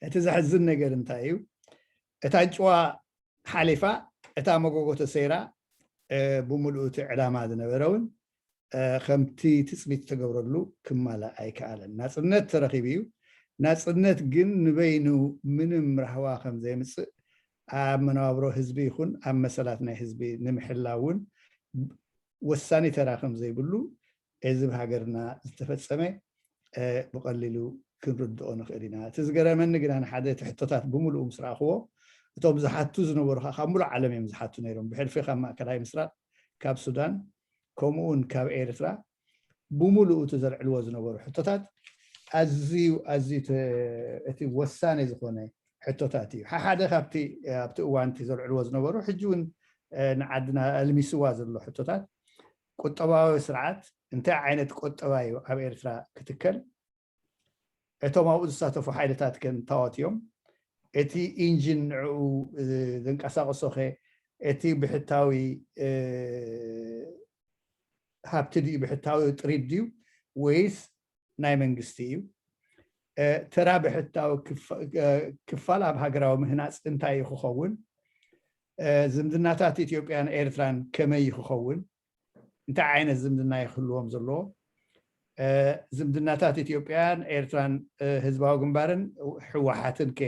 እቲ ዘሕዝን ነገር እንታይ እዩ? እታ ጭዋ ሓሊፋ፣ እታ መጎጎ ተሰይራ፣ እ፣ ብምልኡ እቲ ዕላማ ዝነበረ እውን፣ እ፣ ከምቲ ትጽቢት ዝተገብረሉ ክማላእ ኣይከኣለን። ናጽነት ተረኺቡ እዩ። ናጽነት ግን ንበይኑ ምንም ራህዋ ከም ዘየምጽእ፣ ኣብ መነባብሮ ህዝቢ ይኹን ኣብ መሰላት ናይ ህዝቢ ንምሕላው እውን ወሳኒ ተራ ከም ዘይብሉ፣ እዚ ብሃገርና ዝተፈጸመ፣ እ፣ ብቐሊሉ ክንርድኦ ንኽእል ኢና። እቲ ዝገረመኒ ግን፣ ኣነ ሓደ እቲ ሕቶታት ብምሉኡ ምስ ረኣኽዎ፣ እቶም ዝሓቱ ዝነበሩ ከዓ ካብ ሙሉእ ዓለም እዮም ዝሓቱ ነይሮም። ብሕልፊ ካብ ማእከላይ ምስራቅ፣ ካብ ሱዳን፣ ከምኡ እውን ካብ ኤርትራ ብምሉኡ እቲ ዘልዕልዎ ዝነበሩ ሕቶታት ኣዝዩ፣ ኣዝዩ ተ-፣ እቲ ወሳኒ ዝኾነ ሕቶታት እዩ። ሓሓደ ካብቲ ኣብቲ እዋን እቲ ዘልዕልዎ ዝነበሩ፣ ሕጂ እውን፣ እ፣ ንዓድና ኣልሚስዋ ዘሎ ሕቶታት፣ ቁጠባዊ ስርዓት፣ እንታይ ዓይነት ቁጠባ እዩ ኣብ ኤርትራ ክትከል? እቶም ኣብኡ ዝሳተፉ ሓይልታት ከ እንታዎት እዮም? እቲ ኢንጂን ንዕኡ፣ እ፣ ዘንቀሳቕሶ ኸ፣ እቲ ብሕታዊ፣ እ፣ ሃብቲ ድዩ፣ ብሕታዊ ጥሪት ድዩ፣ ወይስ ናይ መንግስቲ እዩ? እ፣ ተራ ብሕታዊ ክፋ-፣ እ፣ ክፋል ኣብ ሃገራዊ ምህናጽ እንታይ እዩ ክኸውን? እ፣ ዝምድናታት ኢትዮጵያን ኤርትራን ከመይ እዩ ክኸውን? እንታይ ዓይነት ዝምድና እዩ ክህልዎም ዘለዎ? እ፣ ዝምድናታት ኢትዮጵያን ኤርትራን፣ እ፣ ህዝባዊ ግንባርን ህወሓትን ከ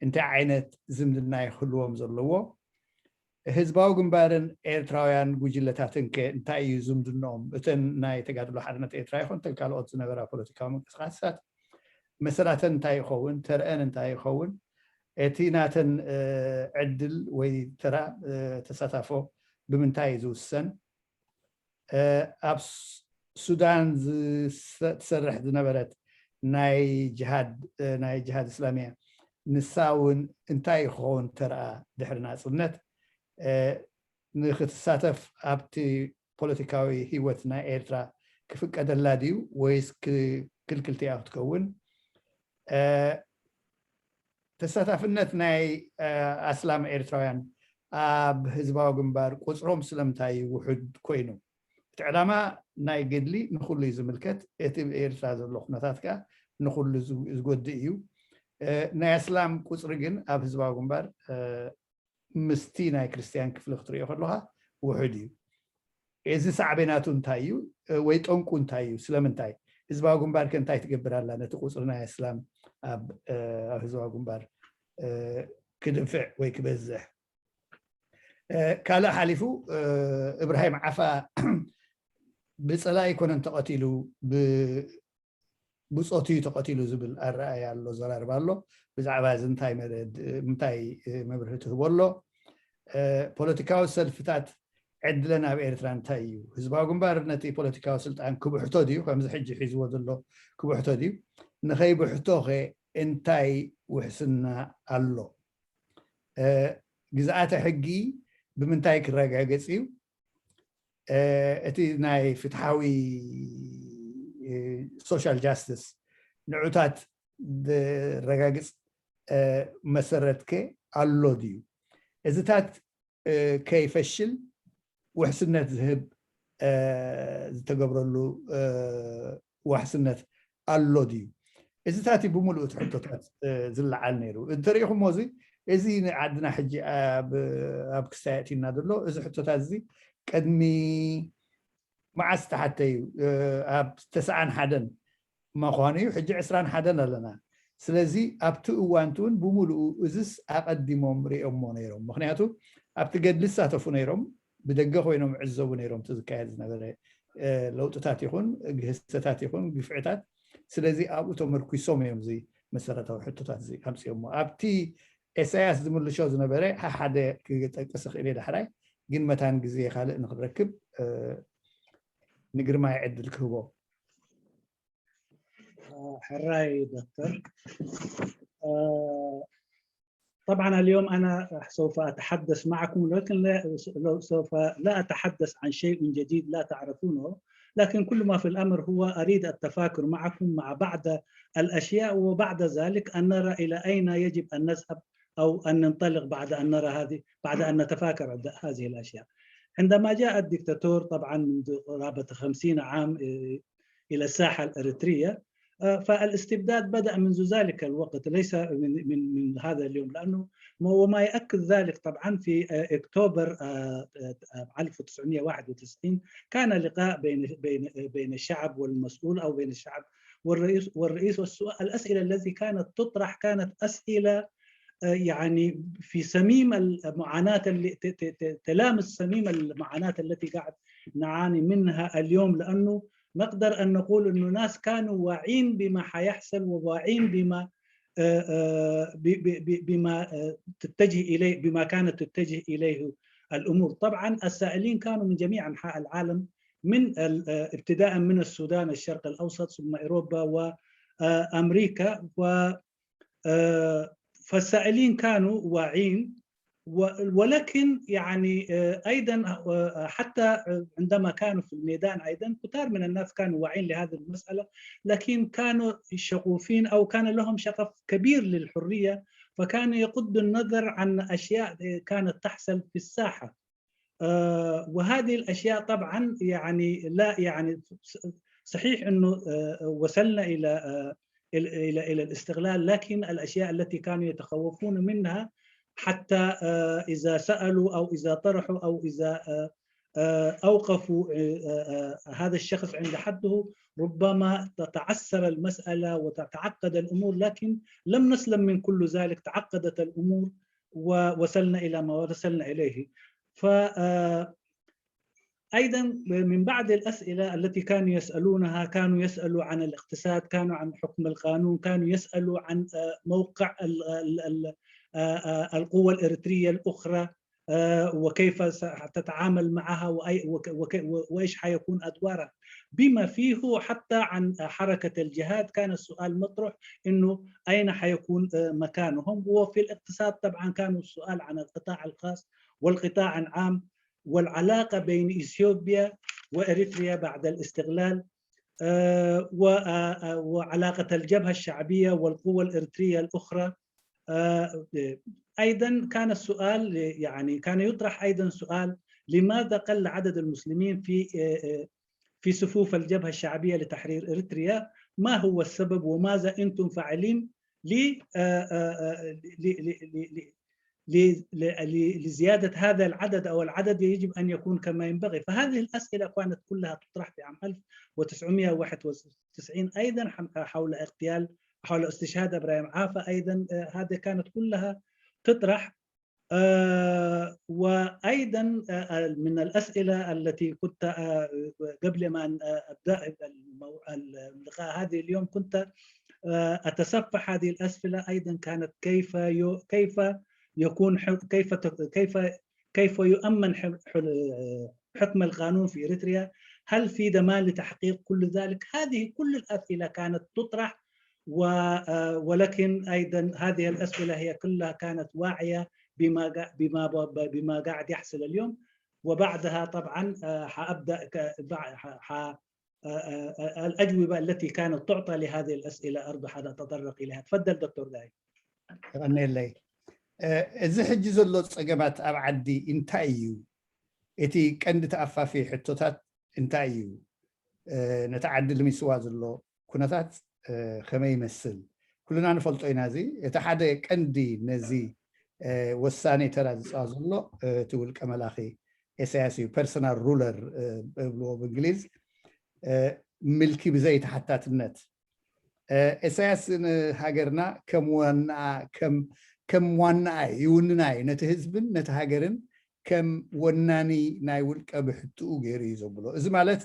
እንታይ ዓይነት ዝምድና እዩ ክህልዎም ዘለዎ? ህዝባዊ ግንባርን ኤርትራውያን ጉጅለታትን ከ እንታይ እዩ ዝምድንኦም? እተን ናይ ተጋድሎ ሓርነት ኤርትራ ይኹን እተን ካልኦት ዝነበራ ፖለቲካዊ ምንቅስቃሳት መሰላተን እንታይ ይኸውን? ተረአን እንታይ ይኸውን? እቲ ናተን፣ እ፣ ዕድል ወይ ተራ፣ እ፣ ተሳታፎ ብምንታይ እዩ ዝውሰን? እ፣ ኣብ ስ-፣ ሱዳን ዝሰ-፣ ትሰርሕ ዝነበረት ናይ ጅሃድ፣ እ፣ ናይ ጅሃድ እስላሚያ፣ ንሳ እውን እንታይ ክኸውን ተረኣ ድሕሪ ናጽነት፣ እ፣ ንክትሳተፍ ኣብቲ ፖለቲካዊ ህይወት ናይ ኤርትራ ክፍቀደላ ድዩ ወይስ ክ-፣ ክልክልቲ እያ ክትከውን? እ፣ ተሳታፍነት ናይ፣ እ፣ ኣስላም ኤርትራውያን ኣብ ህዝባዊ ግንባር ቁጽሮም ስለምንታይ እዩ ውሑድ ኮይኑ? እቲ ዕላማ ናይ ገድሊ ንኹሉ እዩ ዝምልከት። እቲ ኣብ ኤርትራ ዘሎ ኩነታት ከኣ ንኹሉ ዝ-፣ ዝጎድእ እዩ። እ፣ ናይ ኣስላም ቁጽሪ ግን ኣብ ህዝባዊ ግንባር፣ እ፣ ምስቲ ናይ ክርስትያን ክፍሊ ክትሪኦ ከለኻ ውሑድ እዩ። እዚ ሳዕቤናቱ እንታይ እዩ? እ፣ ወይ ጠንቁ እንታይ እዩ? ስለምንታይ? ህዝባዊ ግንባር ከ እንታይ ትገብር ኣላ ነቲ ቁጽሪ ናይ ኣስላም ኣብ፣ እ፣ ኣብ ህዝባዊ ግንባር፣ እ፣ ክድንፍዕ ወይ ክበዝሕ? እ፣ ካልእ ሓሊፉ፣ እ፣ እብራሂም ዓፋ ብጸላኢ ኣይኮነን ተቐቲሉ፣ ብ-፣ ብጾቱ እዩ ተቐቲሉ ዝብል ኣረኣእያ ኣሎ፣ ዘራርባ ኣሎ። ብዛዕባ እዚ እንታይ መረ-፣ እንታይ፣ እ፣ መብርሂ ትህቦ ኣሎ? እ፣ ፖለቲካዊ ሰልፍታት ዕድለን ኣብ ኤርትራ እንታይ እዩ? ህዝባዊ ግንባር ነቲ ፖለቲካዊ ስልጣን ክብሕቶ ድዩ? ከምዚ ሕጂ ሒዝዎ ዘሎ ክብሕቶ ድዩ? ንኸይብሕቶ ኸ እንታይ ውሕስና ኣሎ? እ፣ ግዝኣተ ሕጊ ብምንታይ ክረጋገጽ እዩ? እ፣ እቲ ናይ ፍትሓዊ፣ እ፣ ሶሻል ጃስቲስ ንዑታት ዘረጋግጽ፣ እ፣ መሰረት ከ ኣሎ ድዩ? እዚታት፣ እ፣ ከይፈሽል ውሕስነት ዝህብ፣ እ፣ ዝተገብረሉ፣ እ፣ ዋሕስነት ኣሎ ድዩ? እዚታት እዩ ብምሉእ እቲ ሕቶታት፣ እ፣ ዝለዓል ነይሩ። እንተሪኢኹሞ እዚ፣ እዚ ንዓድና ሕጂ ኣብ፣ ኣብ ክስታይ ኣእትዩና ዘሎ፣ እዚ ሕቶታት እዚ ቅድሚ መዓስ ዝተሓተ እዩ? እ፣ ኣብ ተስዓን ሓደን ምዃኑ እዩ። ሕጂ ዕስራን ሓደን ኣለና። ስለዚ ኣብቲ እዋን እቲ እውን ብምሉኡ እዝስ ኣቐዲሞም ሪኦሞ ነይሮም። ምኽንያቱ ኣብቲ ገድሊ ዝሳተፉ ነይሮም፣ ብደገ ኮይኖም ዕዘቡ ነይሮም እቲ ዝካየድ ዝነበረ፣ እ፣ ለውጥታት ይኹን ግህሰታት ይኹን ግፍዕታት። ስለዚ ኣብኡ ተመርኩሶም እዮም እዚ መሰረታዊ ሕቶታት እዚ ኣምፅኦሞ። ኣብቲ ኤሳያስ ዝምልሾ ዝነበረ ሓደ ክጠቅስ እኽእል እየ ዳሕራይ፣ ግን መታን ግዜ ካልእ ንክንረክብ፣ እ፣ ንግርማይ ዕድል ክህቦ። ሕራይ ዶክተር። طبعا اليوم أنا سوف أتحدث معكم، لكن لا، سوف لا أتحدث عن شيء جديد لا تعرفونه، لكن كل ما في الأمر هو أريد التفاكر معكم مع بعض الأشياء، وبعد ذلك أن نرى إلى أين يجب أن نذهب أو أن ننطلق بعد أن نرى هذه، بعد أن نتفاكر هذه الأشياء. عندما جاء الدكتاتور طبعا منذ قرابة خمسين عام، إيه، إلى الساحة الإريترية، آه، فالاستبداد بدأ منذ ذلك الوقت، ليس من من من هذا اليوم، لأنه وما يؤكد ذلك طبعا في آه، أكتوبر آه، آه، ألف وتسعمية وواحد وتسعين كان لقاء بين بين بين الشعب والمسؤول، أو بين الشعب والرئيس والرئيس والسؤال الأسئلة التي كانت تطرح كانت أسئلة آه، يعني في صميم المعاناة اللي تلامس صميم المعاناة التي قاعد نعاني منها اليوم، لأنه نقدر أن نقول أنه ناس كانوا واعين بما حيحصل، وواعين بما آه، آه، بما آه، تتجه إليه، بما كانت تتجه إليه الأمور. طبعا السائلين كانوا من جميع أنحاء العالم، من ابتداء من السودان، الشرق الأوسط، ثم أوروبا وأمريكا. و فالسائلين كانوا واعين، ولكن يعني ايضا حتى عندما كانوا في الميدان ايضا كثار من الناس كانوا واعين لهذه المساله، لكن كانوا شغوفين او كان لهم شغف كبير للحريه، فكانوا يغضوا النظر عن اشياء كانت تحصل في الساحه. وهذه الاشياء طبعا يعني لا يعني صحيح انه وصلنا الى الى الى الاستغلال، لكن الاشياء التي كانوا يتخوفون منها حتى اذا سالوا او اذا طرحوا او اذا اوقفوا هذا الشخص عند حده، ربما تتعسر المساله وتتعقد الامور، لكن لم نسلم من كل ذلك، تعقدت الامور ووصلنا الى ما وصلنا اليه. ف ايضا من بعض الاسئله التي كانوا يسالونها، كانوا يسالوا عن الاقتصاد، كانوا عن حكم القانون، كانوا يسالوا عن موقع القوى الاريتريه الاخرى وكيف ستتعامل معها وايش حيكون ادوارها، بما فيه حتى عن حركه الجهاد. كان السؤال مطروح انه اين حيكون مكانهم. وفي الاقتصاد طبعا كان السؤال عن القطاع الخاص والقطاع العام والعلاقة بين إثيوبيا وإريتريا بعد الاستقلال، آه، و- آه، آه، وعلاقة الجبهة الشعبية والقوى الإريترية الأخرى. آه، أيضا كان السؤال، يعني كان يطرح أيضا سؤال: لماذا قل عدد المسلمين في آه، آه، في صفوف الجبهة الشعبية لتحرير إريتريا؟ ما هو السبب وماذا أنتم فاعلين ل- آه، آه، آه، ل- ل- ل- ل- ل- ل- ل- لزيادة هذا العدد أو العدد يجب أن يكون كما ينبغي. فهذه الأسئلة كانت كلها تطرح في عام ألف وتسعمية وواحد وتسعين أيضا حول اغتيال، حول استشهاد إبراهيم عافا أيضا. هذه كانت كلها تطرح. وأيضا من الأسئلة التي كنت قبل ما أبدأ اللقاء هذه اليوم كنت أتصفح هذه الأسئلة أيضا، كانت كيف كيف يكون كيف كيف كيف يؤمن حكم القانون في إريتريا؟ هل في ضمان لتحقيق كل ذلك؟ هذه كل الأسئلة كانت تطرح، ولكن أيضا هذه الأسئلة هي كلها كانت واعية بما بما بما قاعد يحصل اليوم. وبعدها طبعا حأبدأ الأجوبة التي كانت تعطى لهذه الأسئلة أربح هذا تطرق إليها. تفضل دكتور داي. ቀኔለይ። እዚ ሕጂ ዘሎ ጸገማት ኣብ ዓዲ እንታይ እዩ? እቲ ቀንዲ ተኣፋፊ ሕቶታት እንታይ እዩ? ነቲ ዓዲ ልሚስዋ ዘሎ ኩነታት ከመይ ይመስል? ኩልና ንፈልጦ ኢና። እዚ እቲ ሓደ ቀንዲ ነዚ ወሳኒ ተራ ዝፃወት ዘሎ እቲ ውልቀ መላኺ ኤሳያስ እዩ። ፐርሰናል ሩለር እብልዎ ብእንግሊዝ፣ ምልኪ ብዘይ ተሓታትነት። ኤሳያስ ንሃገርና ከም ዋናኣ ከም ዋናኣ ይውንና እዩ። ነቲ ህዝብን ነቲ ሃገርን ከም ወናኒ ናይ ውልቀ ብሕትኡ ገይሩ እዩ ዘብሎ። እዚ ማለት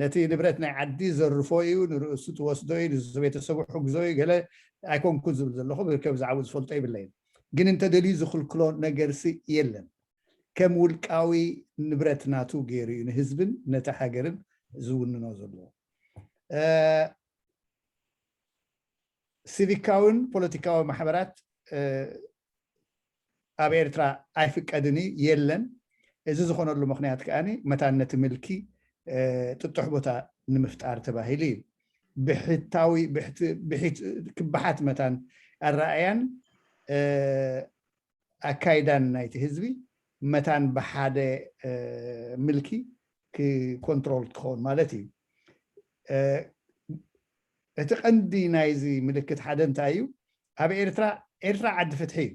ነቲ ንብረት ናይ ዓዲ ዘርፎ እዩ፣ ንርእሱ ትወስዶ እዩ፣ ንቤተሰቡ ሕግዞ እዩ፣ ገለ ኣይኮንኩን ዝብል ዘለኹ፣ ብከብ ዝዓቡ ዝፈልጦ ይብለይን። ግን እንተደልዩ ዝኽልክሎ ነገርሲ የለን። ከም ውልቃዊ ንብረት ናቱ ገይሩ እዩ ንህዝብን ነቲ ሃገርን ዝውንኖ ዘሎ። ሲቪካውን ፖለቲካዊ ማሕበራት ኣብ ኤርትራ ኣይፍቀድን እዩ፣ የለን። እዚ ዝኾነሉ ምኽንያት ከኣ መታን ነቲ ምልኪ ጥጡሕ ቦታ ንምፍጣር ተባሂሉ እዩ። ብሕታዊ ክብሓት መታን ኣረኣያን ኣካይዳን ናይቲ ህዝቢ መታን ብሓደ ምልኪ ክኮንትሮል ክኸውን ማለት እዩ። እቲ ቀንዲ ናይዚ ምልክት ሓደ እንታይ እዩ? ኣብ ኤርትራ፣ ኤርትራ ዓዲ ፍትሒ እዩ።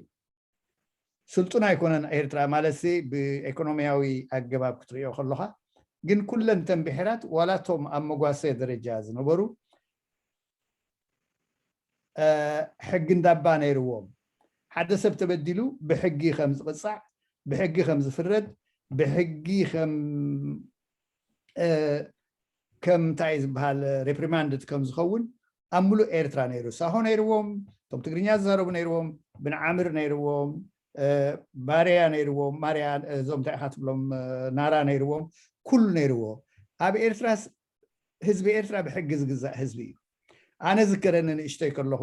ስልጡን ኣይኮነን ኤርትራ ማለት ሲ ብኤኮኖሚያዊ ኣገባብ ክትሪኦ ከለኻ፣ ግን ኩለን ተን ብሔራት ዋላ እቶም ኣብ መጓሰ ደረጃ ዝነበሩ ሕጊ እንዳባ ነይርዎም። ሓደ ሰብ ተበዲሉ ብሕጊ ከም ዝቕፃዕ፣ ብሕጊ ከም ዝፍረድ፣ ብሕጊ ከም ከም እንታይ ዝበሃል ሪፕሪማንድድ ከም ዝኸውን ኣብ ሙሉእ ኤርትራ ነይሩ። ሳሆ ነይርዎም፣ እቶም ትግርኛ ዝዛረቡ ነይርዎም፣ ብንዓምር ነይርዎም፣ ባርያ ነይርዎም፣ ማርያ እዞም እንታይ ኢኻ ትብሎም ናራ ነይርዎም፣ ኩሉ ነይርዎ። ኣብ ኤርትራስ ህዝቢ ኤርትራ ብሕጊ ዝግዛእ ህዝቢ እዩ። ኣነ ዝከረኒ ንእሽተይ ከለኹ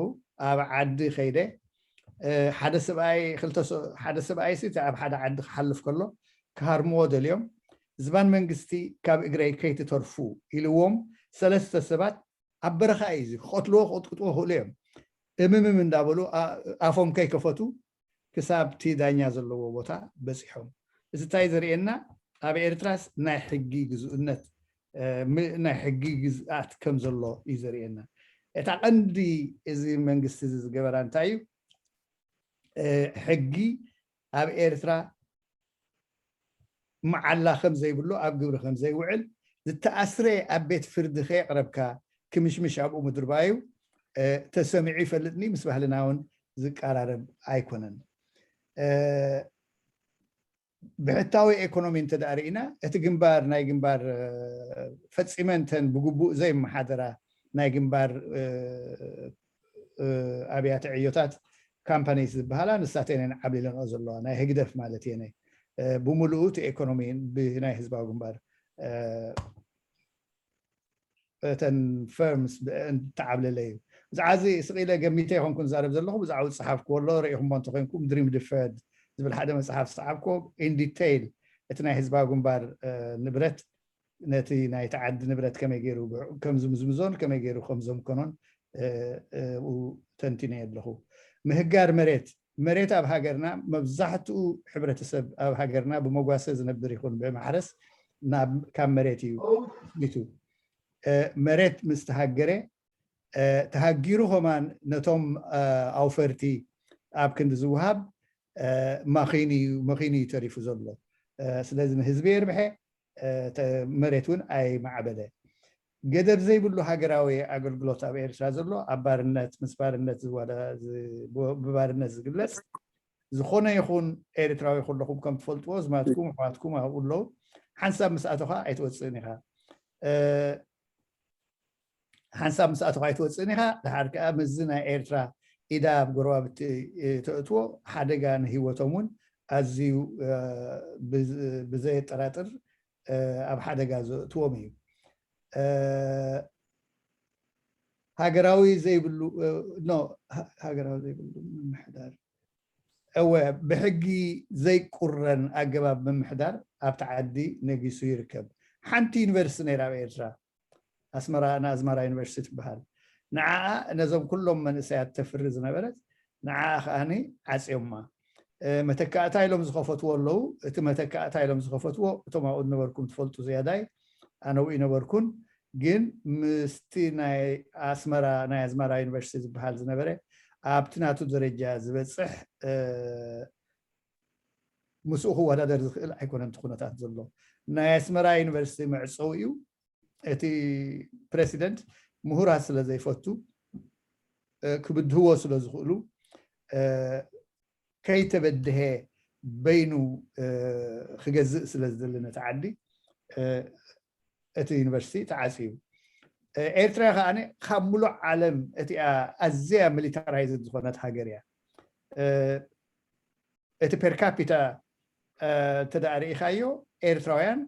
ኣብ ዓዲ ከይደ ሓደ ሰብኣይ ክልተ ሓደ ሰብኣይ ሲ ኣብ ሓደ ዓዲ ክሓልፍ ከሎ ክሃርምዎ ደልዮም ዝባን መንግስቲ ካብ እግረይ ከይትተርፉ ኢልዎም ሰለስተ ሰባት ኣብ በረኻ እዩ ክቐትልዎ ክቕጥቅጥዎ ክእሉ እዮም። እምምም እንዳበሉ ኣፎም ከይከፈቱ ክሳብ እቲ ዳኛ ዘለዎ ቦታ በፂሖም። እዚ እንታይ ዘርእየና? ኣብ ኤርትራስ ናይ ሕጊ ግዝኡነት ናይ ሕጊ ግዝኣት ከም ዘሎ እዩ ዘርእየና። እታ ቀንዲ እዚ መንግስቲ እዚ ዝገበራ እንታይ እዩ? ሕጊ ኣብ ኤርትራ መዓላ ከም ዘይብሉ ኣብ ግብሪ ከም ዘይውዕል ዝተኣስረ ኣብ ቤት ፍርዲ ከየቕረብካ ክምሽምሽ ኣብኡ ምድርባዩ ተሰሚዑ ይፈልጥኒ ምስ ባህልና እውን ዝቀራረብ ኣይኮነን። ብሕታዊ ኤኮኖሚ እንተደኣ ርኢና እቲ ግንባር ናይ ግንባር ፈፂመንተን ብግቡእ ዘይመሓደራ ናይ ግንባር ኣብያተ ዕዮታት ካምፓኒስ ዝበሃላ ንሳተን ዓብሊለንኦ ዘለዋ ናይ ህግደፍ ማለት እየ። ብሙሉኡ እቲ ኤኮኖሚ ብናይ ህዝባዊ ግንባር እተን ፈርምስ ተዓብለለ እዩ። ብዛዕዚ ስቕ ኢለ ገሚተ ይኮንኩ ዛረብ ዘለኹ ብዛዕባ ዝፀሓፍኩ ኣሎ ርኢኹሞ እንተኮይንኩም ድሪም ድፈርድ ዝብል ሓደ መፅሓፍ ዝፀሓፍኩ ኢን ዲቴይል እቲ ናይ ህዝባዊ ግንባር ንብረት ነቲ ናይ ተዓዲ ንብረት ከመይ ገይሩ ከም ዝምዝምዞን ከመይ ገይሩ ከም ዘምከኖን ተንቲነ ኣለኹ። ምህጋር መሬት መሬት ኣብ ሃገርና መብዛሕትኡ ሕብረተሰብ ኣብ ሃገርና ብመጓሰ ዝነብር ይኹን ብማሕረስ ካብ መሬት እዩ ቱ መሬት ምስ ተሃገረ ተሃጊሩ ከማን ነቶም ኣውፈርቲ ኣብ ክንዲ ዝውሃብ ማኺን እዩ መኺን እዩ ተሪፉ ዘሎ። ስለዚ ንህዝቢ የርብሐ መሬት እውን ኣይማዕበለ። ገደብ ዘይብሉ ሃገራዊ ኣገልግሎት ኣብ ኤርትራ ዘሎ ኣብ ባርነት ምስ ባርነት ብባርነት ዝግለፅ ዝኾነ ይኹን ኤርትራዊ ከለኹም ከም ትፈልጥዎ ዝማትኩም ኣሕዋትኩም ኣብኡ ኣለዉ። ሓንሳብ ምስ ኣተኻ ኣይትወፅእን ኢኻ። ሓንሳብ ምስ ኣተኻ ኣይትወፅእን ኢኻ። ድሓር ከዓ ምስዚ ናይ ኤርትራ ኢዳ ኣብ ጎረባብቲ ተእትዎ ሓደጋ ንህይወቶም እውን ኣዝዩ ብዘየጠራጥር ኣብ ሓደጋ ዘእትዎም እዩ። ሃገራዊ ዘይብሉ ኖ ሃገራዊ ዘይብሉ ምምሕዳር እወ ብሕጊ ዘይቁረን ኣገባብ ምምሕዳር ኣብቲ ዓዲ ነጊሱ ይርከብ። ሓንቲ ዩኒቨርሲቲ ነይራ ኣብ ኤርትራ ኣስመራ ንኣዝማራ ዩኒቨርሲቲ ትበሃል። ንዓኣ ነዞም ኩሎም መንእሰያት ተፍሪ ዝነበረት ንዓኣ ከኣኒ ዓፅዮማ። መተካእታ ኢሎም ዝኸፈትዎ ኣለዉ። እቲ መተካእታ ኢሎም ዝኸፈትዎ እቶም ኣብኡ ዝነበርኩም ትፈልጡ ዝያዳይ ኣነ ውኢ ነበርኩን ግን ምስቲ ናይ ኣስመራ ናይ ኣዝማራ ዩኒቨርሲቲ ዝበሃል ዝነበረ ኣብቲ ናቱ ደረጃ ዝበፅሕ ምስኡ ክወዳደር ዝኽእል ኣይኮነን እቲ ኩነታት ዘሎ። ናይ ኣስመራ ዩኒቨርሲቲ መዕፀው እዩ። እቲ ፕሬሲደንት ምሁራት ስለ ዘይፈቱ ክብድህዎ ስለ ዝኽእሉ ከይተበድሀ በይኑ ክገዝእ ስለ ዝደሊ ነቲ ዓዲ እቲ ዩኒቨርሲቲ ተዓፅዩ። ኤርትራ ከዓ ካብ ሙሉእ ዓለም እቲኣ ኣዝያ ሚሊታራይዝድ ዝኾነት ሃገር እያ። እቲ ፐር ካፒታ እንተደኣ ርኢኻዮ ኤርትራውያን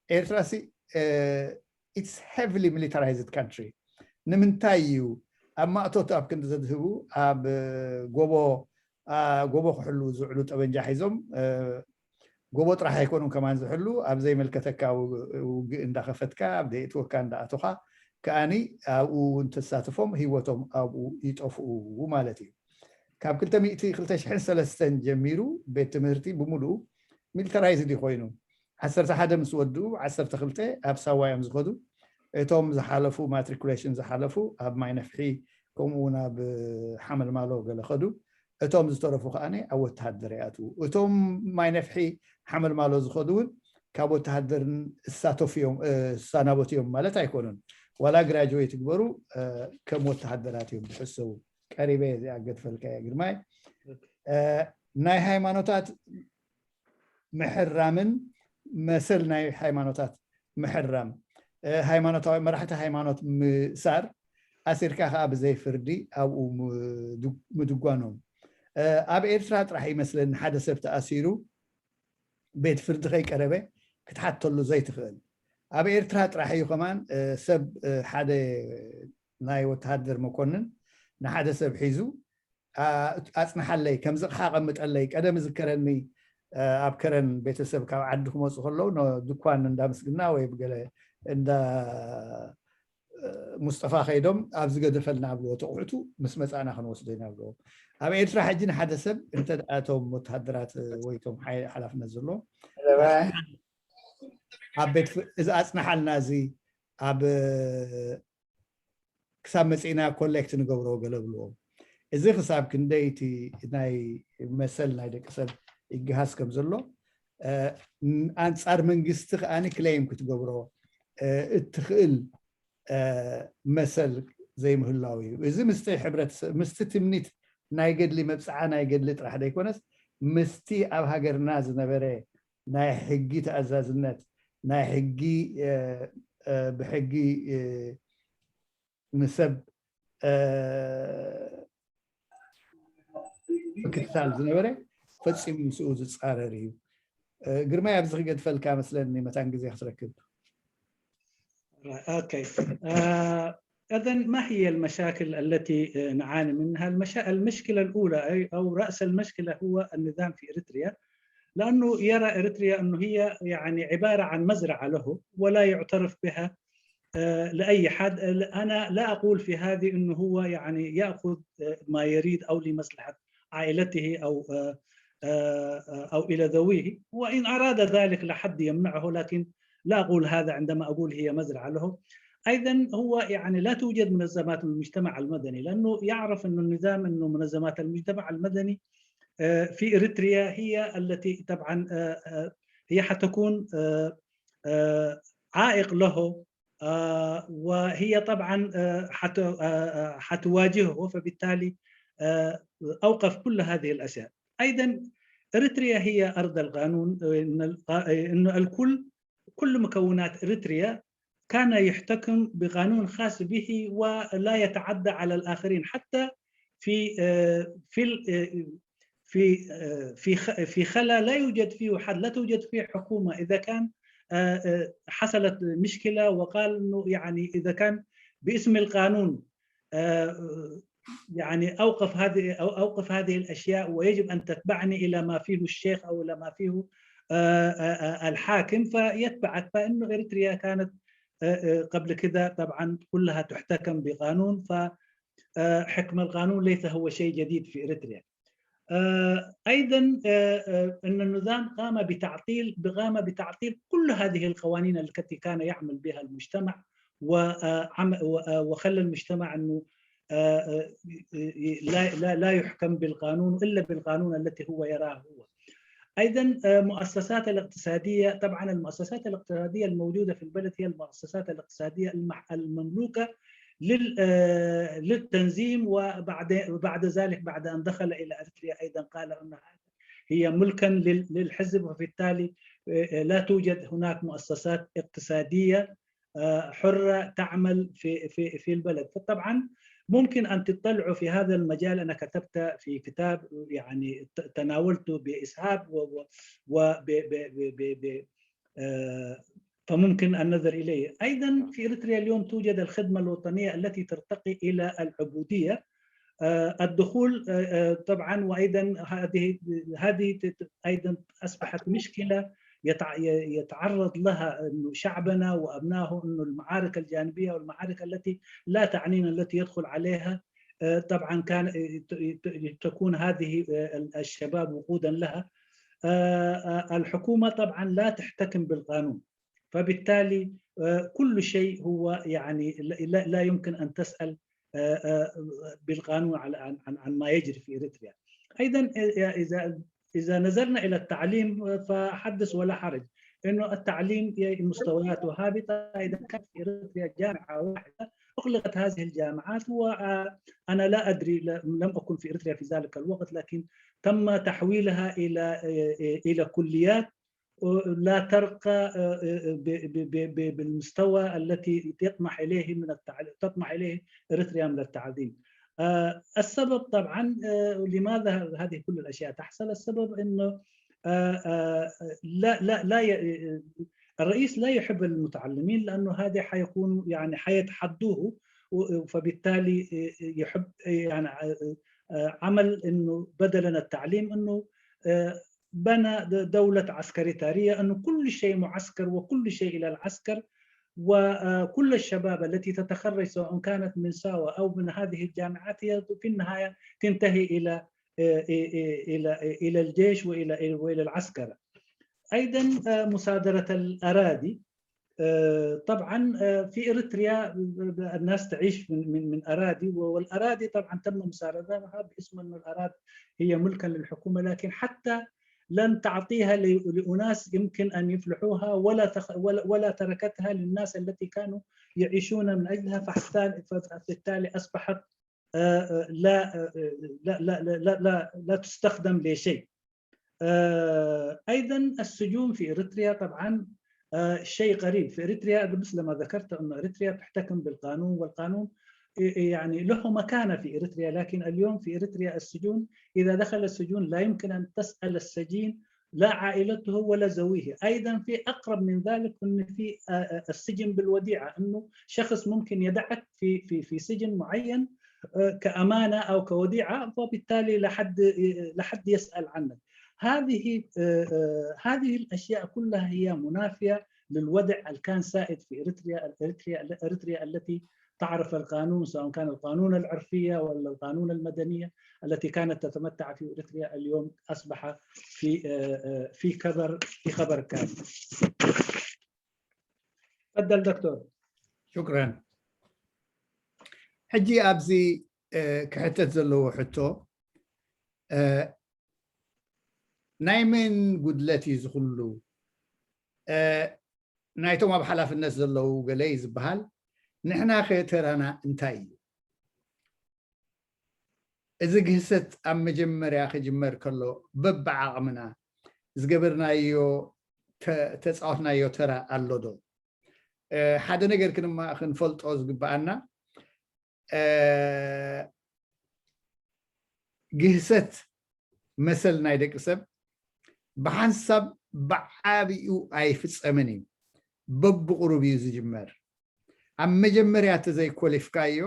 ኤርትራ ሲ it's heavily militarized country። ንምንታይ እዩ ኣብ ማእቶት ኣብ ክንዲ ዘድህቡ ኣብ ጎቦ ጎቦ ክሕሉ ዝውዕሉ ጠበንጃ ሒዞም ጎቦ ጥራሕ ኣይኮኑን ከማን ዝሕሉ ኣብ ዘይመልከተካ ውግእ እንዳኸፈትካ ኣብ ደይእትወካ እንዳኣቶኻ ከኣኒ ኣብኡ እውን ተሳትፎም ህይወቶም ኣብኡ ይጠፍኡ ማለት እዩ። ካብ ክልተ ሚእቲ ክልተ ሽሕን ሰለስተን ጀሚሩ ቤት ትምህርቲ ብምሉኡ ሚሊተራይዝድ ኮይኑ ዓሰርተ ሓደ ምስ ወድኡ ዓሰርተ ክልተ ኣብ ሳዋ እዮም ዝኸዱ። እቶም ዝሓለፉ ማትሪኩሌሽን ዝሓለፉ ኣብ ማይ ነፍሒ ከምኡ እውን ኣብ ሓመልማሎ ገለ ከዱ። እቶም ዝተረፉ ከዓኒ ኣብ ወተሃደር ይኣትዉ። እቶም ማይ ነፍሒ ሓመልማሎ ዝኸዱ እውን ካብ ወተሃደር እሳተፉ እዮም፣ እ፣ እሳናበቱ እዮም ማለት ኣይኮኑን። ዋላ ግራጅዌት ይግበሩ፣ እ፣ ከም ወተሃደራት እዮም ዝሕሰቡ። ቀሪበ እዚኣ ገድፈልካ እየ ግርማይ። እ፣ ናይ ሃይማኖታት ምሕራምን መሰል ናይ ሃይማኖታት ምሕራም፣ እ፣ ሃይማኖታዊ መራሕቲ ሃይማኖት ምእሳር፣ ኣሲርካ ከዓ ብዘይ ፍርዲ ኣብኡ ምድ-፣ ምድጓኖም። እ፣ ኣብ ኤርትራ ጥራሕ ይመስለኒ ሓደ ሰብ ተኣሲሩ ቤት ፍርዲ ከይቀረበ ክትሓተሉ ዘይትኽእል። ኣብ ኤርትራ ጥራሕ እዩ ከማን፣ እ፣ ሰብ፣ እ፣ ሓደ ናይ ወተሃደር መኮንን ንሓደ ሰብ ሒዙ፣ ኣ-፣ ኣጽንሓለይ፣ ከምዚ ኣቕሓ ኣቐምጠለይ፣ ቀደም ዝከረኒ፣ እ፣ ኣብ ከረን ቤተሰብ ካብ ዓዲ ክመጹ ከለዉ ን-፣ ድኳን እንዳ ምስግና ወይ ብገለ እንዳ፣ እ፣ ሙስጠፋ ከይዶም ኣብዚ ገደፈልና ኣብልዎ፣ እቲ ኣቑሑቱ ምስ መጻእና ክንወስዶ ኢና ኣብልዎ። ኣብ ኤርትራ ሕጂ ንሓደ ሰብ እንተ ደኣ እቶም ወተሃደራት፣ እ፣ ወይ እቶም ሓይ-፣ ሓላፍነት ዘለዎም ኣብ ቤት ፍ-፣ እዚ ኣጽንሓልና፣ እዚ ኣብ፣ እ፣ ክሳብ መጺእና ኮሌክት ንገብሮ ገለ ብልዎም። እዚ ክሳብ ክንደይ እቲ ናይ መሰል ናይ ደቂ ሰብ ይገሃስ ከም ዘሎ፣ እ፣ ን-፣ ኣንጻር መንግስቲ ከኣ ክሌም ክትገብሮ፣ እ፣ እትኽእል፣ እ፣ መሰል ዘይምህላው እዩ። እዚ ምስቲ ሕብረተሰብ፣ ምስቲ ትምኒት ናይ ገድሊ፣ መብጽዓ ናይ ገድሊ ጥራሕ ዘይኮነስ፣ ምስቲ ኣብ ሃገርና ዝነበረ ናይ ሕጊ ተኣዛዝነት፣ ናይ ሕጊ፣ እ፣ እ፣ ብሕጊ፣ እ፣ ንሰብ፣ እ፣ ምክትታል ዝነበረ ፈጺሙ ምስኡ ዝጻረር እዩ። እ፣ ግርማይ፣ ኣብዚ ክገድፈልካ መስለኒ፣ መታን ግዜ ክትረክብ። أوكي. آه، إذن ما هي المشاكل التي، آه، نعاني منها؟ المشا-، المشكلة الأولى، أي، أو رأس المشكلة، هو النظام في إريتريا، لأنه يرى إريتريا أنه هي، يعني، عبارة عن مزرعة له ولا يعترف بها، آه، لأي حد. آه، أنا لا أقول في هذه أنه هو، يعني، يأخذ، آه، ما يريد أو لمصلحة عائلته أو، آه، آه، آه، أو إلى ذويه، وإن أراد ذلك لحد يمنعه، لكن لا أقول هذا عندما أقول هي مزرعة له. أيضًا هو، يعني، لا توجد منظمات المجتمع المدني، لأنه يعرف أنه النظام، أنه منظمات المجتمع المدني، آه، في إريتريا هي التي طبعًا، آه، آه، هي حتكون، آه، آه، عائق له، آه، وهي طبعًا، آه، حت-، آه، آه، حتواجهه، فبالتالي، آه، أوقف كل هذه الأشياء. أيضًا إريتريا هي أرض القانون، آه، إن الق-، آه، إن الكل، كل مكونات إريتريا كان يحتكم بقانون خاص به ولا يتعدى على الآخرين، حتى في، آه، في ال-، آه، في، آه، في خ-، في خلا لا يوجد فيه حد، لا توجد فيه حكومة. إذا كان، آه، آه، حصلت مشكلة وقال إنه، يعني، إذا كان باسم القانون، آه، يعني، أوقف هذه، أو أوقف هذه الأشياء، ويجب أن تتبعني إلى ما فيه الشيخ أو إلى ما فيه، آه، آه، آه، الحاكم، فيتبعك. فإنه إريتريا كانت، آه، آه، قبل كذا طبعًا كلها تحتكم بقانون، ف، آه، حكم القانون ليس هو شيء جديد في إريتريا. آه، أيضًا، آه، آه، أن النظام قام بتعطيل، قام بتعطيل كل هذه القوانين التي كان يعمل بها المجتمع، و، آه، عم-، و، آه، وخلى المجتمع أنه، آه، آه، لا، لا، لا يحكم بالقانون إلا بالقانون التي هو يراه هو. أيضًا، آه، مؤسسات الاقتصادية، طبعًا المؤسسات الاقتصادية الموجودة في البلد هي المؤسسات الاقتصادية المح-، المملوكة لل-، آه، للتنظيم، وبعد، وبعد ذلك، بعد أن دخل إلى أريتريا، أيضًا قال أن هي ملكًا لل-، للحزب، وبالتالي، آه، آه، لا توجد هناك مؤسسات اقتصادية، آه، حرة تعمل في، في، في البلد. فطبعًا ممكن أن تطلعوا في هذا المجال، أنا كتبت في كتاب، يعني، ت-، تناولته بإسهاب و، و، و ب، ب، ب، ب، ب، آه، فممكن النظر إليه. أيضًا في إريتريا اليوم توجد الخدمة الوطنية التي ترتقي إلى العبودية. آه، الدخول، آه، آه، طبعًا، وأيضًا هذه، هذه ت-، ت-، أيضًا أصبحت مشكلة يتع-، ي-، يتعرض لها إنه شعبنا وأبنائه، إنه المعارك الجانبية والمعارك التي لا تعنينا التي يدخل عليها، آه، طبعًا كان، آه، ت-، ت-، تكون هذه، آه، ال-، الشباب وقودا لها. آه، آه، الحكومة طبعًا لا تحتكم بالقانون. فبالتالي كل شيء هو يعني لا يمكن أن تسأل بالقانون عن ما يجري في إريتريا. أيضا إذا إذا نظرنا إلى التعليم فحدث ولا حرج، إنه التعليم مستوياته هابطة. إذا كان في إريتريا جامعة واحدة أغلقت هذه الجامعات، وأنا لا أدري، لم أكن في إريتريا في ذلك الوقت، لكن تم تحويلها إلى إلى كليات لا ترقى بالمستوى التي يطمح إليه من التعليم، تطمح إليه إريتريا من التعليم. السبب طبعا لماذا هذه كل الأشياء تحصل؟ السبب أنه لا لا لا الرئيس لا يحب المتعلمين، لأنه هذه حيكون يعني حيتحدوه، فبالتالي يحب يعني عمل أنه بدلا التعليم أنه بنى دولة عسكريتارية، أنه كل شيء معسكر وكل شيء إلى العسكر، وكل الشباب التي تتخرج سواء كانت من ساوا أو من هذه الجامعات هي في النهاية تنتهي إلى إلى إلى الجيش وإلى وإلى العسكر. أيضا مصادرة الأراضي. طبعا في إريتريا الناس تعيش من من من أراضي، والأراضي طبعا تم مصادرتها باسم أن الأراضي هي ملكا للحكومة، لكن حتى لن تعطيها لأناس يمكن أن يفلحوها ولا تخ... ولا ولا تركتها للناس التي كانوا يعيشون من أجلها، فحتى فبالتالي أصبحت لا لا لا لا لا, لا تستخدم لشيء. أيضا السجون في إريتريا طبعا شيء غريب في إريتريا، مثل ما ذكرت أن إريتريا تحتكم بالقانون، والقانون يعني له مكانة في إريتريا، لكن اليوم في إريتريا السجون إذا دخل السجون لا يمكن أن تسأل السجين لا عائلته ولا ذويه. أيضا في أقرب من ذلك أن في السجن بالوديعة، أنه شخص ممكن يدعك في في في سجن معين كأمانة أو كوديعة، وبالتالي لا حد لا حد يسأل عنك. هذه هذه الأشياء كلها هي منافية للوضع اللي كان سائد في إريتريا، إريتريا إريتريا التي تعرف القانون، سواء كان القانون العرفية ولا القانون المدنية التي كانت تتمتع في إريتريا، اليوم أصبح في في خبر في خبر كامل. تفضل دكتور. شكرا. ሕጂ ኣብዚ ክሕተት ዘለዎ ሕቶ ናይ መን ጉድለት እዩ ዝኽሉ? ናይቶም ኣብ ሓላፍነት ዘለዉ ገለ እዩ ዝበሃል። ንሕና ከ ተራና እንታይ እዩ? እዚ ግህሰት ኣብ መጀመርያ ክጅመር ከሎ በብዓቕምና ዝገበርናዮ ተፃወትናዮ ተራ ኣሎ ዶ? ሓደ ነገር ክንፈልጦ ዝግበኣና ግህሰት መሰል ናይ ደቂ ሰብ ብሓንሳብ ብዓብኡ ኣይፍፀምን እዩ። በብቁሩብ እዩ ዝጅመር። ኣብ መጀመርያ ተዘይኮሊፍካዮ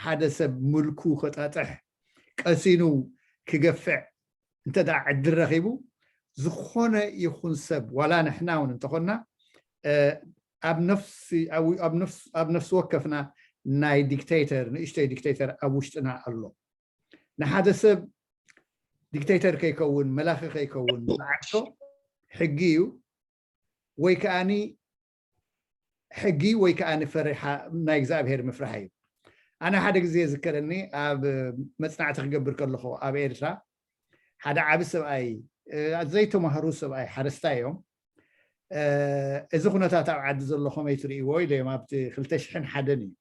ሓደ ሰብ ምልኩ ከጣጥሕ ቀሲኑ ክገፍዕ እንተ ደኣ ዕድል ረኺቡ ዝኾነ ይኹን ሰብ ዋላ ንሕና እውን እንተኾንና ኣብ ነፍሲ ወከፍና ናይ ዲክቴተር ንእሽተይ ዲክቴተር ኣብ ውሽጥና ኣሎ። ንሓደ ሰብ ዲክቴተር ከይከውን መላኺ ከይከውን ዝዓግቶ ሕጊ እዩ ወይ ከዓኒ ሕጊ ወይ ከዓ ንፈሪሓ ናይ እግዚኣብሔር ምፍራሕ እዩ። ኣነ ሓደ ግዜ ዝከረኒ ኣብ መፅናዕቲ ክገብር ከለኹ ኣብ ኤርትራ ሓደ ዓቢ ሰብኣይ ዘይተማህሩ ሰብኣይ ሓረስታይ እዮም። እዚ ኩነታት ኣብ ዓዲ ዘሎ ከመይ ትርእይዎ ኢለ እዮም ኣብቲ ክልተ ሽሕን ሓደን እዩ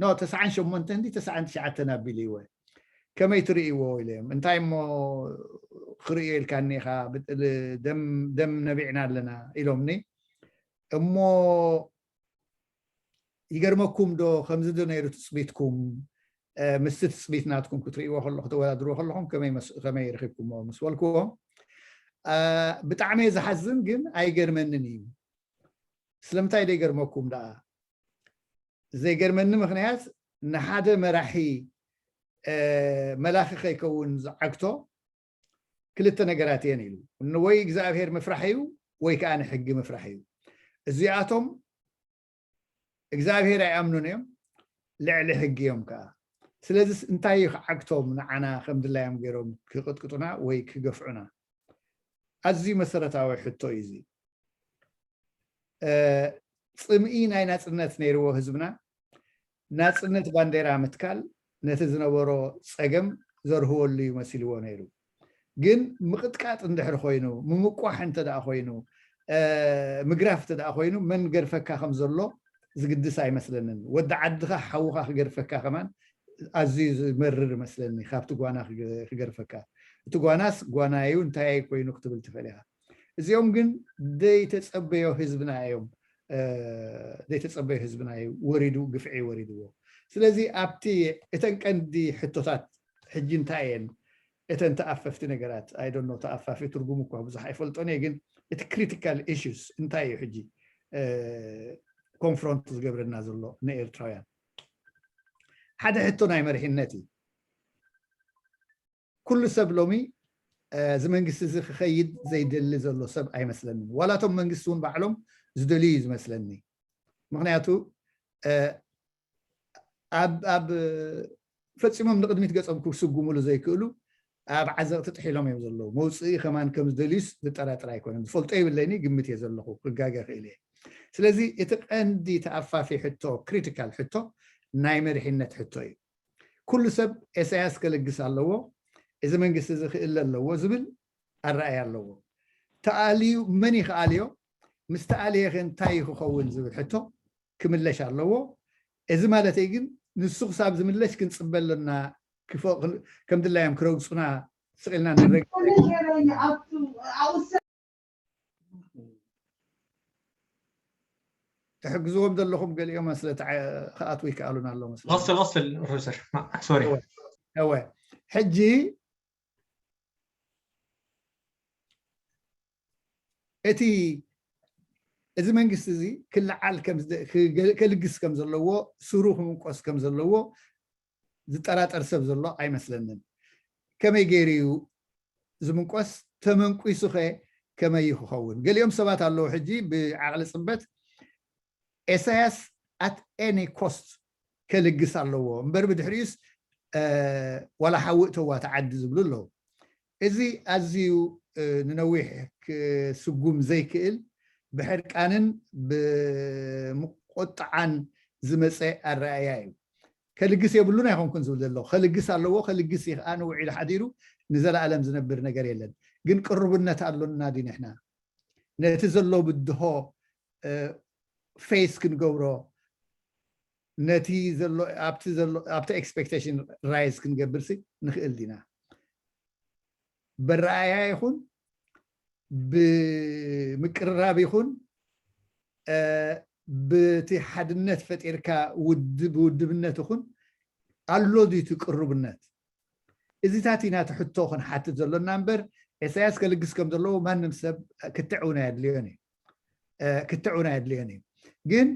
ኖ ተስዓን ሸሞንተን ዲ ተስዓን ትሽዓተን ኣቢሉ ይወ ከመይ ትርእይዎ ኢለ እዮም እንታይ እሞ ክርእዮ ኢልካ እኒኻ ደም ነቢዕና ኣለና ኢሎምኒ እሞ ይገርመኩም ዶ ከምዚ ዶ ነይሩ ትፅቢትኩም ምስቲ ትፅቢት ናትኩም ክትርእይዎ ከለኹ ተወዳድርዎ ከለኹም ከመይ ረኺብኩምዎ ምስ በልክዎም ብጣዕሚ ዝሓዝን ግን ኣይገርመንን እዩ ስለምንታይ ዶ ይገርመኩም ደኣ ዘይገርመኒ ምኽንያት ንሓደ መራሒ መላኺ ከይከውን ዝዓግቶ ክልተ ነገራት እየን ኢሉ ወይ እግዚኣብሔር ምፍራሕ እዩ ወይ ከዓ ንሕጊ ምፍራሕ እዩ እዚኣቶም እግዚኣብሔር ኣይኣምኑን እዮም ልዕሊ ሕጊ እዮም ከዓ ስለዚ እንታይ እዩ ክዓግቶም ንዓና ከም ድላዮም ገይሮም ክቅጥቅጡና ወይ ክገፍዑና ኣዝዩ መሰረታዊ ሕቶ እዩ እዚ ጽምኢ ናይ ናጽነት ነይርዎ ህዝብና። ናጽነት ባንዴራ ምትካል ነቲ ዝነበሮ ጸገም ዘርህወሉ እዩ መሲልዎ ነይሩ። ግን ምቕጥቃጥ እንድሕር ኮይኑ፣ ምምቋሕ እንተ ደኣ ኮይኑ፣ ምግራፍ እንተ ደኣ ኮይኑ፣ መን ገርፈካ ከም ዘሎ ዝግድስ ኣይመስለንን። ወዲ ዓድኻ ሓውኻ ክገርፈካ ከማን ኣዝዩ ዝመርር ይመስለኒ፣ ካብቲ ጓና ክገርፈካ። እቲ ጓናስ ጓናዩ እንታይ ኮይኑ ክትብል ትኽእል ኢኻ። እዚኦም ግን ዘይተጸበዮ ህዝብና እዮም። ዘይተጸበዮ ህዝብና እዩ ወሪዱ፣ ግፍዒ ወሪድዎ። ስለዚ ኣብቲ እተን ቀንዲ ሕቶታት ሕጂ እንታይ እየን? እተን ተኣፈፍቲ ነገራት፣ I don't know፣ ተኣፋፊ ትርጉም እኳ ብዙሕ ኣይፈልጦን እየ፣ ግን እቲ critical issues እንታይ እዩ ሕጂ ኮንፍሮንት ዝገብረና ዘሎ ንኤርትራውያን? ሓደ ሕቶ ናይ መሪሕነት እዩ። ኩሉ ሰብ ሎሚ እዚ መንግስቲ እዚ ክኸይድ ዘይደሊ ዘሎ ሰብ ኣይመስለንን። ዋላ እቶም መንግስቲ እውን ባዕሎም ዝደልዩ እዩ ዝመስለኒ። ምክንያቱ ኣብ ፈፂሞም ንቅድሚት ገፆም ክስጉምሉ ዘይክእሉ ኣብ ዓዘቕቲ ጥሒሎም እዮም ዘለዉ። መውፅኢ ከማን ከም ዝደልዩስ ዝጠራጥር ኣይኮነን። ዝፈልጦ ይብለኒ፣ ግምት እየ ዘለኹ፣ ክጋገ ክእል እየ። ስለዚ እቲ ቀንዲ ተኣፋፊ ሕቶ፣ ክሪቲካል ሕቶ ናይ መሪሕነት ሕቶ እዩ። ኩሉ ሰብ ኤሳያስ ከልግስ ኣለዎ፣ እዚ መንግስቲ እዚ ክእለ ኣለዎ ዝብል ኣረኣያ ኣለዎ። ተኣልዩ መን ይክኣልዮ? ምስ ተኣልየ ከ እንታይ እዩ ክኸውን ዝብል ሕቶ ክምለሽ ኣለዎ። እዚ ማለተይ ግን ንሱ ክሳብ ዝምለሽ ክንፅበ ኣለና። ከም ድላዮም ክረግፁና ስቕ ኢልና ንረግ ትሕግዝዎም ዘለኹም ገሊኦም ስለ ክኣትዉ ይከኣሉን ኣሎ መስለኒ። ቀፅል ቀፅል ፕሮፌሰር። ሶሪ። እወ ሕጂ እቲ እዚ መንግስቲ እዚ ክልዓል ከልግስ ከም ዘለዎ፣ ስሩ ክምንቆስ ከም ዘለዎ ዝጠራጠር ሰብ ዘሎ ኣይመስለንን። ከመይ ገይሩ እዩ ዝምንቆስ? ተመንቂሱ ኸ ከመይ ክኸውን? ገሊኦም ሰባት ኣለዉ ሕጂ ብዓቕሊ ፅበት ኤሳያስ at any cost ከልግስ ኣለዎ እምበር ብድሕሪኡስ ዋላ ሓዊ እተዋ ተዓዲ ዝብሉ ኣለዉ። እዚ ኣዝዩ ንነዊሕ ክስጉም ዘይክእል ብሕርቃንን ብምቁጥዓን ዝመፀ ኣረኣያ እዩ። ከልግስ የብሉን ኣይኮንኩን ዝብል ዘለኹ፣ ከልግስ ኣለዎ። ከልግስ እዩ ከዓ ንውዒሉ ሓዲሩ ንዘለኣለም ዝነብር ነገር የለን። ግን ቅርብነት ኣሎና ድዩ ንሕና? ነቲ ዘሎ ብድሆ ፌስ ክንገብሮ፣ ነቲ ዘሎ ኣብቲ ዘሎ ኣብቲ ኤክስፔክቴሽን ራይዝ ክንገብርሲ ንኽእል ዲና? በረኣያ ይኹን ብምቅርራብ ይኹን ብቲ ሓድነት ፈጢርካ ውድብ ውድብነት ይኹን ኣሎ ድዩ እቲ ቅሩብነት? እዚታት ኢና እቲ ሕቶ ክንሓትት ዘሎና እምበር፣ ኤሳያስ ከልግስ ከም ዘለዎ ማንም ሰብ ክትዕ እውን ኣየድልዮን እዩ። ክትዕ እውን ኣየድልዮን እዩ። ግን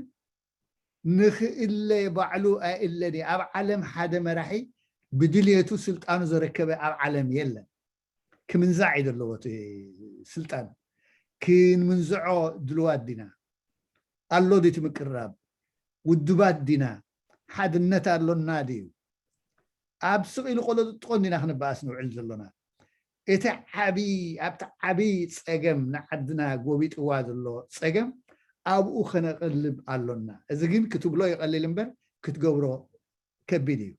ንኽእለ ባዕሉ ኣይእለን እዩ። ኣብ ዓለም ሓደ መራሒ ብድልየቱ ስልጣኑ ዘረከበ ኣብ ዓለም የለን። ክምንዛዕ እዩ ዘለዎ እቲ ስልጣን። ክንምንዝዖ ድልዋት ዲና? ኣሎ ድዩ እቲ ምቅርራብ? ውድባት ዲና? ሓድነት ኣሎና ድዩ? ኣብ ስቕ ኢሉ ቆሎ ጥጥቆ እንዲና ክንበኣስ ንውዕል ዘሎና? እቲ ዓብዪ ኣብቲ ዓብዪ ፀገም ንዓድና ጎቢጥዋ ዘሎ ፀገም ኣብኡ ከነቕልብ ኣሎና። እዚ ግን ክትብሎ ይቐልል እምበር ክትገብሮ ከቢድ እዩ።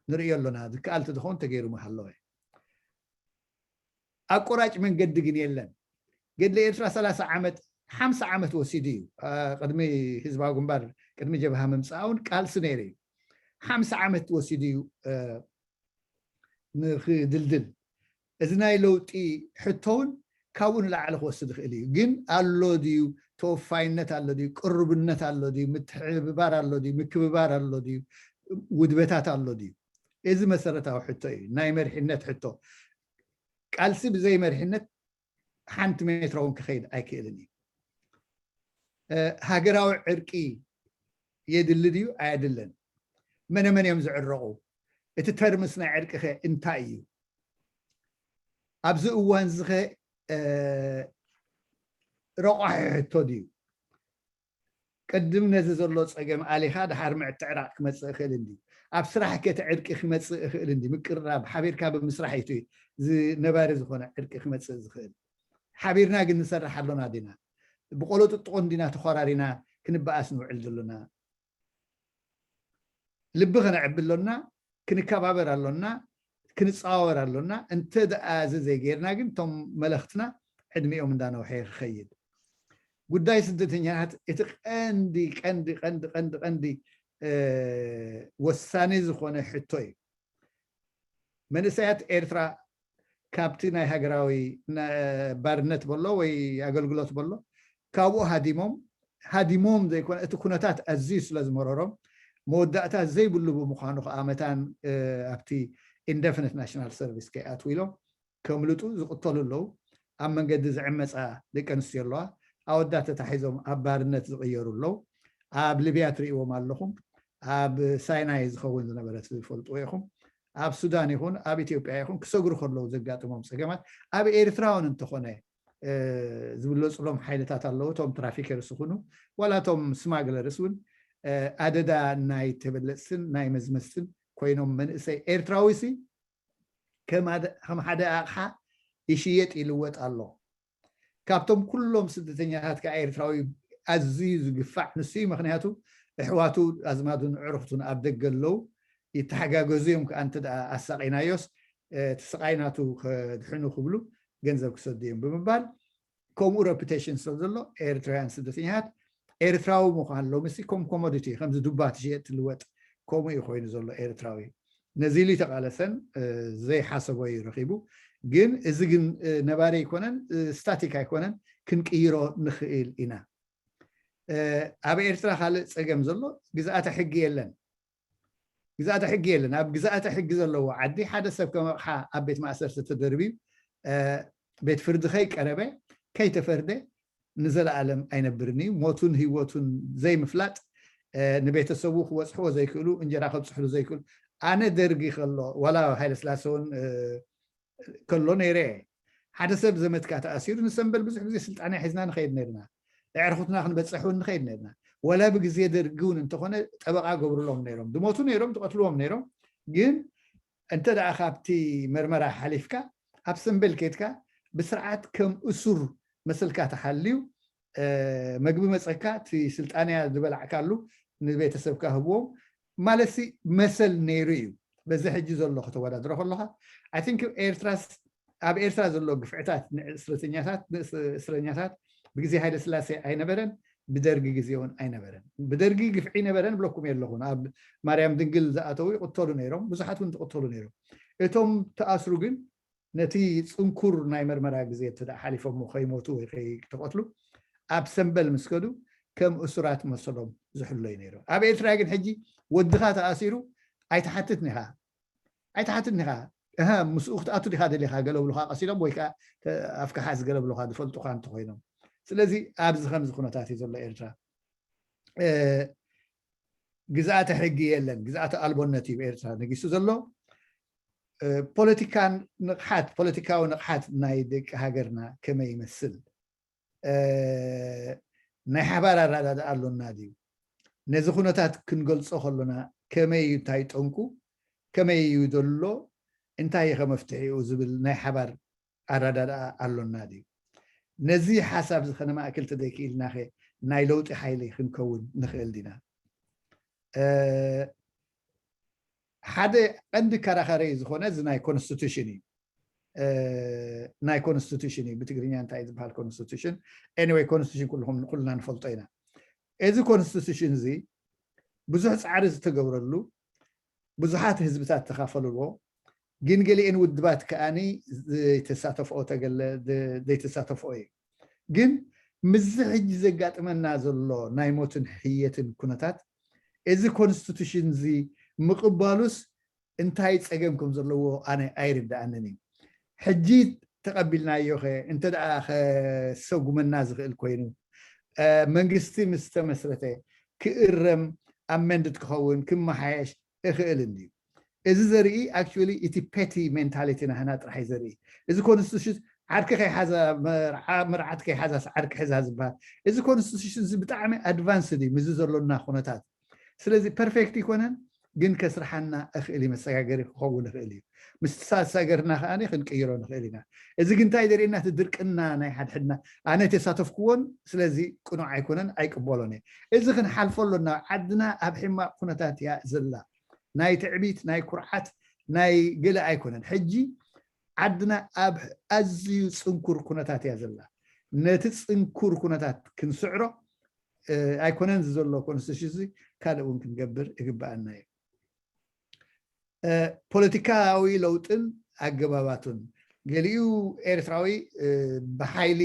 ንርእዮ ኣሎና። ዝከኣል ተዝኸውን ተገይሩ ምሃለወ። ኣቆራጭ መንገዲ ግን የለን። ገድሊ ኤርትራ ሰላሳ ዓመት ሓምሳ ዓመት ወሲዱ እዩ። ቅድሚ ህዝባዊ ግንባር ቅድሚ ጀብሃ ምምፃእ እውን ቃልሲ ነይሩ እዩ። ሓምሳ ዓመት ወሲዱ እዩ ንክድልድል። እዚ ናይ ለውጢ ሕቶ እውን ካብኡ ንላዕሊ ክወስድ ይኽእል እዩ። ግን ኣሎ ድዩ? ተወፋይነት ኣሎ ድዩ? ቅሩብነት ኣሎ ድዩ? ምትሕብባር ኣሎ ድዩ? ምክብባር ኣሎ ድዩ? ውድበታት ኣሎ ድዩ? እዚ መሰረታዊ ሕቶ እዩ፣ ናይ መሪሕነት ሕቶ። ቃልሲ ብዘይ መሪሕነት ሓንቲ ሜትሮ እውን ክኸይድ ኣይክእልን እዩ። ሃገራዊ ዕርቂ የድሊ ድዩ ኣየድልን? መነ መን እዮም ዝዕረቑ? እቲ ተርምስ ናይ ዕርቂ ኸ እንታይ እዩ? ኣብዚ እዋን እዚ ኸ ረቋሒ ሕቶ ድዩ? ቅድም ነዚ ዘሎ ፀገም ኣሊኻ ድሓር ምዕትዕራቕ ክመፅእ ይኽእል እንድዩ። ኣብ ስራሕ ከ እቲ ዕርቂ ክመፅእ ይኽእል እንድዩ። ምቅርራብ ሓቢርካ ብምስራሕ እዩ እቲ ነባሪ ዝኾነ ዕርቂ ክመፅእ ዝኽእል። ሓቢርና ግን ንሰርሕ ኣሎና ዲና? ብቆሎ ጥጥቆ እንዲና ተኾራሪና ክንበኣስ ንውዕል ዘሎና። ልቢ ከነዕቢ ኣሎና፣ ክንከባበር ኣሎና፣ ክንጸዋወር ኣሎና። እንተ ደኣ እዚ ዘይጌርና ግን እቶም መለኽትና ዕድሚኦም እንዳነውሐ ክኸይድ። ጉዳይ ስደተኛታት እቲ ቀንዲ ቀንዲ ቀንዲ ቀንዲ ቀንዲ ወሳኒ ዝኾነ ሕቶ እዩ። መንእሰያት ኤርትራ ካብቲ ናይ ሃገራዊ ባርነት በሎ ወይ ኣገልግሎት በሎ ካብኡ ሃዲሞም ሃዲሞም ዘይኮነ እቲ ኩነታት ኣዝዩ ስለ ዝመረሮም መወዳእታ ዘይብሉ ብምዃኑ ከዓ መታን ኣብቲ indefinite national service ከይኣትዉ ኢሎም ከምልጡ ዝቕተሉ ኣለዉ። ኣብ መንገዲ ዝዕመፃ ደቂ ኣንስትዮ ኣለዋ። ኣወዳት ተታሒዞም ኣብ ባርነት ዝቕየሩ ኣለዉ። ኣብ ሊብያ ትርእይዎም ኣለኹም። ኣብ ሳይናይ ዝኸውን ዝነበረ ትፈልጥዎ ኢኹም። ኣብ ሱዳን ይኹን ኣብ ኢትዮጵያ ይኹን ክሰግሩ ከለዉ ዘጋጥሞም ፀገማት ኣብ ኤርትራ እውን እንተኾነ ዝብለፁሎም ሓይልታት ኣለዉ። እቶም ትራፊከርስ ይኹኑ ዋላ እቶም ስማግለርስ እውን ኣደዳ ናይ ተበለፅትን ናይ መዝመዝትን ኮይኖም መንእሰይ ኤርትራዊ ሲ ከም ሓደ ኣቕሓ ይሽየጥ ይልወጥ ኣሎ። ካብቶም ኩሎም ስደተኛታት ከዓ ኤርትራዊ ኣዝዩ ዝግፋዕ ንሱ እዩ። ምክንያቱ ኣሕዋቱ ኣዝማዱን ዕሩኽቱን ኣብ ደገ ኣለዉ ይተሓጋገዙ እዮም። ከዓ እንተ ኣሳቂናዮስ እቲ ስቃይ ናቱ ከድሕኑ ክብሉ ገንዘብ ክሰዱ እዮም ብምባል ከምኡ reputation ስለ ዘሎ ኤርትራውያን ስደተኛታት ኤርትራዊ ምዃን ሎምሲ ከም commodity ከምዚ ዱባ ትሽየጥ ትልወጥ ከምኡ እዩ ኮይኑ ዘሎ ኤርትራዊ። ነዚ ኢሉ ተቓለሰን ዘይሓሰቦ እዩ ረኺቡ። ግን እዚ ግን ነባሪ ኣይኮነን፣ static ኣይኮነን፣ ክንቅይሮ ንኽእል ኢና። ኣብ ኤርትራ ካልእ ጸገም ዘሎ ግዝኣተ ሕጊ የለን። ግዝኣተ ሕጊ የለን። ኣብ ግዝኣተ ሕጊ ዘለዎ ዓዲ ሓደ ሰብ ከም ኣቕሓ ኣብ ቤት ማእሰርቲ ተደርብዩ ቤት ፍርዲ ከይቀረበ ከይተፈርደ ንዘለኣለም ኣይነብርን እዩ። ሞቱን ህይወቱን ዘይምፍላጥ ንቤተሰቡ ክበፅሕዎ ዘይክእሉ እንጀራ ከብፅሕሉ ዘይክእሉ ኣነ ደርጊ ከሎ ዋላ ሃይለስላሰ እውን ከሎ ነይረ ሓደ ሰብ ዘመትካ ተኣሲሩ ንሰንበል ብዙሕ ግዜ ስልጣና ሒዝና ንኸይድ ነርና። ኣዕርኹትና ክንበፅሕ እውን ንኸይድ ነርና። ወላ ብግዜ ደርጊ እውን እንተኾነ ጠበቃ ገብርሎም ነይሮም። ድሞቱ ነይሮም፣ ትቐትልዎም ነይሮም። ግን እንተ ደኣ ካብቲ መርመራ ሓሊፍካ ኣብ ሰንበል ኬድካ ብስርዓት ከም እሱር መስልካ ተሓልዩ መግቢ መፀካ እቲ ስልጣንያ ዝበላዕካሉ ንቤተሰብካ ህብዎም ማለት ሲ መሰል ነይሩ እዩ። በዚ ሕጂ ዘሎ ከተወዳድሮ ከለካ I think ኤርትራስ ኣብ ኤርትራ ዘሎ ግፍዕታት ንእስረተኛታት ንእስረኛታት ብግዜ ሃይለ ስላሴ ኣይነበረን፣ ብደርጊ ግዜ እውን ኣይነበረን። ብደርጊ ግፍዒ ነበረ ንብለኩም የለኹን። ኣብ ማርያም ድንግል ዝኣተዉ ይቕተሉ ነይሮም፣ ብዙሓት እውን ትቕተሉ ነይሮም። እቶም ተኣስሩ ግን ነቲ ፅንኩር ናይ መርመራ ግዜ እተ ሓሊፎሞ ከይሞቱ ወይ ከይተቐትሉ ኣብ ሰንበል ምስ ከዱ ከም እሱራት መሰሎም ዝሕለዩ ነይሮም። ኣብ ኤርትራ ግን ሕጂ ወድኻ ተኣሲሩ ኣይትሓትት ኒኻ ኣይትሓትት ኒኻ እሀ ምስኡ ክትኣቱ ዲኻ ደሊኻ ገለ ብሉኻ ቀሲሎም ወይ ከዓ ኣፍካ ሓዝ ገለ ብሉኻ ዝፈልጡኻ እንተኮይኖም። ስለዚ ኣብዚ ከምዚ ኩነታት እዩ ዘሎ ኤርትራ። ግዝኣተ ሕጊ የለን፣ ግዝኣተ ኣልቦነት እዩ ኤርትራ ነጊሱ ዘሎ። ፖለቲካ ንቕሓት ፖለቲካዊ ንቕሓት ናይ ደቂ ሃገርና ከመይ ይመስል? ናይ ሓባር ኣረዳድኣ ኣሎና ድዩ? ነዚ ኩነታት ክንገልጾ ከሎና ከመይ እዩ እንታይ ጠንቁ ከመይ እዩ ዘሎ እንታይ እዩ ከመፍትሒኡ ዝብል ናይ ሓባር ኣረዳድኣ ኣሎና ድዩ? ነዚ ሓሳብ እዚ ከነማእክል ተደይክኢልናኸ ናይ ለውጢ ሓይሊ ክንከውን ንኽእል ዲና? ሓደ ቀንዲ ከራኸሪ ዝኾነ እዚ ናይ ኮንስቲቱሽን እዩ። ናይ ኮንስቲቱሽን እዩ ብትግርኛ እንታይ ዝበሃል ኮንስቲቱሽን? Anyway ኮንስቲቱሽን ኩልኩም ኩልና ንፈልጦ ኢና። እዚ ኮንስቲቱሽን እዚ ብዙሕ ፃዕሪ ዝተገብረሉ ብዙሓት ህዝብታት ተኻፈልዎ ግን ገሊኤን ውድባት ከኣኒ ዘይተሳተፍኦ ተገለ ዘይተሳተፍኦ እዩ። ግን ምስዚ ሕጂ ዘጋጥመና ዘሎ ናይ ሞትን ሕየትን ኩነታት እዚ ኮንስቲቱሽን እዚ ምቕባሉስ እንታይ ፀገም ከም ዘለዎ ኣነ ኣይርድኣንን እዩ። ሕጂ ተቐቢልናዮ ኸ እንተ ደኣ ከሰጉመና ዝኽእል ኮይኑ መንግስቲ ምስ ተመስረተ ክእረም ኣመንድድ ክኸውን ክመሓየሽ እኽእል እንድዩ። እዚ ዘርኢ actually እቲ ፔቲ ሜንታሊቲ ናህና ጥራሕ እዩ ዘርኢ። እዚ ኮንስቲቱሽን ዓርኪ ከይሓዛ መርዓት ከይሓዛስ ዓርኪ ሕዛ ዝበሃል እዚ ኮንስቲቱሽን እዚ ብጣዕሚ ኣድቫንስድ እዩ ምስዚ ዘሎና ኩነታት። ስለዚ ፐርፌክት ይኮነን ግን ከስርሓና እኽእል እዩ፣ መሰጋገሪ ክኸውን ይኽእል እዩ። ምስ ተሰጋገርና ከኣ ክንቅይሮ ንኽእል ኢና። እዚ ግን እንታይ ዘርእየና? እቲ ድርቅና ናይ ሓድሕድና፣ ኣነ ተሳተፍኩዎን ስለዚ ቅኑዕ ኣይኮነን ኣይቅበሎን እየ። እዚ ክንሓልፎ ኣሎና። ዓድና ኣብ ሕማቕ ኩነታት እያ ዘላ። ናይ ትዕቢት፣ ናይ ኩርዓት፣ ናይ ገለ ኣይኮነን። ሕጂ ዓድና ኣብ ኣዝዩ ጽንኩር ኩነታት እያ ዘላ። ነቲ ጽንኩር ኩነታት ክንስዕሮ ኣይኮነን ዘሎ ኮንስቲቱሽን ካልእ እውን ክንገብር ይግብኣና እዩ። ፖለቲካዊ ለውጥን ኣገባባቱን፣ ገሊኡ ኤርትራዊ ብሓይሊ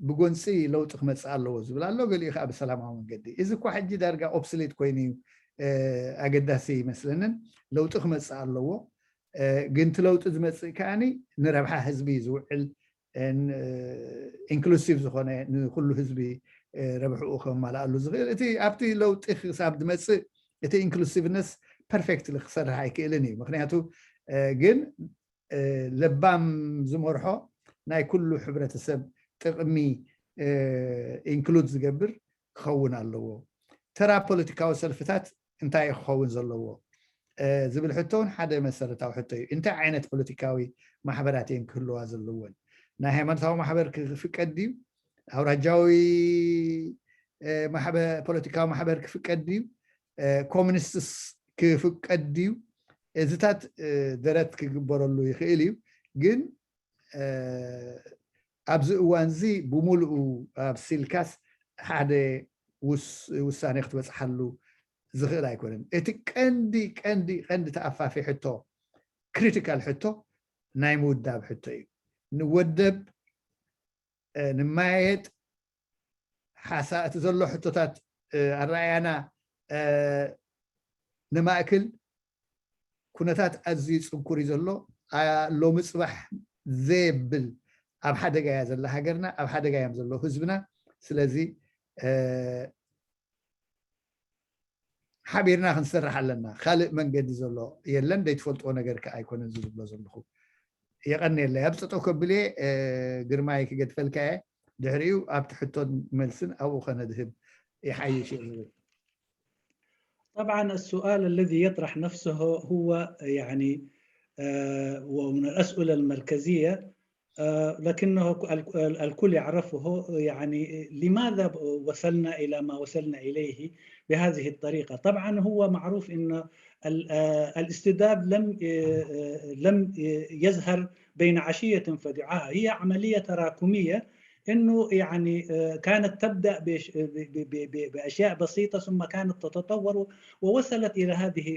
ብጎንፂ ለውጢ ክመፅእ ኣለዎ ዝብል ኣሎ፣ ገሊኡ ከዓ ብሰላማዊ መንገዲ። እዚ እኳ ሕጂ ዳርጋ ኦብስሌት ኮይኑ እዩ፣ ኣገዳሲ ይመስለንን። ለውጢ ክመፅእ ኣለዎ፣ ግን እቲ ለውጢ ዝመፅእ ከዓኒ ንረብሓ ህዝቢ ዝውዕል ኢንክሉሲቭ ዝኾነ ንኩሉ ህዝቢ ረብሕኡ ከማልኣሉ ዝኽእል፣ እቲ ኣብቲ ለውጢ ክሳብ ዝመፅእ እቲ ኢንክሉሲቭነስ ፐርፌክትሊ ክሰርሕ ኣይክእልን እዩ። ምክንያቱ ግን ለባም ዝመርሖ ናይ ኩሉ ሕብረተሰብ ጥቕሚ ኢንክሉድ ዝገብር ክኸውን ኣለዎ። ተራ ፖለቲካዊ ሰልፍታት እንታይ ክኸውን ዘለዎ ዝብል ሕቶ እውን ሓደ መሰረታዊ ሕቶ እዩ። እንታይ ዓይነት ፖለቲካዊ ማሕበራት እየን ክህልዋ ዘለወን? ናይ ሃይማኖታዊ ማሕበር ክፍቀድ ድዩ? ኣውራጃዊ ፖለቲካዊ ማሕበር ክፍቀድ ድዩ? ኮሚኒስትስ ክፍቀድ ድዩ? እዚታት ደረት ክግበረሉ ይኽእል እዩ። ግን ኣብዚ እዋን እዚ ብምሉኡ ኣብሲልካስ ሓደ ውሳኔ ክትበፅሓሉ ዝኽእል ኣይኮነን። እቲ ቀንዲ ቀንዲ ቀንዲ ተኣፋፊ ሕቶ፣ ክሪቲካል ሕቶ ናይ ምውዳብ ሕቶ እዩ። ንወደብ፣ ንማየጥ፣ ሓሳ እቲ ዘሎ ሕቶታት ኣረኣያና ንማእክል ኩነታት ኣዝዩ ጽንኩር እዩ ዘሎ። ሎሚ ጽባሕ ዘየብል ኣብ ሓደጋ እያ ዘላ ሃገርና፣ ኣብ ሓደጋ እዮም ዘለዉ ህዝብና። ስለዚ ሓቢርና ክንሰርሕ ኣለና። ካልእ መንገዲ ዘሎ የለን። ዘይትፈልጥዎ ነገር ከ ኣይኮነን ዝብሎ ዘለኹ። የቐንየለይ። ኣብ ጠጠው ከብል እየ፣ ግርማይ ክገድፈልካ እየ። ድሕሪኡ ኣብቲ ሕቶን መልስን ኣብኡ ከነድህብ ይሓይሽ እየ ዝብል። طبعا السؤال الذي يطرح نفسه هو يعني ومن الأسئلة المركزية، لكنه الكل يعرفه، يعني لماذا وصلنا إلى ما وصلنا إليه بهذه الطريقة؟ طبعا هو معروف أن الاستبداد لم لم يزهر بين عشية فضحاها، هي عملية تراكمية، انه يعني كانت تبدا باشياء بسيطه ثم كانت تتطور ووصلت الى هذه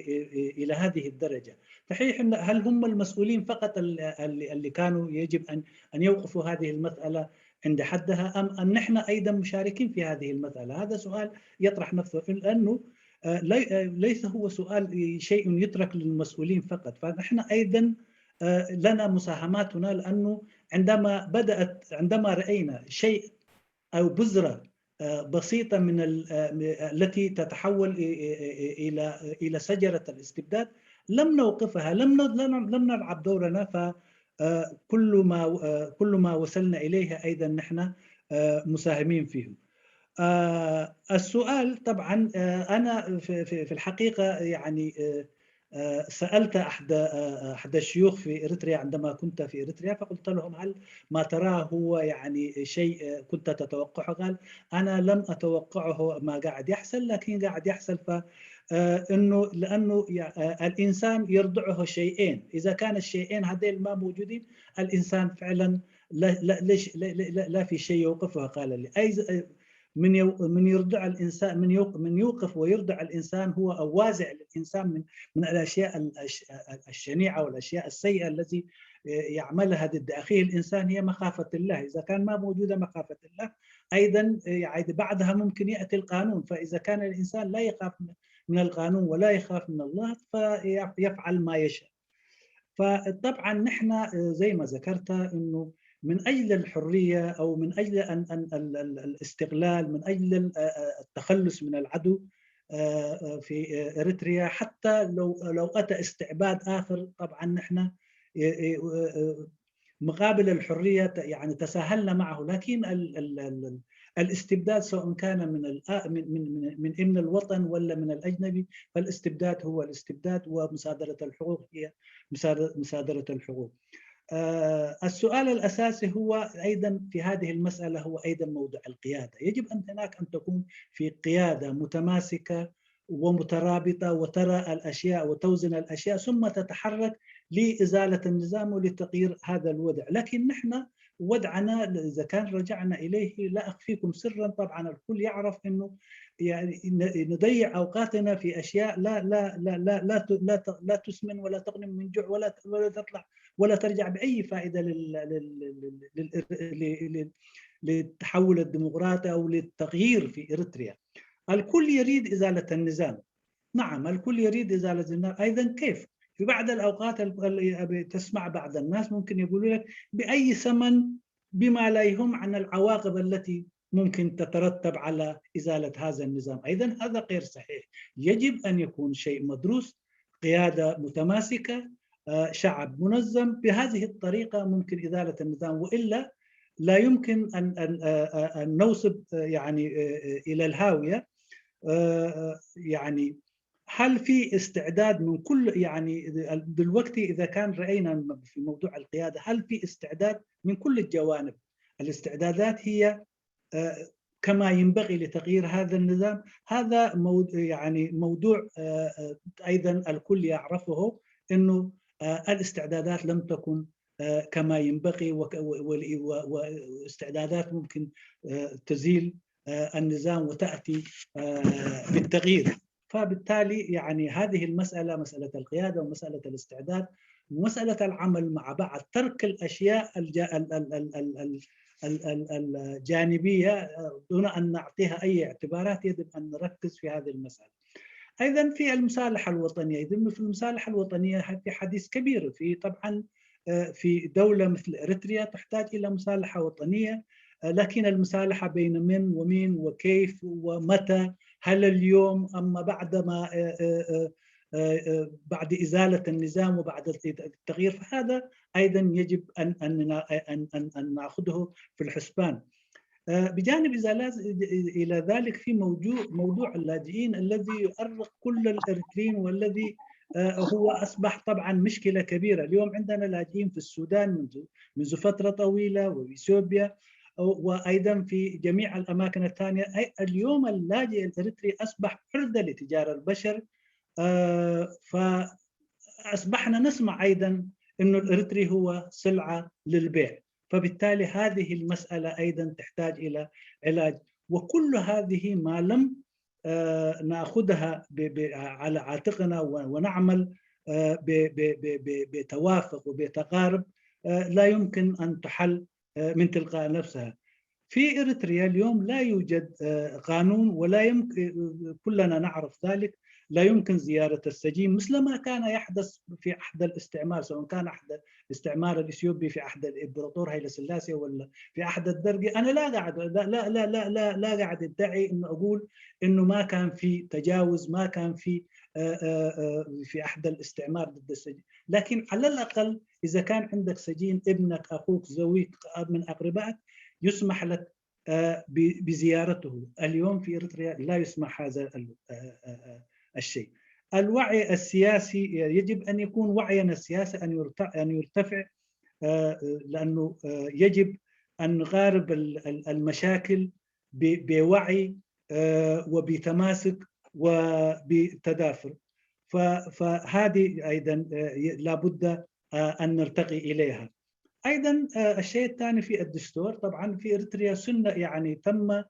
الى هذه الدرجه. صحيح، هل هم المسؤولين فقط اللي كانوا يجب ان ان يوقفوا هذه المساله عند حدها، ام ان نحن ايضا مشاركين في هذه المساله؟ هذا سؤال يطرح نفسه، لانه ليس هو سؤال شيء يترك للمسؤولين فقط، فنحن ايضا لنا مساهماتنا، لانه عندما بدات عندما راينا شيء او بذره بسيطه من التي تتحول الى الى شجره الاستبداد، لم نوقفها، لم لم نلعب دورنا، فكل ما كل ما وصلنا اليه ايضا نحن مساهمين فيه. السؤال طبعا انا في الحقيقه يعني سألت أحد أحد الشيوخ في إريتريا عندما كنت في إريتريا، فقلت لهم: "هل ما تراه هو يعني شيء كنت تتوقعه؟" قال: "أنا لم أتوقعه ما قاعد يحصل، لكن قاعد يحصل." ف إنه لأنه الإنسان يرضعه شيئين، إذا كان الشيئين هذين ما موجودين، الإنسان فعلا لا لا ليش لا, لا, لا في شيء يوقفه. قال لي: "أي من من يرضع الانسان، من من يوقف ويرضع الانسان هو او وازع للانسان من من الاشياء الشنيعه والاشياء السيئه التي يعملها ضد اخيه الانسان هي مخافه الله. اذا كان ما موجوده مخافه الله، ايضا يعني بعدها ممكن ياتي القانون. فاذا كان الانسان لا يخاف من القانون ولا يخاف من الله، فيفعل ما يشاء." فطبعا نحن زي ما ذكرت انه من اجل الحريه او من اجل ان الاستقلال، من اجل التخلص من العدو في اريتريا، حتى لو لو اتى استعباد اخر، طبعا نحن مقابل الحريه يعني تساهلنا معه. لكن الاستبداد سواء كان من الآ- من من من من ابن الوطن ولا من الاجنبي، فالاستبداد هو الاستبداد، ومصادره الحقوق هي مصادره الحقوق. آه، السؤال الاساسي هو ايضا في هذه المساله هو ايضا موضوع القياده. يجب ان هناك ان تكون في قياده متماسكه ومترابطه وترى الاشياء وتوزن الاشياء ثم تتحرك لازاله النظام ولتغيير هذا الوضع. لكن نحن وضعنا اذا كان رجعنا اليه لا اخفيكم سرا، طبعا الكل يعرف انه يعني نضيع اوقاتنا في اشياء لا لا لا لا لا لا تسمن ولا تغنم من جوع ولا ولا تطلع ولا ترجع باي فائده لل لل لل للتحول الديمقراطي او للتغيير في اريتريا. الكل يريد ازاله النظام، نعم الكل يريد ازاله النظام، ايضا كيف؟ في بعض الاوقات تسمع بعض الناس ممكن يقولوا لك باي ثمن، بما لا يهم عن العواقب التي ممكن تترتب على ازاله هذا النظام. ايضا هذا غير صحيح، يجب ان يكون شيء مدروس، قياده متماسكه، شعب منظم، بهذه الطريقه ممكن ازاله النظام، والا لا يمكن ان ان ان نوصب يعني الى الهاويه. يعني هل في استعداد من كل، يعني دلوقتي اذا كان راينا في موضوع القياده، هل في استعداد من كل الجوانب؟ الاستعدادات هي كما ينبغي لتغيير هذا النظام. هذا يعني موضوع ايضا الكل يعرفه، انه الاستعدادات لم تكن كما ينبغي، واستعدادات ممكن تزيل النظام وتاتي بالتغيير. فبالتالي يعني هذه المساله، مساله القياده ومساله الاستعداد ومساله العمل مع بعض، ترك الاشياء الجانبيه دون ان نعطيها اي اعتبارات، يجب ان نركز في هذه المساله. ايضا في المصالحه الوطنيه، يتم في المصالحه الوطنيه في حديث كبير في طبعا في دوله مثل اريتريا تحتاج الى مصالحه وطنيه، لكن المصالحه بين من ومين وكيف ومتى؟ هل اليوم؟ اما بعد ما بعد ازاله النظام وبعد التغيير، فهذا ايضا يجب ان ان ان ان ناخذه في الحسبان. بجانب ازاله الى ذلك في موضوع موضوع اللاجئين الذي يؤرق كل الاريتريين، والذي هو اصبح طبعا مشكله كبيره. اليوم عندنا لاجئين في السودان منذ منذ فتره طويله، واثيوبيا، وايضا في جميع الاماكن الثانيه. اليوم اللاجئ الاريتري اصبح عرضه لتجار البشر. فاصبحنا نسمع ايضا انه الاريتري هو سلعه للبيع، فبالتالي هذه المساله ايضا تحتاج الى علاج. وكل هذه ما لم ناخذها على عاتقنا ونعمل بتوافق وبتقارب، لا يمكن ان تحل من تلقاء نفسها. في اريتريا اليوم لا يوجد قانون، ولا يمكن، كلنا نعرف ذلك، لا يمكن زياره السجين مثل ما كان يحدث في عهد الاستعمار، سواء كان عهد الاستعمار الاثيوبي في عهد الامبراطور هيلي سلاسي ولا في عهد الدرقي. انا لا قاعد لا لا لا لا لا, لا قاعد ادعي انه اقول انه ما كان في تجاوز، ما كان في في عهد الاستعمار ضد السجين، لكن على الاقل اذا كان عندك سجين، ابنك، اخوك، زويك، من اقربائك، يسمح لك بزيارته. اليوم في اريتريا لا يسمح هذا الشيء. الوعي السياسي يجب ان يكون وعينا السياسي ان يرتفع، ان يرتفع، لانه يجب ان نغارب المشاكل بوعي وبتماسك وبتدافر. فهذه ايضا لابد ان نرتقي اليها. ايضا الشيء الثاني في الدستور، طبعا في اريتريا سنه يعني تم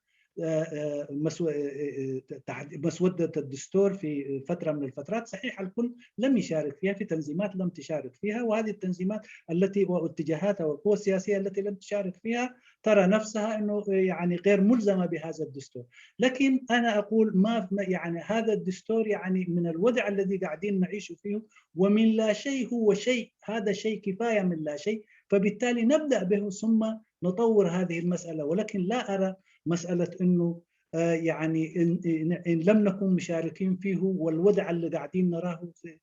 مسوده الدستور في فتره من الفترات. صحيح الكل لم يشارك فيها، في تنظيمات لم تشارك فيها، وهذه التنظيمات التي واتجاهاتها والقوى السياسيه التي لم تشارك فيها ترى نفسها انه يعني غير ملزمه بهذا الدستور. لكن انا اقول ما يعني هذا الدستور يعني من الوضع الذي قاعدين نعيش فيه، ومن لا شيء هو شيء، هذا شيء كفايه من لا شيء، فبالتالي نبدا به ثم نطور هذه المساله. ولكن لا ارى مساله انه يعني إن, إن لم نكن مشاركين فيه، والوضع اللي قاعدين نراه في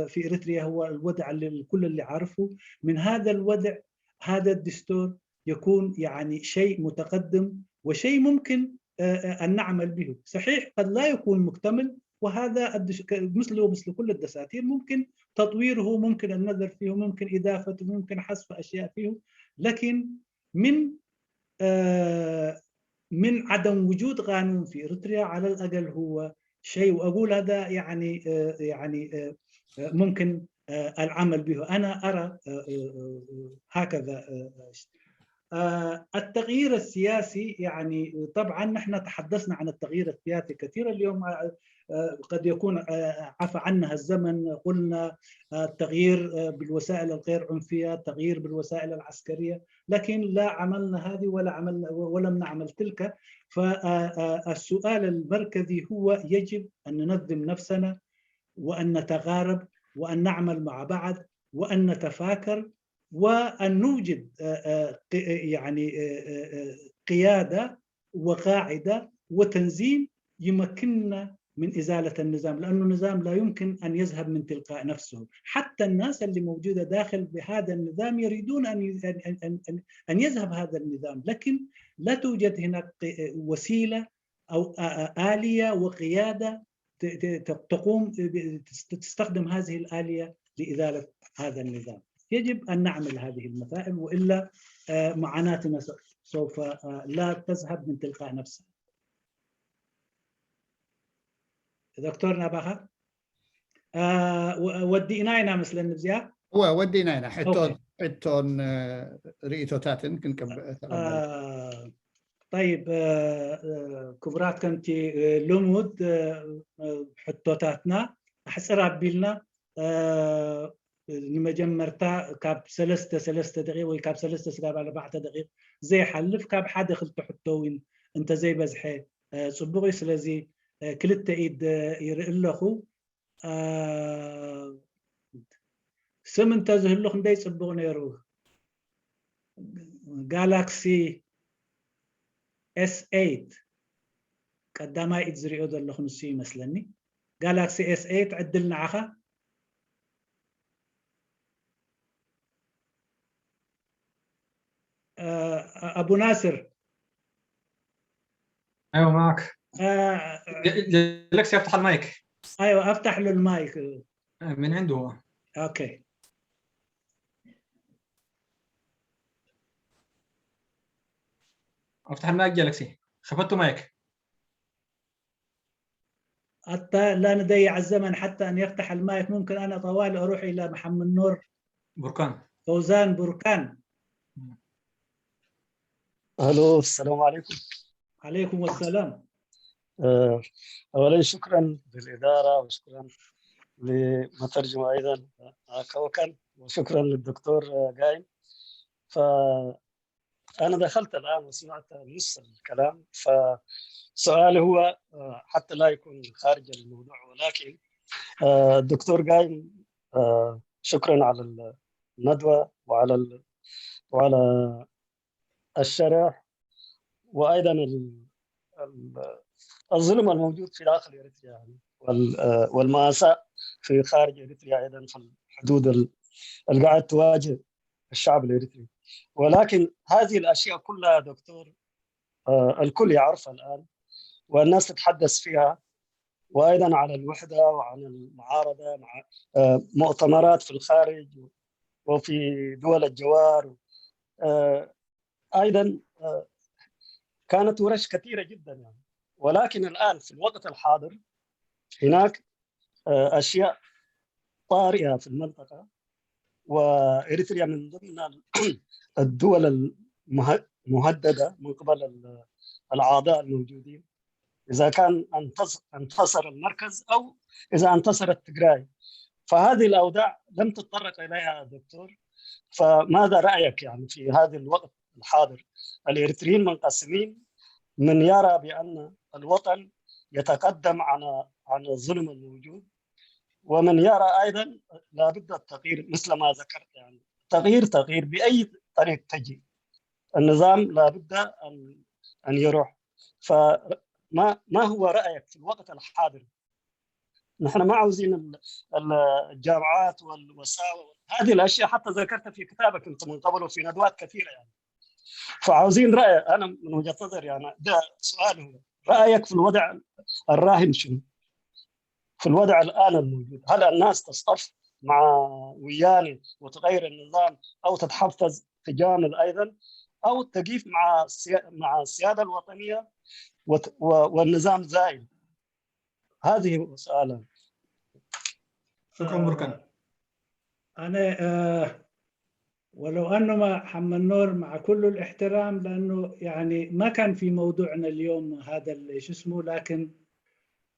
في اريتريا هو الوضع اللي الكل اللي عارفه. من هذا الوضع هذا الدستور يكون يعني شيء متقدم وشيء ممكن أن نعمل به. صحيح، قد لا يكون مكتمل، وهذا مثله مثل كل الدساتير، ممكن تطويره، ممكن النظر فيه، ممكن إضافته، ممكن حذف أشياء فيه، لكن من من عدم وجود قانون في إريتريا على الأقل هو شيء، وأقول هذا يعني يعني ممكن العمل به. أنا أرى هكذا. التغيير السياسي، يعني طبعا نحن تحدثنا عن التغيير السياسي كثيرا اليوم، قد يكون عفى عنها الزمن، قلنا التغيير بالوسائل الغير عنفية، التغيير بالوسائل العسكرية، لكن لا عملنا هذه ولا عملنا ولم نعمل تلك. فالسؤال المركزي هو يجب أن ننظم نفسنا وأن نتقارب وأن نعمل مع بعض وأن نتفاكر وأن نوجد يعني قيادة وقاعدة وتنظيم يمكننا من إزالة النظام، لأن النظام لا يمكن أن يذهب من تلقاء نفسه. حتى الناس اللي موجودة داخل بهذا النظام يريدون أن أن أن أن يذهب هذا النظام، لكن لا توجد هناك وسيلة أو آلية وقيادة تقوم تستخدم هذه الآلية لإزالة هذا النظام. يجب أن نعمل هذه المسائل، وإلا معاناتنا سوف لا تذهب من تلقاء نفسها. ዶክተር ናባኻ ወዲእና ኢና መስለኒ። እዚኣ እወ ወዲእና ኢና። ሕቶን ሕቶን ርእቶታትን ክንቅበል። طيب ክቡራት፣ ከምቲ ልሙድ ሕቶታትና ኣሕፅር ኣቢልና ንመጀመርታ ካብ ሰለስተ ሰለስተ ደቂቕ ወይ ካብ ሰለስተ ስጋብ ኣርባዕተ ደቂቕ ዘይሓልፍ ካብ ሓደ ክልተ ሕቶ እውን እንተዘይበዝሐ ፅቡቕ እዩ። ስለዚ ክልተ ኢድ ይርኢ ኣለኹ። ስም እንተዝህሉ ክንደይ ፅቡቕ ነይሩ። ጋላክሲ ኤስ ኤይት ቀዳማይ ኢድ ዝሪኦ ዘለኹ ንሱ ይመስለኒ። ጋላክሲ ኤስ ኤይት ዕድል ንዓኻ። ኣቡ ናስር ايوه معك. جالكسي افتح المايك. ايوه افتح له المايك. من عنده هو. اوكي. افتح المايك جالكسي، خفضت مايك. حتى لا نضيع الزمن حتى أن يفتح المايك، ممكن أنا طوالي أروح إلى محمد نور بركان. فوزان بركان. ألو، السلام عليكم. عليكم السلام. أولا شكرا للإدارة وشكرا لمترجم أيضا كوكن، وشكرا للدكتور قايم. فأنا دخلت الآن وسمعت نص الكلام، فسؤالي هو حتى لا يكون خارج الموضوع، ولكن الدكتور قايم، شكرا على الندوة وعلى وعلى الشرح، وايضا الظلم الموجود في داخل اريتريا، يعني، والماساه في خارج اريتريا ايضا في الحدود اللي قاعد تواجه الشعب الاريتري. ولكن هذه الاشياء كلها دكتور الكل يعرفها الان، والناس تتحدث فيها، وايضا على الوحده وعن المعارضه مع مؤتمرات في الخارج وفي دول الجوار. ايضا كانت ورش كثيره جدا، يعني. ولكن الان في الوقت الحاضر هناك اشياء طارئه في المنطقه، واريتريا من ضمن الدول المهدده من قبل الاعضاء الموجودين، اذا كان انتصر المركز او اذا انتصرت تجراي. فهذه الاوضاع لم تتطرق اليها دكتور، فماذا رايك، يعني، في هذا الوقت الحاضر؟ الاريتريين منقسمين، من يرى بان الوطن يتقدم عن عن الظلم الموجود، ومن يرى ايضا لابد التغيير مثل ما ذكرت، يعني، تغيير تغيير باي طريق تجي، النظام لابد ان ان يروح. فما ما هو رايك في الوقت الحاضر؟ نحن ما عاوزين الجامعات والوساوة، هذه الاشياء حتى ذكرتها في كتابك انت من قبل وفي ندوات كثيره، يعني. فعاوزين رأي، أنا من وجهة نظري، أنا ده سؤال هو، رأيك في الوضع الراهن شنو؟ في الوضع الآن الموجود، هل الناس تصطف مع وياني وتغير النظام، أو تتحفز تجامل أيضا، أو تقيف مع السيا- مع السيادة الوطنية وت- و- والنظام زايد؟ هذه هو سؤاله. شكرا بركان. أنا آه ولو أنه ما حمد نور، مع كل الاحترام، لأنه يعني ما كان في موضوعنا اليوم هذا اللي شو اسمه، لكن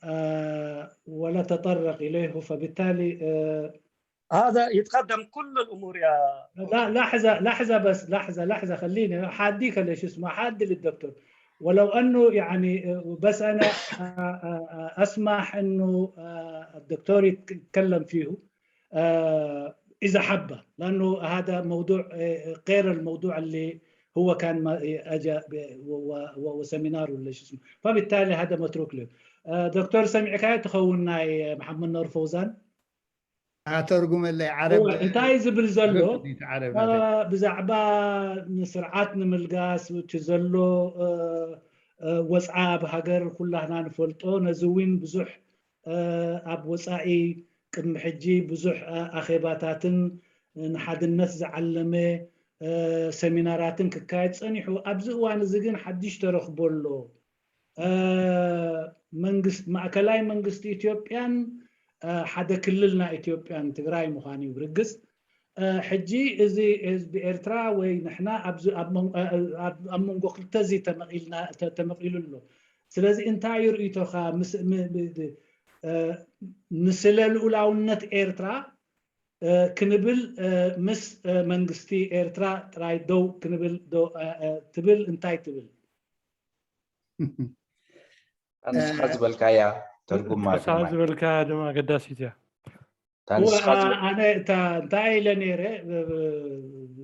آه ولا تطرق إليه، فبالتالي آه هذا يتقدم كل الأمور يا لا، لحظة، لحظة، بس لحظة، لحظة، خليني أحاديك اللي شو اسمه، أحادي للدكتور. ولو أنه يعني آه، بس أنا آه، آه، آه، أسمح أنه آه، الدكتور يتكلم فيه آه، إذا حب، لأنه هذا موضوع آه، غير الموضوع اللي هو كان ما- أجا ب- و- و- و- وسيمينار ولا شو اسمه، فبالتالي هذا متروك له. آه، دكتور سمعك تخوننا محمد نور فوزان. ኣተርጉመለይ ዓረብ እወ፣ እንታይ ዝብል ዘሎ ዓረብ እ፣ ብዛዕባ ንስርዓት ንምልጋስ እቲ ዘሎ እ፣ እ፣ ወፅዓ ኣብ ሃገር ኩላህና ንፈልጦ። ነዚ እውን ብዙሕ እ፣ ኣብ ወፃኢ ቅድሚ ሕጂ ብዙሕ እ፣ ኣኼባታትን ንሓድነት ዝዓለመ እ፣ ሰሚናራትን ክካየድ ፀኒሑ። ኣብዚ እዋን እዚ ግን ሓድሽ ተረኽቦ ኣሎ። እ፣ መንግስት ማእከላይ መንግስቲ ኢትዮጵያን እ፣ ሓደ ክልል ናይ ኢትዮጵያን ትግራይ ምዃኑ እዩ ብርግጽ። እ፣ ሕጂ እዚ ህዝቢ ኤርትራ ወይ ንሕና ኣብዚ ኣብ መን- እ፣ ኣብ ኣብ መንጎ ክልተ እዚ ተመቒልና ተ- ተመቒሉ ኣሎ። ስለዚ እንታይ እዩ ርእይቶኻ ምስ ም- ብ- ብ- እ፣ ንስለ ልኡላውነት ኤርትራ እ፣ ክንብል እ፣ ምስ እ፣ መንግስቲ ኤርትራ ጥራይ ደው ክንብል ዶ እ፣ እ፣ ትብል እንታይ ትብል? ንስኻ ዝበልካያ ተርጉማ ንስኻ ዝበልካያ ድማ ኣገዳሲት እያ። ንስኻ ኣነ እንታይ ኢለ ነይረ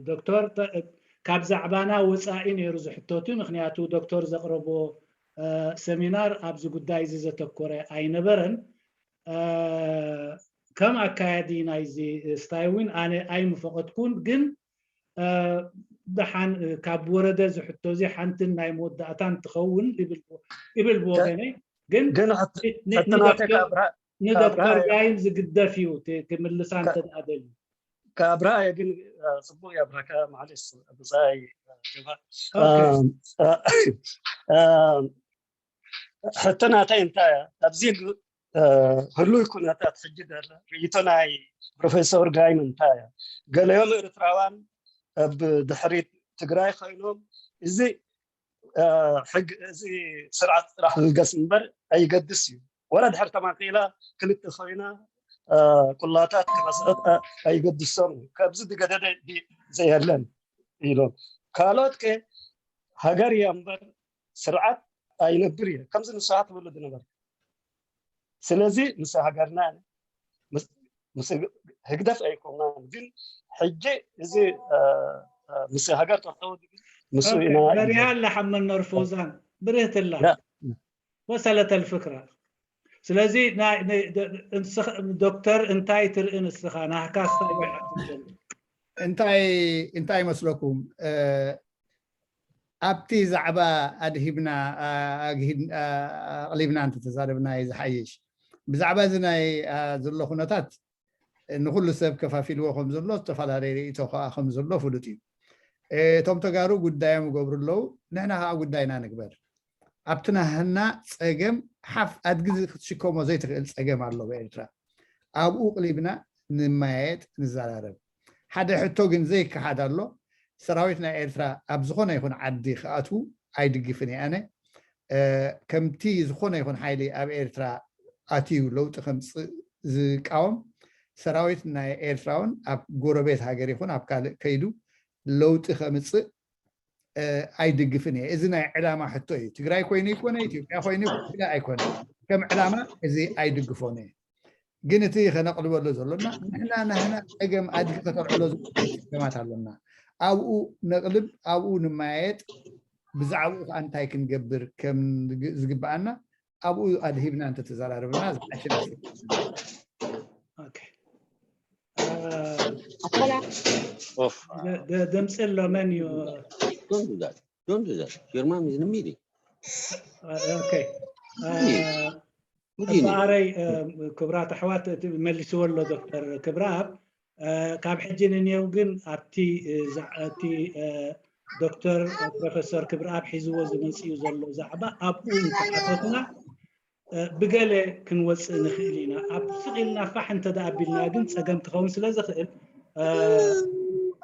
ዶክተር፣ ካብ ዛዕባና ወፃኢ ነይሩ ዝሕተቱ። ምክንያቱ ዶክተር ዘቕረቦ ሰሚናር ኣብዚ ጉዳይ እዚ ዘተኮረ ኣይነበረን። ከም ኣካያዲ ናይዚ ስታይ እውን ኣነ ኣይምፈቐድኩን፣ ግን ደሓን ካብ ወረደ ዝሕቶ እዚ ሓንትን ናይ መወዳእታን ትኸውን ይብል ብወገነይ። ግን ንዶክተር ጋይም ዝግደፍ እዩ ክምልሳ እንተደኣ ደልዩ። ካብ ረኣየ ግን ፅቡቅ እያ ብራካ። ማዕለሽ ብፃይ ገባ ሕቶ ናተይ እንታይ እያ? ኣብዚ ህሉይ ኩነታት ሕጂ ደለ ርእይቶ ናይ ፕሮፌሰር ጋይም እንታይ እያ? ገለዮም ኤርትራውያን ኣብ ድሕሪት ትግራይ ኮይኖም እዚ ሕግ እዚ ስርዓት ጥራሕ ዝልገስ እምበር ኣይገድስ እዩ። ወላ ድሕር ተማቂላ ክልተ ኮይና ኩላታት ክመሰረት ኣይገድሶም እዩ። ካብዚ ዝገደደ ዘይህለን ኢሎም ካልኦት ከ ሃገር እያ እምበር ስርዓት ኣይነብር እየ ከምዚ ንስኻ ትብሉ ዝነበር። ስለዚ ምስ ሃገርና ምስ ህግደፍ ኣይኮናን፣ ግን ሕጂ እዚ ምስ ሃገር ጠጠው ምስ ኢና በሪሃ ለሓመድ ኖር ፈውዛን ብርህትላ ወሰለት ኣልፍክራ። ስለዚ ዶክተር እንታይ ትርኢ ንስኻ ናህካ ስታይ እንታይ እንታይ ይመስለኩም? ኣብቲ ዛዕባ ኣድሂብና ኣቕሊብና እንተተዛረብና እዩ ዝሓይሽ። ብዛዕባ እዚ ናይ ዘሎ ኩነታት ንኩሉ ሰብ ከፋፊልዎ ከም ዘሎ ዝተፈላለየ ርእይቶ ከዓ ከም ዘሎ ፍሉጥ እዩ። እቶም ተጋሩ ጉዳዮም ይገብሩ ኣለዉ፣ ንሕና ከዓ ጉዳይና ንግበር። ኣብቲ ናህና ፀገም ሓፍ ኣድጊ ክትሽከሞ ዘይትኽእል ፀገም ኣሎ ብኤርትራ። ኣብኡ ቅሊብና ንመያየጥ ንዘራረብ። ሓደ ሕቶ ግን ዘይከሓድ ኣሎ። ሰራዊት ናይ ኤርትራ ኣብ ዝኾነ ይኹን ዓዲ ክኣትዉ ኣይድግፍን እየ ኣነ። ከምቲ ዝኾነ ይኹን ሓይሊ ኣብ ኤርትራ ኣትዩ ለውጢ ከምፅእ ዝቃወም ሰራዊት ናይ ኤርትራ እውን ኣብ ጎረቤት ሃገር ይኹን ኣብ ካልእ ከይዱ ለውጢ ከምፅእ ኣይድግፍን እየ። እዚ ናይ ዕላማ ሕቶ እዩ። ትግራይ ኮይኑ ይኮነ ኢትዮጵያ ኮይኑ ይኮነ ኣይኮነ ከም ዕላማ እዚ ኣይድግፎን እየ። ግን እቲ ከነቕልበሉ ዘሎና ንሕና ናህና ፀገም ኣድጊ ከተልዕሎ ዝፀገማት ኣሎና። ኣብኡ ነቕልብ፣ ኣብኡ ንመያየጥ፣ ብዛዕባኡ ከዓ እንታይ ክንገብር ከም ዝግበኣና ኣብኡ ኣድሂብና እንተተዘራረብና ዝሓሸ ድምፂ ኣሎ መን እዩ? Don't do that. Don't do that. Your mom is in a meeting. Okay. Meeting. What do you need? እምበኣረይ ክብራት ኣሕዋት፣ እቲ መሊስዎ ኣሎ ዶክተር ክብረኣብ። ካብ ሕጂ ንንየው ግን ኣብቲ እቲ ዶክተር ፕሮፌሰር ክብረኣብ ሒዝዎ ዝመፅኡ ዘሎ ዛዕባ ኣብኡ እንተሓተትና ብገለ ክንወፅእ ንኽእል ኢና። ኣብ ስቕ ኢልና ፋሕ እንተ ደኣ ኣቢልና ግን ፀገም ክኸውን ስለ ዝኽእል፣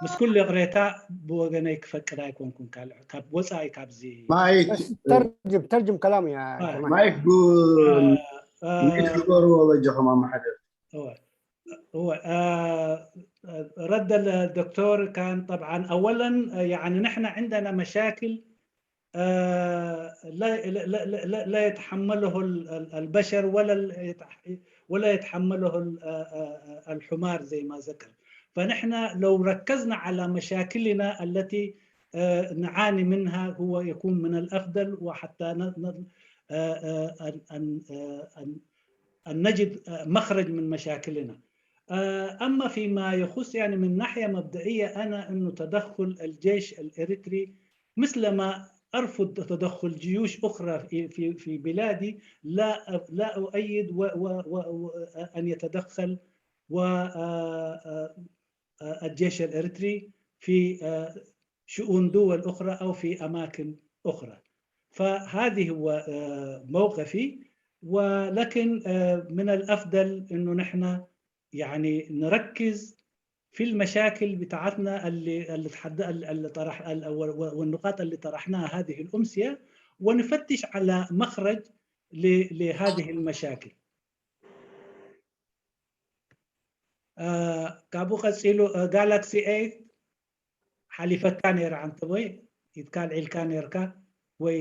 ምስ ኩሉ ይቕሬታ ብወገነይ ክፈቅድ ኣይኮንኩን። ካልዕ ካብ ወፃኢ ካብዚ ማይክ ተርጅም ተርጅም ከላም ያ ማይክ ቡ ሚት ግበርዎ በጃኹም ኣመሓደር هو هو آه رد الدكتور كان طبعا اولا يعني نحن عندنا مشاكل آه لا لا لا لا يتحمله البشر ولا ولا يتحمله الحمار زي ما ذكر. فنحن لو ركزنا على مشاكلنا التي نعاني منها هو يكون من الافضل، وحتى أن أن أن نجد مخرج من مشاكلنا. أما فيما يخص يعني من ناحية مبدئية، أنا أنه تدخل الجيش الإريتري مثل ما أرفض تدخل جيوش أخرى في في في بلادي، لا لا أؤيد و و و أن يتدخل و الجيش الإريتري في شؤون دول أخرى أو في أماكن أخرى. فهذه هو موقفي. ولكن من الأفضل أنه نحن يعني نركز في المشاكل بتاعتنا اللي اللي تحد اللي طرح والنقاط اللي طرحناها هذه الأمسية، ونفتش على مخرج لهذه المشاكل. ካብኡ ቀፂሉ ጋላክሲ ኤይት ሓሊፈካ ነይረ ዓንተቦይ፣ ኢድካ ኣልዒልካ ነይርካ ወይ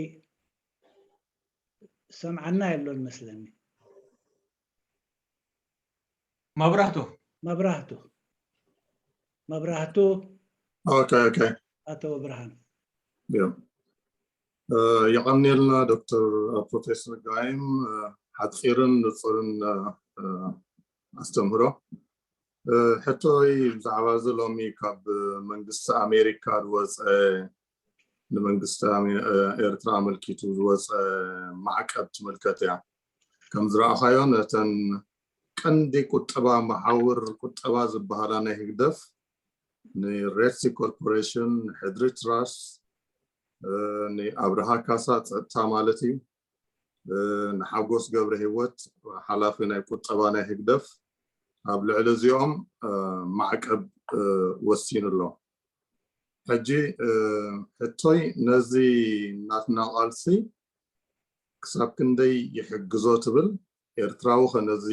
ሰምዓና የሎን መስለኒ። መብራህቱ መብራህቱ መብራህቱ Okay, okay. ኣቶ ብርሃን Yeah. የቐንየልና ዶክተር ፕሮፌሰር ጋይም ሓፂርን ንፁርን ኣስተምህሮ። ሕቶይ ብዛዕባ እዚ ሎሚ ካብ መንግስቲ ኣሜሪካ ዝወፀ ንመንግስቲ ኤርትራ ኣመልኪቱ ዝወፀ ማዕቀብ ትምልከት እያ። ከም ዝረኣኻዮ ነተን ቀንዲ ቁጠባ መሓውር ቁጠባ ዝበሃላ ናይ ህግደፍ ንሬድሲ ኮርፖሬሽን፣ ንሕድሪ ትራስት፣ ንኣብርሃ ካሳ ፀጥታ ማለት እዩ፣ ንሓጎስ ገብረ ህይወት ሓላፊ ናይ ቁጠባ ናይ ህግደፍ ኣብ ልዕሊ እዚኦም ማዕቀብ ወሲኑ ኣሎ። ሕጂ ሕቶይ ነዚ ናትና ቃልሲ ክሳብ ክንደይ ይሕግዞ ትብል? ኤርትራዊ ከ ነዚ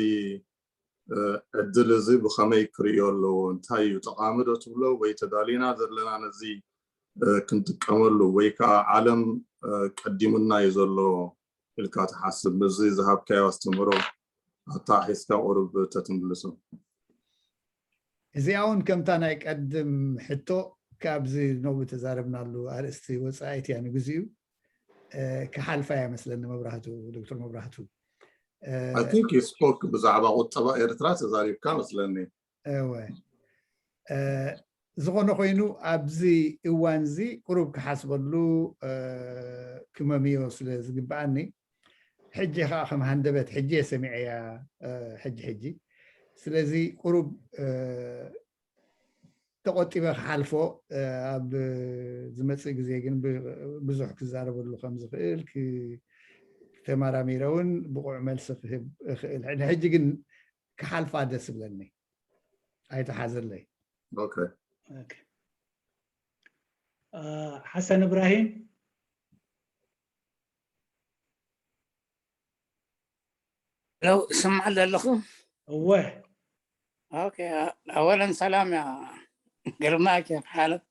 ዕድል እዚ ብኸመይ ክርእዮ ኣለዎ? እንታይ እዩ ጠቓሚ ዶ ትብሎ? ወይ ተዳሊና ዘለና ነዚ ክንጥቀመሉ ወይ ከዓ ዓለም ቀዲሙና እዩ ዘሎ ኢልካ ትሓስብ? ምስዚ ዝሃብካዮ ኣስተምህሮ ኣተሓሒዝካ ቁሩብ ተትምልሶ። እዚኣ እውን ከምታ ናይ ቀድም ሕቶ ካብዚ ኖቡ ተዛረብናሉ ኣርእስቲ ወፃኢት እያ ንግዚኡ ክሓልፋ እያ መስለኒ። መብራህቱ ዶክተር መብራህቱ I think you spoke ብዛዕባ ቁጠባ ኤርትራ ተዛሪብካ መስለኒ። እወ ዝኾነ ኮይኑ ኣብዚ እዋን እዚ ቁሩብ ክሓስበሉ ክመምዮ ስለ ዝግብኣኒ ሕጂ ከዓ ከም ሃንደበት ሕጂ እየ ሰሚዐያ ሕጂ ሕጂ ስለዚ ቁሩብ ተቆጢበ ክሓልፎ ኣብ ዝመፅእ ግዜ ግን ብዙሕ ክዛረበሉ ከም ዝኽእል ተመራሚረ እውን ብቑዕ መልሲ ክህብ እኽእል። ንሕጂ ግን ክሓልፋ ደስ ይብለኒ። ኣይተሓዘለይ። Okay. ሓሰን እብራሂም ለው ስማዕ ዘለኹ እወ ኦኬ ኣወለን ሰላም ያ ግርማ ኬፍ ሓለት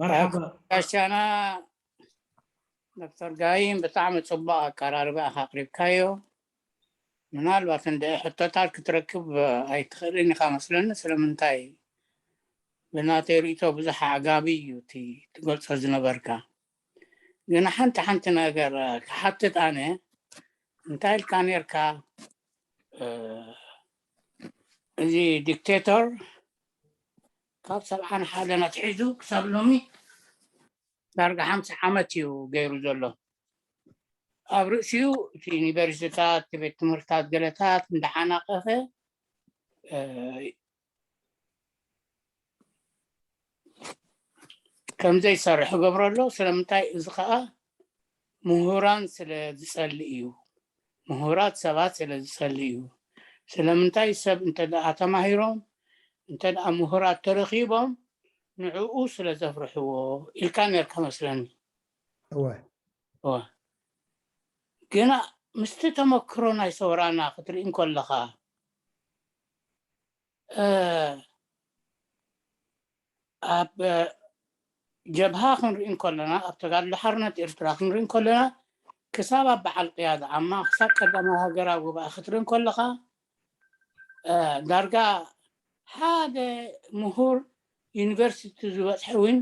መርሓባ ጋሻና ዶክተር ጋይም ብጣዕሚ ፅቡቅ ኣቀራርባ ኢካ ኣቅሪብካዮ ምናልባት እንደ ሕቶታት ክትረክብ ኣይትኽእልን ኢካ መስለኒ ስለምንታይ ብናተይ ርእቶ ብዙሕ ኣዕጋቢ እዩ እቲ ትገልፆ ዝነበርካ ግን ሓንቲ ሓንቲ ነገር ክሓትት ኣነ እንታይ ኢልካ ነርካ እዚ ዲክቴተር ካብ ሰብዓን ሓደን ኣትሒዙ ክሳብ ሎሚ ዳርጋ ሓምሳ ዓመት እዩ ገይሩ ዘሎ። ኣብ ርእሲኡ እቲ ዩኒቨርሲቲታት፣ እቲ ቤት ትምህርታት ገለታት እንዳሓናቀፈ፣ እ፣ ከም ዘይሰርሕ ይገብሮ ኣሎ። ስለምንታይ? እዚ ኸኣ ምሁራን ስለ ዝጸልእ እዩ። ምሁራት ሰባት ስለ ዝጸልእ እዩ። ስለምንታይ? ሰብ እንተ ደኣ ተማሂሮም፣ እንተ ደኣ ምሁራት ተረኺቦም፣ ንዕኡ ስለ ዘፍርሕዎ ኢልካ ነርካ መስለኒ። እወ። እወ። ግና ምስቲ ተመክሮ ናይ ሰውራና ክትርኢ እንከለኻ፣ እ፣ ኣብ፣ እ፣ ጀብሃ ክንርኢ እንከለና፣ ኣብ ተጋድሎ ሓርነት ኤርትራ ክንርኢ እንከለና፣ ክሳብ ኣብ በዓል ቅያድ ዓማ፣ ክሳብ ቀዳማይ ሃገራዊ ጉባኤ ክትርኢ እንከለኻ፣ እ፣ ዳርጋ ሓደ ምሁር ዩኒቨርሲቲ ዝበጽሐ እውን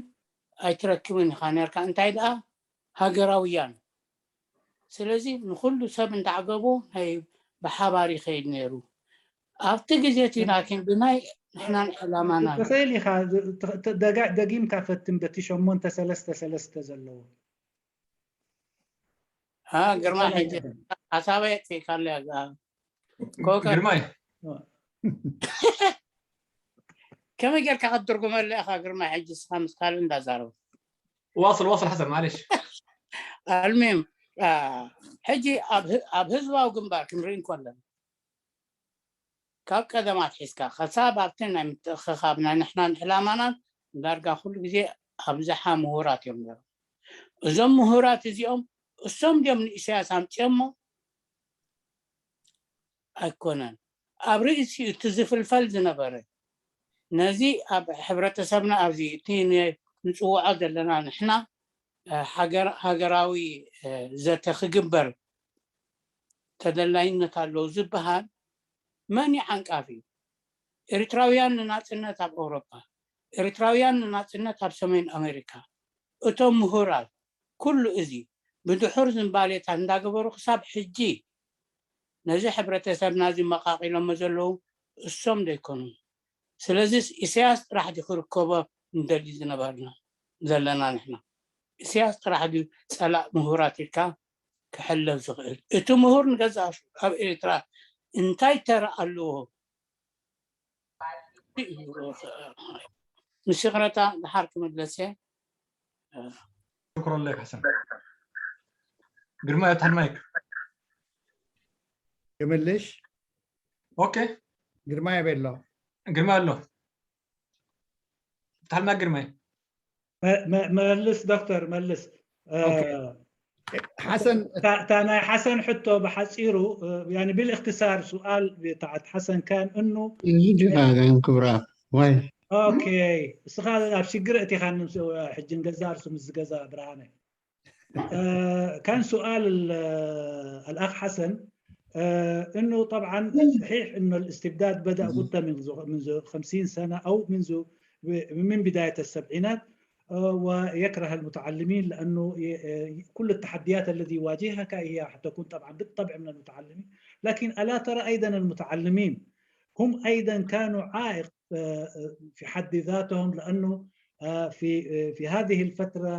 ኣይትረክብን ኢኻ ነርካ። እንታይ ደኣ ሃገራውያን። ስለዚ ንኹሉ ሰብ እንዳዕገቡ ናይ ብሓባር ይኸይድ ነይሩ። ኣብቲ ግዜ እቲ ላኪን ብናይ ንሕናን ዕላማናን። ትኽእል ኢኻ፣ ዝ-፣ ት-፣ ት-፣ ደጋ-፣ ደጊምካ ፈትን በቲ ሸሞንተ ሰለስተ ሰለስተ ዘለዎ። አ፣ ግርማ፣ ሕጂ ሓሳበይ ኣጥፊእካለይ። ኣ፣ ኮከብ። ግርማይ። ከመይ ጌርካ ክትትርጉመሉ ኢኻ ግርማይ? ሕጂ ንስኻ ምስ ካልእ እንዳዛረቡ። واصل، واصل حسن، معلش. ኣልሚም፣ አ፣ ሕጂ ኣብ ህ-፣ ኣብ ህዝባዊ ግንባር ክንርኢ እንከለና፣ ካብ ቀደም ኣትሒዝካ፣ ከሳብ ኣብቲ ናይ ምትእኽኻብ ናይ ንሕናን ዕላማናን ዳርጋ ኩሉ ግዜ ኣብዝሓ ምሁራት እዮም ነይሮም። እዞም ምሁራት እዚኦም፣ እሶም ድዮም ንኢሳያስ ኣምጺኦሞ? ኣይኮነን። ኣብ ርእሲ እቲ ዝፍልፈል ዝነበረ፣ ነዚ ኣብ ሕብረተሰብና ኣብዚ እቲ ን-፣ ንጽውዖ ዘለና ንሕና፣ እ፣ ሃገር-፣ ሃገራዊ፣ እ፣ ዘተ ክግበር ተደላይነት ኣለዎ ዝበሃል መን እዩ ዓንቃፊ? ኤርትራውያን ንናጽነት ኣብ ኣውሮፓ፣ ኤርትራውያን ንናጽነት ኣብ ሰሜን ኣሜሪካ። እቶም ምሁራት ኩሉ እዚ ብድሑር ዝንባሌታት እንዳገበሩ ክሳብ ሕጂ ነዚ ሕብረተሰብና እዚ መቃቂሎሞ ዘለዉ እሶም ዶ ኣይኮኑን? ስለዚስ ኢሳያስ ጥራሕ ድዩ ክርከቦ ንደሊ ዝነበርና ዘለና ንሕና? ኢሳያስ ጥራሕ ድዩ ጸላእ ምሁራት ኢልካ ክሕለፍ ዝኽእል? እቲ ምሁር ንገዛእ ሱ-፣ ኣብ ኤርትራ እንታይ ተራ ኣለዎ? ምስ ይቕረታ፣ ድሓር ክምለስ እየ። شكرا لك حسن. ግርማ፣ እታ ማይክ። ክምልሽ? ኦኬ። ግርማ የቤሎ። ግርማ ኣሎ። እታ ማይክ ግርማይ። መ-፣ መ-፣ መልስ ዶክተር፣ መልስ። እ፣ ኦኬ። ሓሰን። እታ፣ እታ ናይ ሓሰን ሕቶ ብሓጺሩ፣ እ፣ ያኒ ብልእክትሳር ሱኣል ብታዓት ሓሰን ካን እኑ እዚ ጅፋ ጋን ክብራ ዋይ ኦኬ፣ እስኻ ኣብ ሽግር እቲኻ ንምስ-፣ ሕጂ ንገዛ እርሱ ምስ ዝገዛ ብርሃነ። እ፣ ካን ሱኣል ال-፣ الأخ حسن، እ፣ እኑ طبعا صحيح إنه الاستبداد بدأ قلت منذ، منذ خمسين سنة أو منذ، من بداية السبعينات، እ፣ ويكره المتعلمين لأنه ي-، ي-، كل التحديات الذي يواجهها كا-، هي حتكون طبعا بالطبع من المتعلمين، لكن ألا ترى أيضا المتعلمين هم أيضا كانوا عائق، آه، آه، في حد ذاتهم، لأنه، آه، في، آه، في هذه الفترة،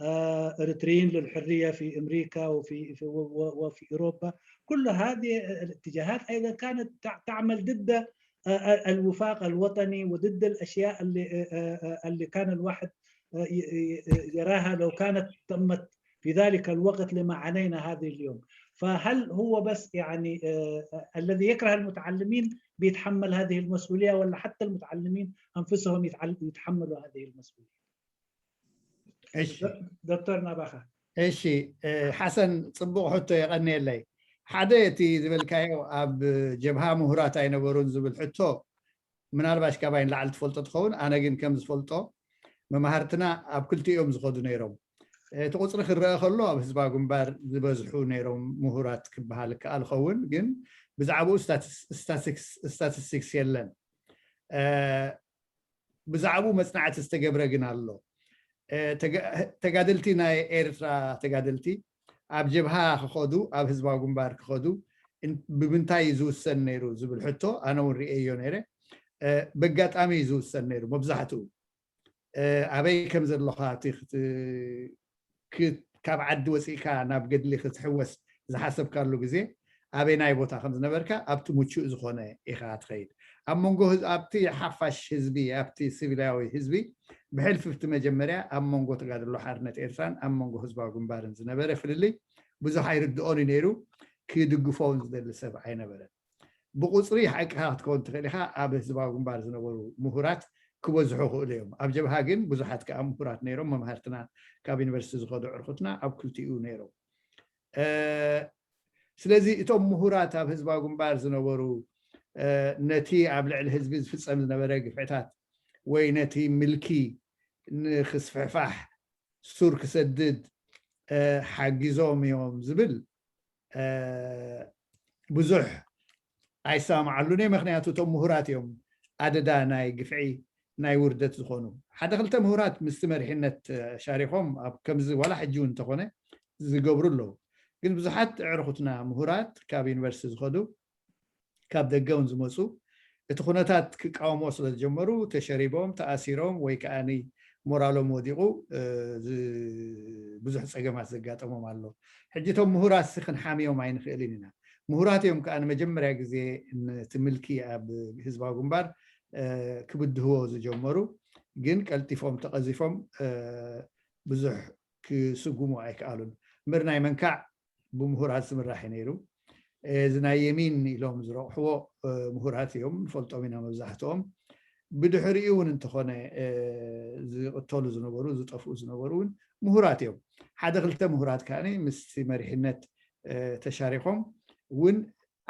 آه، إريتريين للحرية في أمريكا وفي، في، و-، و-، وفي أوروبا، كل هذه الاتجاهات أيضا كانت تع-، تعمل ضد، آه، آه، الوفاق الوطني وضد الأشياء اللي، آه، آه، آه، اللي كان الواحد، آه، ي-، ي-، يراها لو كانت تمت في ذلك الوقت لما عانينا هذه اليوم. فهل هو بس يعني، آه، آه، الذي يكره المتعلمين بيتحمل هذه المسؤولية، ولا حتى المتعلمين أنفسهم يتعل-، يتحملوا هذه المسؤولية؟ እሺ። ዶክተር ናባኻ። እሺ፣ እ፣ ሓሰን፣ ጽቡቕ ሕቶ፣ የቐንየለይ። ሓደ፣ እቲ ዝበልካዮ ኣብ ጀብሃ ምሁራት ኣይነበሩን ዝብል ሕቶ፣ ምናልባሽ ካባይ ንላዕሊ ትፈልጦ ትኸውን። ኣነ ግን ከም ዝፈልጦ፣ መማህርትና ኣብ ክልቲኦም ዝኸዱ ነይሮም። እቲ ቁጽሪ ክረአ ከሎ፣ ኣብ ህዝባዊ ግንባር ዝበዝሑ ነይሮም ምሁራት ክበሃል ይከኣል ይኸውን፣ ግን ብዛዕባኡ ስታትስ-፣ ስታትስቲክስ፣ ስታትስቲክስ የለን። እ፣ ብዛዕባኡ መጽናዕቲ ዝተገብረ ግን ኣሎ። እ፣ ተጋ-፣ ተጋደልቲ፣ ናይ ኤርትራ ተጋደልቲ ኣብ ጀብሃ ክኸዱ፣ ኣብ ህዝባዊ ግንባር ክኸዱ እን-፣ ብምንታይ እዩ ዝውሰን ነይሩ ዝብል ሕቶ ኣነ እውን ርእየዮ ነይረ። እ፣ በጋጣሚ እዩ ዝውሰን ነይሩ መብዛሕትኡ። ኣበይ ከም ዘለኻ እቲ ካብ ዓዲ ወፂእካ ናብ ገድሊ ክትሕወስ ዝሓሰብካሉ ግዜ ኣበናይ ቦታ ከም ዝነበርካ ኣብቲ ምቹእ ዝኾነ ኢኻ ትኸይድ። ኣብ መንጎ ኣብቲ ሓፋሽ ህዝቢ ኣብቲ ሲቪላዊ ህዝቢ ብሕልፍፍቲ መጀመርያ ኣብ መንጎ ተጋድሎ ሓርነት ኤርትራን ኣብ መንጎ ህዝባዊ ግንባርን ዝነበረ ፍልልይ ብዙሕ ኣይርድኦን እዩ ነይሩ። ክድግፎ እውን ዝደሊ ሰብ ኣይነበረን። ብቁፅሪ ሓቅኻ ክትከውን ትኽእል ኢኻ። ኣብ ህዝባዊ ግንባር ዝነበሩ ምሁራት ክበዝሑ ክእሉ እዮም። ኣብ ጀብሃ ግን ብዙሓት ከዓ ምሁራት ነይሮም። መምሃርትና ካብ ዩኒቨርሲቲ ዝኸዱ ዕርኩትና ኣብ ክልቲኡ ነይሮም። ስለዚ እቶም ምሁራት ኣብ ህዝባዊ ግንባር ዝነበሩ ነቲ ኣብ ልዕሊ ህዝቢ ዝፍፀም ዝነበረ ግፍዕታት ወይ ነቲ ምልኪ ንክስፍሕፋሕ ሱር ክሰድድ ሓጊዞም እዮም ዝብል ብዙሕ ኣይሰማማዓሉን እየ። ምክንያቱ እቶም ምሁራት እዮም ኣደዳ ናይ ግፍዒ ናይ ውርደት ዝኾኑ። ሓደ ክልተ ምሁራት ምስቲ መሪሕነት ሻሪኾም ኣብ ከምዚ ዋላ ሕጂ እውን እንተኾነ ዝገብሩ ኣለዉ። ግን ብዙሓት ዕርኹትና ምሁራት ካብ ዩኒቨርሲቲ ዝኸዱ ካብ ደገ እውን ዝመፁ እቲ ኩነታት ክቃወሞ ስለ ዝጀመሩ ተሸሪቦም ተኣሲሮም ወይ ከዓ ሞራሎም ወዲቑ ብዙሕ ፀገማት ዘጋጠሞም ኣሎ። ሕጂ እቶም ምሁራት ሲ ክንሓምዮም ኣይንኽእልን ኢና። ምሁራት እዮም ከዓ ንመጀመርያ ግዜ ነቲ ምልኪ ኣብ ህዝባዊ ግንባር ክብድህዎ ዝጀመሩ። ግን ቀልጢፎም ተቐዚፎም ብዙሕ ክስጉሙ ኣይከኣሉን። ምር ናይ መንካዕ ብምሁራት ዝምራሕ እዩ ነይሩ። እዚ ናይ የሚን ኢሎም ዝረቑሕዎ ምሁራት እዮም፣ ንፈልጦም ኢና መብዛሕትኦም። ብድሕሪኡ እውን እንተኾነ ዝቕተሉ ዝነበሩ ዝጠፍኡ ዝነበሩ እውን ምሁራት እዮም። ሓደ ክልተ ምሁራት ከዓ ምስቲ መሪሕነት ተሻሪኾም እውን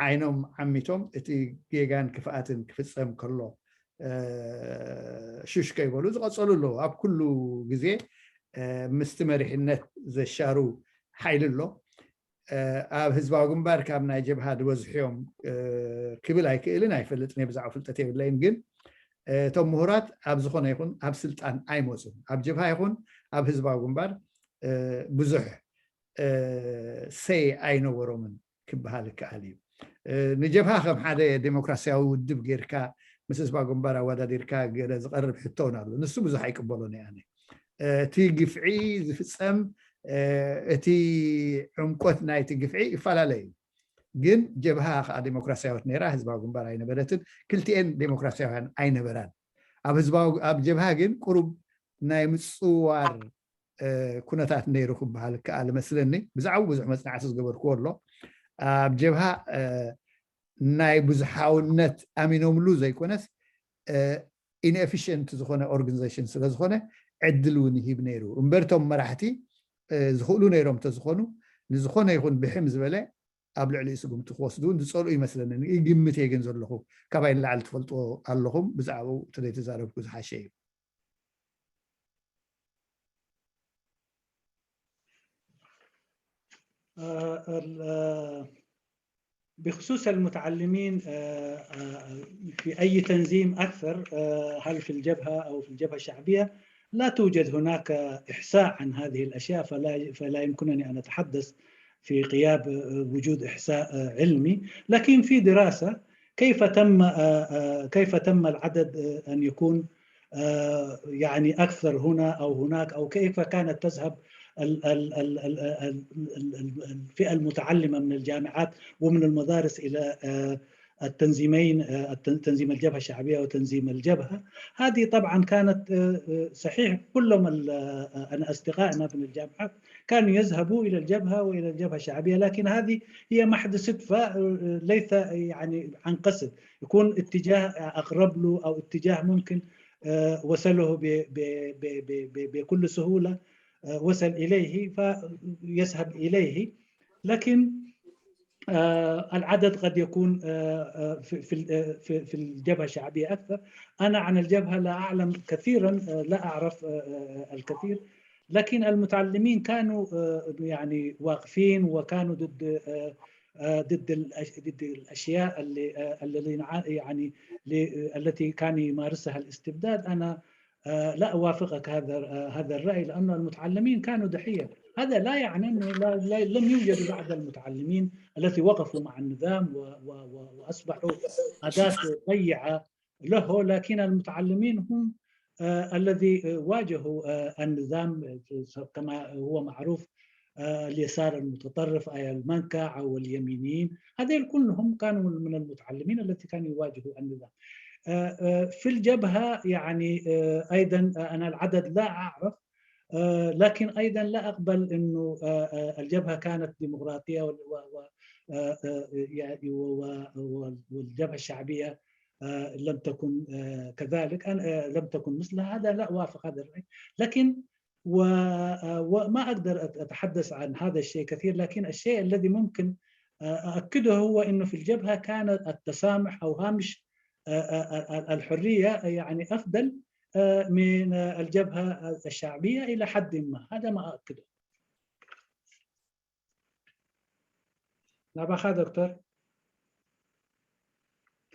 ዓይኖም ዓሚቶም እቲ ጌጋን ክፍኣትን ክፍፀም ከሎ ሹሽ ከይበሉ ዝቐፀሉ ኣለዉ። ኣብ ኩሉ ግዜ ምስቲ መሪሕነት ዘሻሩ ሓይሊ ኣሎ። ኣብ ህዝባዊ ግንባር ካብ ናይ ጀብሃ ዝበዝሑ እዮም ክብል ኣይክእልን ኣይፈልጥን እየ፣ ብዛዕባ ፍልጠት የብለይን። ግን እቶም ምሁራት ኣብ ዝኾነ ይኹን ኣብ ስልጣን ኣይመፁን። ኣብ ጀብሃ ይኹን ኣብ ህዝባዊ ግንባር ብዙሕ ሰይ ኣይነበሮምን ክበሃል ይከኣል እዩ። ንጀብሃ ከም ሓደ ዴሞክራሲያዊ ውድብ ጌርካ ምስ ህዝባዊ ግንባር ኣወዳዲርካ ገለ ዝቐርብ ሕቶ እውን ኣሎ። ንሱ ብዙሕ ኣይቅበሎን እየ ኣነ። እቲ ግፍዒ ዝፍፀም እቲ ዕምቆት ናይቲ ግፍዒ ይፈላለ እዩ። ግን ጀብሃ ከዓ ዴሞክራሲያዊት ነይራ፣ ህዝባዊ ግንባር ኣይነበረትን። ክልቲኤን ዴሞክራሲያውያን ኣይነበራን። ኣብ ህዝባዊ ኣብ ጀብሃ ግን ቁሩብ ናይ ምፅዋር ኩነታት ነይሩ ክበሃል ከኣል መስለኒ። ብዛዕባ ብዙሕ መፅናዕቲ ዝገበርክዎ ኣሎ። ኣብ ጀብሃ ናይ ብዙሓውነት ኣሚኖምሉ ዘይኮነስ ኢንኤፊሽንት ዝኾነ ኦርጋኒዜሽን ስለ ዝኾነ ዕድል እውን ይህብ ነይሩ። እምበር እቶም መራሕቲ ዝኽእሉ ነይሮም እንተዝኾኑ ንዝኾነ ይኹን ብሕም ዝበለ ኣብ ልዕሊኡ ስጉምቲ ክወስዱ እውን ዝፀልኡ ይመስለኒ። ይግምት እየ ግን ዘለኹ፣ ካባይ ንላዕሊ ትፈልጥዎ ኣለኹም። ብዛዕባኡ ተዘይተዛረብኩ ዝሓሸ እዩ። آه، ال- آه، بخصوص المتعلمين آه، آه، في أي تنظيم أكثر آه، هل في الجبهة أو في الجبهة الشعبية لا توجد هناك إحصاء عن هذه الأشياء فلا فلا يمكنني أن أتحدث في غياب آه، وجود إحصاء آه، علمي لكن في دراسة كيف تم آه، آه، كيف تم العدد آه، أن يكون آه، يعني أكثر هنا أو هناك أو كيف كانت تذهب ال- ال- ال- ال- ال- ال- ال- الفئة المتعلمة من الجامعات ومن المدارس إلى آه، التنظيمين آه، التن- تنظيم الجبهة الشعبية وتنظيم الجبهة هذه طبعا كانت آه، آه، صحيح كلهم ال- آه، أنا أصدقائنا من الجامعات كانوا يذهبوا إلى الجبهة وإلى الجبهة الشعبية لكن هذه هي محض صدفة آه، ليس يعني عن قصد يكون اتجاه أقرب له أو اتجاه ممكن آه، وصله ب- ب- ب- ب- ب- بكل سهولة آه، وصل إليه فيذهب إليه لكن آه، العدد قد يكون آه، آه، في في ال- آه، في في الجبهة الشعبية أكثر أنا عن الجبهة لا أعلم كثيرا آه، لا أعرف آه، آه، الكثير لكن المتعلمين كانوا آه، يعني واقفين وكانوا ضد آه، آه، ضد الأش- ضد الأشياء اللي آه، الذي نع- يعني ل- التي كان يمارسها الاستبداد أنا آه، لا أوافقك هذا آه، هذا الرأي لأن المتعلمين كانوا ضحية هذا لا يعني أنه لا لا لم يوجد بعد المتعلمين التي وقفوا مع النظام و- و- و- وأصبحوا أداة ضيعة له لكن المتعلمين هم آه، الذي واجهوا آه، النظام آه، كما هو معروف، آه، اليسار المتطرف أي المنكع واليمينيين، هذول كلهم كانوا من المتعلمين التي كانوا يواجهوا النظام. آه، آه، في الجبهة يعني آه، أيضا آه، أنا العدد لا أعرف، آه، لكن أيضا لا أقبل أنه آه، آه، الجبهة كانت ديمقراطية وال- و- و- آه، آه، يعني و- و- و- والجبهة الشعبية آه، لم تكن آه، كذلك، أنا- آه، لم تكن مثل هذا، لا أوافق هذا الرأي. لكن و- آه، وما أقدر أت- أتحدث عن هذا الشيء كثير، لكن الشيء الذي ممكن آه، أؤكده هو أنه في الجبهة كان التسامح أو هامش آه، آه، آه، الحرية يعني أفضل آه، من آه، الجبهة الشعبية إلى حد ما. هذا ما أؤكده. ናባኻ ዶክተር።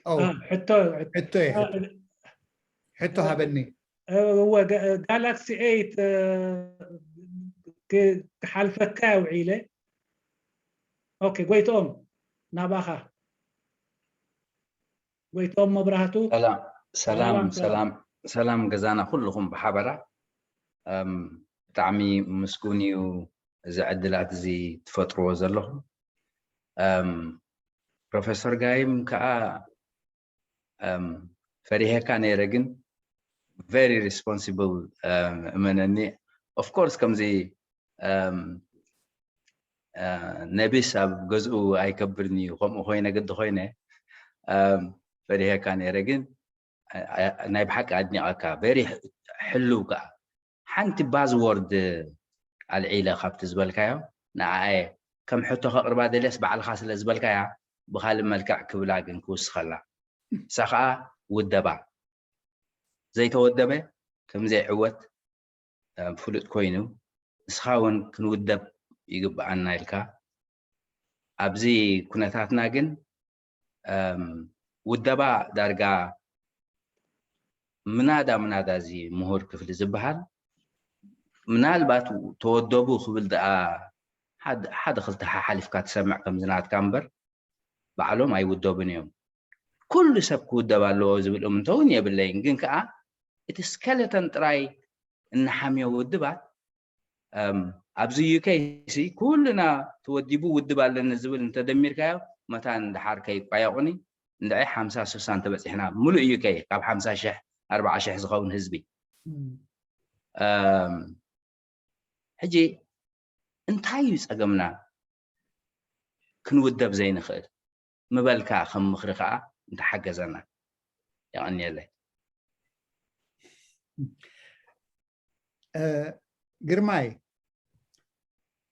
ኦ አ፣ ሕቶ ሕቶ እየ አ፣ ሕቶ ሕቶ ሃበኒ። እወ፣ ጋ- ጋላክሲ ኤይት እ፣ ክ- ክሓልፈካ ውዒለ። ኦኬ፣ ጎይትኦም ናባኻ። ጎይትኦም መብራህቱ። ሰላም ሰላም ሰላም፣ ሰላም። ሰላም ሰላም ገዛና ኩልኹም ብሓበራ። እም፣ ብጣዕሚ ምስጉን እዩ እዚ ዕድላት እዚ ትፈጥርዎ ዘለኹም። እም፣ ፕሮፌሰር ጋይም ከዓ እም፣ ፈሪሄካ ነይረ፣ ግን very responsible እመነኒ። Of course ከምዚ እም፣ እ፣ ነቢስ ኣብ ገዝኡ ኣይከብርን እዩ። ከምኡ ኮይነ ግዲ ኮይነ እም፣ ፈሪሄካ ነይረ፣ ግን እ፣ እ፣ ናይ ብሓቂ ኣድኒቐካ። Very ሕሉው ከዓ ሓንቲ ባዝወርድ ኣልዒለ ካብቲ ዝበልካዮ ንዓየ ከም ሕቶ ከቕርባ ደልየስ ባዕልኻ ስለ ዝበልካያ ብኻልእ መልክዕ ክብላ ግን ክውስኸላ። እሳ ከዓ ውደባ። ዘይተወደበ ከም ዘይዕወት እ፣ ፍሉጥ ኮይኑ ንስኻ እውን ክንውደብ ይግብኣና ኢልካ ኣብዚ ኩነታትና ግን እም፣ ውደባ ዳርጋ ምናዳ ምናዳ እዚ ምሁር ክፍሊ ዝበሃል ምናልባት ተወደቡ ክብል ደኣ ሓደ ሓደ ክልተ ሓሓሊፍካ ትሰምዕ ከም ዝናትካ እምበር ባዕሎም ኣይውደቡን እዮም። ኩሉ ሰብ ክውደብ ኣለዎ ዝብል እምንቶ እውን የብለይን። ግን ከዓ እቲ ስከለተን ጥራይ እንሓምዮ ውድባት እም፣ ኣብዚ ዩኬ ሲ ኩልና ተወዲቡ ውድብ ኣለኒ ዝብል እንተደሚርካዮ መታን ድሓር ከይቋየቑኒ እንድዒ ሓምሳ ስሳ እንተበፂሕና ሙሉእ ዩኬ ካብ ሓምሳ ሽሕ ኣርባዓ ሽሕ ዝኸውን ህዝቢ እም፣ ሕጂ እንታይ እዩ ፀገምና ክንውደብ ዘይንኽእል ምበልካ ከም ምኽሪ ከዓ እንተሓገዘና የቐንየለይ። እ፣ ግርማይ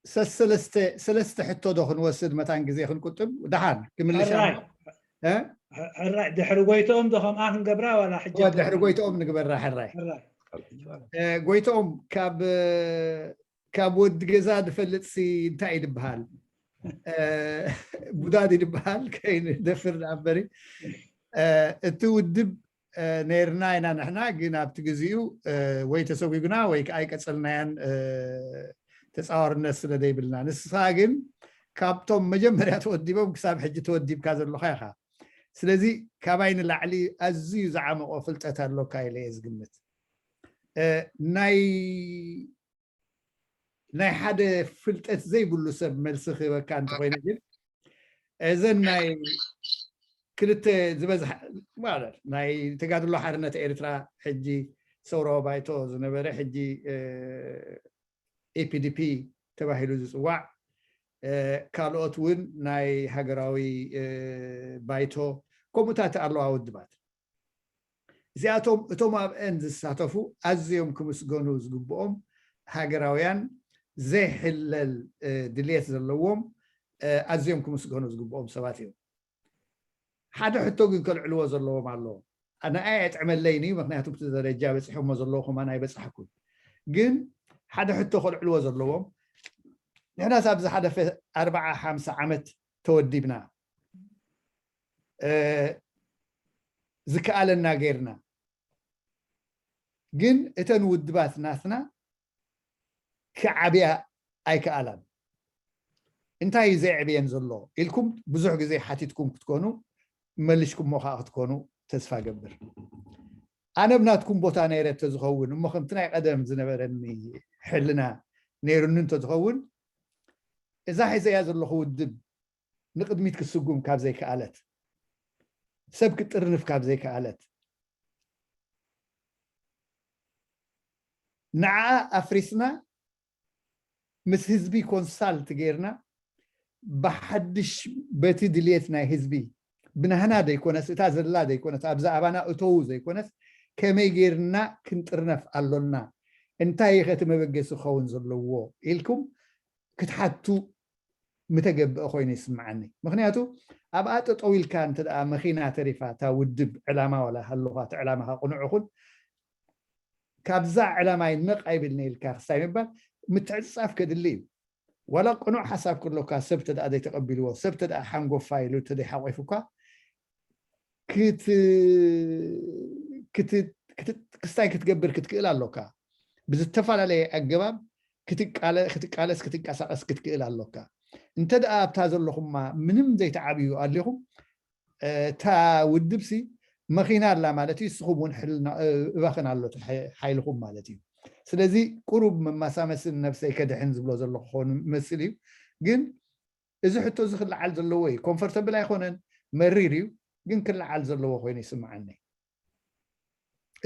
ሰለስተ ሰለስተ ሕቶ ዶ ክንወስድ መታን ግዜ ክንቁጥብ ደሓን ክምልሻ ሕራይ እ? ሕራይ ድሕሪ ጎይትኦም ዶ ከምኣ ክንገብራ ዋላ ሕጂ እወ፣ ድሕሪ ጎይትኦም ንግበራ። ሕራይ ሕራይ እ፣ ጎይትኦም ካብ ካብ ወዲ ገዛ ዝፈልጥ ሲ እንታይ እዩ ዝበሃል? እ፣ ቡዳ ድዩ ዝበሃል? ከይንደፍር ደኣ እምበሪ እ፣ እቲ ውድብ እ፣ ነይርና ኢና ንሕና፣ ግን ኣብቲ ግዜኡ እ፣ ወይ ተሰጒጉና ወይ ከዓ ኣይቀጸልናያን እ፣ ተጻዋርነት ስለ ዘይብልና። ንስኻ ግን ካብቶም መጀመርያ ተወዲቦም ክሳብ ሕጂ ተወዲብካ ዘለኻ ኢኻ። ስለዚ ካባይ ንላዕሊ ኣዝዩ ዝዓመቖ ፍልጠት ኣሎካ ኢለ እየ ዝግምት። እ፣ ናይ ናይ ሓደ ፍልጠት ዘይብሉ ሰብ መልሲ ክህበካ እንተኮይነ ግን እዘን ናይ ክልተ ዝበዝሓ ማለት ናይ ተጋድሎ ሓርነት ኤርትራ ሕጂ ሰውራዊ ባይቶ ዝነበረ ሕጂ እ፣ ኤፒዲፒ ተባሂሉ ዝፅዋዕ እ፣ ካልኦት እውን ናይ ሃገራዊ እ፣ ባይቶ ከምኡታት ኣለዋ ውድባት እዚኣቶም እቶም ኣብአን ዝሳተፉ ኣዝዮም ክምስገኑ ዝግብኦም ሃገራውያን ዘይሕለል እ፣ ድልየት ዘለዎም እ፣ ኣዝዮም ክምስገኑ ዝግብኦም ሰባት እዮም። ሓደ ሕቶ ግን ከልዕልዎ ዘለዎም ኣለዎም። ንኣይ ኣይጥዕመለይን እዩ፣ ምክንያቱ እቲ ደረጃ በፂሖሞ ዘለዉ ከማን ኣይበፃሕኩን። ግን ሓደ ሕቶ ከልዕልዎ ዘለዎም ንሕናስ ኣብዚ ሓለፈ ኣርባዓ ሓምሳ ዓመት ተወዲብና እ፣ ዝከኣለና ጌርና ግን እተን ውድባት ናትና ክዓብያ ኣይከኣላን። እንታይ እዩ ዘየዕብየን ዘሎ ኢልኩም ብዙሕ ግዜ ሓቲትኩም ክትኮኑ መሊሽኩሞ ከዓ ክትኮኑ ተስፋ ገብር። ኣነ ብናትኩም ቦታ ነይረ እንተዝኸውን እሞ ከምቲ ናይ ቀደም ዝነበረኒ ሕልና ነይሩኒ እንተዝኸውን እዛ ሒዘያ ዘለኹ ውድብ ንቕድሚት ክስጉም ካብ ዘይከኣለት ሰብ ክጥርንፍ ካብ ዘይከኣለት ንዓ ኣፍሪስና ምስ ህዝቢ ኮንሳልት ጌርና ብሓድሽ በቲ ድልየት ናይ ህዝቢ ብናህና ዘይኮነስ እታ ዘላ ዘይኮነስ ኣብዛ ኣባና እተው ዘይኮነስ ከመይ ጌርና ክንጥርነፍ ኣሎና እንታይ ከቲ መበገሲ ክኸውን ዘለዎ ኢልኩም ክትሓቱ ምተገብአ ኮይኑ ይስምዓኒ ምክንያቱ ኣብኣ ጠጠው ኢልካ እንተ መኪና ተሪፋ እታ ውድብ ዕላማ ዋላ ሃለኳ እቲ ዕላማካ ቅኑዕ ይኹን ካብዛ ዕላማይ ነቕ ኣይብልኒ ኢልካ ክሳይ ምባል ምትዕፅፃፍ ከድሊ እዩ ዋላ ቅኑዕ ሓሳብ ክህልወካ ሰብ ተደኣ ዘይተቐቢልዎ ሰብ ተደኣ ሓንጎፋ ኢሉ ተደይሓቆይፉካ ክስታይ ክትገብር ክትክእል ኣሎካ ብዝተፈላለየ ኣገባብ ክትቃለስ ክትንቀሳቀስ ክትክእል ኣሎካ እንተ ደኣ ኣብታ ዘለኹማ ምንም ዘይተዓብዩ ኣሊኹም እታ ውድብ ሲ መኺና ኣላ ማለት እዩ እስኹም እውን እባኽን ኣሎ ሓይልኹም ማለት እዩ ስለዚ ቁሩብ መማሳመስን ነብሰይ ከድሕን ዝብሎ ዘለኹ ክኾኑ መስል እዩ ግን እዚ ሕቶ እዚ ክለዓል ዘለዎ እዩ ኮንፈርተብል ኣይኮነን መሪር እዩ ግን ክለዓል ዘለዎ ኮይኑ ይስምዓኒ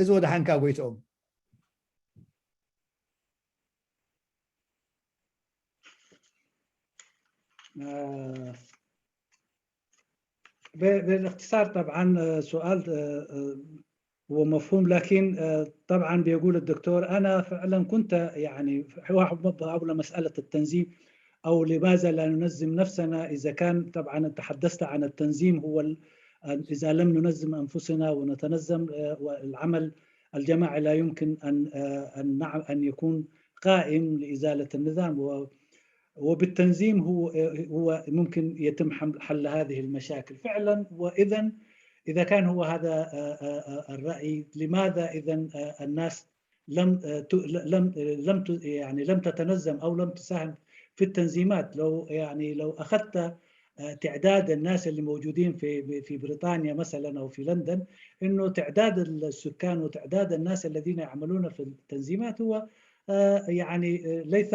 እዚ ወደ ሓንካ ጎይትኦም بالاختصار طبعا سؤال هو مفهوم لكن طبعا بيقول الدكتور انا فعلا كنت يعني حول مساله التنظيم او لماذا لا ننظم نفسنا اذا كان طبعا تحدثت عن التنظيم هو اذا لم ننظم انفسنا ونتنظم والعمل الجماعي لا يمكن ان ان نعم ان يكون قائم لازاله النظام وبالتنظيم هو هو ممكن يتم حل هذه المشاكل فعلا واذا اذا كان هو هذا الراي لماذا اذا الناس لم لم لم يعني لم تتنظم او لم تساهم في التنظيمات لو يعني لو اخذت تعداد الناس اللي موجودين في في بريطانيا مثلا او في لندن انه تعداد السكان وتعداد الناس الذين يعملون في التنظيمات هو يعني ليس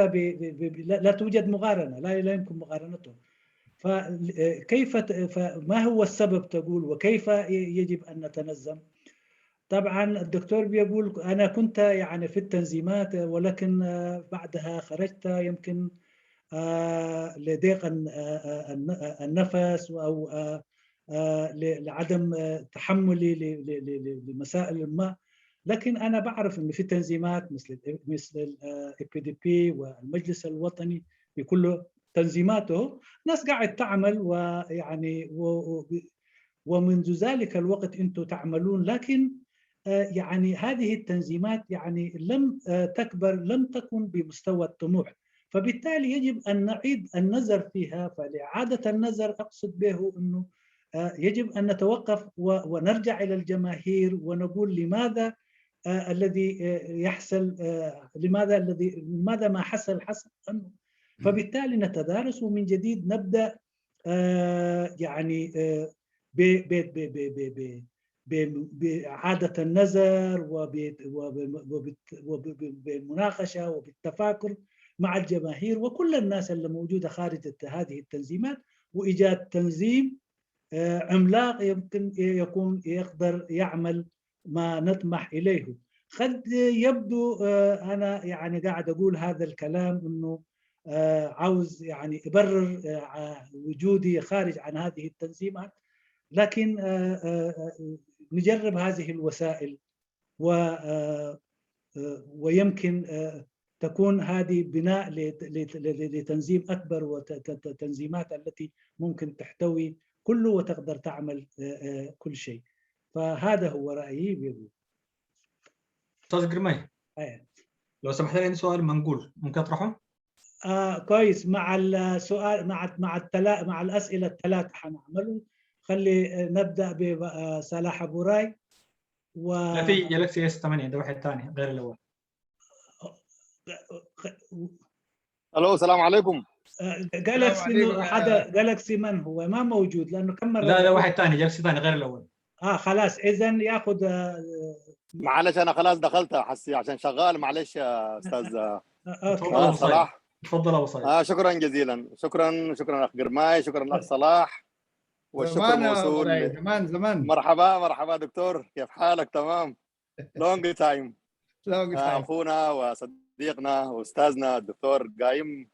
لا توجد مقارنه لا لا يمكن مقارنته فكيف فما هو السبب تقول وكيف يجب ان نتنظم طبعا الدكتور بيقول انا كنت يعني في التنظيمات ولكن بعدها خرجت يمكن لضيق النفس او لعدم تحملي لمسائل ما لكن انا بعرف انه في تنظيمات مثل مثل ال PDP والمجلس الوطني بكل تنظيماته ناس قاعد تعمل ويعني ومنذ ذلك الوقت انتم تعملون لكن يعني هذه التنظيمات يعني لم تكبر لم تكن بمستوى الطموح فبالتالي يجب ان نعيد النظر فيها فلاعاده النظر اقصد به انه يجب ان نتوقف ونرجع الى الجماهير ونقول لماذا الذي يحصل لماذا الذي لماذا ما حصل حصل فبالتالي نتدارس ومن جديد نبدا يعني باعاده النظر وبمناقشه وبالتفاكر مع الجماهير وكل الناس اللي موجوده خارج هذه التنظيمات وايجاد تنظيم عملاق يمكن يكون يقدر يعمل ما نطمح اليه. قد يبدو انا يعني قاعد اقول هذا الكلام انه عاوز يعني ابرر وجودي خارج عن هذه التنظيمات، لكن نجرب هذه الوسائل و ويمكن تكون هذه بناء لتنظيم اكبر وتنظيمات التي ممكن تحتوي كله وتقدر تعمل كل شيء. فهذا هو رايي. بيقول استاذ جرمي، لو سمحت لي عندي سؤال منقول، ممكن اطرحه؟ آه كويس. مع السؤال، مع مع التلا مع الاسئله الثلاثه حنعمله. خلي نبدا بصلاح ابو راي. و لا، في جالكسي اس ثمانية، ده واحد ثاني غير الاول. الو، السلام عليكم. جالكسي، حدا جالكسي من هو؟ ما موجود لانه كم مره. لا لا، واحد ثاني، جالكسي ثاني غير الاول. اه خلاص، اذا ياخذ آه، معلش، انا خلاص دخلت حسي عشان شغال. معلش يا استاذ آه، آه، اوكي تفضل أبو صيد. صلاح. تفضل أبو صيد. آه شكرا جزيلا. شكرا شكرا اخ قرماي، شكرا الاخ صلاح، والشكر زمان يا موصول براي، ل- زمان زمان. مرحبا مرحبا دكتور، كيف حالك؟ تمام. Long time. Long آه، time. اخونا وصديقنا واستاذنا الدكتور قايم.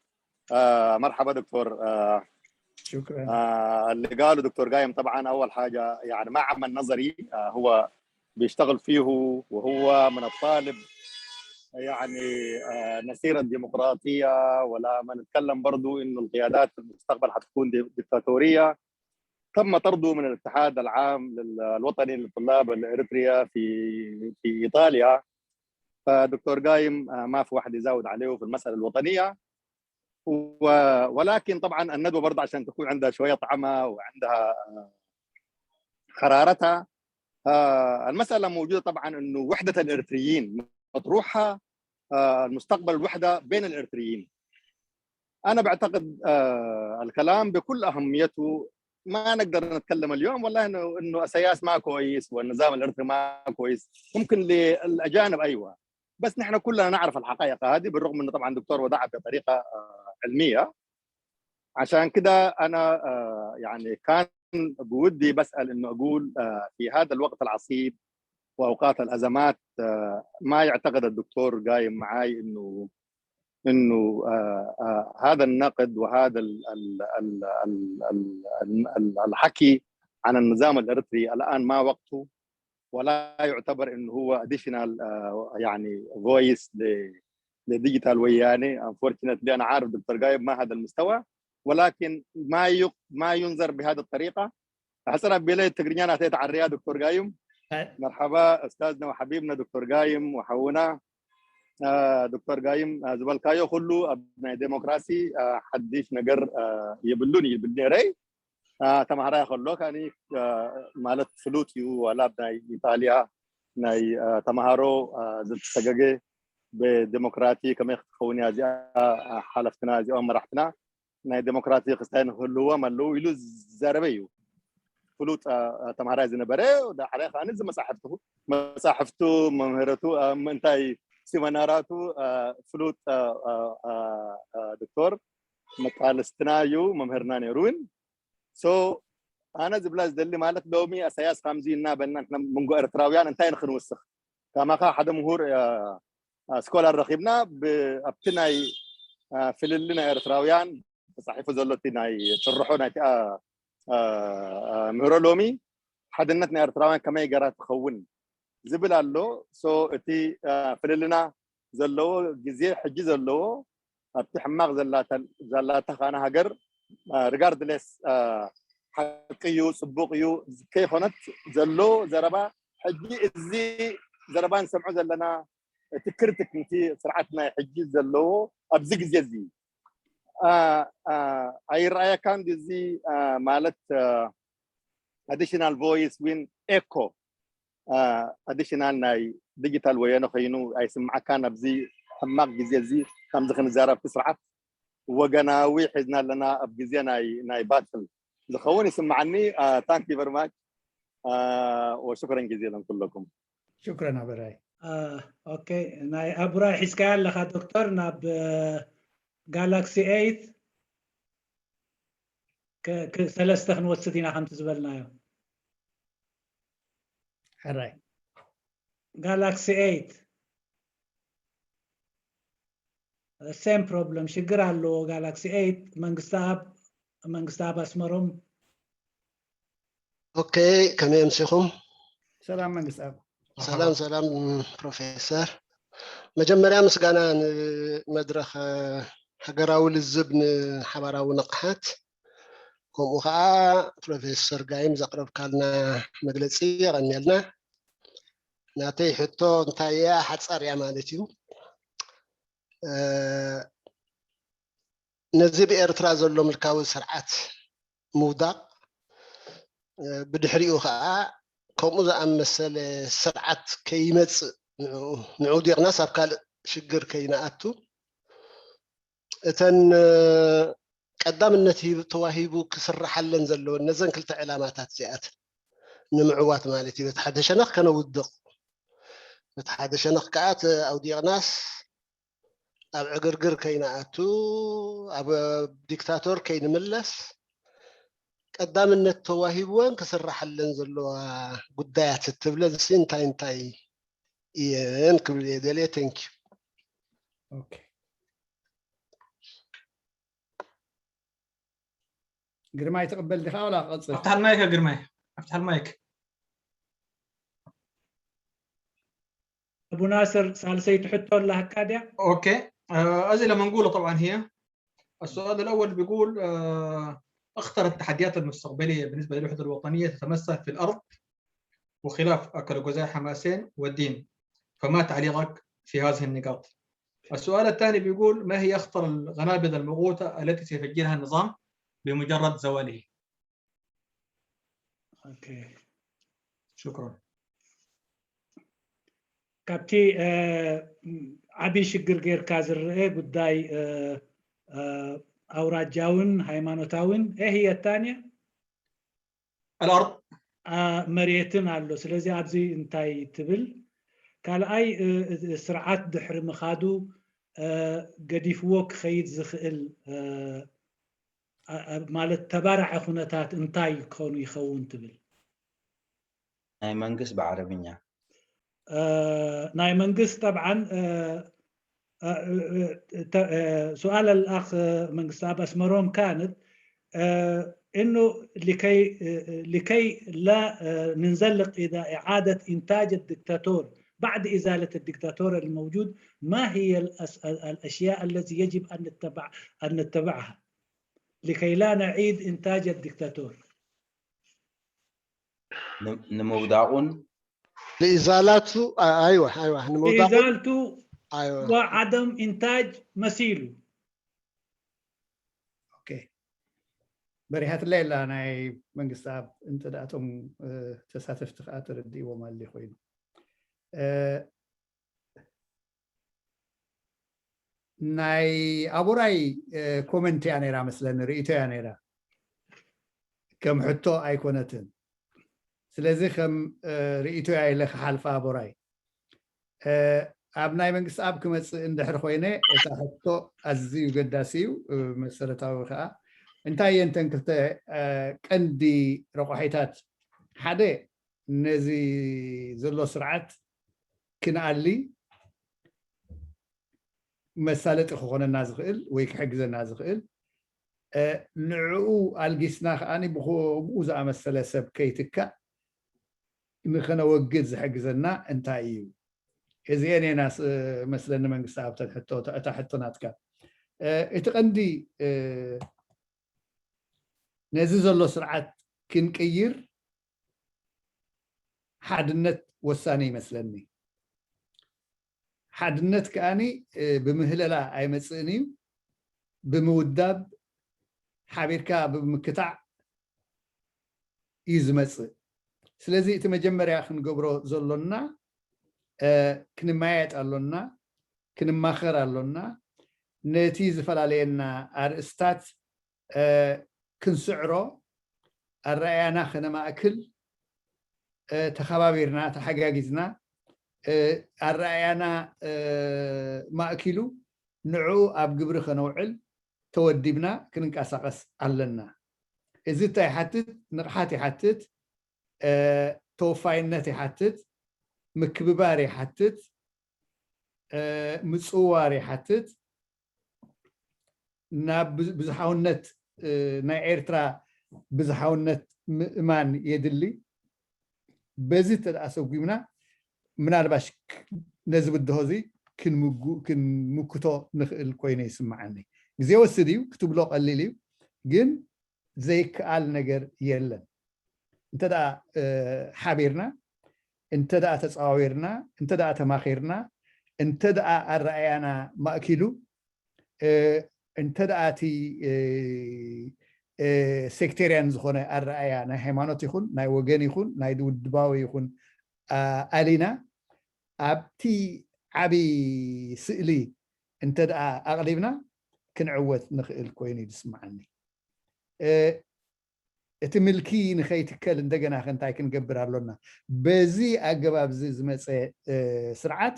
آه مرحبا دكتور. آه شكرا. آه اللي قاله دكتور قايم طبعا اول حاجه يعني ما عمل نظري، آه هو بيشتغل فيه، وهو من الطالب يعني آه نسير الديمقراطيه. ولما نتكلم برضو انه القيادات في المستقبل حتكون دي- ديكتاتوريه، تم طرده من الاتحاد العام لل- الوطني للطلاب الاريتريا في في ايطاليا. فدكتور قايم آه، ما في واحد يزاود عليه في المساله الوطنيه. و- ولكن طبعا الندوه برضه عشان تكون عندها شويه طعمها وعندها آه، حرارتها. آه، المساله موجوده طبعا انه وحده الاريتريين مطروحه، آه، المستقبل الوحده بين الاريتريين. انا بعتقد آه، الكلام بكل اهميته ما نقدر نتكلم اليوم والله انه انه السياس ما كويس والنظام الاريتري ما كويس، ممكن للاجانب ايوه، بس نحن كلنا نعرف الحقائق هذه، بالرغم انه طبعا دكتور وضعها بطريقه آه، علميه. عشان كده انا آه، يعني كان بودي بسال انه اقول آه، في هذا الوقت العصيب واوقات الازمات آه، ما يعتقد الدكتور قايم معاي انه انه آه، آه، هذا النقد وهذا ال- ال- ال- ال- ال- ال- ال- الحكي عن النظام الاريتري الان ما وقته، ولا يعتبر انه هو additional يعني voice ل digital وياني. Unfortunately انا عارف دكتور قايم ما هذا المستوى، ولكن ما يق- ما ينظر بهذه الطريقه. حسنا بيلي تقريبا اتيت على الرياض دكتور قايم. مرحبا استاذنا وحبيبنا دكتور قايم وحونا. آه، دكتور قايم آه، زبالكايو كله ابناء ديمقراسي آه، حديش نقر آه، يبلوني يبلوني ري. آه، تمهراي خلو كاني آه، مالت فلوت يو ولا ابناء ايطاليا ናይ ተምሃሮ ዝተሰገገ ብዲሞክራሲ ከመይ ክትኸውን እያ እዚኣ ሓለፍትና እዚኦም መራሕትና ናይ ዲሞክራሲ ክስታይ ንክህልዎም ኣለዉ ኢሉ ዝዛረበ እዩ። ፍሉጥ ተምሃራይ ዝነበረ ሓደ ከዓኒ እዚ መፃሕፍቱ መፃሕፍቱ መምህረቱ ምእንታይ ሲመናራቱ ፍሉጥ ዶክተር መቃልስትና እዩ መምህርና ነይሩ እውን። ኣነ ዝብላ ዝደሊ ማለት ሎሚ ኣሳያስ ከምዚ እናበልና መንጎ ኤርትራውያን እንታይ ንክንውስኽ ከማኻ ሓደ ምሁር ስኮላር ረኺብና ኣብቲ ናይ ፍልሊ ናይ ኤርትራውያን ተፃሒፉ ዘሎ እቲ ናይ ጭርሖ ናይቲኣ ምህሮ ሎሚ ሓድነት ናይ ኤርትራውያን ከመይ ገራ ትኸውን ዝብል ኣሎ። እቲ ፍልልና ዘለዎ ግዜ ሕጂ ዘለዎ ኣብቲ ሕማቕ ዘላታ ካና ሃገር ሪጋርድለስ ሓቂ እዩ ፅቡቅ እዩ ከይኮነት ዘሎ ዘረባ ሕጂ እዚ ዘረባ ንሰምዖ ዘለና እቲ ክርቲክ ንቲ ስርዓት ናይ ሕጂ ዘለዎ ኣብዚ ግዜ እዚ ኣይረኣየካን እዚ ማለት ኣዲሽናል ቮይስ ዊን ኤኮ ኣዲሽናል ናይ ዲጂታል ወያነ ኮይኑ ኣይስምዓካን ኣብዚ ሕማቕ ግዜ እዚ ከምዚ ክንዛረብ እቲ ስርዓት ወገናዊ ሒዝና ኣለና ኣብ ግዜ ናይ ባትል ዝኸውን ይስምዓኒ። Thank you very much ወሽኩረን ጊዜ ለን ኩለኩም። ሽኩረን ኣበራይ። ኦኬ ናይ ኣቡራይ ሒዝካያ ኣለኻ ዶክተር ናብ ጋላክሲ ኤይት ሰለስተ ክንወስድ ኢና ከምቲ ዝበልናዮ። ሕራይ ጋላክሲ ኤይት ሴም ፕሮብለም ሽግር ኣለዎ። ጋላክሲ ኤይት መንግስቲ ኣብ መንግስቲ ኣብ ኣስመሮም ኦኬ ከመይ ኣምሲኹም? ሰላም መንግስቲ ኣብ ሰላም ሰላም ፕሮፌሰር፣ መጀመርያ ምስጋና ንመድረኽ ሃገራዊ ልዝብ ንሓባራዊ ንቕሓት፣ ከምኡ ከዓ ፕሮፌሰር ጋይም ዘቕረብካልና መግለፂ የቐንየልና። ናተይ ሕቶ እንታይ እያ? ሓፃር እያ ማለት እዩ። ነዚ ብኤርትራ ዘሎ ምልካዊ ስርዓት ምውዳቕ፣ ብድሕሪኡ ከዓ ከምኡ ዝኣመሰለ ስርዓት ከይመፅእ ንዑ ዲቕናስ ኣብ ካልእ ሽግር ከይንኣቱ እተን ቀዳምነት ተዋሂቡ ክስርሓለን ዘለወን ነዘን ክልተ ዕላማታት እዚኣተን ንምዕዋት ማለት እዩ። በቲ ሓደ ሸነኽ ከነውድቕ፣ በቲ ሓደ ሸነኽ ከዓ ተ-፣ ኣውዲቕናስ ኣብ ዕግርግር ከይንኣቱ፣ ኣብ ዲክታቶር ከይንምለስ ቀዳምነት ተዋሂብወን ክስራሓለን ዘለዋ ጉዳያት እትብለን ሲ እንታይ እንታይ እየን ክብል እየ ደልየ። Thank you። ግርማይ ትቕበል ዲኻ ወላ ክቐፅል? ኣፍትሓል ማይክ ግርማይ፣ ኣፍትሓል ማይክ። ابو ناصر، ሳልሰይቲ ሕቶ ኣላካ ድያ? اوكي. آه، اسئله منقوله طبعا هي. السؤال الاول بيقول آه، اختر التحديات المستقبليه بالنسبه للوحده الوطنيه تتمثل في الارض وخلاف اكلوغوزاي حماسين والدين، فما تعليقك في هذه النقاط؟ السؤال الثاني بيقول ما هي اخطر القنابل الموقوته التي سيفجرها النظام بمجرد زواله؟ اوكي. شكرا. ካብቲ ዓብይ ሽግር ጌርካ ዝረአ ጉዳይ ኣውራጃውን ሃይማኖታውን هي الثانية الارض መሬትን ኣሎ። ስለዚ ኣብዚ እንታይ ትብል? ካልኣይ ስርዓት ድሕሪ ምኻዱ ገዲፍዎ ክኸይድ ዝኽእል ማለት ተባራዒ ኩነታት እንታይ ክኾኑ ይኸውን ትብል? ናይ መንግስት ብዓረብኛ ናይ መንግስት طبعا سؤال الأخ መንግስቱ ኣብ ኣስመሮም كانت إنه لكي لكي لا ننزلق إلى إعادة إنتاج الدكتاتور بعد إزالة الدكتاتور الموجود، ما هي الأشياء التي يجب أن نتبع أن نتبعها لكي لا نعيد إنتاج الدكتاتور؟ ንምውዳቑን ንኢዛላቱ ኣይዋ ኣይዋ ንምውዳቑ إزالته ኣይዋ وعدم إنتاج مثيله. ኦኬ፣ በሪሃትለይ ኣላ ናይ መንግስቲ ኣብ እንተ ደኣ እቶም ተሳተፍቲ ከዓ ተረዲእዎም ኣለ ኮይኑ ናይ ኣቡራይ ኮመንት እያ ነይራ መስለኒ፣ ርእይቶ እያ ነይራ፣ ከም ሕቶ ኣይኮነትን። ስለዚ ከም ርእይቶ እያ ኢለ ክሓልፋ ኣቡራይ። ኣብ ናይ መንግስቲ ኣብ ክመፅእ እንድሕር ኮይነ እታ ሕቶ ኣዝዩ ገዳሲ እዩ፣ መሰረታዊ ከዓ እንታይ እየን እተን ክልተ ቀንዲ ረቋሒታት? ሓደ ነዚ ዘሎ ስርዓት ክንኣሊ መሳለጢ ክኾነና ዝኽእል ወይ ክሕግዘና ዝኽእል ንዕኡ ኣልጊስና ከዓኒ ብከምኡ ዝኣመሰለ ሰብ ከይትካእ ንኸነወግድ ዝሕግዘና እንታይ እዩ? እዚአን እየን መስለኒ መንግስቲ ኣብተን ሕቶ እታ ሕቶ ናትካ እቲ ቀንዲ ነዚ ዘሎ ስርዓት ክንቅይር ሓድነት ወሳኒ ይመስለኒ። ሓድነት ከኣኒ ብምህለላ ኣይመፅእን እዩ፣ ብምውዳብ ሓቢርካ ብምክታዕ እዩ ዝመፅእ። ስለዚ እቲ መጀመርያ ክንገብሮ ዘሎና ክንመያየጥ ኣሎና፣ ክንማኸር ኣሎና፣ ነቲ ዝፈላለየና ኣርእስታት ክንስዕሮ፣ ኣረኣያና ከነማእክል፣ ተኸባቢርና ተሓጋጊዝና ኣረኣያና ማእኪሉ ንዕኡ ኣብ ግብሪ ከነውዕል ተወዲብና ክንንቀሳቐስ ኣለና። እዚ እንታይ ይሓትት? ንቕሓት ይሓትት፣ ተወፋይነት ይሓትት፣ ምክብባር ይሓትት፣ ምፅዋር ይሓትት፣ ናብ ብዙሓውነት ናይ ኤርትራ ብዙሓውነት ምእማን የድሊ። በዚ እንተ ደኣ ሰጒምና ምናልባሽ ነዚ ብድሆ እዚ ክንምክቶ ንኽእል ኮይነ ይስምዓኒ። ግዜ ወስድ እዩ ክትብሎ ቀሊል እዩ፣ ግን ዘይከኣል ነገር የለን። እንተ ደኣ ሓቢርና፣ እንተ ደኣ ተጸዋዊርና፣ እንተ ደኣ ተማኺርና፣ እንተ ደኣ ኣረኣያና ማእኪሉ፣ እንተ ደኣ እቲ ሴክቴርያን ዝኾነ ኣረኣያ ናይ ሃይማኖት ይኹን ናይ ወገን ይኹን ናይ ውድባዊ ይኹን ኣሊና ኣብቲ ዓቢ ስእሊ እንተ ደኣ ኣቕሊብና ክንዕወት ንኽእል ኮይኑ እዩ ዝስምዓኒ። እቲ ምልኪ ንኸይትከል እንደገና ከ እንታይ ክንገብር ኣሎና? በዚ ኣገባብ እዚ ዝመፀ ስርዓት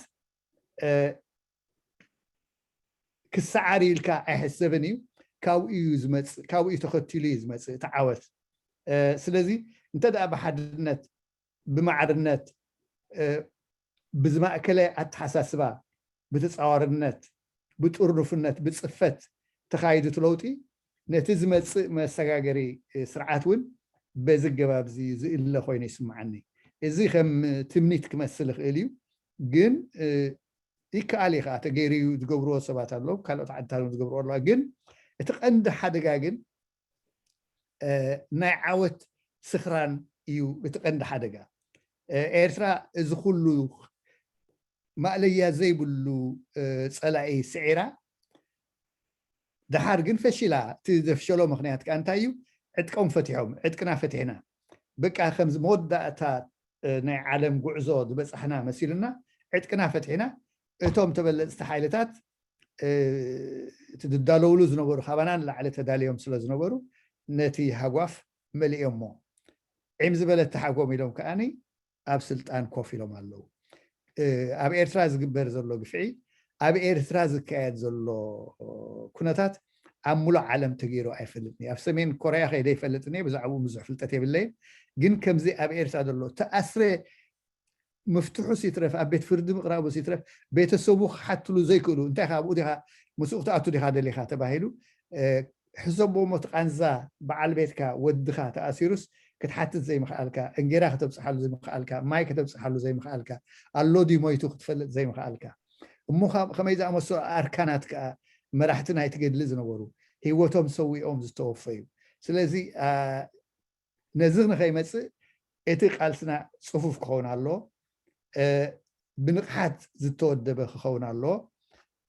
ክሰዓር ኢልካ ኣይሕሰብን እዩ። ካብኡ እዩ ዝመፅእ፣ ካብኡ እዩ ተኸቲሉ እዩ ዝመፅእ እቲ ዓወት። ስለዚ እንተ ደኣ ብሓድነት፣ ብማዕርነት፣ ብዝማእከለ ኣተሓሳስባ፣ ብተፃዋርነት፣ ብጥርኑፍነት፣ ብፅፈት ተኻይዱ እቲ ለውጢ፣ ነቲ ዝመፅእ መሰጋገሪ ስርዓት እውን በዚ ኣገባብ እዚ ዝእለ ኮይኑ ይስምዓኒ። እዚ ከም ትምኒት ክመስል ይኽእል እዩ፣ ግን ይከኣል እዩ ከዓ። ተገይሩ እዩ፣ ዝገብርዎ ሰባት ኣለዉ፣ ካልኦት ዓድታት እውን ዝገብርዎ ኣለዋ። ግን እቲ ቀንዲ ሓደጋ ግን ናይ ዓወት ስኽራን እዩ እቲ ቀንዲ ሓደጋ። ኤርትራ እዚ ኩሉ ማእለያ ዘይብሉ ፀላኢ ስዒራ፣ ደሓር ግን ፈሺላ። እቲ ዘፍሸሎ ምኽንያት ከዓ እንታይ እዩ? ዕጥቆም ፈቲሖም፣ ዕጥቅና ፈቲሕና፣ በቃ ከምዚ መወዳእታ ናይ ዓለም ጉዕዞ ዝበፃሕና መሲሉና፣ ዕጥቅና ፈቲሕና፣ እቶም ተበለፅቲ ሓይልታት እቲ ዝዳለውሉ ዝነበሩ ካባና ንላዕሊ ተዳልዮም ስለ ዝነበሩ፣ ነቲ ሃጓፍ መሊኦሞ። ዒም ዝበለት ትሓጎም ኢሎም ከዓኒ ኣብ ስልጣን ኮፍ ኢሎም ኣለዉ። ኣብ ኤርትራ ዝግበር ዘሎ ግፍዒ፣ ኣብ ኤርትራ ዝካየድ ዘሎ ኩነታት ኣብ ሙሉእ ዓለም ተገይሩ ኣይፈልጥን እዩ። ኣብ ሰሜን ኮርያ ከይደ ይፈልጥን እየ፣ ብዛዕባኡ ብዙሕ ፍልጠት የብለይን። ግን ከምዚ ኣብ ኤርትራ ዘሎ ተኣስረ ምፍትሑስ ይትረፍ፣ ኣብ ቤት ፍርዲ ምቕራቡስ ይትረፍ፣ ቤተሰቡ ክሓትሉ ዘይክእሉ፣ እንታይ ኢኻ ኣብኡ ዲኻ፣ ምስኡ ክትኣቱ ዲኻ ደሊኻ ተባሂሉ፣ ሕሰቦ እሞ እቲ ቃንዛ በዓል ቤትካ፣ ወድኻ ተኣሲሩስ ክትሓትት ዘይምኽኣልካ፣ እንጌራ ከተብፅሓሉ ዘይምኽኣልካ፣ ማይ ከተብፅሓሉ ዘይምኽኣልካ፣ ኣሎ ድዩ ሞይቱ ክትፈልጥ ዘይምኽኣልካ። እሞ ከመይ ዝኣመሰሉ ኣርካናት ከኣ መራሕቲ ናይቲ ገድሊ ዝነበሩ፣ ህይወቶም ሰዊኦም ዝተወፈዩ። ስለዚ ነዚ ንኸይመፅእ እቲ ቃልስና ፅፉፍ ክኸውን ኣለዎ፣ ብንቕሓት ዝተወደበ ክኸውን ኣለዎ።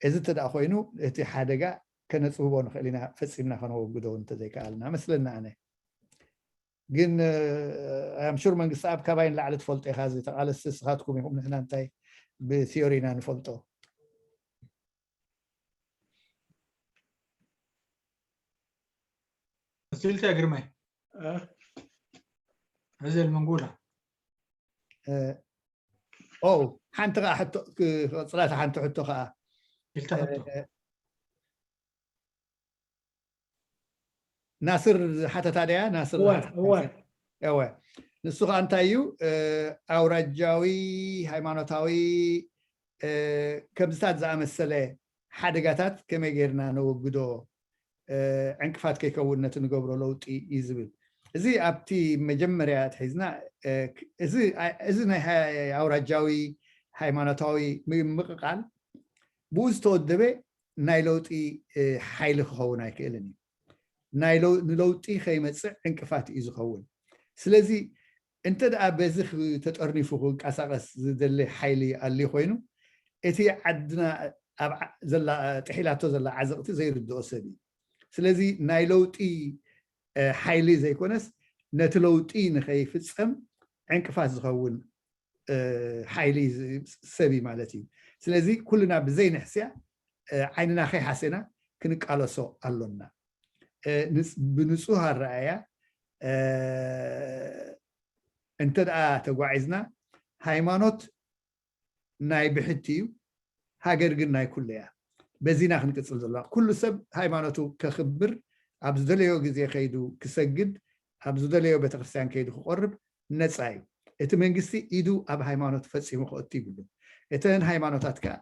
እዚ እንተ ደኣ ኮይኑ እቲ ሓደጋ ከነፅብቦ ንኽእል ኢና፣ ፈፂምና ከነወግዶ እውን እንተዘይከኣልና መስለና ኣነ። ግን ኣም ሹር መንግስቲ ኣብ ካባይ ንላዕሊ ትፈልጦ ኢኻ፣ እዚ ተቓለስቲ ንስኻትኩም ኢኹም፣ ንሕና እንታይ ብቲዮሪ ኢና ንፈልጦ። ሲልቲያ ግርማይ እዚ መንጎላ ኦ ሓንቲ ከዓ ሕቶ ክፅላታ ሓንቲ ሕቶ ከዓ ኢልታ ሕቶ ናስር ሓተታ ደያ ናስር እወ እወ ንሱ ከዓ እንታይ እዩ ኣውራጃዊ ሃይማኖታዊ ከምዝታት ዝኣመሰለ ሓደጋታት ከመይ ጌርና ነወግዶ ዕንቅፋት ከይከውን ነቲ ንገብሮ ለውጢ እዩ ዝብል። እዚ ኣብቲ መጀመርያ ትሒዝና እዚ ናይ ኣውራጃዊ ሃይማኖታዊ ምምቕቓል ብኡ ዝተወደበ ናይ ለውጢ ሓይሊ ክኸውን ኣይክእልን እዩ። ንለውጢ ከይመፅእ ዕንቅፋት እዩ ዝኸውን። ስለዚ እንተ ደኣ በዚ ተጠርኒፉ ክንቀሳቐስ ዝደሊ ሓይሊ ኣልዩ ኮይኑ እቲ ዓድና ዘላ ጥሒላቶ ዘላ ዓዘቕቲ ዘይርድኦ ሰብ እዩ። ስለዚ ናይ ለውጢ ሓይሊ ዘይኮነስ ነቲ ለውጢ ንኸይፍፀም ዕንቅፋት ዝኸውን ሓይሊ ሰብ እዩ ማለት እዩ። ስለዚ ኩልና ብዘይንሕስያ ዓይንና ከይሓሰና ክንቃለሶ ኣሎና። ብንፁህ ኣረኣያ እንተ ደኣ ተጓዒዝና ሃይማኖት ናይ ብሕቲ እዩ፣ ሃገር ግን ናይ ኩሉ እያ። በዚና ክንቅፅል ዘለና ኩሉ ሰብ ሃይማኖቱ ከኽብር ኣብ ዝደለዮ ግዜ ከይዱ ክሰግድ ኣብ ዝደለዮ ቤተክርስትያን ከይዱ ክቆርብ ነፃ እዩ። እቲ መንግስቲ ኢዱ ኣብ ሃይማኖት ፈፂሙ ክእቱ ይብሉ። እተን ሃይማኖታት ከዓ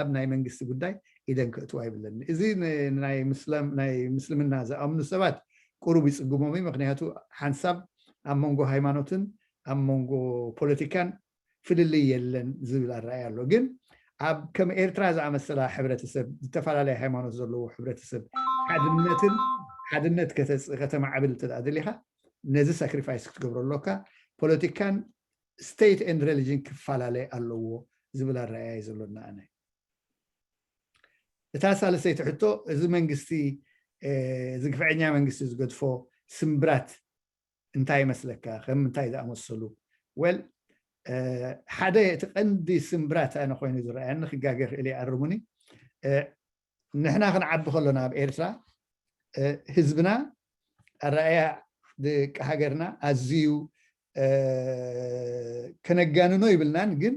ኣብ ናይ መንግስቲ ጉዳይ ኢደን ክእትዋ ይብለን። እዚ ናይ ምስልምና ዝኣምኑ ሰባት ቁሩብ ይፅግሞም እዩ። ምክንያቱ ሓንሳብ ኣብ መንጎ ሃይማኖትን ኣብ መንጎ ፖለቲካን ፍልልይ የለን ዝብል ኣረኣያ ኣሎ። ግን ኣብ ከም ኤርትራ ዝኣመሰላ ሕብረተሰብ ዝተፈላለየ ሃይማኖት ዘለዎ ሕብረተሰብ ሓድነትን ሓድነት ከተማዕብል እንተ ደሊኻ ነዚ ሳክሪፋይስ ክትገብሮ ኣሎካ። ፖለቲካን state and religion ክፈላለ ኣለዎ ዝብል ኣረኣያ እዩ ዘሎና ኣነ። እታ ሳልሰይቲ ሕቶ እዚ መንግስቲ እዚ ግፍዐኛ መንግስቲ ዝገድፎ ስምብራት እንታይ ይመስለካ? ከም እንታይ ዝኣመሰሉ? ወል ሓደ እቲ ቀንዲ ስምብራት ኣነ ኮይኑ ዝረኣየኒ ክጋገ ክእል ኣርሙኒ። ንሕና ክንዓቢ ከሎና ኣብ ኤርትራ ህዝብና ኣረኣያ ደቂ ሃገርና ኣዝዩ ከነጋንኖ ይብልናን፣ ግን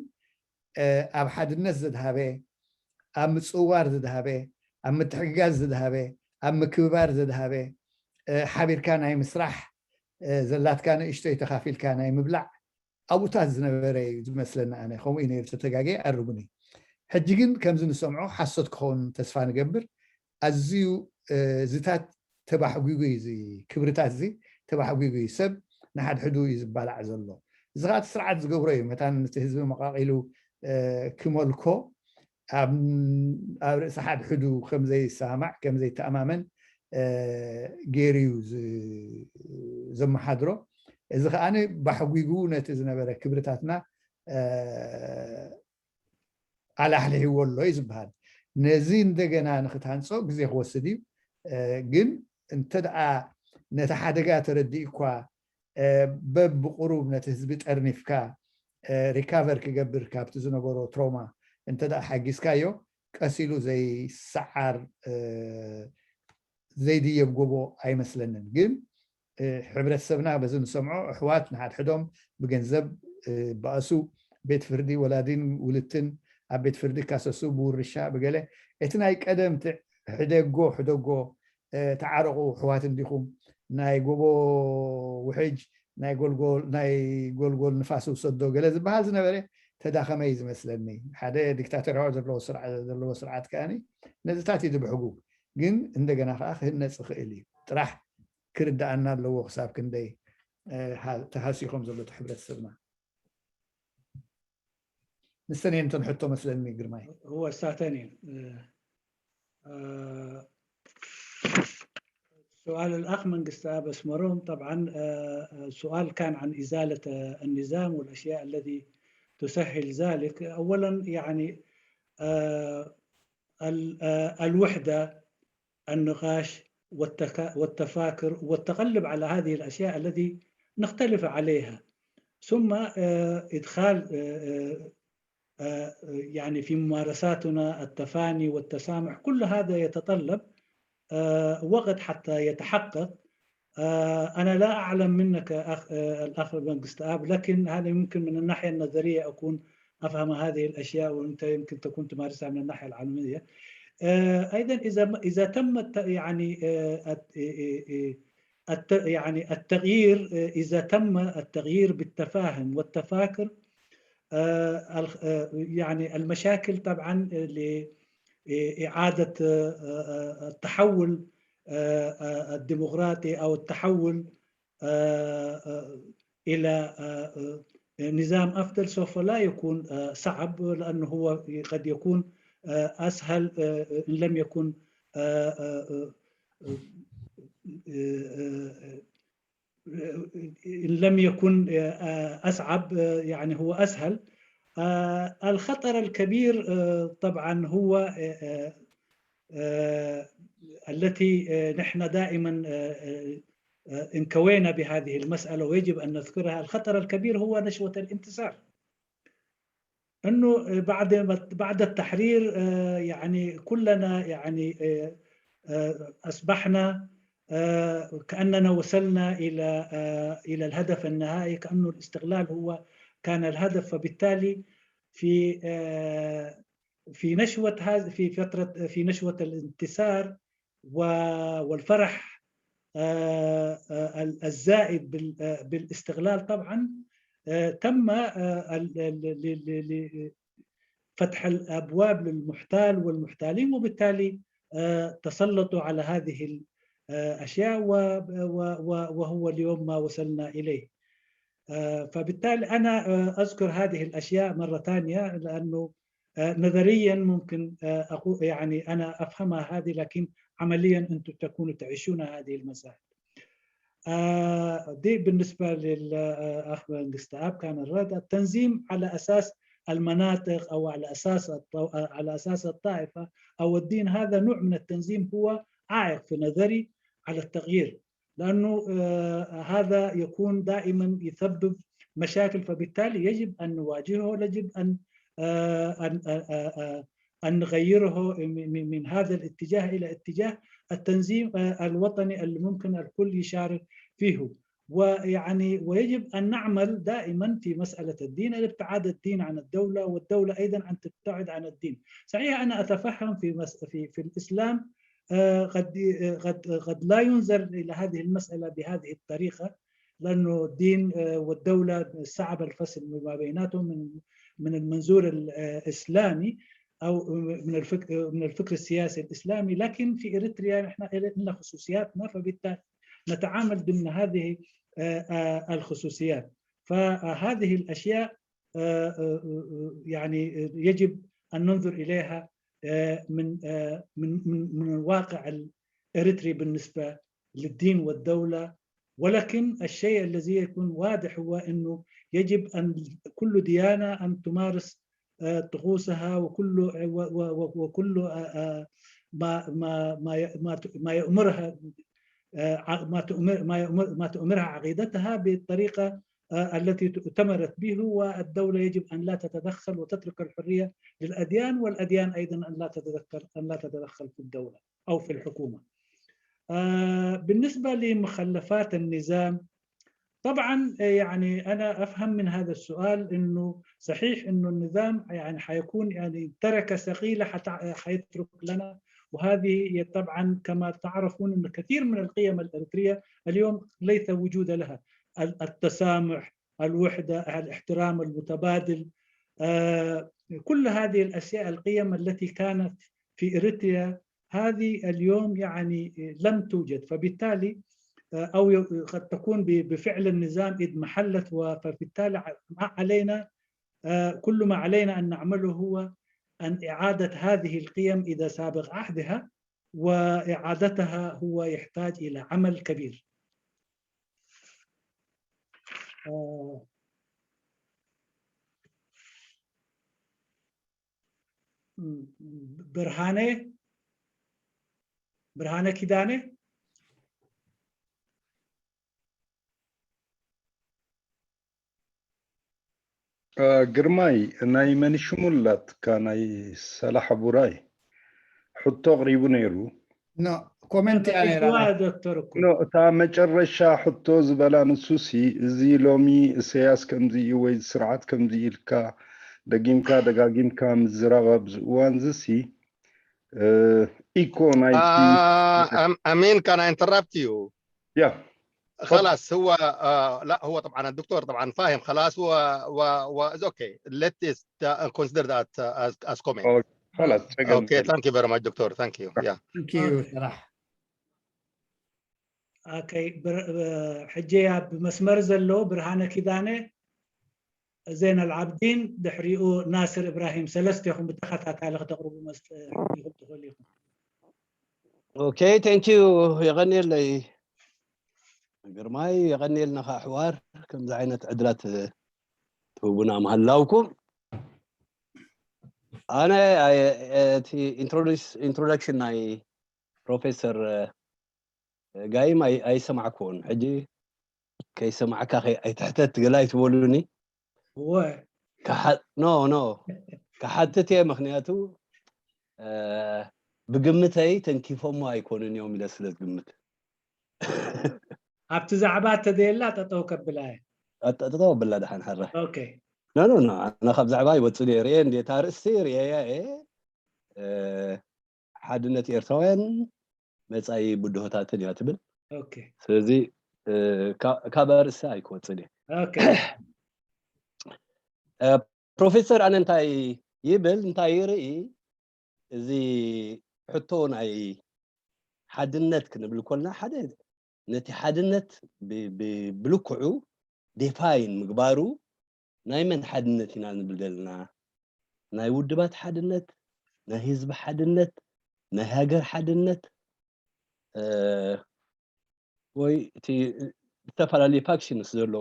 ኣብ ሓድነት ዘድሃበ፣ ኣብ ምጽዋር ዘድሃበ፣ ኣብ ምትሕግጋዝ ዘድሃበ፣ ኣብ ምክብባር ዘድሃበ፣ ሓቢርካ ናይ ምስራሕ፣ ዘላትካ ንእሽቶይ ተኻፊልካ ናይ ምብላዕ ኣብኡታት ዝነበረ እዩ ዝመስለኒ። ኣነ ከምኡ እዩ ነይሩ፣ ተተጋግየ ኣርሙኒ። ሕጂ ግን ከምዚ ንሰምዖ ሓሶት ክኸውን ተስፋ ንገብር። ኣዝዩ ዝታት ተባሕጒጉ እዩ፣ እዚ ክብርታት እዚ ተባሕጒጉ እዩ። ሰብ ንሓድሕዱ እዩ ዝባላዕ ዘሎ። እዚ ከዓ እቲ ስርዓት ዝገብሮ እዩ። መታን ነቲ ህዝቢ መቓቒሉ ክመልኮ ኣብ ርእሲ ሓድሕዱ ከምዘይሰማማዕ፣ ከምዘይተኣማመን ገይሩ እዩ ዘመሓድሮ። እዚ ከዓ ባሕጒጉ ነቲ ዝነበረ ክብርታትና ኣላሕሊሕዎ ኣሎ እዩ ዝበሃል። ነዚ እንደገና ንክትሃንፆ ግዜ ክወስድ እዩ። ግን እንተ ደኣ ነቲ ሓደጋ ተረዲእኳ በብቁሩብ ነቲ ህዝቢ ጠርኒፍካ ሪካቨር ክገብር ካብቲ ዝነበሮ ትሮማ እንተ ደኣ ሓጊዝካዮ ቀስ ኢሉ ዘይሰዓር ዘይድየብ ጎቦ ኣይመስለንን። ግን ሕብረተሰብና በዚ ንሰምዖ ኣሕዋት ንሓድሕዶም ብገንዘብ ባእሱ፣ ቤት ፍርዲ ወላዲን ውልትን ኣብ ቤት ፍርዲ ካሰሱ ብውርሻ ብገለ እቲ ናይ ቀደም ሕደጎ ሕደጎ ተዓረቑ ኣሕዋት እንዲኹም ናይ ጎቦ ውሕጅ ናይ ጎልጎል ናይ ጎልጎል ንፋስ ውሰዶ ገለ ዝበሃል ዝነበረ ተዳኸመ እዩ ዝመስለኒ። ሓደ ዲክታቶርያዊ ዘለዎ ስርዓት ከኣ ነዚታት እዩ ዝብሕጉ። ግን እንደገና ከዓ ክህነፅ ይኽእል እዩ። ጥራሕ ክርዳኣና ኣለዎ ክሳብ ክንደይ ተሃስዩ ከም ዘሎ እቲ ሕብረተሰብና። ንሰን እየን እተን ሕቶ መስለኒ ግርማይ። هو الساعتين. سؤال الأخ من قستا بس مرون طبعا، سؤال كان عن إزالة النظام والأشياء الذي تسهل ذلك. أولا يعني الوحدة، النقاش والتفاكر والتغلب على هذه الأشياء التي نختلف عليها، ثم إدخال يعني في ممارساتنا التفاني والتسامح، كل هذا يتطلب وقت حتى يتحقق. أنا لا أعلم منك أخ، الأخ بنغستاب، لكن هذا يمكن من الناحية النظرية أكون أفهم هذه الأشياء، وأنت يمكن تكون تمارسها من الناحية العملية. أيضا إذا إذا تم يعني يعني التغيير، إذا تم التغيير بالتفاهم والتفاكر، يعني المشاكل طبعا لإعادة التحول الديمقراطي أو التحول إلى نظام أفضل سوف لا يكون صعب، لأنه هو قد يكون أسهل إن لم يكن إن لم يكن أصعب، يعني هو أسهل. الخطر الكبير طبعا هو التي نحن دائما انكوينا بهذه المسألة ويجب أن نذكرها. الخطر الكبير هو نشوة الانتصار، أنه بعد بعد التحرير يعني كلنا يعني أصبحنا كأننا وصلنا إلى إلى الهدف النهائي، كأنه الاستقلال هو كان الهدف. فبالتالي في في نشوة هذا، في فترة، في نشوة الانتصار والفرح الزائد بالاستغلال طبعا، تم فتح الأبواب للمحتال والمحتالين، وبالتالي تسلطوا على هذه الأشياء، وهو اليوم ما وصلنا إليه. فبالتالي أنا أذكر هذه الأشياء مرة ثانية، لأنه نظريا ممكن أقول، يعني أنا أفهمها هذه، لكن عمليا أنتم تكونوا تعيشون هذه المسائل. دي بالنسبة للأخ بنغستاب كان الرد. التنظيم على أساس المناطق أو على أساس على أساس الطائفة أو الدين، هذا نوع من التنظيم هو عائق في نظري على التغيير، لأنه هذا يكون دائما يسبب مشاكل، فبالتالي يجب أن نواجهه، يجب أن أن نغيره من هذا الاتجاه إلى اتجاه التنظيم الوطني اللي ممكن الكل يشارك فيه. ويعني ويجب أن نعمل دائما في مسألة الدين، الابتعاد الدين عن الدولة، والدولة أيضا أن تبتعد عن الدين. صحيح، أنا أتفهم في مس... في في الإسلام آه، قد آه، قد قد لا ينظر إلى هذه المسألة بهذه الطريقة، لأنه الدين آه، والدولة صعب الفصل ما بيناتهم من من المنظور الإسلامي أو من الفكر من الفكر السياسي الإسلامي. لكن في إريتريا نحن لنا خصوصياتنا، فبالتالي نتعامل ضمن هذه آه، آه، الخصوصيات. فهذه الأشياء آه، آه، آه، يعني يجب أن ننظر إليها آه، من آه، من من من الواقع الإريتري بالنسبة للدين والدولة. ولكن الشيء الذي يكون واضح هو أنه يجب أن كل ديانة أن تمارس آه، طقوسها وكل و- و- و- وكل آه، آه، ما ما ما ي- ما ت- ما يؤمرها آه، ع- ما تؤمر ما يؤمر ما تؤمرها عقيدتها بالطريقة آه، التي ائتمرت به، والدولة يجب أن لا تتدخل وتترك الحرية للأديان، والأديان أيضا أن لا تتدخل أن لا تتدخل في الدولة أو في الحكومة. آه، بالنسبة لمخلفات النظام، طبعا آه، يعني أنا أفهم من هذا السؤال أنه صحيح أنه النظام يعني حيكون يعني ترك ثقيلة حتى حيترك لنا. وهذه هي طبعا كما تعرفون أن كثير من القيم الإريترية اليوم ليس وجود لها. التسامح، الوحدة، الاحترام المتبادل، آه، كل هذه الأشياء، القيم التي كانت في إريتريا، هذه اليوم يعني لم توجد. فبالتالي آه، أو قد تكون بفعل النظام إذ محلت، فبالتالي ما علينا آه، كل ما علينا أن نعمله هو أن إعادة هذه القيم إذا سابق عهدها، وإعادتها هو يحتاج إلى عمل كبير. آه، ብርሃነ ብርሃነ ኪዳነ ግርማይ ናይ መን ሽሙ ኣላትካ ናይ ሰላሕ ቡራይ ሕቶ ኣቕሪቡ ነይሩ። ኮመንት እያ ነይራ። ዶክተር እኮ እታ መጨረሻ ሕቶ ዝበላ ንሱሲ እዚ ሎሚ እሰያስ ከምዚ እዩ ወይ ስርዓት ከምዚ ኢልካ ደጊምካ ደጋጊምካ ምዝራቐብ ዝእዋን ዝሲ ኢኮ ናይቲ أمين كان انتربت يو ያ خلاص هو آه لا هو طبعا الدكتور طبعا فاهم خلاص و و و اوكي let us consider that as, as comment خلاص okay thank you very much دكتور thank you yeah Thank you. صراحة. ኦኬ ሕጂ ኣብ መስመር ዘሎ ብርሃነ ኪዳነ ዜና العابدين ድሕሪኡ ናስር እብራሂም ሰለስቴኹም ብተኸታታሊ ከተቕርቡ መስኢኹም ትኽእሉ ኢኹም። Okay thank you የቐንየለይ ግርማይ የቐንየልና ከዓ ኣሕዋር ከምዚ ዓይነት ዕድላት ትህቡና ምሃላውኩም ኣነ እቲ introduction ናይ ፕሮፌሰር ጋይም ኣይሰማዕኩዎን ሕጂ ከይሰማዕካ ኣይትሕተት ገላ ኣይትበሉኒ እወ ኖ ኖ ክሓትት እየ ምክንያቱ ብግምተይ ተንኪፎሞ ኣይኮኑን እዮም ኢለ ስለ ዝግምት ኣብቲ ዛዕባ ተደየላ ጠጠው ከብላ እየ ጠጠው ኣብላ ደሓን ሕረ ኦኬ ኖ ኖ ኖ ኣነ ካብ ዛዕባ ይወፅእ እየ ርየ እንዴታ ርእሲ ርየያ እየ ሓድነት ኤርትራውያን መፃኢ ብድሆታትን እያ ትብል ኦኬ ስለዚ ካብ ኣርእስቲ ኣይክወፅን እየ ኦኬ ፕሮፌሰር ኣነ እንታይ ይብል እንታይ ይርኢ እዚ ሕቶ ናይ ሓድነት ክንብል ኮልና ሓደ ነቲ ሓድነት ብልክዑ ዴፋይን ምግባሩ ናይ መን ሓድነት ኢና ንብል ዘለና ናይ ውድባት ሓድነት ናይ ህዝቢ ሓድነት ናይ ሃገር ሓድነት ወይ እቲ ዝተፈላለዩ ፋክሽንስ ዘሎ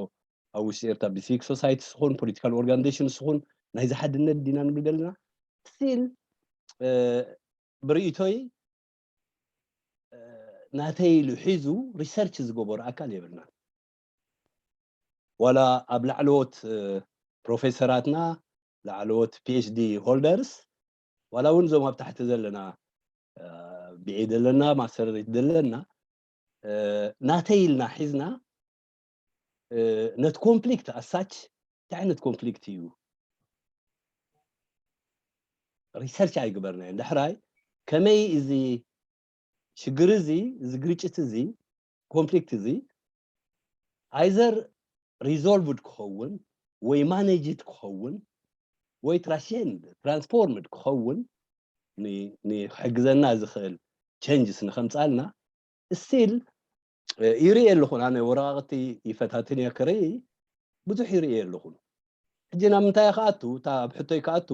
ኣብ ውሽጢ ኤርትራ ብሲቪክ ሶሳይቲ ስኹን ፖለቲካል ኦርጋኒዜሽን ስኹን ናይዚ ሓድነት ዲና ንብል ዘለና ስቲል ብርእይቶይ ናተይ ኢሉ ሒዙ ሪሰርች ዝገበሩ ኣካል የብልናን ዋላ ኣብ ላዕለዎት ፕሮፌሰራትና ላዕለዎት ፒኤችዲ ሆልደርስ ዋላ እውን እዞም ኣብ ታሕቲ ዘለና ቢኤ ዘለና ማስተሬት ዘለና ናተይ ኢልና ሒዝና ነቲ ኮንፍሊክት ኣሳች እንታይ ዓይነት ኮንፍሊክት እዩ ሪሰርች ኣይግበርናዮን። ዳሕራይ ከመይ እዚ ሽግር እዚ፣ እዚ ግርጭት እዚ፣ ኮንፍሊክት እዚ ኣይዘር ሪዞልቭድ ክኸውን ወይ ማኔጅድ ክኸውን ወይ ትራሽንድ ትራንስፎርምድ ክኸውን ንክሕግዘና ዝኽእል ቸንጅስ ንኸምፃልና ስቲል ይርኢ ኣለኹ። ኣነ ወረቃቅቲ ይፈታትን እየ ክርኢ ብዙሕ ይርኢ ኣለኹ። ሕጂ ናብ ምንታይ ክኣቱ እታ ኣብ ሕቶይ ክኣቱ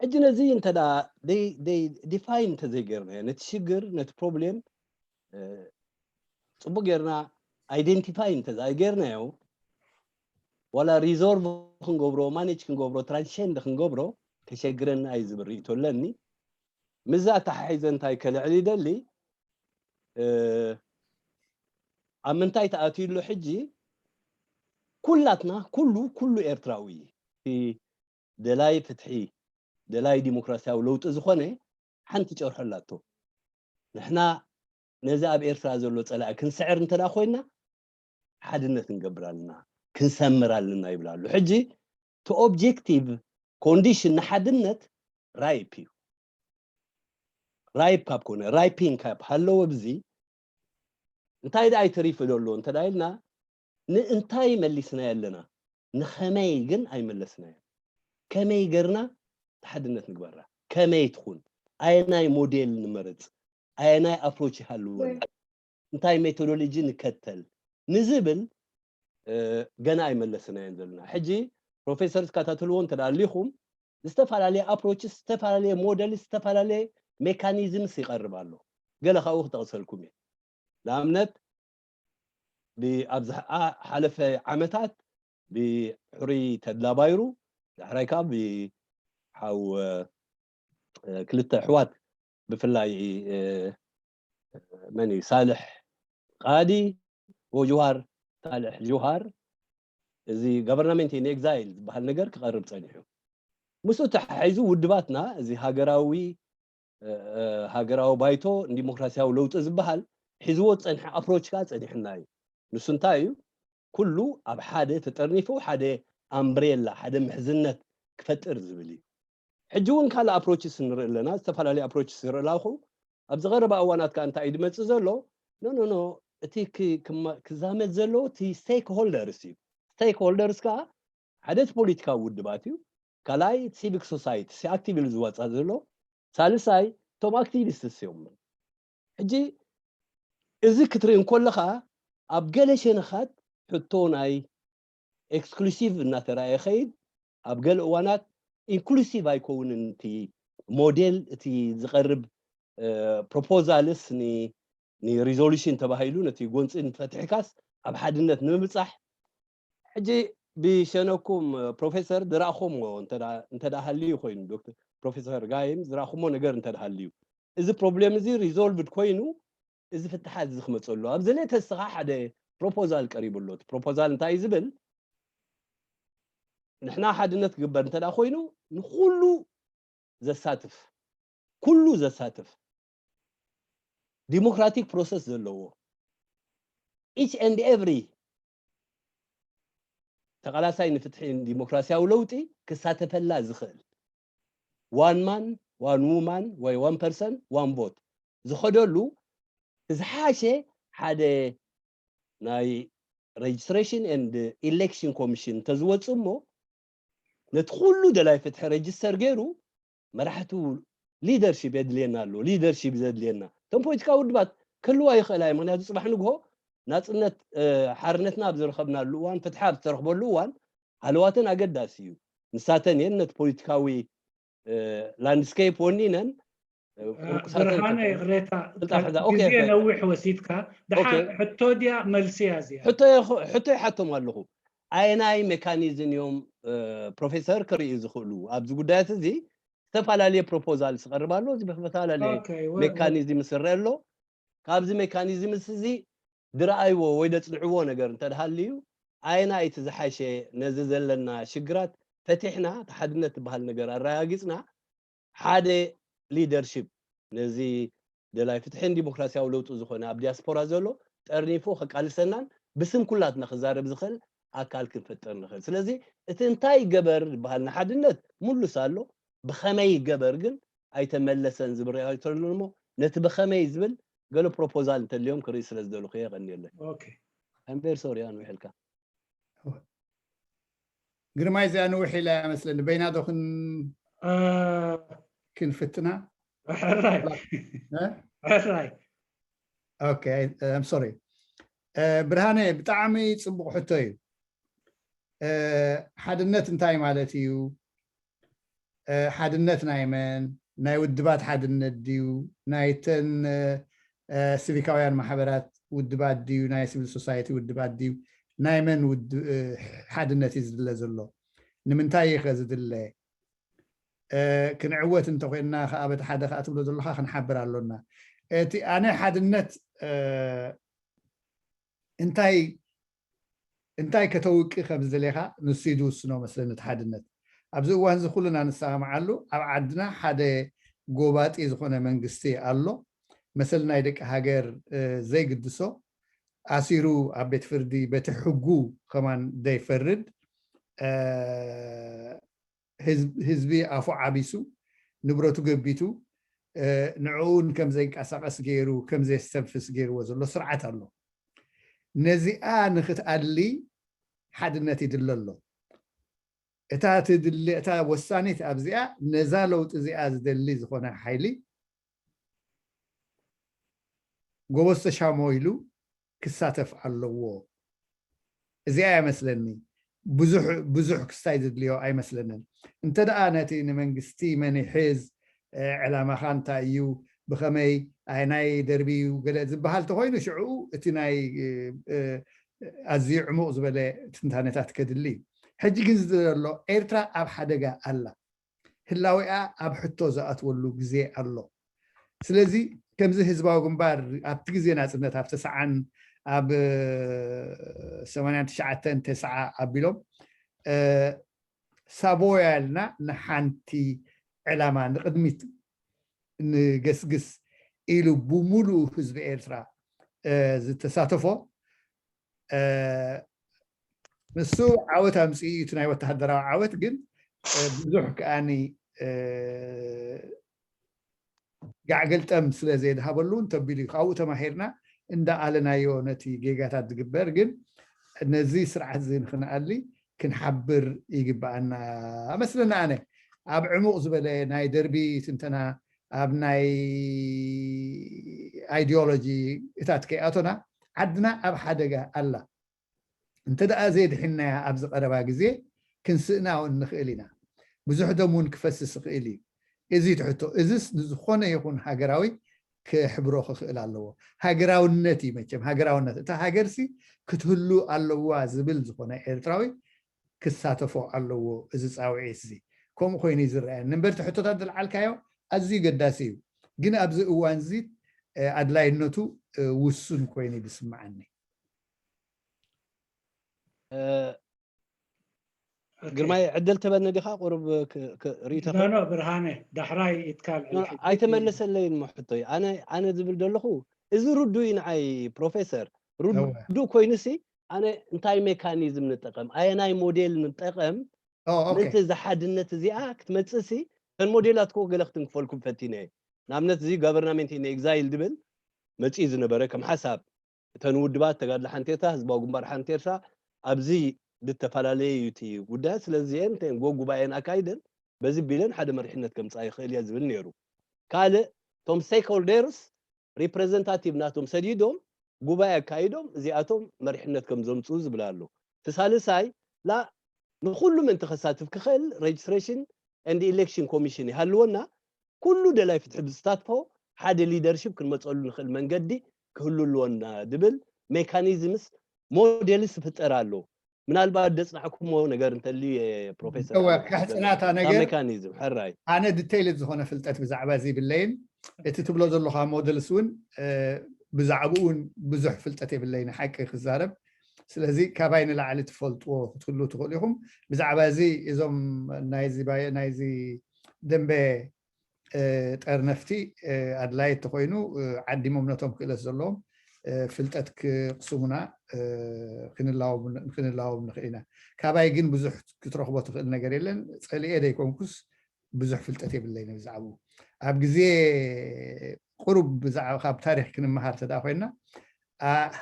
ሕጂ ነዚ እንተ ዲፋይን እንተዘይገርናዮ ነቲ ሽግር ነቲ ፕሮብሌም ፅቡቅ ጌርና ኣይደንቲፋይ እንተዘይገርናዮ ዋላ ሪዞልቭ ክንገብሮ ማኔጅ ክንገብሮ ትራንሽንድ ክንገብሮ ከሸግረና እዩ ዝብል ርእይቶ ኣለኒ። ምዛ ኣተሓሒዘ እንታይ ከልዕል ይደሊ ኣብ ምንታይ ተኣትዩ ኣሎ ሕጂ ኩላትና ኩሉ ኩሉ ኤርትራዊ ደላይ ፍትሒ ደላይ ዲሞክራሲያዊ ለውጢ ዝኾነ ሓንቲ ጨርሖ ኣላቶ። ንሕና ነዚ ኣብ ኤርትራ ዘሎ ፀላኢ ክንስዕር እንተ ኮይና ሓድነት ክንገብር ኣለና ክንሰምር ኣለና ይብል ኣሎ። ሕጂ እቲ ኦብጀክቲቭ ኮንዲሽን ንሓድነት ራይፕ እዩ። ራይፕ ካብ ኮነ ራይፒንግ ካብ ሃለወ ብዚ እንታይ ደኣ ይተሪፉ ዘሎ እንተ ኢልና ንእንታይ መሊስናዮ ኣለና ንኸመይ ግን ኣይመለስናዮ። ከመይ ገርና ሓድነት ንግበራ ከመይ ትኹን ኣየናይ ሞዴል ንመርፅ ኣየናይ ኣፕሮች ይሃልወና እንታይ ሜቶዶሎጂ ንከተል ንዝብል ገና ኣይመለስናዮን ዘለና። ሕጂ ፕሮፌሰር ዝከታተልዎ እንተ ኣሊኹም ዝተፈላለየ ኣፕሮች ዝተፈላለየ ሞዴል ዝተፈላለየ ሜካኒዝምስ ይቐርብ ኣሎ። ገለ ካብኡ ክጠቕሰልኩም እየ። ንኣብነት ኣብ ዝሓለፈ ዓመታት ብሕሩይ ተድላ ባይሩ ዳሕራይ ከዓ ብሓው ክልተ ኣሕዋት ብፍላይ መን እዩ ሳልሕ ቃዲ ወጅዋር ሳልሕ ጅውሃር እዚ ጋቨርናመንት ኢን ኤግዛይል ዝበሃል ነገር ክቐርብ ፀኒሑ ምስኡ ተሓሒዙ ውድባትና እዚ ሃገራዊ ሃገራዊ ባይቶ ንዲሞክራሲያዊ ለውጢ ዝበሃል ሒዝዎ ዝፀንሐ ኣፕሮች ከዓ ፀኒሕና እዩ። ንሱ እንታይ እዩ? ኩሉ ኣብ ሓደ ተጠርኒፉ ሓደ ኣምብሬላ ሓደ ምሕዝነት ክፈጥር ዝብል እዩ። ሕጂ እውን ካልእ ኣፕሮችስ ንርኢ ኣለና። ዝተፈላለዩ ኣፕሮችስ ንርኢ ኣለኹ። ኣብዚ ቀረባ እዋናት ከዓ እንታይ እዩ ዝመፅእ ዘሎ? ኖ ኖ ኖ እቲ ክዛመድ ዘለዎ እቲ ስቴክ ሆልደርስ እዩ። ስቴክ ሆልደርስ ከዓ ሓደ እቲ ፖለቲካዊ ውድባት እዩ። ካልኣይ ሲቪክ ሶሳይቲ ኣክቲቭ ኢሉ ዝወፃ ዘሎ። ሳልሳይ እቶም ኣክቲቪስትስ እዮም። ሕጂ እዚ ክትርኢ እንከለኻ ኣብ ገለ ሸነኻት ሕቶ ናይ ኤክስክሉሲቭ እናተረኣየ ኸይድ ኣብ ገለ እዋናት ኢንክሉሲቭ ኣይከውንን እቲ ሞዴል እቲ ዝቐርብ ፕሮፖዛልስ ንሪዞሉሽን ተባሂሉ ነቲ ጎንፂ ንፈትሕካስ ኣብ ሓድነት ንምብፃሕ ሕጂ ብሸነኩም ፕሮፌሰር ዝረእኹምዎ እንተ ሃልዩ ኮይኑ ዶክተር ፕሮፌሰር ጋይም ዝረእኹምዎ ነገር እንተ ሃልዩ እዚ ፕሮብሌም እዚ ሪዞልቭድ ኮይኑ እዚ ፍትሓት እዚ ክመፀሉ ኣብዚ ሌተስት ከዓ ሓደ ፕሮፖዛል ቀሪቡ ኣሎ። እቲ ፕሮፖዛል እንታይ እዩ ዝብል ንሕና ሓድነት ክግበር እንተ ኮይኑ ንኩሉ ዘሳትፍ ኩሉ ዘሳትፍ ዲሞክራቲክ ፕሮሰስ ዘለዎ each and every ተቓላሳይ ንፍትሒ ዲሞክራሲያዊ ለውጢ ክሳተፈላ ዝኽእል ዋን ማን ዋን ውማን ወይ ዋን ፐርሰን ዋን ቮት ዝኸደሉ ዝሓሸ ሓደ ናይ registration and election commission ተዝወፅ እሞ ነቲ ኩሉ ደላይ ፍትሒ ሬጅስተር ገይሩ መራሕቱ ሊደርሺፕ የድልየና ኣሎ። ሊደርሺፕ ዘድልየና እቶም ፖለቲካዊ ውድባት ክህልዋ ይኽእላ እዩ። ምክንያቱ ፅባሕ ንግሆ ናፅነት ሓርነትና ኣብ ዝረኸብናሉ እዋን ፍትሒ ኣብ ዝተረኽበሉ እዋን ሃለዋተን ኣገዳሲ እዩ። ንሳተን እየን ነቲ ፖለቲካዊ ላንድስኬፕ ወኒነን ብርሃነ ይቕሬታ ግዜ ነዊሕ ወሲድካ ደሓር ሕቶ ድያ መልሲ እያ እዚኣ ሕቶ ይሓቶም ኣለኹ። ኣየናይ ሜካኒዝም እዮም ፕሮፌሰር ክርእዩ ዝኽእሉ ኣብዚ ጉዳያት እዚ? ዝተፈላለየ ፕሮፖዛል ዝቐርብ ኣሎ። እዚ ብዝተፈላለየ ሜካኒዝም ይስረ ኣሎ። ካብዚ ሜካኒዝምስ እዚ ዝረኣይዎ ወይ ዘፅንዕዎ ነገር እንተድሃልዩ ኣየናይ እቲ ዝሓሸ ነዚ ዘለና ሽግራት ፈቲሕና እቲ ሓድነት ዝበሃል ነገር ኣረጋጊፅና ሓደ ሊደርሺፕ ነዚ ደላይ ፍትሕን ዲሞክራሲያዊ ለውጢ ዝኾነ ኣብ ዲያስፖራ ዘሎ ጠርኒፉ ከቃልሰናን ብስም ኩላትና ክዛረብ ዝኽእል ኣካል ክንፈጥር ንኽእል። ስለዚ እቲ እንታይ ይገበር ዝበሃል ንሓድነት ሙሉስ ኣሎ፣ ብኸመይ ይገበር ግን ኣይተመለሰን ዝብል ሪኣይቶ ኣሎ እሞ ነቲ ብኸመይ ዝብል ገለ ፕሮፖዛል እንተልዮም ክርኢ ስለ ዝደለኹ እየ። ቀንየለይ። Okay. I'm very sorry ኣንዊሕልካ። ግርማይ፣ እዚኣ ንውሕ ኢላ እያ መስለኒ። በይና ዶ ክን- እ፣ ክንፍትና? ሕራይ እ? ሕራይ Okay, I'm sorry. እ፣ ብርሃነ፣ ብጣዕሚ ጽቡቕ ሕቶ እዩ። እ፣ ሓድነት እንታይ ማለት እዩ? እ፣ ሓድነት ናይ መን? ናይ ውድባት ሓድነት ድዩ? ናይተን እ፣ እ፣ ሲቪካውያን ማሕበራት ውድባት ድዩ? ናይ ሲቪል ሶሳይቲ ውድባት ድዩ? ናይ መን ውድ- እ፣ ሓድነት እዩ ዝድለ ዘሎ? ንምንታይ እዩ ከ ዝድለ? እ፣ ክንዕወት እንተኮይንና ከዓ በቲ ሓደ ከዓ ትብሎ ዘለካ ክንሓብር ኣሎና። እቲ ኣነ ሓድነት እ፣ እንታይ እንታይ ከተውቂ ከም ዝደሌካ ንሱ እዩ ዝውስኖ መስለኒ እቲ ሓድነት። ኣብዚ እዋን እዚ ኩልና ንሰማማዓሉ ኣብ ዓድና ሓደ ጎባጢ ዝኾነ መንግስቲ ኣሎ። መሰል ናይ ደቂ ሃገር እ፣ ዘይግድሶ ኣሲሩ ኣብ ቤት ፍርዲ በቲ ሕጉ ከማን ዘይፈርድ እ፣ ህዝብ- ህዝቢ ኣፉ ዓቢሱ ንብረቱ ገቢቱ እ፣ ንዕኡን ከም ዘይንቀሳቀስ ገይሩ ከም ዘየስተንፍስ ገይርዎ ዘሎ ስርዓት ኣሎ። ነዚኣ ንክትኣሊ ሓድነት ይድለ ኣሎ። እታ ትድሊ እታ ወሳኒት ኣብዚኣ ነዛ ለውጢ እዚኣ ዝደሊ ዝኾነ ሓይሊ ጎበዝ ተሻሞ ኢሉ ክሳተፍ ኣለዎ። እዚኣ እያ መስለኒ። ብዙሕ ብዙሕ ክስታይ ዘድልዮ ኣይመስለንን። እንተ ደኣ ነቲ ንመንግስቲ መን ይሕዝ፣ እ፣ ዕላማኻ እንታይ እዩ፣ ብኸመይ ኣየናይ ደርቢ እዩ ገለ ዝበሃል ተኾይኑ ሽዑ እቲ ናይ እ፣ እ፣ ኣዝዩ ዕሙቕ ዝበለ ትንታነታት ከድሊ እዩ። ሕጂ ግን ዝደሎ ኤርትራ ኣብ ሓደጋ ኣላ። ህላዊኣ ኣብ ሕቶ ዝኣትወሉ ግዜ ኣሎ። ስለዚ ከምዚ ህዝባዊ ግንባር ኣብቲ ግዜ ናፅነት ኣብ ተስዓን ኣብ ሰማንያን ትሽዓተን ተስዓ ኣቢሎም እ፣ ሳቦያ ኢልና ንሓንቲ ዕላማ ንቅድሚት ንገስግስ ኢሉ ብሙሉእ ህዝቢ ኤርትራ እ፣ ዝተሳተፎ እ፣ ንሱ ዓወት ኣምፅኡ እዩ። እቲ ናይ ወተሃደራዊ ዓወት ግን እ፣ ብዙሕ ከኣኒ እ፣ ጋዕገልጠም ስለ ዘየድሃበሉ እውን ተቢሉ እዩ። ካብኡ ተማሂርና እንዳኣለናዮ ነቲ ጌጋታት ዝግበር ግን ነዚ ስርዓት እዚ ንክንኣሊ ክንሓብር ይግበኣና መስለና። ኣነ ኣብ ዕሙቕ ዝበለ ናይ ደርቢ ትንተና ኣብ ናይ ኣይዲዮሎጂ እታት ከይኣቶና ዓድና ኣብ ሓደጋ ኣላ። እንተ ደኣ ዘየድሒንናያ ኣብዚ ቀረባ ግዜ ክንስእና እውን ንኽእል ኢና። ብዙሕ ደም እውን ክፈስስ ይኽእል እዩ። እዚ ትሕቶ እዚስ ንዝኾነ ይኹን ሃገራዊ ክሕብሮ ክኽእል ኣለዎ። ሃገራውነት እዩ መቸም። ሃገራውነት እታ ሃገርሲ ክትህሉ ኣለዋ ዝብል ዝኾነ ኤርትራዊ ክሳተፎ ኣለዎ እዚ ፃውዒት እዚ። ከምኡ ኮይኑ እዩ ዝረኣየኒ እምበር እቲ ሕቶታት ዝለዓልካዮ ኣዝዩ ገዳሲ እዩ። ግን ኣብዚ እዋን እዚ እ፣ ኣድላይነቱ እ፣ ውሱን ኮይኑ እዩ ዝስምዓኒ። እ፣ ግርማይ ዕድል ተበኒ ዲኻ ቁሩብ ክ- ክ- ርእይቶኻ ኖ ኖ ብርሃነ ዳሕራይ ኢትካል ኖ፣ ኣይተመለሰለይን እሞ ሕቶይ ኣነ ኣነ ዝብል ዘለኹ እዚ ርዱእ እዩ ንዓይ ፕሮፌሰር ርዱእ ኮይኑሲ ኣነ እንታይ ሜካኒዝም ንጠቐም ኣየናይ ሞዴል ንጠቐም ኦ፣ ኦኬ። ምእንቲ እዛ ሓድነት እዚኣ ክትመፅእሲ እተን ሞዴላት ኮ ገለ ክትንክፈልኩም ፈቲነ እየ ንኣብነት እዚ ጋቨርናሜንት ኢን ኤግዛይል ድብል መፅኡ ዝነበረ ከም ሓሳብ እተን ውድባት ተጋድሎ ሓንቲ ኤርትራ ህዝባዊ ግንባር ሓንቲ ኤርትራ ኣብዚ ዝተፈላለየ እዩ እቲ ጉዳያት ስለዚ እየን እተን ጎ ጉባኤን ኣካይደን በዚ ቢለን ሓደ መሪሕነት ከምፅኣ ይኽእል እየ ዝብል ነይሩ ካልእ እቶም ስቴክሆልደርስ ሪፕሬዘንታቲቭ ናቶም ሰዲዶም ጉባኤ ኣካይዶም እዚኣቶም መሪሕነት ከም ዘምፅኡ ዝብል ኣሎ እቲ ሳልሳይ ላ ንኩሉ ምእንቲ ከሳትፍ ክኽእል registration and election commission ይሃልወና ኩሉ ደላይ ፍትሒ ብዝሳትፎ ሓደ ሊደርሽፕ ክንመፀሉ ንኽእል መንገዲ ክህሉ ኣለወና ዝብል ሜካኒዝምስ ሞዴልስ ይፍጠር ኣሎ ምናልባት ደፅናዕኩሞ ነገር እንተልዩ ፕሮፌሰር ከሕፅናታ ነገር ሜካኒዝም ሕራይ ኣነ ዲቴይልድ ዝኾነ ፍልጠት ብዛዕባ እዚ ይብለይን እቲ ትብሎ ዘለካ ሞዴልስ እውን ብዛዕባኡ እውን ብዙሕ ፍልጠት የብለይን ሓቂ ክዛረብ ስለዚ ካባይ ንላዕሊ ትፈልጥዎ ክትህሉ ትኽእሉ ኢኹም ብዛዕባ እዚ እዞም ናይዚ ደንበ ጠርነፍቲ ኣድላይ እንተኮይኑ ዓዲሞም ነቶም ክእለት ዘለዎም ፍልጠት ክቕስሙና ክንላዎም ንኽእል ኢና። ካባይ ግን ብዙሕ ክትረኽቦ ትኽእል ነገር የለን። ጸሊኤ ዘይኮንኩስ ብዙሕ ፍልጠት የብለይን ብዛዕባኡ። ኣብ ግዜ ቁሩብ ብዛዕባ ካብ ታሪኽ ክንመሃር ተደኣ ኮይና፣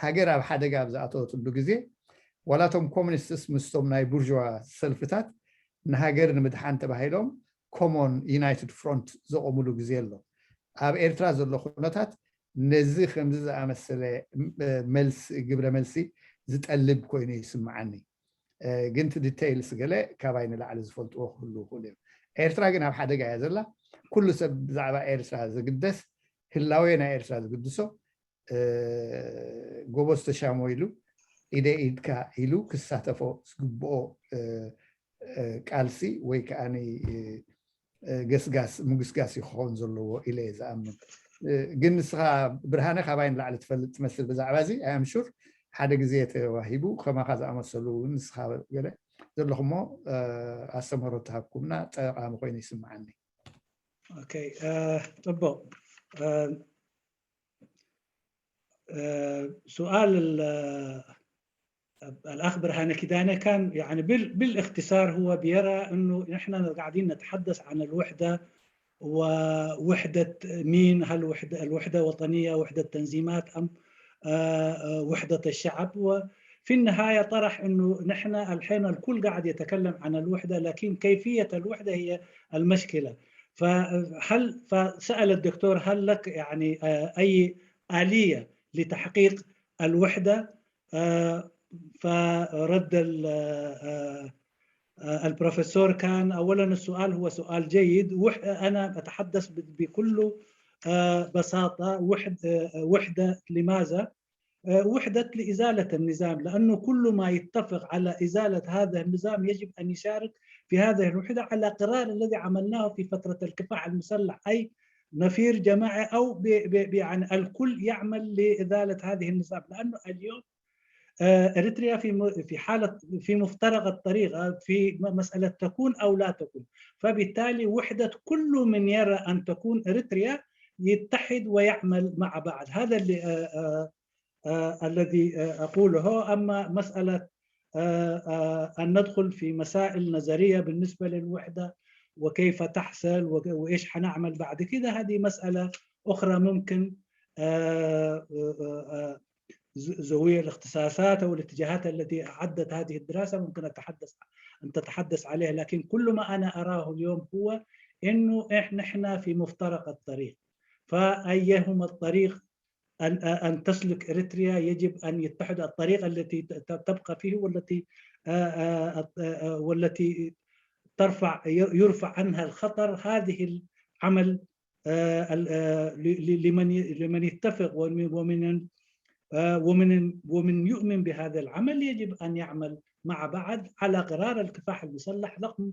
ሃገር ኣብ ሓደጋ ኣብ ዝኣተወትሉ ግዜ ዋላቶም ኮሚኒስትስ ምስቶም ናይ ቡርዥዋ ሰልፍታት ንሃገር ንምድሓን ተባሂሎም ኮሞን ዩናይትድ ፍሮንት ዘቆምሉ ግዜ ኣሎ። ኣብ ኤርትራ ዘሎ ኩነታት ነዚ ከምዚ ዝኣመሰለ መልስ ግብረ መልሲ ዝጠልብ ኮይኑ ይስምዓኒ። ግን እቲ ዲቴይልስ ገለ ካባይ ንላዕሊ ዝፈልጥዎ ክህሉ ይኽእሉ እዮም። ኤርትራ ግን ኣብ ሓደጋ እያ ዘላ። ኩሉ ሰብ ብዛዕባ ኤርትራ ዝግደስ፣ ህላዌ ናይ ኤርትራ ዝግድሶ፣ ጎበዝ ተሻሞ ኢሉ፣ ኢደ ኢድካ ኢሉ ክሳተፎ ዝግብኦ ቃልሲ ወይ ከዓ ገስጋስ ምጉስጋስ እዩ ክኸውን ዘለዎ ኢለ እየ ዝኣምን። ግን ንስኻ ብርሃነ ካባይ ንላዕሊ ትፈልጥ ትመስል ብዛዕባ እዚ። ኣይ ኣም ሹር ሓደ ግዜ ተዋሂቡ ከማኻ ዝኣመሰሉ እውን ንስኻ ገለ ዘለኹሞ ኣስተምህሮ ተሃብኩምና ጠቓሚ ኮይኑ ይስምዓኒ። ኦኬ፣ ጽቡቕ። سؤال الأخ برهان كيدانة كان يعني بالاختصار هو بيرى أنه نحن قاعدين نتحدث عن الوحدة، ووحدة مين؟ هل وحدة الوحدة وطنية، وحدة تنظيمات، أم وحدة الشعب؟ وفي النهاية طرح أنه نحن الحين الكل قاعد يتكلم عن الوحدة، لكن كيفية الوحدة هي المشكلة. فهل فسأل الدكتور هل لك يعني أي آلية لتحقيق الوحدة؟ فرد البروفيسور كان أولا السؤال هو سؤال جيد. أنا أتحدث بكل بساطة وحدة لماذا؟ وحدة لإزالة النظام، لأنه كل ما يتفق على إزالة هذا النظام يجب أن يشارك في هذه الوحدة على قرار الذي عملناه في فترة الكفاح المسلح، أي نفير جماعي أو يعني الكل يعمل لإزالة هذه النظام، لأنه اليوم إريتريا في في حالة في مفترق الطريق في مسألة تكون أو لا تكون. فبالتالي وحدة كل من يرى أن تكون إريتريا يتحد ويعمل مع بعض. هذا اللي الذي أقوله. أما مسألة أن ندخل في مسائل نظرية بالنسبة للوحدة وكيف تحصل وإيش حنعمل بعد كده، هذه مسألة أخرى ممكن ذوي الاختصاصات أو الاتجاهات التي أعدت هذه الدراسة ممكن أتحدث أن تتحدث عليها، لكن كل ما أنا أراه اليوم هو إنه إحنا إحنا في مفترق الطريق، فأيهما الطريق أن أن تسلك إريتريا يجب أن يتحد الطريقة التي تبقى فيه والتي والتي ترفع يرفع عنها الخطر، هذه العمل لمن لمن يتفق ومن ومن ومن ومن يؤمن بهذا العمل يجب أن يعمل مع بعض على قرار الكفاح المسلح رغم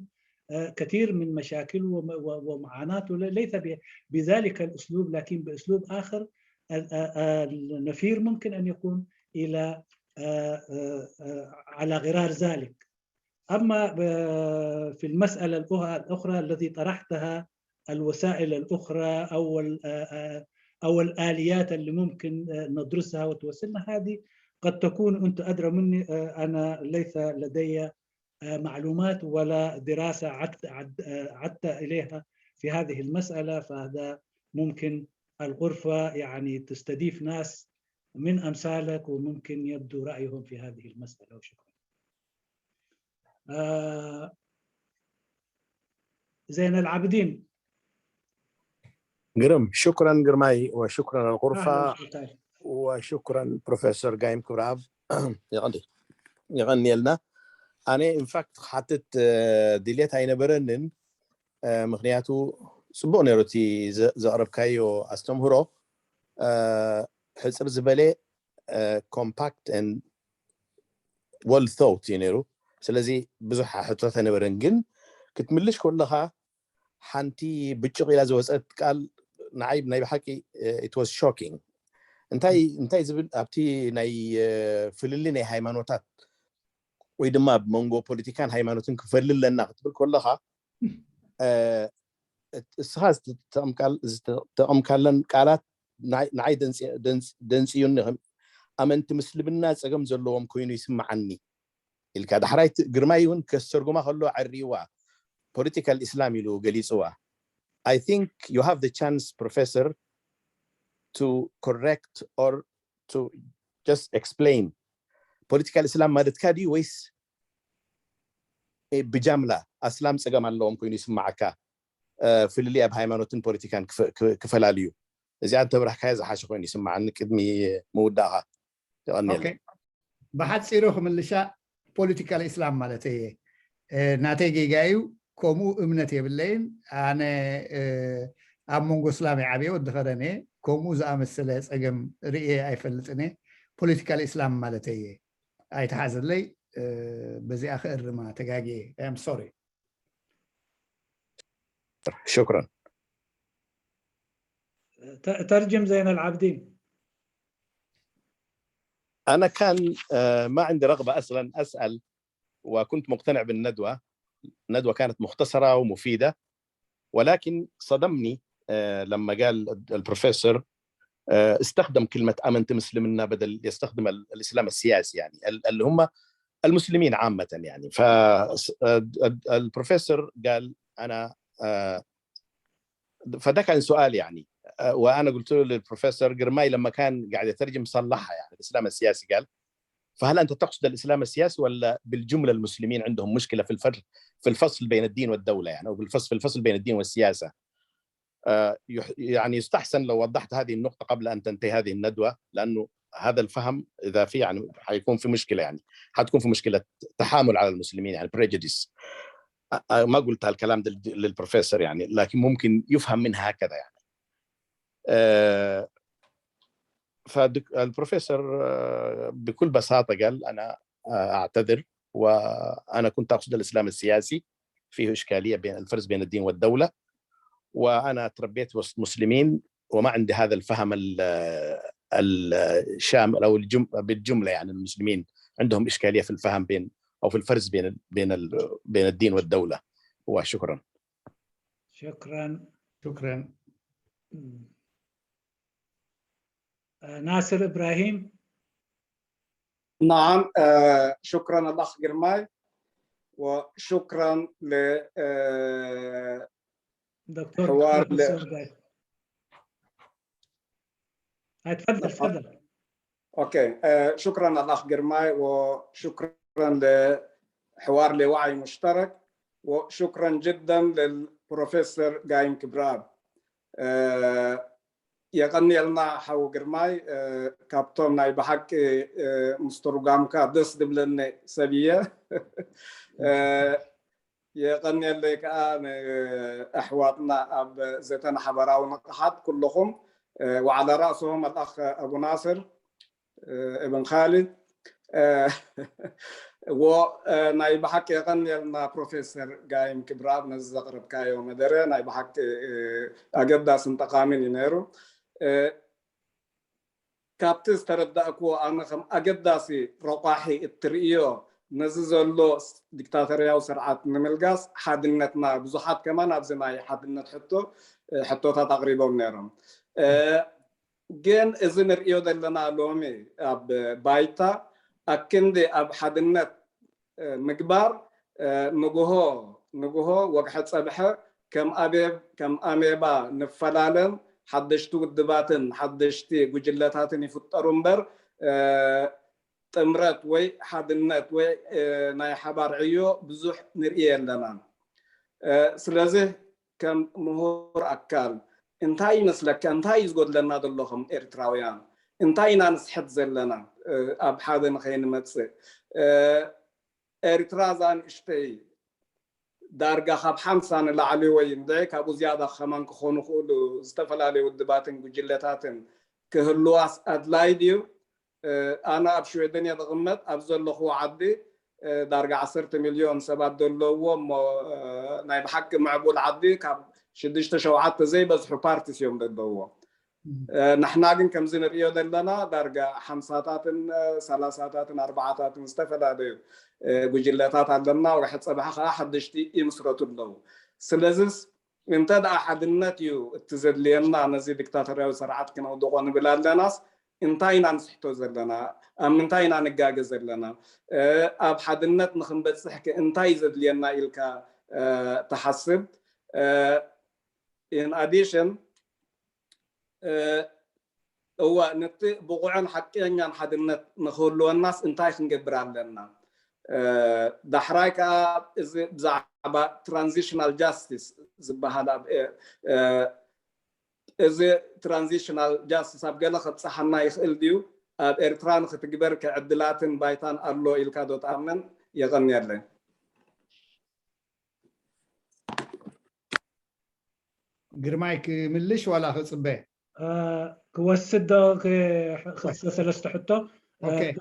كثير من مشاكل ومعاناته ليس بذلك الأسلوب لكن بأسلوب آخر. النفير ممكن أن يكون إلى على غرار ذلك. أما في المسألة الأخرى التي طرحتها الوسائل الأخرى أو أو الآليات اللي ممكن ندرسها وتوصلنا هذه قد تكون أنت أدرى مني. أنا ليس لدي معلومات ولا دراسة عدت إليها في هذه المسألة، فهذا ممكن الغرفة يعني تستضيف ناس من أمثالك وممكن يبدو رأيهم في هذه المسألة. وشكرا. زين العابدين. ግርም ሽኩረን ግርማይ ወሽኩረን ኣልቁርፋ ወሽኩረን ፕሮፌሰር ጋይም ክብረኣብ። ይቐንየልና። ኣነ ኢንፋክት ክሓትት ድልየት ኣይነበረንን፣ ምክንያቱ ፅቡቅ ነይሩ እቲ ዘቕረብካዮ ኣስተምህሮ። ሕፅር ዝበለ ኮምፓክት ወል ቶት እዩ ነይሩ። ስለዚ ብዙሕ ሕቶታት ኣይነበረን፣ ግን ክትምልሽ ከለካ ሓንቲ ብጭቕ ኢላ ዝወፀት ቃል ንዓይ ናይ ብሓቂ it was shocking። እንታይ እንታይ ዝብል ኣብቲ ናይ ፍልሊ ናይ ሃይማኖታት ወይ ድማ ኣብ መንጎ ፖለቲካን ሃይማኖትን ክፈሊ ኣለና ክትብል ከለካ እስኻ ዝተጠቐምካለን ቃላት ንዓይ ደንፅዩኒ። ኣመንቲ ምስልምና ጸገም ዘለዎም ኮይኑ ይስምዓኒ ኢልካ። ዳሕራይ ግርማይ እውን ከስተርጉማ ከሎ ዓሪዋ ፖለቲካል ኢስላም ኢሉ ገሊጽዋ። I think you have the chance, Professor, to correct or to just explain. ፖለቲካል ኢስላም ማለትካ ድዩ ወይስ ብጃምላ ኣስላም ጸገም ኣለዎም ኮይኑ ይስምዓካ? ፍልልይ ኣብ ሃይማኖትን ፖለቲካን ክፈላለዩ? እዚኣ እንተብራህካያ ዝሓሸ ኮይኑ ይስምዓኒ ቅድሚ ምውዳእኻ። የቐንየለይ። ብሓፂሩ ክምልሻ፣ ፖለቲካል ኢስላም ማለት እየ። ናተይ ጌጋ እዩ። ከምኡ እምነት የብለይን። ኣነ ኣብ መንጎ እስላም ይዓብየ፣ ወዲ ከረን እየ። ከምኡ ዝኣመሰለ ፀገም ርእየ ኣይፈልጥን እየ። ፖለቲካል ኢስላም ማለት እየ። ኣይተሓዘለይ። በዚኣ ክእርማ ተጋግየ። ሶሪ። شكرا. ترجم زين العابدين. أنا كان ما عندي رغبة أصلا أسأل، وكنت مقتنع بالندوة. الندوة كانت مختصرة ومفيدة، ولكن صدمني لما قال البروفيسور استخدم كلمة أمنت مسلمنا بدل يستخدم الإسلام السياسي، يعني اللي هم المسلمين عامة. يعني فالبروفيسور قال أنا، فده كان سؤال يعني. وأنا قلت له للبروفيسور قرماي لما كان قاعد يترجم صلحها، يعني الإسلام السياسي، قال: فهل أنت تقصد الإسلام السياسي ولا بالجملة المسلمين عندهم مشكلة في الفرق، في الفصل بين الدين والدولة، يعني، أو بالفصل، في الفصل بين الدين والسياسة؟ يعني يستحسن لو وضحت هذه النقطة قبل أن تنتهي هذه الندوة، لأنه هذا الفهم إذا في، يعني، حيكون في مشكلة، يعني حتكون في مشكلة تحامل على المسلمين، يعني prejudice. ما قلت هالكلام ده للبروفيسور، يعني، لكن ممكن يفهم منها هكذا، يعني. فالبروفيسور بكل بساطة قال: أنا أعتذر، وأنا كنت أقصد الإسلام السياسي، فيه إشكالية بين الفرز بين الدين والدولة، وأنا تربيت وسط مسلمين وما عندي هذا الفهم الشامل أو بالجملة، يعني المسلمين عندهم إشكالية في الفهم بين أو في الفرز بين بين بين الدين والدولة. وشكرا. شكرا. شكرا. ناصر إبراهيم. نعم. شكرا الأخ قرماي، وشكرا ل دكتور حوار ل... تفضل تفضل. اوكي. شكرا الاخ قرماي، وشكرا لحوار لوعي مشترك، وشكرا جدا للبروفيسور قايم كبراب. የቐንየልና ሓው ግርማይ። ካብቶም ናይ ብሓቂ ምስትርጓምካ ደስ ዝብለኒ ሰብ እየ። የቐንየለይ ከዓ ንኣሕዋትና ኣብ ዘተን ሓበራዊ ንቕሓት ኩልኹም፣ ወዓላ ራእስሆም ኣልኣኽ ኣቡ ናስር እብን ኻሊድ። ወ ናይ ብሓቂ የቐንየልና ፕሮፌሰር ጋይም ክብራብ ነዚ ዘቕረብካዮ መደረ። ናይ ብሓቂ ኣገዳስን ጠቓሚን እዩ ነይሩ። ካብቲ ዝተረዳእክዎ ኣነ ከም ኣገዳሲ ረቋሒ እትርእዮ ነዚ ዘሎ ዲክታተርያዊ ስርዓት ንምልጋስ ሓድነትና፣ ብዙሓት ከማን ኣብዚ ናይ ሓድነት ሕቶ ሕቶታት ኣቕሪቦም ነይሮም። ግን እዚ ንርእዮ ዘለና ሎሚ ኣብ ባይታ ኣክንዲ ኣብ ሓድነት ምግባር ንግሆ ንግሆ ወግሐ ጸብሐ ከም ኣቤብ ከም ኣሜባ ንፈላለን ሓደሽቲ ውድባትን ሓደሽቲ ጉጅለታትን ይፍጠሩ እምበር ጥምረት ወይ ሓድነት ወይ ናይ ሓባር ዕዮ ብዙሕ ንርኢ የለናን። ስለዚ ከም ምሁር ኣካል እንታይ ይመስለካ? እንታይ እዩ ዝጎድለና ዘሎ ከም ኤርትራውያን? እንታይ ኢና ንስሕት ዘለና ኣብ ሓደ ንኸይንመጽእ? ኤርትራ እዛ ንእሽተይ ዳርጋ ካብ ሓምሳ ንላዕሊ ወይ እንድዒ ካብኡ ዝያዳ ከማን ክኾኑ ክእሉ ዝተፈላለዩ ውድባትን ጉጅለታትን ክህልዋስ ኣድላይ ድዩ? ኣነ ኣብ ሽወደን እየ ዝቕመጥ። ኣብ ዘለኹዎ ዓዲ ዳርጋ ዓሰርተ ሚልዮን ሰባት ዘለውዎ እሞ ናይ ብሓቂ ምዕቡል ዓዲ ካብ ሽዱሽተ ሸውዓተ ዘይበዝሑ ፓርቲስ እዮም ዘለውዎ። ንሕና ግን ከምዚ ንርእዮ ዘለና ዳርጋ ሓምሳታትን ሰላሳታትን ኣርባዓታትን ዝተፈላለዩ ጉጅለታት ኣለና። ወግሐ ጸብሐ ከዓ ሓደሽቲ ይምስረቱ ኣለዉ። ስለዚስ እንተ ደኣ ሓድነት እዩ እቲ ዘድልየና ነዚ ዲክታቶርያዊ ስርዓት ክነውድቆ ንብል ኣለናስ እንታይ ኢና ንስሕቶ ዘለና? ኣብ ምንታይ ኢና ንጋገ ዘለና? ኣብ ሓድነት ንክንበፅሕ እንታይ ዘድልየና ኢልካ ትሓስብ? In addition እወ፣ ነቲ ብቑዕን ሓቀኛን ሓድነት ንክህልወናስ እንታይ ክንገብር ኣለና? ዳሕራይ ከዓ እዚ ብዛዕባ ትራንዚሽናል ጃስቲስ ዝበሃል፣ ኣብ እዚ ትራንዚሽናል ጃስቲስ ኣብ ገለ ከብፀሓና ይኽእል ድዩ? ኣብ ኤርትራ ንክትግበር ከዕድላትን ባይታን ኣሎ ኢልካ ዶ ትኣምን? የቐንየለይ። ግርማይ ክምልሽ ዋላ ክፅበ? ክወስድ ዶ? ክልተ ሰለስተ ሕቶ።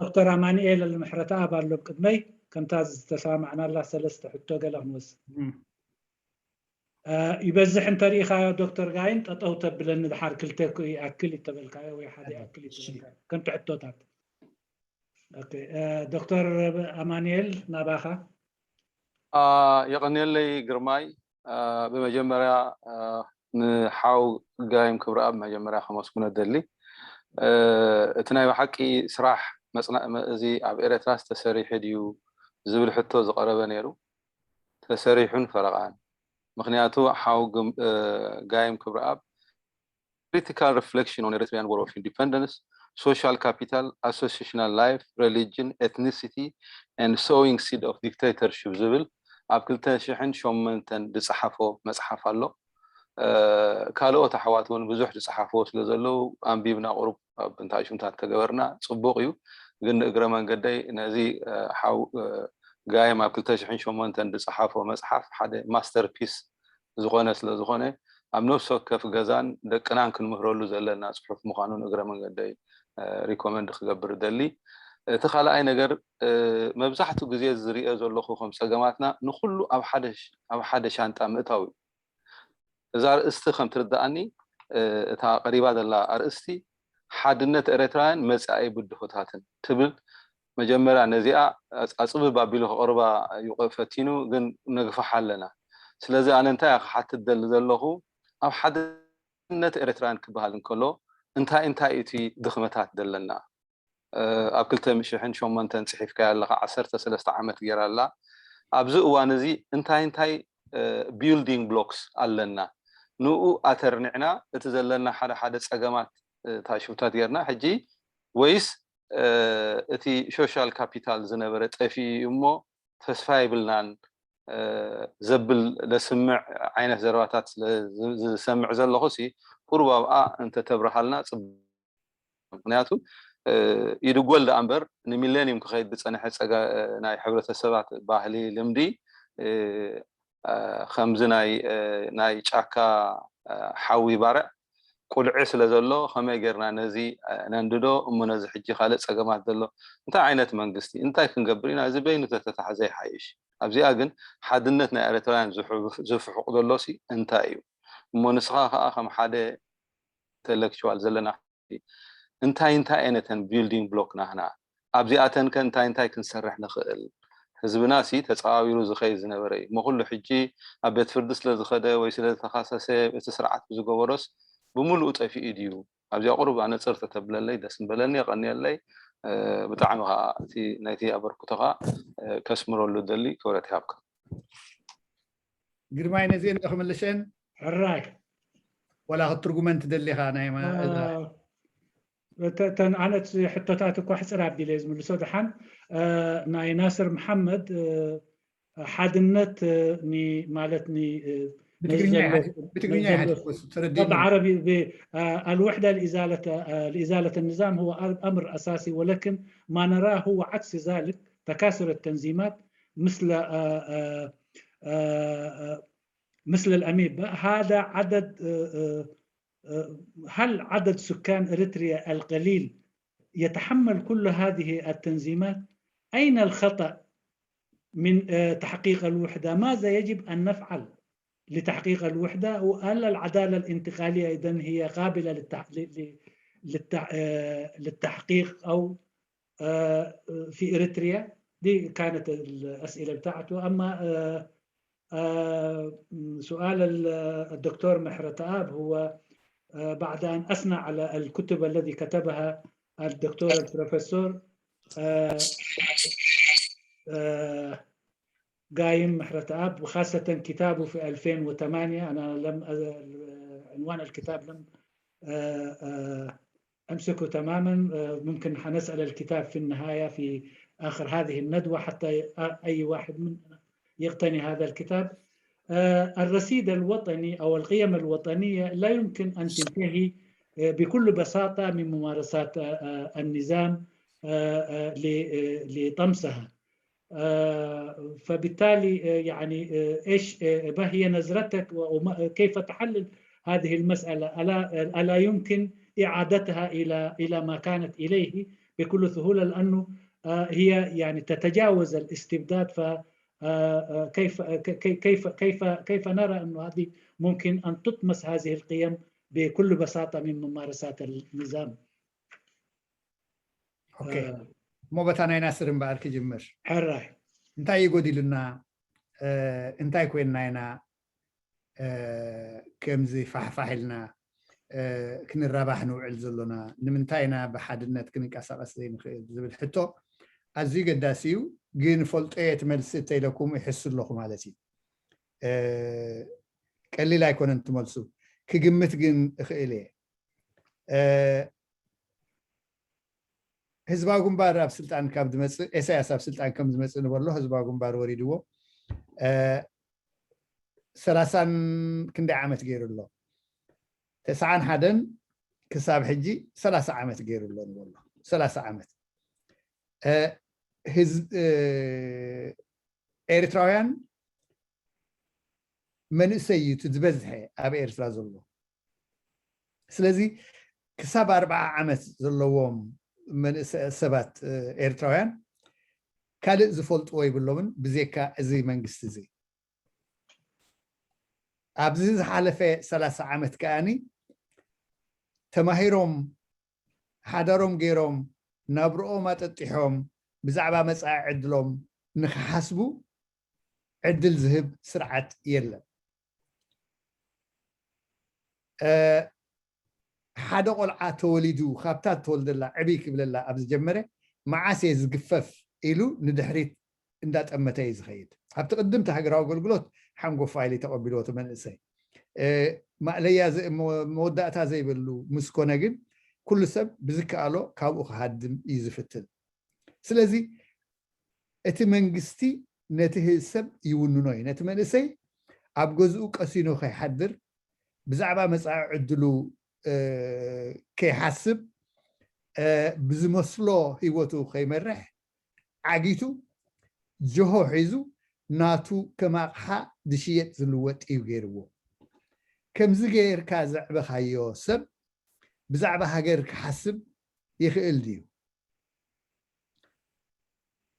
ዶክተር ኣማኒኤል ምሕረተኣብ ኣሎ ቅድመይ፣ ከምታ ዝተሰማማዕናላ ሰለስተ ሕቶ ገለ ክንወስድ። ይበዝሕ እንተሪኢኻዮ ዶክተር ጋይም ጠጠው ተብለኒ፣ ድሓር ክልተ ይኣክል ይተበልካዮ ወይ ሓደ ይኣክል ይተበልካዮ ከምቲ ሕቶታት። ዶክተር ኣማኒኤል ናባኻ። የቐንየለይ ግርማይ። ብመጀመርያ ንሓው ጋይም ክብረኣብ መጀመርያ ከመስግኖ ደሊ። እቲ ናይ ብሓቂ ስራሕ እዚ ኣብ ኤረትራ ዝተሰሪሑ ድዩ ዝብል ሕቶ ዝቐረበ ነይሩ። ተሰሪሑን ፈረቓን። ምኽንያቱ ሓው ጋይም ክብረኣብ Critical Reflection on Eritrean War of Independence, Social Capital, Associational Life, Religion, Ethnicity, and Sowing Seed of Dictatorship ዝብል ኣብ ክልተ ሽሕን ሸሞንተን ዝጸሓፎ መጽሓፍ ኣሎ። ካልኦት ኣሕዋት እውን ብዙሕ ዝጸሓፍዎ ስለ ዘለዉ ኣንቢብና ቁሩብ ኣብ እንታይ ሽምታት ተገበርና ጽቡቕ እዩ። ግን ንእግረ መንገደይ ነዚ ሓው ጋይም ኣብ ክልተ ሽሕን ሸሞንተን ዝጸሓፎ መጽሓፍ ሓደ ማስተርፒስ ዝኾነ ስለ ዝኾነ ኣብ ነፍሲ ወከፍ ገዛን ደቅናን ክንምህረሉ ዘለና ጽሑፍ ምዃኑ ንእግረ መንገደይ ሪኮመንድ ክገብር ደሊ። እቲ ካልኣይ ነገር መብዛሕትኡ ግዜ ዝሪኦ ዘለኹ ከም ጸገማትና ንኹሉ ኣብ ሓደ ሻንጣ ምእታው እዩ። እዛ ኣርእስቲ ከም ትርድኣኒ እታ ቀሪባ ዘላ ኣርእስቲ ሓድነት ኤረትራውያን መጻኢ ብድሆታትን ትብል። መጀመርያ ነዚኣ ኣጽብብ ኣቢሉ ከቕርባ እዩ ፈቲኑ፣ ግን ነግፍሓ ኣለና። ስለዚ ኣነ እንታይ እየ ክሓትት ደሊ ዘለኹ፣ ኣብ ሓድነት ኤረትራውያን ክበሃል እንከሎ እንታይ እንታይ እቲ ድኽመታት ዘለና? ኣብ ክልተ ሽሕን ሸሞንተን ጽሒፍካያ ኣለኻ፣ ዓሰርተ ሰለስተ ዓመት ጌራ ኣላ። ኣብዚ እዋን እዚ እንታይ እንታይ ቢልዲንግ ብሎክስ ኣለና? ንኡ ኣተርኒዕና እቲ ዘለና ሓደ ሓደ ጸገማት ታሽብታት ጌርና ሕጂ ወይስ እቲ ሶሻል ካፒታል ዝነበረ ጠፊኡ እዩ እሞ ተስፋ የብልናን ዘብል ለስምዕ ዓይነት ዘረባታት ዝሰምዕ ዘለኹ ሲ ቁሩብ ኣብኣ እንተተብርሃልና ጽቡቅ። ምክንያቱ ኢድጎል ደኣ እምበር ንሚሌኒየም ክኸይድ ዝጸንሐ ጸጋ ናይ ሕብረተሰባት ባህሊ ልምዲ ከምዚ ናይ ናይ ጫካ ሓዊ ባርዕ ቁልዒ ስለ ዘሎ ከመይ ጌርና ነዚ ነንድዶ እሞ ነዚ ሕጂ ካልእ ጸገማት ዘሎ እንታይ ዓይነት መንግስቲ እንታይ ክንገብር ኢና እዚ በይኑ ተተታሕዘ ይሓይሽ። ኣብዚኣ ግን ሓድነት ናይ ኤርትራውያን ዝፍሕቕ ዘሎ ሲ እንታይ እዩ እሞ ንስኻ ከኣ ከም ሓደ ኢንተሌክቹዋል ዘለና እንታይ እንታይ እየን እተን ቢልዲንግ ብሎክ ናህና ኣብዚኣተን ከ እንታይ እንታይ ክንሰርሕ ንኽእል ህዝብና ሲ ተፀዋዊሩ ዝኸይድ ዝነበረ እዩ እሞ ኩሉ ሕጂ ኣብ ቤት ፍርዲ ስለ ዝኸደ ወይ ስለ ዝተኻሰሰ እቲ ስርዓት ብዝገበሮስ ብምሉኡ ጠፊኡ ድዩ ኣብዚኣ ቁሩብ ኣነፅር ተተብለለይ ደስ ምበለኒ የቐንየለይ ብጣዕሚ ከዓ እቲ ናይቲ ኣበርክቶኻ ከስምረሉ ደሊ ክብረት ይሃብካ ግርማይ ነዚአን ዶ ክምልሸን ሕራይ ወላ ክትትርጉመን ትደሊኻ ናይ ተን ኣነት ሕቶታት እኳ ሕፅር ኣቢለ ዝምልሶ ድሓን ናይ ናስር መሓመድ ሓድነት ማለት ብትግርኛ بالعربي الوحدة لإزالة لإزالة النظام هو أمر أساسي ولكن ما نراه هو عكس ذلك تكاثر التنظيمات مثل مثل الأميبا هذا عدد هل عدد سكان إريتريا القليل يتحمل كل هذه التنظيمات؟ أين الخطأ من تحقيق الوحدة؟ ماذا يجب أن نفعل لتحقيق الوحدة؟ وهل العدالة الانتقالية إذن هي قابلة للتحقيق أو في إريتريا؟ دي كانت الأسئلة بتاعته. أما سؤال الدكتور محرتآب هو بعد أن أثنى على الكتب الذي كتبها الدكتور البروفيسور، آه، آه، قايم محرتآب، وخاصة كتابه في ألفين وثمانية. أنا لم أ- عنوان الكتاب لم آه، آه، أمسكه تماما. آه، ممكن حنسأل الكتاب في النهاية، في آخر هذه الندوة، حتى ي- أي واحد من يقتني هذا الكتاب. آه، الرصيد الوطني أو القيم الوطنية لا يمكن أن تنتهي، آه، بكل بساطة من ممارسات، آه، آه، النظام، آه، آه، ل- آه، لطمسها. آه، فبالتالي، آه، يعني، آه، إيش، آه، ما هي نظرتك وكيف تحلل هذه المسألة؟ ألا، ألا يمكن إعادتها إلى، إلى ما كانت إليه بكل سهولة؟ لأنه، آه، هي يعني تتجاوز الاستبداد. ف، آه، آه، كيف، آه، ك- كي- كيف، كيف، كيف نرى أن هذه ممكن أن تطمس هذه القيم بكل بساطة من ممارسات النظام؟ ኦኬ፣ እሞ በታ ናይ ናስር እምበኣር ክጅምር። ሕራይ። እንታይ እዩ ጎዲሉና? እ፣ እንታይ ኮይንና ኢና፣ እ፣ ከምዚ ፋሕፋሕ ኢልና፣ እ፣ ክንራባሕ ንውዕል ዘሎና? ንምንታይ ኢና ብሓድነት ክንንቀሳቐስ ዘይንኽእል ዝብል ሕቶ ኣዝዩ ገዳሲ እዩ። ግን ፈልጦ እየ ትመልሲ እንተኢለኩም ይሕሱ ኣለኹ ማለት እዩ። እ፣ ቀሊል ኣይኮነን ትመልሱ። ክግምት ግን እኽእል እየ። እ፣ ህዝባዊ ግንባር ኣብ ስልጣን ካብ ዝመፅእ፣ ኤሳያስ ኣብ ስልጣን ከም ዝመፅእ ንበሎ፣ ህዝባዊ ግንባር ወሪድዎ፣ እ፣ ሰላሳን ክንደይ ዓመት ገይሩ ኣሎ? ተስዓን ሓደን ክሳብ ሕጂ ሰላሳ ዓመት ገይሩ ኣሎ ንበሎ። ሰላሳ ዓመት። እ፣ ህዝ-፣ እ፣ ኤርትራውያን መንእሰይ እዩ እቲ ዝበዝሐ ኣብ ኤርትራ ዘሎ። ስለዚ ክሳብ ኣርብዓ ዓመት ዘለዎም መንእሰ-፣ ሰባት፣ እ፣ ኤርትራውያን ካልእ ዝፈልጥዎ ይብሎምን ብዜካ እዚ መንግስቲ እዚ። ኣብዚ ዝሓለፈ ሰላሳ ዓመት ከኣኒ ተማሂሮም፣ ሓዳሮም ገይሮም፣ ናብርኦም ኣጠጢሖም፣ ብዛዕባ መጻኢ ዕድሎም ንኽሓስቡ ዕድል ዝህብ ስርዓት የለን። እ፣ ሓደ ቆልዓ ተወሊዱ፣ ካብታ ተወልደላ ዕብይ ክብለላ ኣብ ዝጀመረ፣ መዓስ እየ ዝግፈፍ ኢሉ ንድሕሪት እንዳጠመተ እዩ ዝኸይድ። ኣብቲ ቅድምቲ ሃገራዊ ኣገልግሎት ሓንጎፋ ኢሉ ተቐቢልዎ እቲ መንእሰይ። እ፣ ማእለያ ዘ-፣ መ-፣ መወዳእታ ዘይብሉ ምስ ኮነ ግን፣ ኩሉ ሰብ ብዝከኣሎ ካብኡ ክሃድም እዩ ዝፍትን። ስለዚ እቲ መንግስቲ ነቲ ህ-፣ ሰብ ይውንኖ እዩ። ነቲ መንእሰይ ኣብ ገዝኡ ቀሲኑ ከይሓድር፣ ብዛዕባ መጻኢ ዕድሉ፣ እ፣ ከይሓስብ፣ እ፣ ብዝመስሎ ህይወቱ ከይመርሕ ዓጊቱ፣ ጀሆ ሒዙ፣ ናቱ ከም ኣቕሓ ዝሽየጥ ዝልወጥ እዩ ገይርዎ። ከምዚ ገይርካ ዘዕበኻዮ ሰብ ብዛዕባ ሃገር ክሓስብ ይኽእል ድዩ?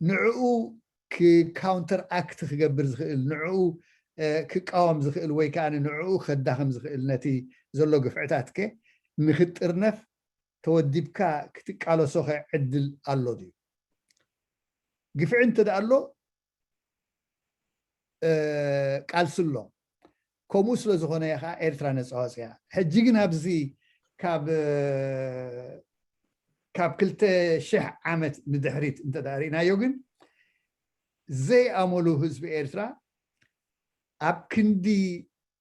ንዕኡ ክ-፣ ካውንተር ኣክት ክገብር ዝኽእል፣ ንዕኡ፣ እ፣ ክቃወም ዝኽእል ወይ ከኣ ንዕኡ ከዳኽም ዝኽእል ነቲ ዘሎ ግፍዕታት ከ ንክጥርነፍ ተወዲብካ ክትቃለሶ ከ ዕድል ኣሎ ድዩ? ግፍዒ እንተ ደኣ ኣሎ፣ እ፣ ቃልሲ ኣሎ። ከምኡ ስለ ዝኾነ እያ ኸዓ ኤርትራ ነጻ ወፂኣ። ሕጂ ግን ኣብዚ ካብ፣ እ፣ ካብ ክልተ ሽሕ ዓመት ንድሕሪት እንተ ደኣ ርኢናዮ ግን ዘይኣመሉ ህዝቢ ኤርትራ ኣብ ክንዲ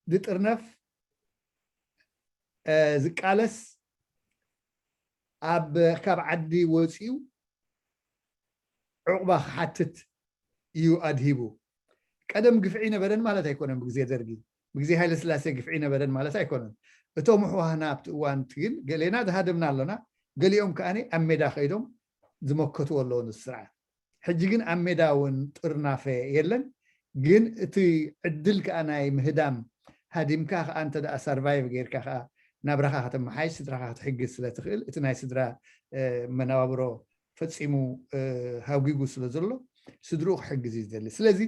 ዝጥርነፍ፣ እ፣ ዝቃለስ፣ ኣብ፣ ካብ ዓዲ ወፂኡ ዕቑባ ክሓትት እዩ ኣድሂቡ። ቀደም ግፍዒ ነበረን ማለት ኣይኮነን። ብግዜ ደርጊ፣ ብግዜ ሃይለ ስላሴ ግፍዒ ነበረን ማለት ኣይኮነን። እቶም ኣሕዋትና ኣብቲ እዋን እቲ ግን ገሌና ዝሃደምና ኣሎና፣ ገሊኦም ከኣ ኣብ ሜዳ ከይዶም ዝመከቱ ኣለዉ ንስርዓት። ሕጂ ግን ኣብ ሜዳ እውን ጥርናፈ የለን። ግን እቲ ዕድል ከኣ ናይ ምህዳም፣ ሃዲምካ ከኣ እንተ ደኣ ሰርቫይቭ ጌርካ ከኣ ናብራኻ ከተመሓይሽ፣ ስድራኻ ክትሕግዝ ስለ ትኽእል፣ እቲ ናይ ስድራ፣ እ፣ መነባብሮ ፈጺሙ፣ እ፣ ሃጒጉ ስለ ዘሎ፣ ስድርኡ ክሕግዝ እዩ ዝደሊ። ስለዚ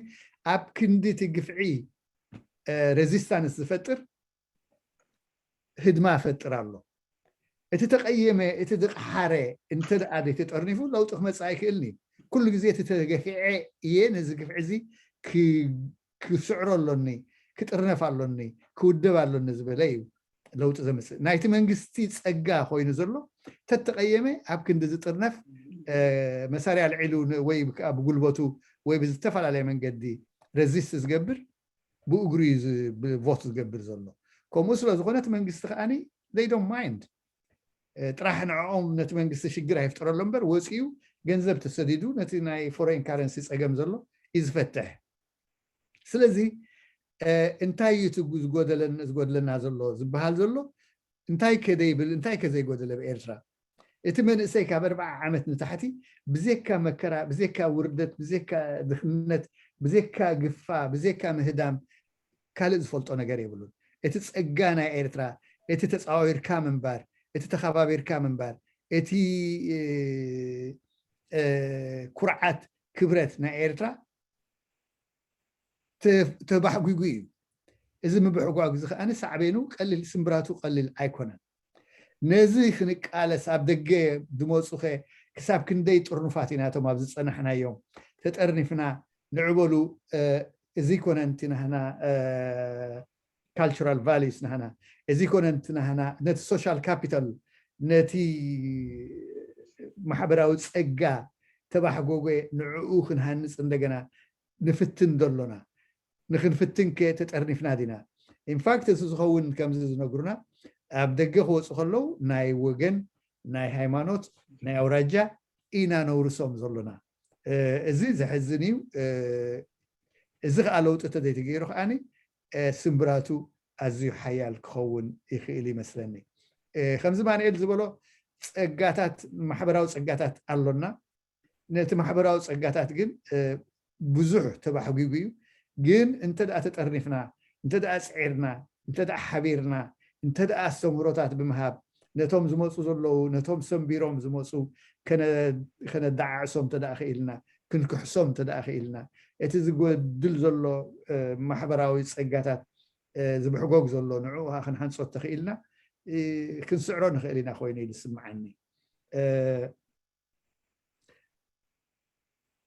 ኣብ ክንዲ እቲ ግፍዒ፣ እ፣ ሬዚስታንስ ዝፈጥር ህድማ ፈጥር ኣሎ። እቲ ተቐየመ፣ እቲ ዝቕሓረ እንተ ደኣ ዘይተጠርኒፉ ለውጢ ክመጽእ ኣይክእልን እዩ። ኩሉ ግዜ እቲ ተገፊዐ እየ፣ ነዚ ግፍዒ እዚ ክ-፣ ክስዕሮ ኣሎኒ፣ ክጥርነፍ ኣሎኒ፣ ክውደብ ኣሎኒ ዝበለ እዩ። ለውጢ ዘምፅእ። ናይቲ መንግስቲ ፀጋ ኮይኑ ዘሎ ተተቐየመ ኣብ ክንዲ ዝጥርነፍ መሳርያ ኣልዒሉ ወይ ብጉልበቱ ወይ ብዝተፈላለየ መንገዲ ረዚስት ዝገብር ብእግሩ እዩ ቮት ዝገብር ዘሎ። ከምኡ ስለ ዝኾነ እቲ መንግስቲ ከዓኒ they don't mind። ጥራሕ ንዕኦም ነቲ መንግስቲ ሽግር ኣይፍጠረሎም እምበር ወፂኡ ገንዘብ ተሰዲዱ ነቲ ናይ ፎሬን ካረንሲ ፀገም ዘሎ እዩ ዝፈትሕ። ስለዚ እንታይ እዩ ዝጎደለና ዘሎ ዝበሃል ዘሎ? እንታይ ከደይብል እንታይ ከዘይጎደለ ብኤርትራ? እቲ መንእሰይ ካብ ኣርባዓ ዓመት ንታሕቲ ብዘካ መከራ፣ ብዘካ ውርደት፣ ብዘካ ድኽነት፣ ብዘካ ግፋ፣ ብዘካ ምህዳም ካልእ ዝፈልጦ ነገር የብሉን። እቲ ጸጋ ናይ ኤርትራ፣ እቲ ተጻዋዊርካ ምንባር፣ እቲ ተኸባቢርካ ምንባር፣ እቲ ኩርዓት ክብረት ናይ ኤርትራ ተባሕጒጉ እዩ። እዚ ምብሕጓግ እዚ ከኣ ሳዕቤኑ ቀሊል፣ ስምብራቱ ቀሊል ኣይኮነን። ነዚ ክንቃለስ ኣብ ደገ ዝመፁኸ ክሳብ ክንደይ ጥርኑፋት ኢና እቶም ኣብ ዝፀናሕናዮም ተጠርኒፍና ንዕበሉ። እዚ ኮነንቲ ናህና ካልቸራል ቫሊዩስ ናህና፣ እዚ ኮነንቲ ናህና ነቲ ሶሻል ካፒታል፣ ነቲ ማሕበራዊ ፀጋ ተባሕጎጎ ንዕኡ ክንሃንፅ እንደገና ንፍትን ዘሎና። ንክንፍትን ከ ተጠርኒፍና ዲና? ኢንፋክት እዚ ዝኸውን ከምዚ ዝነግሩና ኣብ ደገ ክወፁ ከለዉ ናይ ወገን፣ ናይ ሃይማኖት፣ ናይ ኣውራጃ ኢና ነውርሶም ዘሎና። እዚ ዘሕዝን እዩ። እዚ ከዓ ለውጢ ተዘይተገይሩ ከዓኒ ስምብራቱ ኣዝዩ ሓያል ክኸውን ይኽእል ይመስለኒ። ከምዚ ማንኤል ዝበሎ ፀጋታት፣ ማሕበራዊ ፀጋታት ኣሎና። ነቲ ማሕበራዊ ፀጋታት ግን ብዙሕ ተባሕጒጉ እዩ። ግን እንተ ደኣ ተጠርኒፍና፣ እንተ ደኣ ፅዒርና፣ እንተ ደኣ ሓቢርና፣ እንተ ደኣ ኣስተምህሮታት ብምሃብ ነቶም ዝመፁ ዘለዉ፣ ነቶም ሰንቢሮም ዝመፁ ከነደዓዕሶም እንተ ደኣ ክኢልና፣ ክንክሕሶም እንተ ደኣ ክኢልና፣ እቲ ዝጎድል ዘሎ ማሕበራዊ ፀጋታት ዝብሕጎግ ዘሎ ንዕኡ ክንሃንፆ ተኽኢልና ክንስዕሮ ንኽእል ኢና ኮይኑ እዩ ዝስምዓኒ።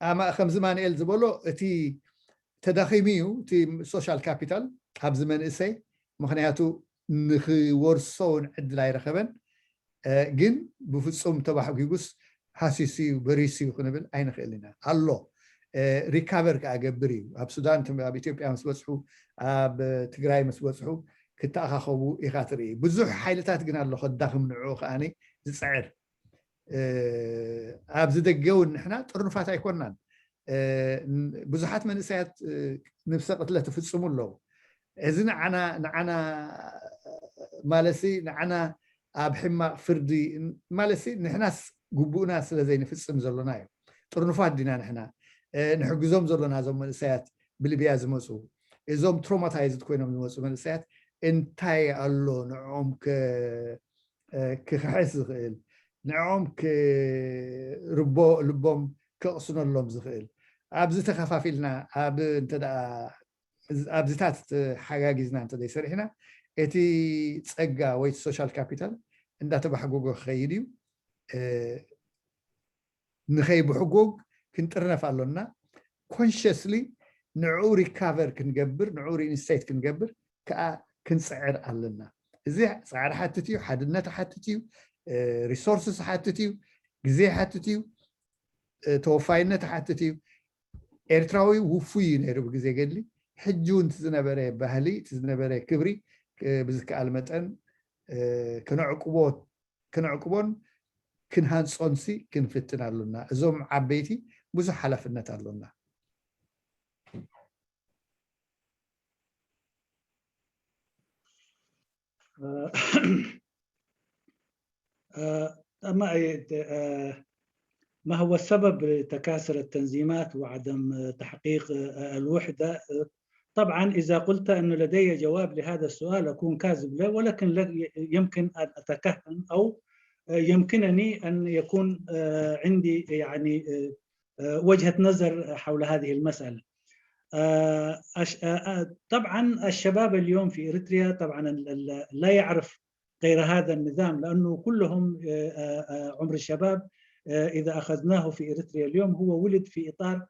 ኣማ ከምዚ ማንኤል ዝበሎ እቲ ተዳኺሙ እዩ እቲ ሶሻል ካፒታል ኣብዚ መንእሰይ፣ ምክንያቱ ንክወርሶ እውን ዕድል ኣይረኸበን። ግን ብፍፁም ተባሕጒጉስ ሃሲሱ እዩ በሪሱ እዩ ክንብል ኣይንኽእል ኢና። ኣሎ ሪካቨር ከኣ ገብር እዩ። ኣብ ሱዳን፣ ኣብ ኢትዮጵያ ምስ በፅሑ፣ ኣብ ትግራይ ምስ በፅሑ ክተኣኻኸቡ ኢኻ ትርኢ። ብዙሕ ሓይልታት ግን ኣሎ ከዳኽም ንዕኡ ከኣ ዝፅዕር። ኣብዚ ደገ እውን ንሕና ጥርኑፋት ኣይኮንናን። ብዙሓት መንእሰያት ንብሰ ቅትለት ይፍፅሙ ኣለዉ። እዚ ንዓና ንዓና ማለሲ ንዓና ኣብ ሕማቕ ፍርዲ ማለሲ ንሕናስ ግቡእና ስለ ዘይንፍፅም ዘሎና እዩ። ጥርኑፋት ዲና ንሕና ንሕግዞም ዘሎና እዞም መንእሰያት ብሊብያ ዝመፁ እዞም ትሮማታይዝድ ኮይኖም ዝመፁ መንእሰያት እንታይ ኣሎ ንዕኦም ክኽሕስ ዝኽእል ንዕኦም ክርቦ ልቦም ከቕስነሎም ዝኽእል ኣብዚ ተኸፋፊልና ኣብ እንተ ኣብዚታት ሓጋጊዝና እንተ ዘይሰሪሕና እቲ ፀጋ ወይ ሶሻል ካፒታል እንዳተባሕጎጎ ክኸይድ እዩ። ንኸይብሕጎግ ክንጥርነፍ ኣሎና። ኮንሽስሊ ንዕኡ ሪካቨር ክንገብር ንዕኡ ሪኢንስቴት ክንገብር ከዓ ክንፅዕር ኣለና። እዚ ፃዕሪ ሓትት እዩ፣ ሓድነት ሓትት እዩ፣ ሪሶርስስ ሓትት እዩ፣ ግዜ ሓትት እዩ፣ ተወፋይነት ሓትት እዩ። ኤርትራዊ ውፉይ እዩ ነይሩ ብግዜ ገድሊ። ሕጂ እውን እቲ ዝነበረ ባህሊ እቲ ዝነበረ ክብሪ ብዝከኣል መጠን ከነዕቅቦ ክነዕቅቦን ክንሃንጾንሲ ክንፍትን ኣሎና። እዞም ዓበይቲ ብዙሕ ሓላፍነት ኣሎና። ما هو السبب لتكاسل التنظيمات وعدم تحقيق الوحدة؟ طبعا إذا قلت أنه لدي جواب لهذا السؤال أكون كاذب له، ولكن يمكن أن أتكهن أو يمكنني أن يكون عندي يعني وجهة نظر حول هذه المسألة. طبعا الشباب اليوم في إريتريا طبعا لا يعرف غير هذا النظام، لأنه كلهم عمر الشباب إذا أخذناه في إريتريا اليوم هو ولد في إطار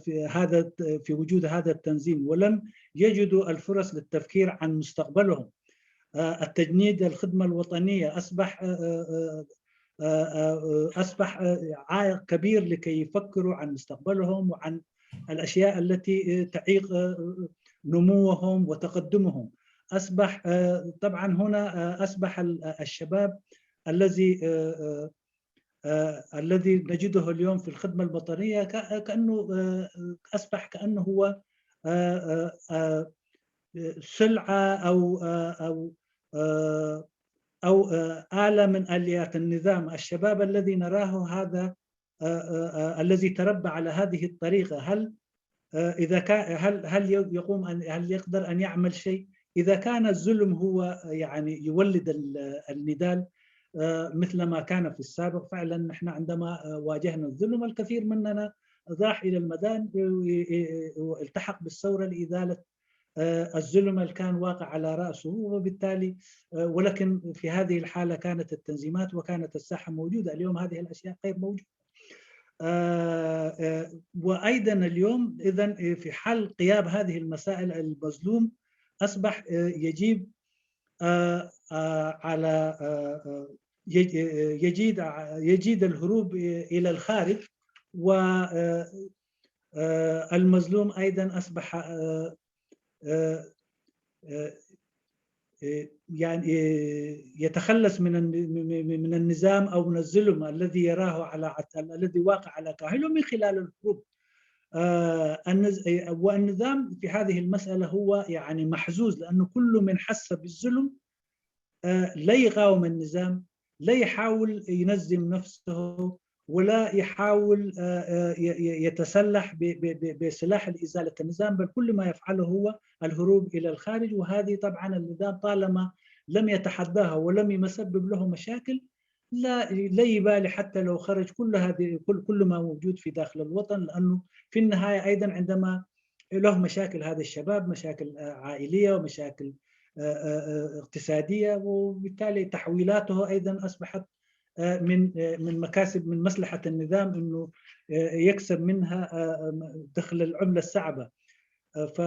في هذا في وجود هذا التنظيم، ولم يجدوا الفرص للتفكير عن مستقبلهم. آه، التجنيد الخدمة الوطنية أصبح آه، آه، آه، آه، أصبح آه، عائق كبير لكي يفكروا عن مستقبلهم وعن الأشياء التي آه، تعيق آه، نموهم وتقدمهم. أصبح آه، طبعا هنا آه، أصبح ال- الشباب الذي آه، آه، آه، الذي نجده اليوم في الخدمة الوطنية ك- كأنه آه، أصبح كأنه هو آه، آه، آه، سلعة أو آه، أو آه، أو آه، آلة من آليات النظام. الشباب الذي نراه هذا آه، آه، آه، الذي تربى على هذه الطريقة، هل آه، إذا كان هل هل يقوم أن هل يقدر أن يعمل شيء؟ إذا كان الظلم هو يعني يولد ال- النضال آه، مثل ما كان في السابق، فعلا نحن عندما آه، واجهنا الظلم الكثير مننا راح إلى الميدان والتحق بالثورة لإزالة آه، الظلم اللي كان واقع على رأسه، وبالتالي آه، ولكن في هذه الحالة كانت التنظيمات وكانت الساحة موجودة. اليوم هذه الأشياء غير موجودة. آه، آه، وأيضا اليوم إذن في حال غياب هذه المسائل المظلوم أصبح آه، يجيب آه، آه، على آه، آه، يج- آه، يجيد ع- يجيد الهروب إلى الخارج، والمظلوم أيضا أصبح آه، آه، آه، آه، يعني آه، يتخلص من الن- من النظام أو من الظلم الذي يراه على عت- الذي واقع على كاهله من خلال الهروب. آه، النز- والنظام في هذه المسألة هو يعني محظوظ، لأنه كل من حس بالظلم آه، لا يقاوم النظام، لا يحاول ينظم نفسه، ولا يحاول آه، آه، ي- ي- يتسلح ب- ب- ب- بسلاح لإزالة النظام، بل كل ما يفعله هو الهروب إلى الخارج. وهذه طبعا النظام طالما لم يتحداها ولم يسبب له مشاكل، لا لا يبالي حتى لو خرج كل هذه كل كل ما موجود في داخل الوطن، لأنه في النهاية أيضا عندما له مشاكل هذا الشباب، مشاكل آه، عائلية ومشاكل آه، آه، آه، اقتصادية، وبالتالي تحويلاته أيضا أصبحت آه، من آه، من مكاسب، من مصلحة النظام أنه آه، يكسب منها آه، آه، دخل العملة الصعبة. آه، ف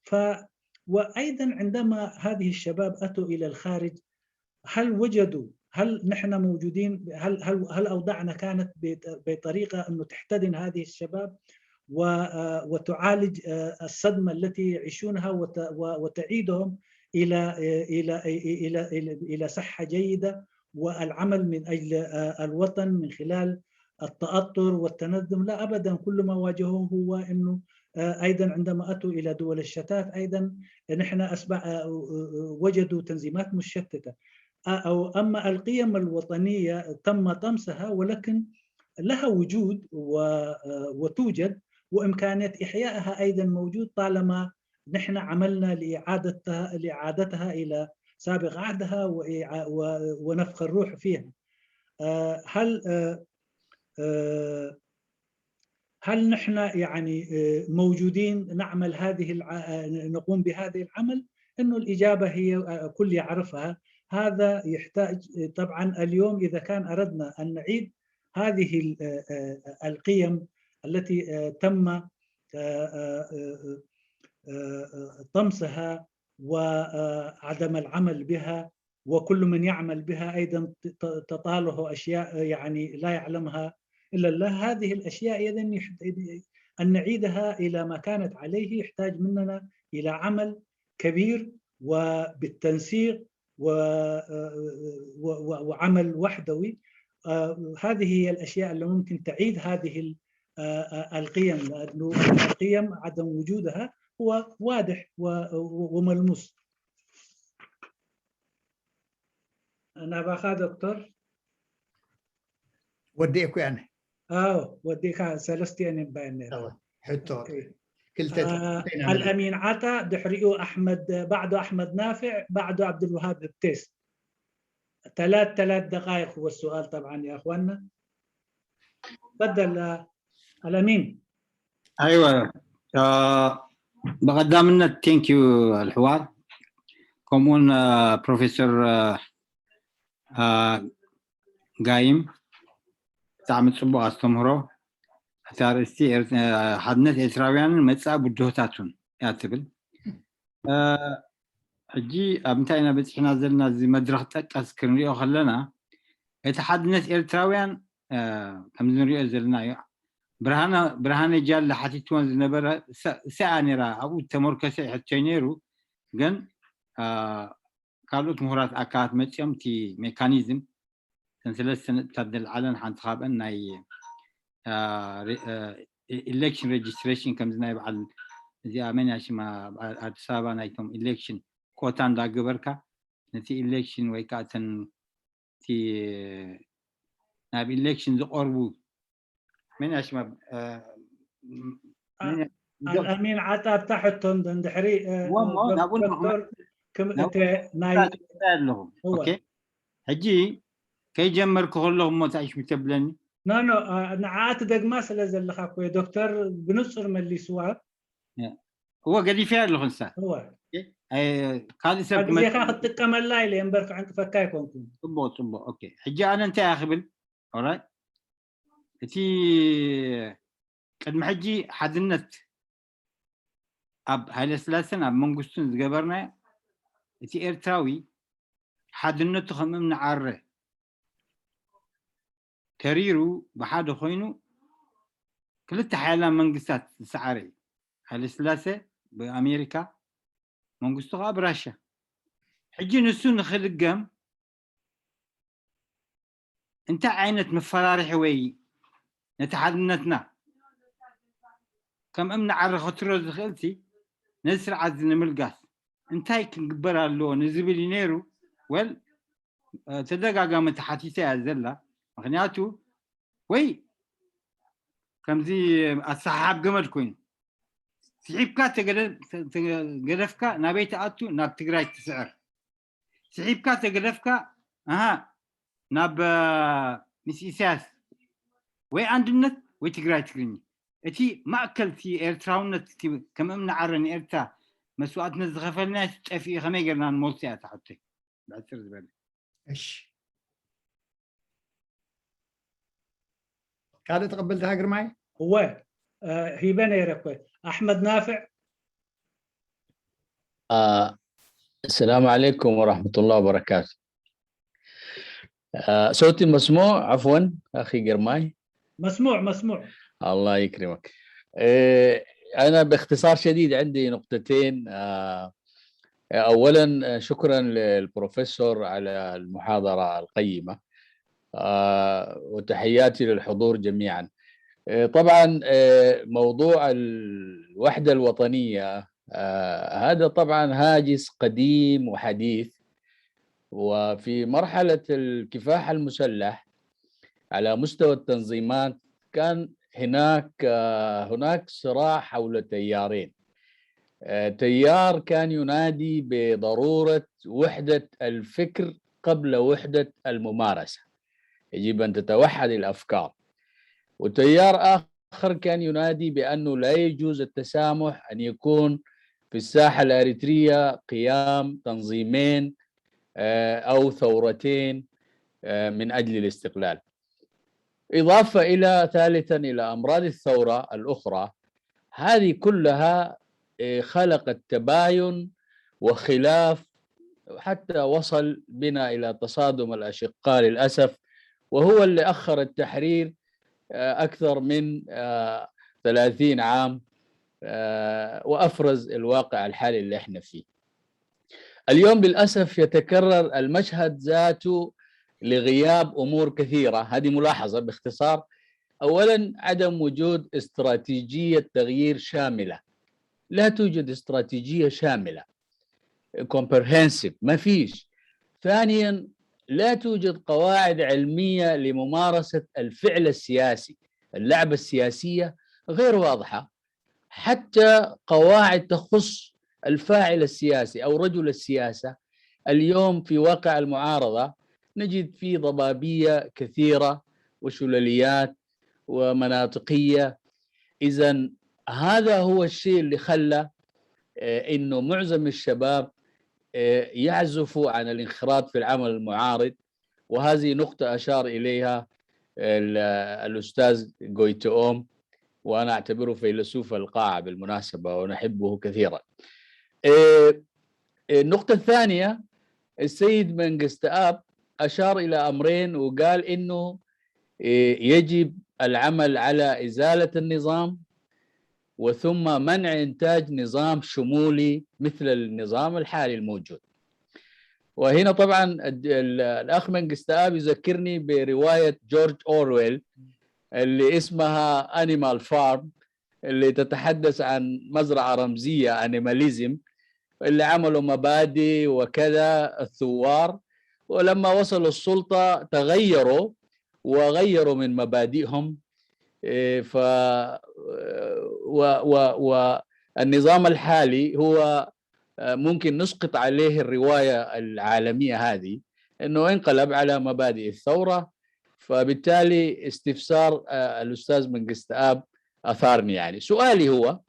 ف وأيضا عندما هذه الشباب أتوا إلى الخارج، هل وجدوا، هل نحن موجودين، هل هل هل أوضاعنا كانت بط- بطريقة أنه تحتضن هذه الشباب و- آه، وتعالج آه، الصدمة التي يعيشونها وت- و- وتعيدهم إلى إلى إلى إلى إلى صحة جيدة والعمل من أجل آه، الوطن من خلال التأطر والتنظم؟ لا أبدا، كل ما واجهوه هو أنه آه، أيضا عندما أتوا إلى دول الشتات أيضا نحن أسبق آه، آه، آه، وجدوا تنظيمات مشتتة. آه، أو أما القيم الوطنية تم طمسها، ولكن لها وجود و- آه، وتوجد، وإمكانية إحيائها أيضا موجود طالما نحن عملنا لإعادتها لإعادتها إلى سابق عهدها وإعا- و- ونفخ الروح فيها. آه، هل آه، آه، هل نحن يعني آه، موجودين نعمل هذه الع... آه، نقوم بهذه العمل؟ إنه الإجابة هي آه، كل يعرفها. هذا يحتاج آه، طبعا اليوم إذا كان أردنا أن نعيد هذه ال- آه، آه، القيم التي آه، تم آه، آه، آه، آه، آه، طمسها وعدم العمل بها، وكل من يعمل بها أيضا ت- تطاله أشياء يعني لا يعلمها إلا الله. هذه الأشياء إذن يحت- أن نعيدها إلى ما كانت عليه يحتاج مننا إلى عمل كبير وبالتنسيق و- و- و- وعمل وحدوي. آه، هذه هي الأشياء اللي ممكن تعيد هذه ال- آه، آه، القيم، لأنه القيم عدم وجودها هو واضح و- و- وملموس. ናባኻ ዶክተር። ወዲእኩ ኣነ ኣዎ ወዲእካ ሰለስቲአን እምባየን ነይራ ሕቶ ኦኬ። ክልተ آه، الأمين عطا ድሕሪኡ ኣሕመድ ባዕዶ ኣሕመድ ናፍዕ ባዕዶ ዓብዱልውሃብ ህብቴስ ثلاث ثلاث دقائق هو السؤال طبعا يا أخوانا تفضل آه، الأمين ايوه آه بقدامنا ثانك يو الحوار كمون آه بروفيسور آه آه قايم ብጣዕሚ ፅቡቅ ኣስተምህሮ። እቲ ኣርእስቲ ኤር- ሓድነት ኤርትራውያንን መፃኢ ብድሆታቱን እያ ትብል። ሕጂ ኣብ እንታይ ኢና በፂሕና ዘለና? እዚ መድረኽ ጠቀስ ክንሪኦ ከለና፣ እቲ ሓድነት ኤርትራውያን ከምዚ ንሪኦ ዘለና እዩ። ብርሃነ ጃለ ሓቲትወን ዝነበረ እሰኣ ነራ ኣብኡ ተመርኮሰ ይሕቶይ ነይሩ። ግን ካልኦት ምሁራት ኣካላት መፂኦም እቲ ሜካኒዝም ተን ሰለስተ ነጥብታት ዘልዓለን ሓንቲ ካብአን ናይ election registration ከምዚ ናይ በዓል እዚኣ መን እያ ሽማ፣ ኣዲስ ኣበባ ናይቶም election ኮታ እንዳገበርካ ነቲ election ወይ ከዓ ተን እቲ ናብ election ዝቀርቡ መን እያ ሽማ ኣልኣሚን ዓጣብታ ሕቶ እንድሕሪ እሞ ናብኡ ዶክተር ክምእተ ናይ ኣለኹ። ኦኬ፣ ሕጂ ከይጀመርኩ ከለኹ እሞ እንታይ ሽሙ ተብለኒ? ኖ ኖ ንዓኣ ትደግማ ስለ ዘለኻ እኮ ዶክተር ብንጹር መሊስዋ። እወ ገዲፈያ ኣለኹ ንሳ። እወ ካልእ ሰብ ግዜኻ ክትጥቀመላ ኢለ እምበር ክዕንቅፈካ ኣይኮንኩን። ጽቡቕ ጽቡቕ። ኦኬ፣ ሕጂ ኣነ እንታይ እያ ክብል? ኦራይት፣ እቲ ቅድሚ ሕጂ ሓድነት ኣብ ሃይለስላሰን ኣብ መንግስቱን ዝገበርናዮ፣ እቲ ኤርትራዊ ሓድነቱ ከም እምኒ ዓረ ተሪሩ ብሓደ ኮይኑ ክልተ ሓያላን መንግስታት ዝሰዓረ እዩ። ሃይለስላሰ ብኣሜሪካ፣ መንግስቱ ከዓ ብራሻ። ሕጂ ንሱ ንክልገም እንታይ ዓይነት መፈራርሒ ወይ ነቲ ሓድነትና ከም እምኒ ዓረ ከትሮ ዝኽእልሲ ነዚ ስርዓት እዚ ንምልጋስ እንታይ ክንግበር ኣለዎ ንዝብል እዩ ነይሩ። ወል ተደጋጋሚ ተሓቲተ እያ ዘላ። ምክንያቱ ወይ ከምዚ ኣሰሓሓብ ገመድ ኮይኑ ስሒብካ ተገደፍካ ናበይ ትኣቱ? ናብ ትግራይ ትስዕር። ስሒብካ ተገደፍካ ኣሃ ናብ ምስ ኢሳያስ ወይ ኣንድነት ወይ ትግራይ ትግርኛ። እቲ ማእከል እቲ ኤርትራውነት እቲ ከም እምኒ ዓረ ንኤርትራ መስዋእትነት ዝኸፈልናዮ ጠፊኡ ከመይ ጌርና ንመልሶ እያ እታ ሕቶይ ብዕጽር ዝበለ። እሺ ካልእ ተቐበልቲ ግርማይ? እወ ሂበ ነይረ እኮ ኣሕመድ ናፍዕ። السلام عليكم ورحمة الله وبركاته. صوتي مسموع عفوا أخي قرماي؟ مسموع مسموع. الله يكرمك. أنا باختصار شديد عندي نقطتين. أولا شكرا للبروفيسور على المحاضرة القيمة وتحياتي للحضور جميعا. طبعا موضوع الوحدة الوطنية هذا طبعا هاجس قديم وحديث، وفي مرحلة الكفاح المسلح على مستوى التنظيمات كان هناك هناك صراع حول تيارين. تيار كان ينادي بضرورة وحدة الفكر قبل وحدة الممارسة، يجب أن تتوحد الأفكار. وتيار آخر كان ينادي بأنه لا يجوز التسامح أن يكون في الساحة الأريترية قيام تنظيمين أو ثورتين من أجل الاستقلال. إضافة إلى ثالثا إلى أمراض الثورة الأخرى، هذه كلها خلقت تباين وخلاف حتى وصل بنا إلى تصادم الأشقاء للأسف، وهو اللي أخر التحرير أكثر من ثلاثين عام وأفرز الواقع الحالي اللي احنا فيه. اليوم للأسف يتكرر المشهد ذاته لغياب أمور كثيرة. هذه ملاحظة باختصار. أولا عدم وجود استراتيجية تغيير شاملة. لا توجد استراتيجية شاملة comprehensive، ما فيش. ثانيا لا توجد قواعد علمية لممارسة الفعل السياسي. اللعبة السياسية غير واضحة، حتى قواعد تخص الفاعل السياسي أو رجل السياسة. اليوم في واقع المعارضة نجد في ضبابية كثيرة وشلليات ومناطقية. إذا هذا هو الشيء اللي خلى إنه معظم الشباب يعزفوا عن الانخراط في العمل المعارض، وهذه نقطة أشار إليها الأستاذ غويتوم، وأنا أعتبره فيلسوف القاعة بالمناسبة ونحبه كثيرا. النقطة الثانية، السيد منجست آب أشار إلى أمرين وقال إنه يجب العمل على إزالة النظام، وثم منع إنتاج نظام شمولي مثل النظام الحالي الموجود. وهنا طبعا الأخ منجست آب يذكرني برواية جورج أورويل اللي اسمها أنيمال فارم، اللي تتحدث عن مزرعة رمزية، أنيماليزم، اللي عملوا مبادئ وكذا الثوار، ولما وصلوا السلطة تغيروا وغيروا من مبادئهم. إيه، ف و... و... والنظام الحالي هو، آه، ممكن نسقط عليه الرواية العالمية هذه، إنه انقلب على مبادئ الثورة. فبالتالي استفسار، آه، الأستاذ منجست آب أثارني. يعني سؤالي هو،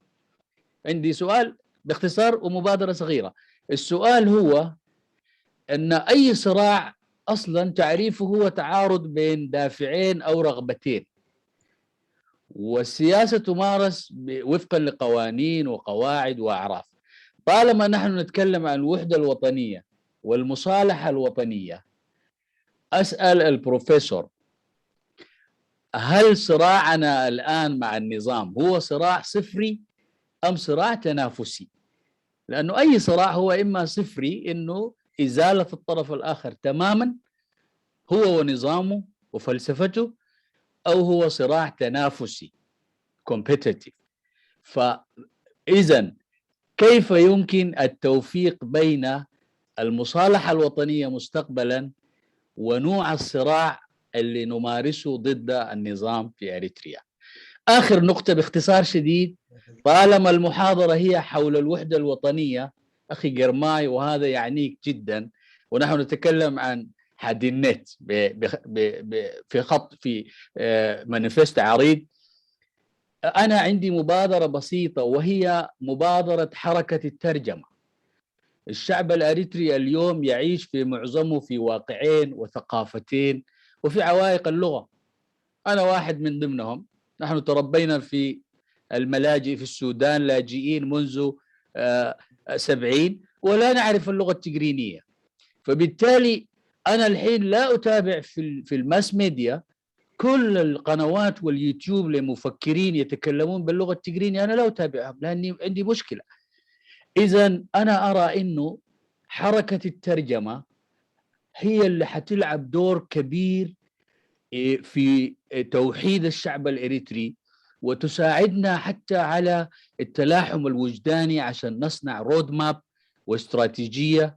عندي سؤال باختصار ومبادرة صغيرة. السؤال هو أن أي صراع أصلا تعريفه هو تعارض بين دافعين أو رغبتين، والسياسة تمارس وفقا لقوانين وقواعد وأعراف. طالما نحن نتكلم عن الوحدة الوطنية والمصالحة الوطنية، أسأل البروفيسور، هل صراعنا الآن مع النظام هو صراع صفري أم صراع تنافسي؟ لأنه أي صراع هو إما صفري، إنه إزالة الطرف الآخر تماما، هو ونظامه وفلسفته، أو هو صراع تنافسي، competitive. فإذا كيف يمكن التوفيق بين المصالحة الوطنية مستقبلا ونوع الصراع اللي نمارسه ضد النظام في أريتريا؟ آخر نقطة باختصار شديد، طالما المحاضرة هي حول الوحدة الوطنية، أخي جرماي، وهذا يعنيك جدا، ونحن نتكلم عن حد النت في خط، في مانيفست عريض. أنا عندي مبادرة بسيطة، وهي مبادرة حركة الترجمة. الشعب الأريتري اليوم يعيش في معظمه في واقعين وثقافتين، وفي عوائق اللغة. أنا واحد من ضمنهم. نحن تربينا في الملاجئ في السودان، لاجئين منذ، آه، سبعين، ولا نعرف اللغة التجرينية. فبالتالي أنا الحين لا أتابع في ال-، في الماس ميديا كل القنوات واليوتيوب لمفكرين يتكلمون باللغة التجرينية، أنا لا أتابعهم لأني عندي مشكلة. إذن أنا أرى إنه حركة الترجمة هي اللي حتلعب دور كبير، إيه، في توحيد الشعب الإريتري، وتساعدنا حتى على التلاحم الوجداني عشان نصنع رود ماب واستراتيجية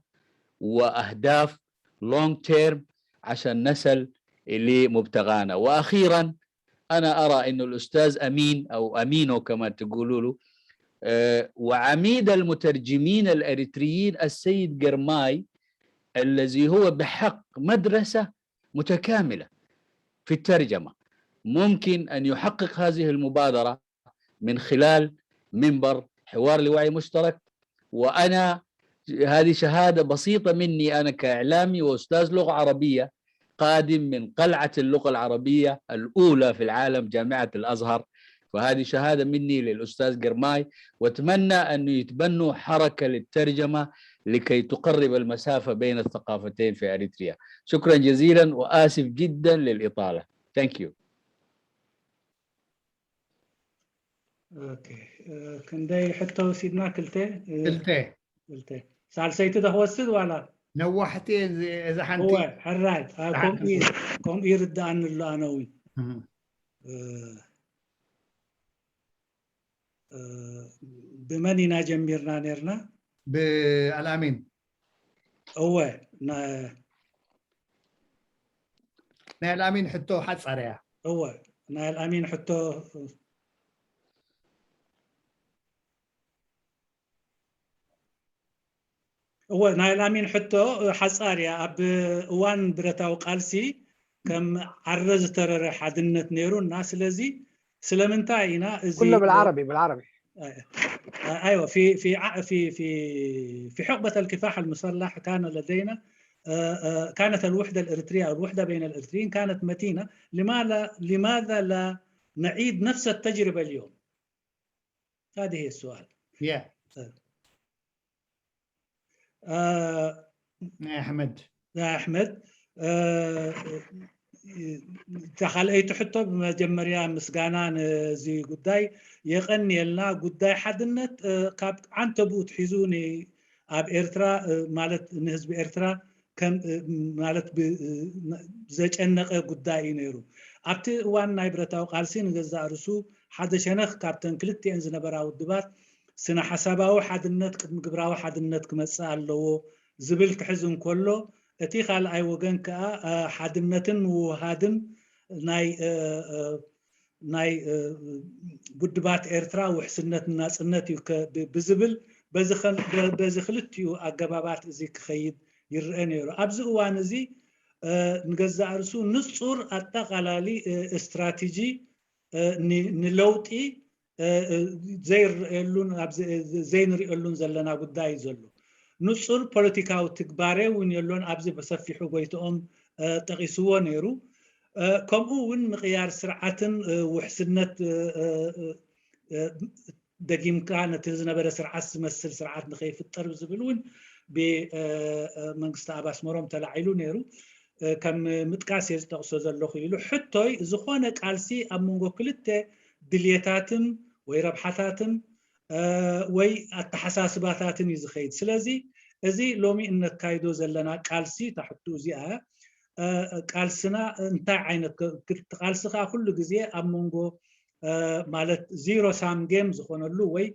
وأهداف لونج تيرم عشان نصل لمبتغانا. وأخيرا، أنا أرى أن الأستاذ أمين أو أمينو كما تقولوا له، آه، وعميد المترجمين الأريتريين السيد جرماي، الذي هو بحق مدرسة متكاملة في الترجمة، ممكن أن يحقق هذه المبادرة من خلال منبر حوار لوعي مشترك. وأنا هذه شهادة بسيطة مني، أنا كإعلامي وأستاذ لغة عربية قادم من قلعة اللغة العربية الأولى في العالم، جامعة الأزهر. فهذه شهادة مني للأستاذ جرماي، وأتمنى أن يتبنوا حركة للترجمة لكي تقرب المسافة بين الثقافتين في أريتريا. شكرا جزيلا، وآسف جدا للإطالة. Thank you. ኦኬ፣ ክንደይ ሕቶ ወሲድና? ክልተ። ክልተ። ክልተ። ሳልሰይቲ ዶ ክወስድ ዋላ? ነዋሕቲ እዛ ሓንቲ። እወ፣ ሕራይ። ከምኡ ይርድኣኒ ኣሎ ኣነ እውን። ብመን ኢና ጀሚርና ነርና? ብኣልኣሚን። እወ። ናይ ኣልኣሚን ሕቶ ሓጻር እያ። እወ፣ ናይ ኣልኣሚን ሕቶ። እወ፣ ናይ ኣልኣሚን ሕቶ ሓጻር እያ። ኣብ እዋን ብረታዊ ቃልሲ ከም ዓረ ዝተረረ ሓድነት ነይሩ እና ስለዚ ስለምንታይ ኢና እዚ ኩሎ ብልዓረቢ ብልዓረቢ ايوه في في في في في حقبه الكفاح المسلح كان لدينا كانت الوحده الاريتريه او الوحده بين الاريتريين كانت متينه. لماذا لماذا لا نعيد نفس التجربه اليوم؟ هذه هي السؤال. Yeah. ናይ ኣሕመድ ኣሕመድ እታ ካልኣይቲ ሕቶ፣ ብመጀመርያ ምስጋና ነዚ ጉዳይ። የቐንየልና። ጉዳይ ሓድነት ካብ ዓንተብኡ ትሒዙ ኣብ ኤርትራ ማለት ንህዝቢ ኤርትራ ከም ማለት ዘጨነቀ ጉዳይ እዩ ነይሩ። ኣብቲ እዋን ናይ ብረታዊ ቃልሲ ንገዛእ ርእሱ ሓደ ሸነኽ ካብተን ክልቲኤን ዝነበራ ውድባት ስነ ሓሳባዊ ሓድነት ቅድሚ ግብራዊ ሓድነት ክመጽእ ኣለዎ ዝብል ክሕዝ እንከሎ፣ እቲ ካልኣይ ወገን ከኣ ሓድነትን ምውህሃድን ናይ ናይ ውድባት ኤርትራ ውሕስነት ናጽነት እዩ ብዝብል በዚ ክልቲኡ ኣገባባት እዚ ክኸይድ ይረአ ነይሩ። ኣብዚ እዋን እዚ ንገዛእ ርእሱ ንጹር ኣጠቓላሊ ስትራቴጂ ንለውጢ ዘይረኣየሉን ዘይንሪእሉን ዘለና ጉዳይ እዩ ዘሎ። ንጹር ፖለቲካዊ ትግባሬ እውን የሎን። ኣብዚ ብሰፊሑ ጎይትኦም ጠቒስዎ ነይሩ። ከምኡ እውን ምቕያር ስርዓትን ውሕስነት ደጊምካ ነቲ ዝነበረ ስርዓት ዝመስል ስርዓት ንኸይፍጠር ዝብል እውን ብመንግስቲ ኣብ ኣስመሮም ተላዒሉ ነይሩ። ከም ምጥቃስ እየ ዝጠቕሶ ዘለኹ ኢሉ። ሕቶይ ዝኾነ ቃልሲ ኣብ መንጎ ክልተ ድልየታትን ወይ ረብሓታትን ወይ ኣተሓሳስባታትን እዩ ዝኸይድ። ስለዚ እዚ ሎሚ እነካይዶ ዘለና ቃልሲ፣ እታ ሕቶ እዚኣ ቃልስና እንታይ ዓይነት ቃልሲ ከዓ ኩሉ ግዜ ኣብ መንጎ ማለት ዚሮ ሳም ጌም ዝኾነሉ ወይ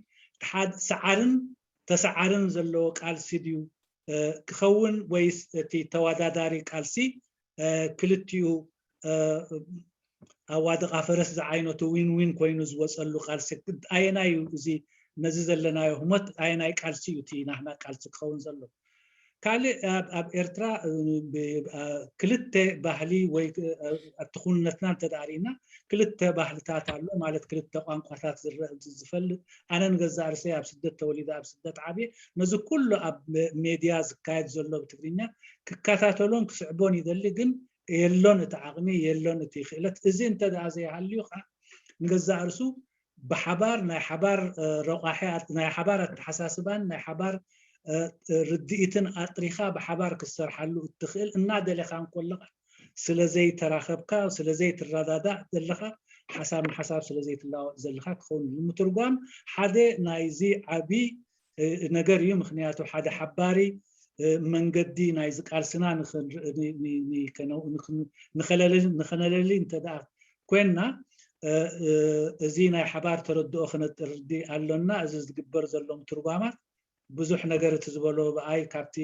ሰዓርን ተሰዓርን ዘለዎ ቃልሲ ድዩ ክኸውን ወይስ እቲ ተወዳዳሪ ቃልሲ ክልቲኡ ኣዋድቓ ፈረስ ዝዓይነቱ ዊን ዊን ኮይኑ ዝወፀሉ ቃልሲ ኣየናይ እዩ? እዚ ነዚ ዘለናዮ ህሞት ኣየናይ ቃልሲ እዩ እቲ ናህና ቃልሲ ክኸውን ዘሎ? ካልእ ኣብ ኤርትራ ክልተ ባህሊ ወይ ኣብቲ ክውንነትና እንተደኣ ርኢና ክልተ ባህልታት ኣሎ ማለት ክልተ ቋንቋታት ዝፈልጥ ኣነ ንገዛእ ርእሰይ ኣብ ስደት ተወሊደ ኣብ ስደት ዓብየ ነዚ ኩሉ ኣብ ሜድያ ዝካየድ ዘሎ ብትግርኛ ክከታተሎን ክስዕቦን ይደሊ ግን የሎን እቲ ዓቕሚ የሎን እቲ ክእለት እዚ እንተ ደኣ ዘይሃልዩ ከዓ ንገዛእ ርእሱ ብሓባር ናይ ሓባር ረቋሒ ናይ ሓባር ኣተሓሳስባን ናይ ሓባር ርድኢትን ኣጥሪኻ ብሓባር ክትሰርሓሉ እትኽእል እናደለኻ እንኮለኻ ስለ ዘይተራኸብካ ስለ ዘይትረዳዳእ ዘለኻ ሓሳብ ንሓሳብ ስለ ዘይትለዋወጥ ዘለኻ ክኸውን ንምትርጓም ሓደ ናይዚ ዓቢ ነገር እዩ። ምክንያቱ ሓደ ሓባሪ መንገዲ ናይዚ ቃልስና ንኸነለሊ እንተ ኮይንና እዚ ናይ ሓባር ተረድኦ ክነጥርዲ ኣሎና። እዚ ዝግበር ዘሎ ምትርጓማት ብዙሕ ነገር እቲ ዝበሎ ብኣይ ካብቲ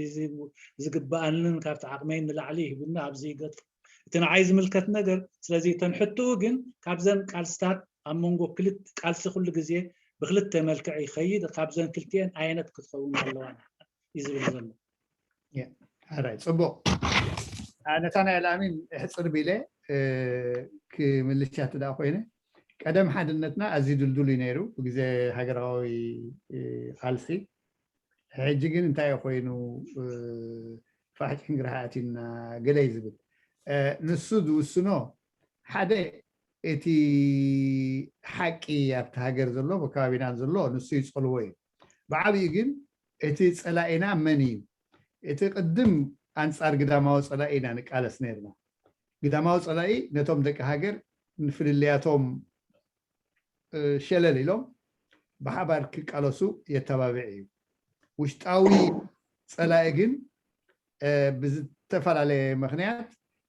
ዝግብኣንን ካብቲ ዓቕመይ ንላዕሊ ይህብኒ ኣብዚ ይገጥም እቲ ንዓይ ዝምልከት ነገር። ስለዚ እተን ሕትኡ ግን ካብዘን ቃልስታት ኣብ መንጎ ክልት ቃልሲ ኩሉ ግዜ ብክልተ መልክዕ ይኸይድ። ካብዘን ክልቲኤን ኣየነት ክትኸውን ኣለዋ እዩ ዝብል ዘሎ። ኣራይ ፅቡቅ። ነታ ናይ ኣልኣሚን ሕፅር ቢለ ክምልሻ ትዳ ኮይነ ቀደም ሓድነትና ኣዝዩ ድልዱል እዩ ነይሩ ብግዜ ሃገራዊ ቃልሲ። ሕጂ ግን እንታይ ኮይኑ ፋሕጭን ግርሃ ኣቲና ገለ እዩ ዝብል። ንሱ ዝውስኖ ሓደ እቲ ሓቂ ኣብቲ ሃገር ዘሎ ብከባቢና ዘሎ ንሱ ይፀልዎ እዩ። ብዓብዩ ግን እቲ ፀላኢና መን እዩ? እቲ ቅድም ኣንፃር ግዳማዊ ፀላኢ ኢና ንቃለስ ነርና። ግዳማዊ ፀላኢ ነቶም ደቂ ሃገር ንፍልልያቶም ሸለል ኢሎም ብሓባር ክቃለሱ የተባብዕ እዩ። ውሽጣዊ ፀላኢ ግን ብዝተፈላለየ ምክንያት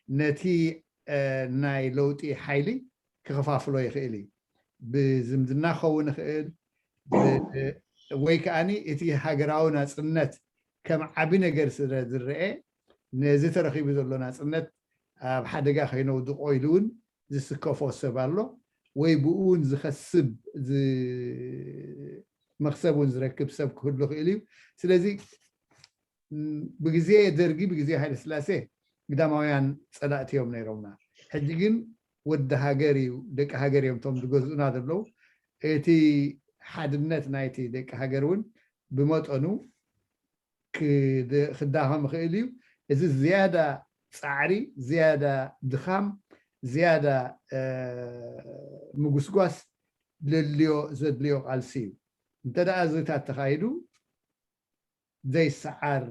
ነቲ ናይ ለውጢ ሓይሊ ክኸፋፍሎ ይኽእል እዩ። ብዝምድና ክኸውን ይኽእል ወይ ከዓ እቲ ሃገራዊ ናፅነት ከም ዓቢ ነገር ስለ ዝረአ ነዚ ተረኺቡ ዘሎ ናፅነት ኣብ ሓደጋ ከይነውድቆ ኢሉ እውን ዝስከፎ ሰብ ኣሎ ወይ ብኡ እውን ዝኸስብ መክሰብ እውን ዝረክብ ሰብ ክህሉ ይኽእል እዩ። ስለዚ ብግዜ ደርጊ ብግዜ ሃይለ ስላሴ ግዳማውያን ፀላእቲ እዮም ነይሮምና። ሕጂ ግን ወዲ ሃገር እዩ ደቂ ሃገር እዮም እቶም ዝገዝኡና ዘለዉ። እቲ ሓድነት ናይቲ ደቂ ሃገር እውን ብመጠኑ ክዳኸም ይኽእል እዩ። እዚ ዝያዳ ፃዕሪ፣ ዝያዳ ድኻም፣ ዝያዳ ምጉስጓስ ዘድልዮ ቃልሲ እዩ። እንተ ደኣ እዚታት ተኻይዱ ዘይሰዓር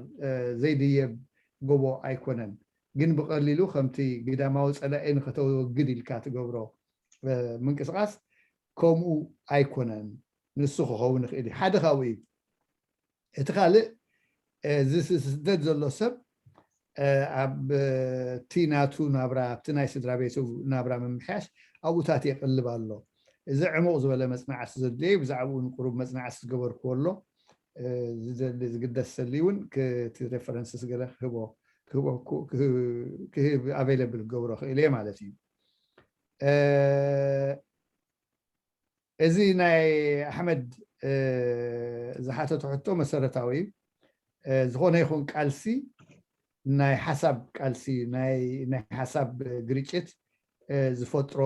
ዘይድየብ ጎቦ ኣይኮነን። ግን ብቐሊሉ ከምቲ ግዳማዊ ጸላኢ ንኸተወግድ ኢልካ ትገብሮ ምንቅስቃስ ከምኡ ኣይኮነን። ንሱ ክኸውን ይኽእል እዩ። ሓደ ካብኡ እዩ። እቲ ካልእ እዚ ስደት ዘሎ ሰብ ኣብቲ ናቱ ናብራ ኣብቲ ናይ ስድራ ቤቱ ናብራ ምምሕያሽ ኣብኡታት የቕልብ ኣሎ። እዚ ዕሙቕ ዝበለ መፅናዕቲ ዘድልየ ብዛዕባኡ ንቁሩብ መፅናዕቲ ዝገበርክዎ ኣሎ። ዝደሊ ዝግደስ ሰሊ እውን እቲ ሬፈረንስስ ገለ ክህቦ ክህበኩ ክህብ ኣቬለብል ክገብሮ ክእል እየ ማለት እዩ። እዚ ናይ ኣሕመድ ዝሓተቶ ሕቶ መሰረታዊ እዩ። ዝኾነ ይኹን ቃልሲ ናይ ሓሳብ ቃልሲ ናይ ሓሳብ ግርጭት ዝፈጥሮ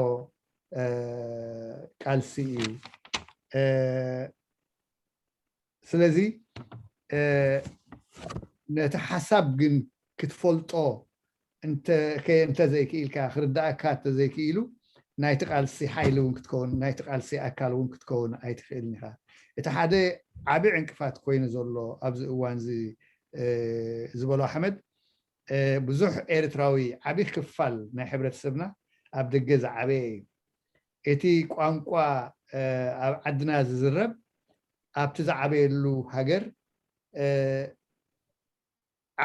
ቃልሲ እዩ። ስለዚ ነቲ ሓሳብ ግን ክትፈልጦ እንተዘይክኢልካ ክርዳእካ እንተዘይክኢሉ ናይቲ ቃልሲ ሓይሊ እውን ክትከውን ናይቲ ቃልሲ ኣካል እውን ክትከውን ኣይትኽእልን ኢኻ። እቲ ሓደ ዓቢ ዕንቅፋት ኮይኑ ዘሎ ኣብዚ እዋን እዚ ዝበሎ ኣሕመድ ብዙሕ ኤርትራዊ ዓቢ ክፋል ናይ ሕብረተሰብና ኣብ ደገ ዝዓበየ እዩ። እቲ ቋንቋ ኣብ ዓድና ዝዝረብ ኣብቲ ዝዓበየሉ ሃገር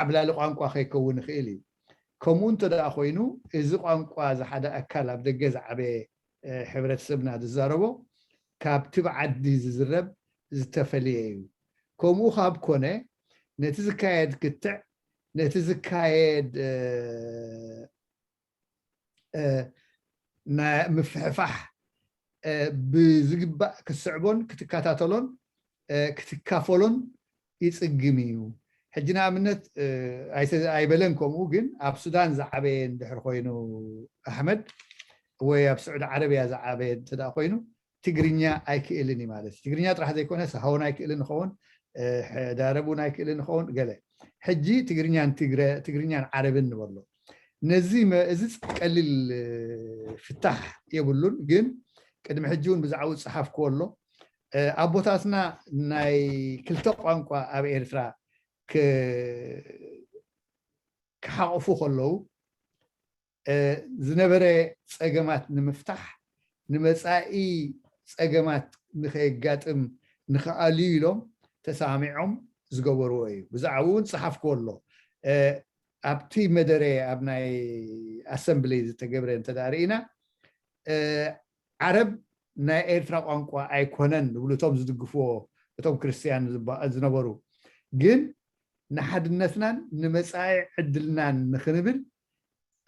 ዓብላሊ ቋንቋ ከይከውን ይኽእል እዩ። ከምኡ እንተ ደኣ ኮይኑ እዚ ቋንቋ እዚ ሓደ ኣካል ኣብ ደገ ዝዓበየ ሕብረተሰብና ዝዛረቦ ካብቲ ብዓዲ ዝዝረብ ዝተፈልየ እዩ። ከምኡ ካብ ኮነ ነቲ ዝካየድ ክትዕ ነቲ ዝካየድ ምፍሕፋሕ ብዝግባእ ክትስዕቦን ክትከታተሎን ክትካፈሎን ይፅግም እዩ። ሕጂ ንኣብነት ኣይበለን ከምኡ፣ ግን ኣብ ሱዳን ዝዓበየ እንድሕር ኮይኑ ኣሕመድ ወይ ኣብ ስዑዲ ዓረብያ ዝዓበየ እንተ ኮይኑ ትግርኛ ኣይክእልን እዩ ማለት እዩ። ትግርኛ ጥራሕ ዘይኮነ ሳሆን ኣይክእልን ይኸውን፣ ሕዳረብ እውን ኣይክእልን ይኸውን ገለ። ሕጂ ትግርኛን ትግረ ትግርኛን ዓረብን ንበሎ። ነዚ እዚ ቀሊል ፍታሕ የብሉን፣ ግን ቅድሚ ሕጂ እውን ብዛዕባኡ ዝጸሓፍክዎ ኣሎ። ኣቦታትና ናይ ክልተ ቋንቋ ኣብ ኤርትራ ክሓቑፉ ከለዉ ዝነበረ ጸገማት ንምፍታሕ ንመጻኢ ጸገማት ንኸየጋጥም ንኽኣልዩ ኢሎም ተሰማሚዖም ዝገበርዎ እዩ። ብዛዕባኡ እውን ጸሓፍክዎ ኣሎ። ኣብቲ መደረ ኣብ ናይ ኣሰምብሊ ዝተገብረ እንተ ርኢና ዓረብ ናይ ኤርትራ ቋንቋ ኣይኮነን ዝብሉ እቶም ዝድግፍዎ እቶም ክርስትያን ዝነበሩ ግን ንሓድነትናን ንመጻኢ ዕድልናን ንኽንብል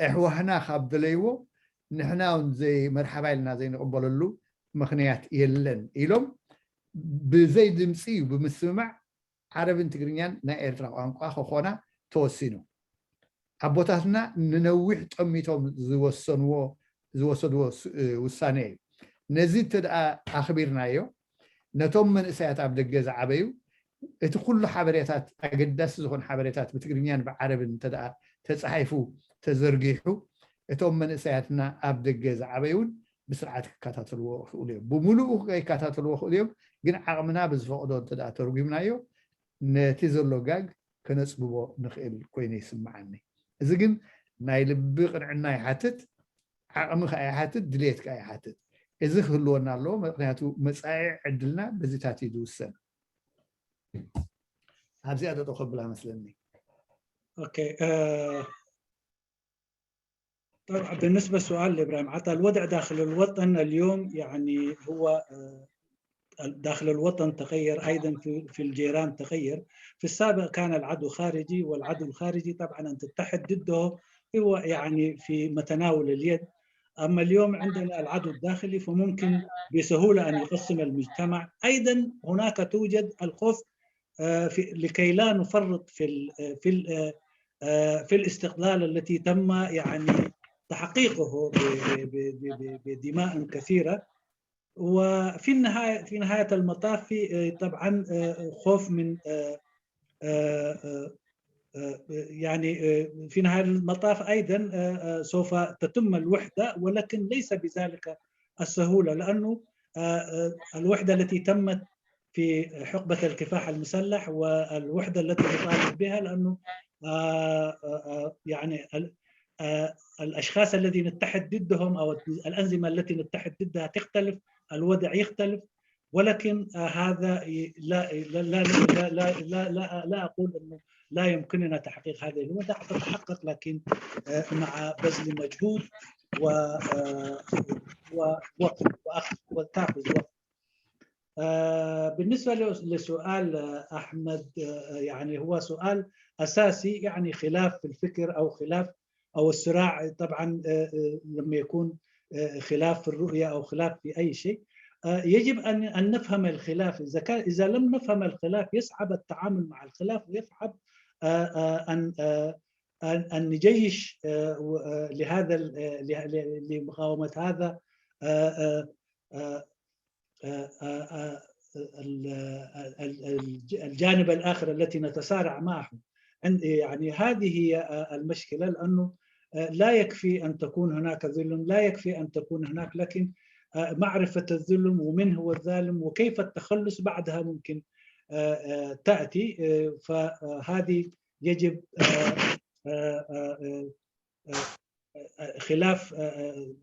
ኣሕዋህና ካብ ደለይዎ ንሕና እውን ዘይ መርሓባ ኢልና ዘይንቕበለሉ ምኽንያት የለን ኢሎም ብዘይ ድምፂ እዩ ብምስምማዕ ዓረብን ትግርኛን ናይ ኤርትራ ቋንቋ ክኾና ተወሲኑ። ኣቦታትና ንነዊሕ ጠሚቶም ዝወሰንዎ ዝወሰድዎ ውሳነ እዩ። ነዚ እንተ ደኣ ኣኽቢርናዮ ነቶም መንእሰያት ኣብ ደገ ዝዓበዩ እቲ ኩሉ ሓበሬታት ኣገዳሲ ዝኾነ ሓበሬታት ብትግርኛን ብዓረብን እንተ ደኣ ተጻሒፉ ተዘርጊሑ እቶም መንእሰያትና ኣብ ደገ ዝዓበዩ እውን ብስርዓት ክከታተልዎ ይኽእሉ እዮም። ብምሉኡ ከይከታተልዎ ይኽእሉ እዮም፣ ግን ዓቕምና ብዝፈቕዶ እንተ ደኣ ተርጒምናዮ ነቲ ዘሎ ጋግ ከነጽብቦ ንኽእል ኮይኑ ይስምዓኒ። እዚ ግን ናይ ልቢ ቅንዕና ይሓትት፣ ዓቕሚ ከኣ ይሓትት፣ ድሌት ከኣ ይሓትት። እዚ ክህልወና ኣለዎ፣ ምኽንያቱ መጻኢ ዕድልና በዚታት እዩ ዝውሰን። ኣብዚኣ ጠጠው ከብላ መስለኒ። ኦኬ طبعا بالنسبة لسؤال الإبراهيم عطا، الوضع داخل الوطن اليوم يعني هو داخل الوطن تغير، أيضا في، في الجيران تغير. في السابق كان العدو خارجي، والعدو الخارجي طبعا أن تتحد ضده هو يعني في متناول اليد. أما اليوم عندنا العدو الداخلي، فممكن بسهولة أن يقسم المجتمع. أيضا هناك توجد الخوف في لكي لا نفرط في في في الاستقلال التي تم يعني تحقيقه بدماء كثيره. وفي النهايه، في نهايه المطاف، في طبعا خوف من يعني في نهايه المطاف ايضا سوف تتم الوحده، ولكن ليس بذلك السهوله، لانه الوحده التي تمت في حقبة الكفاح المسلح والوحدة التي نطالب بها، لأنه آه، آه، آه، يعني ال- آه، الأشخاص الذين نتحد ضدهم أو الأنظمة التي نتحد ضدها تختلف، الوضع يختلف، ولكن آه، هذا ي- لا لا لا لا لا لا, لا, لا أقول أنه لا يمكننا تحقيق هذه الوحدة، تتحقق، لكن آه، مع بذل مجهود و آه، ووقت وأخذ وتأخذ وقت. آه، بالنسبة ل- لسؤال آه، أحمد، آه، يعني هو سؤال أساسي، يعني خلاف في الفكر أو خلاف أو الصراع طبعا آه، آه، لما يكون آه، خلاف في الرؤية أو خلاف في أي شيء، آه، يجب أن أن نفهم الخلاف. إذا كان إذا لم نفهم الخلاف يصعب التعامل مع الخلاف، ويصعب آه، آه، أن آه، أن أن نجيش آه، و- آه، لهذا ال- آه، ل- ل- لمقاومة هذا آه، آه، آه، آه، آه، آه، ال- ال- ال- الج- الجانب الآخر التي نتصارع معه. عند- يعني هذه هي آه، المشكلة، لأنه آه، لا يكفي أن تكون هناك ظلم، لا يكفي أن تكون هناك، لكن آه، معرفة الظلم ومن هو الظالم وكيف التخلص بعدها ممكن آه، آه، تأتي. آه، فهذه يجب آه، آه، آه، آه، آه، خلاف آه،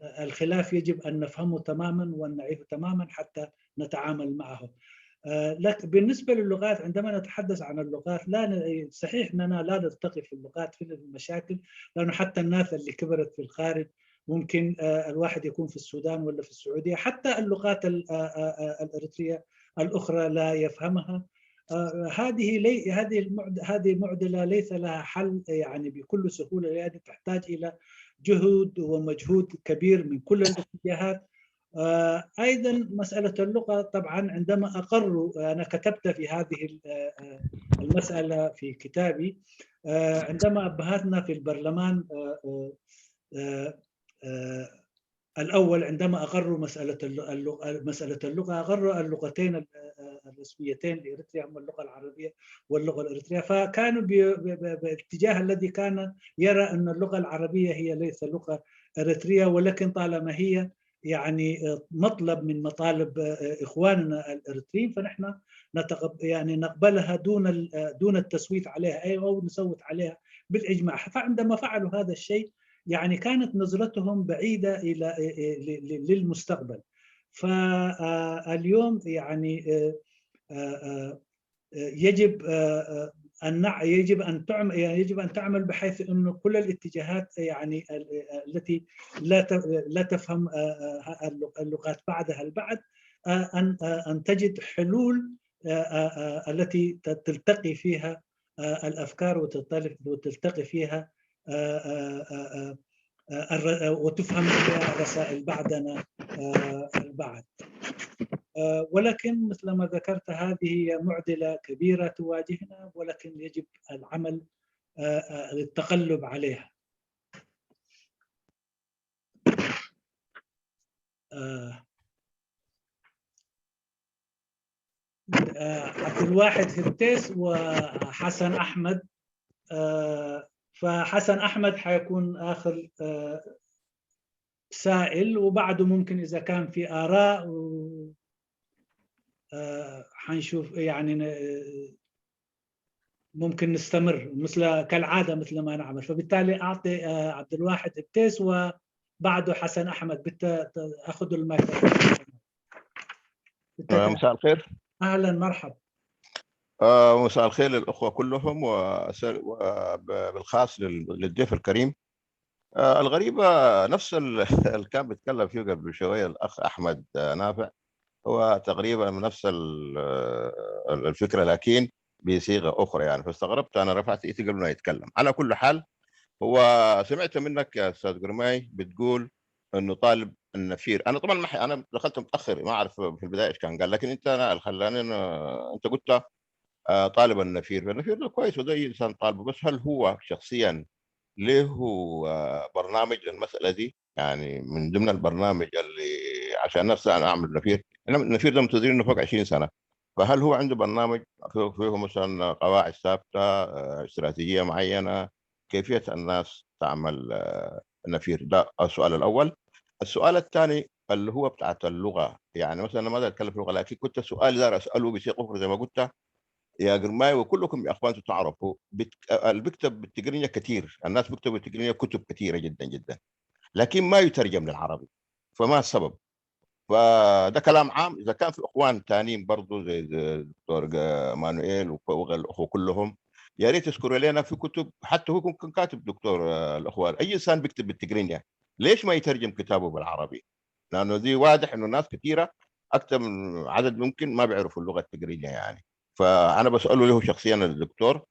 آه، الخلاف يجب أن نفهمه تماما وأن نعيه تماما حتى نتعامل معه. آه، لك بالنسبة للغات، عندما نتحدث عن اللغات، لا ن- صحيح أننا لا نلتقي في اللغات، في المشاكل، لأنه حتى الناس اللي كبرت في الخارج ممكن آه، الواحد يكون في السودان ولا في السعودية، حتى اللغات ال- آه، آه، آه، الإريترية الأخرى لا يفهمها. آه، هذه لي هذه المعد هذه معضلة ليس لها حل يعني بكل سهولة، يعني تحتاج إلى جهد ومجهود كبير من كل الاتجاهات. آه، أيضا مسألة اللغة، طبعا عندما أقروا، أنا كتبت في هذه ال- آه، آه، المسألة في كتابي، آه، عندما أبهاتنا في البرلمان آه، آه، آه، آه، الأول عندما أقروا مسألة اللغة، مسألة اللغة أقروا اللغتين الرسميتين لإريتريا هم اللغة العربية واللغة الإريترية، فكانوا بالاتجاه الذي كان يرى أن اللغة العربية هي ليس لغة إريترية، ولكن طالما هي يعني مطلب من مطالب إخواننا الإريتريين، فنحن نتقب يعني نقبلها دون دون التصويت عليها أو نصوت عليها بالإجماع. فعندما فعلوا هذا الشيء يعني كانت نظرتهم بعيدة إلى للمستقبل. فاليوم يعني يجب أن يجب أن تعمل يعني يجب أن تعمل بحيث أنه كل الاتجاهات يعني التي لا لا تفهم اللغات بعضها البعض أن أن تجد حلول التي تلتقي فيها الافكار وتلتقي فيها وتفهم رسائل بعضنا البعض. ولكن مثل ما ذكرت، هذه هي معضله كبيره تواجهنا، ولكن يجب العمل للتغلب عليها. عبد الواحد هبتيس وحسن احمد. فحسن احمد حيكون اخر سائل، وبعده ممكن اذا كان في اراء و حنشوف يعني ممكن نستمر مثل كالعاده مثل ما نعمل. فبالتالي اعطي عبد الواحد هبتيس وبعده حسن احمد. بت اخذ المايكروفون. مساء الخير. اهلا، مرحب. آه، مساء الخير للاخوه كلهم وبالخاص للضيف الكريم. آه، الغريبه نفس اللي كان بيتكلم فيه قبل شويه الاخ احمد نافع، هو تقريبا نفس الفكره لكن بصيغه اخرى يعني. فاستغربت، انا رفعت ايدي قبل ما يتكلم. على كل حال، هو سمعت منك يا استاذ قرماي بتقول انه طالب النفير. انا طبعا ما انا دخلت متاخر، ما اعرف في البدايه ايش كان قال، لكن انت انا خلاني أنا انت قلت آه، طالب النفير. فالنفير ده كويس وده انسان طالبه، بس هل هو شخصيا له آه، برنامج للمساله دي؟ يعني من ضمن البرنامج اللي عشان نفسه انا اعمل نفير، احنا النفير ده منتظرينه فوق عشرين سنه، فهل هو عنده برنامج فيه مثلا قواعد ثابته، آه، استراتيجيه معينه، كيفيه الناس تعمل آه، النفير؟ ده السؤال الاول. السؤال الثاني، اللي هو بتاعت اللغة. يعني مثلًا أنا ما أقدر أتكلم في اللغة، لكن كنت السؤال ده أسأله بصيغة أخرى زي ما قلت: "يا قرماي، وكلكم يا أخوان تعرفوا بت-، اللي بيكتب بالتجرينيا كتير، الناس بيكتبوا بالتجرينيا كتب كتيرة جدًا، جدًا، لكن ما يترجم للعربي، فما السبب؟" فده كلام عام. إذا كان في إخوان تانيين برضو زي، زي دكتور جا-، مانوئيل وك-، وغير الأخوة كلهم، يا ريت يذكروا لنا في كتب، حتى هو يكون كان كاتب دكتور، آه، الأخوة، أي إنسان بيكتب بالتجرينيا، ليش ما يترجم كتابه بالعربي؟ لأنه دي واضح إنه ناس كتيرة، أكتر من عدد ممكن، ما بيعرفوا اللغة التجرينية يعني. فأنا بسأله له شخصيًا الدكتور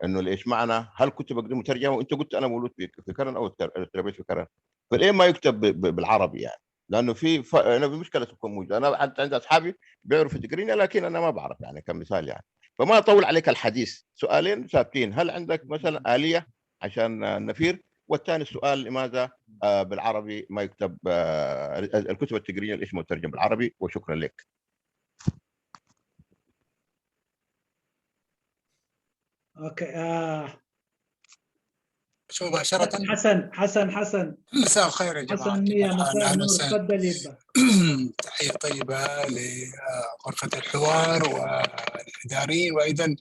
إنه ليش معنى، هل كتبك دي مترجمة؟ وأنت قلت أنا مولود في، في كرن أو اتر-، اتربيت في كرن، فليه ما يكتب ب-، ب-، بالعربي يعني؟ لأنه في ف-، أنا في مشكلة تكون موجودة. أنا حتى عندي أصحابي بيعرفوا تجرينيا، لكن أنا ما بعرف يعني، كمثال يعني. فما أطول عليك الحديث، سؤالين ثابتين: هل عندك مثلًا آلية عشان نفير؟ والثاني السؤال: لماذا، آه، بالعربي ما يكتب، آه، الكتب التجرينية، الاسم مترجم بالعربي؟ وشكرًا لك. اوكي. آه. شو مباشرة؟ حسن، حسن، حسن. مساء الخير يا جماعة. حسن مية، مساء أهلًا النور، وسهلًا. تفضل يبا. تحية طيبة لغرفة الحوار والإداريين، وأيضًا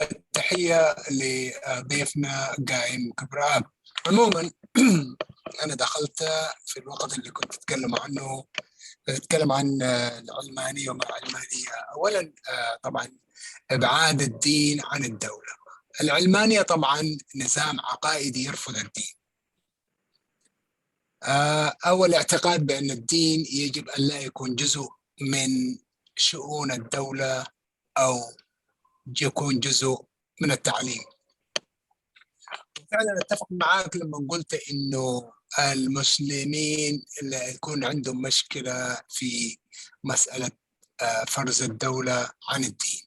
التحية لضيفنا قايم كبراب. عمومًا، أنا دخلت في الوقت اللي كنت أتكلم عنه، أتكلم عن العلمانية وما علمانية. أولًا، آه، طبعًا إبعاد الدين عن الدولة. العلمانية طبعًا نظام عقائدي يرفض الدين. آه، أو الاعتقاد بأن الدين يجب أن لا يكون جزء من شؤون الدولة أو يكون جزء من التعليم. فعلًا أتفق معاك لما قلت إنه المسلمين اللي يكون عندهم مشكلة في مسألة، آه، فرض الدولة عن الدين،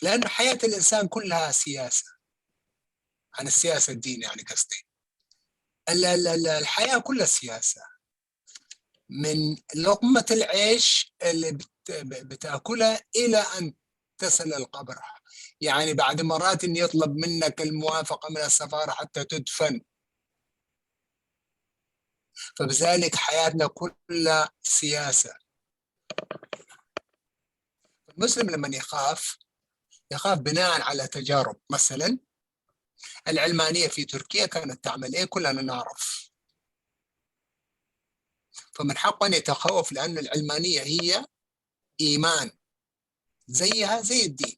لأن حياة الإنسان كلها سياسة، عن السياسة الدين يعني قصدي. ال-، ال-، ال-، الحياة كلها سياسة، من لقمة العيش اللي بت-، بتاكلها إلى أن تصل القبر. يعني بعد مرات إن يطلب منك الموافقة من السفارة حتى تدفن. فبذلك حياتنا كلها سياسة. المسلم لما يخاف، يخاف بناء على تجارب. مثلًا العلمانية في تركيا كانت تعمل إيه؟ كلنا نعرف. فمن حقه أن يتخوف، لأن العلمانية هي إيمان، زيها زي الدين.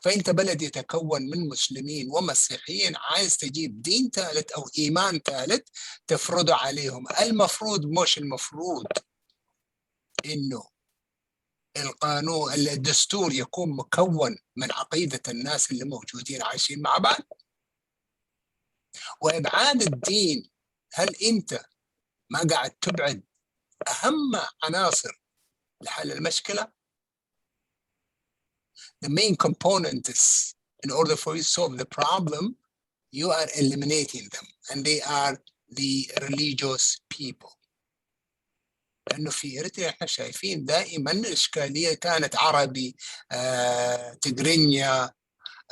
فأنت بلد يتكون من مسلمين ومسيحيين، عايز تجيب دين ثالث أو إيمان ثالث تفرضه عليهم. المفروض، مش المفروض، إنه القانون، الدستور يكون مكون من عقيدة الناس اللي موجودين عايشين مع بعض. وإبعاد الدين، هل أنت ما قاعد تبعد أهم عناصر لحل المشكلة؟ The main components, in order for you to solve the problem, you are eliminating them, and they are the religious people. لأنه في إريتريا إحنا شايفين دائمًا الإشكالية كانت عربي، آه، تقرينيا،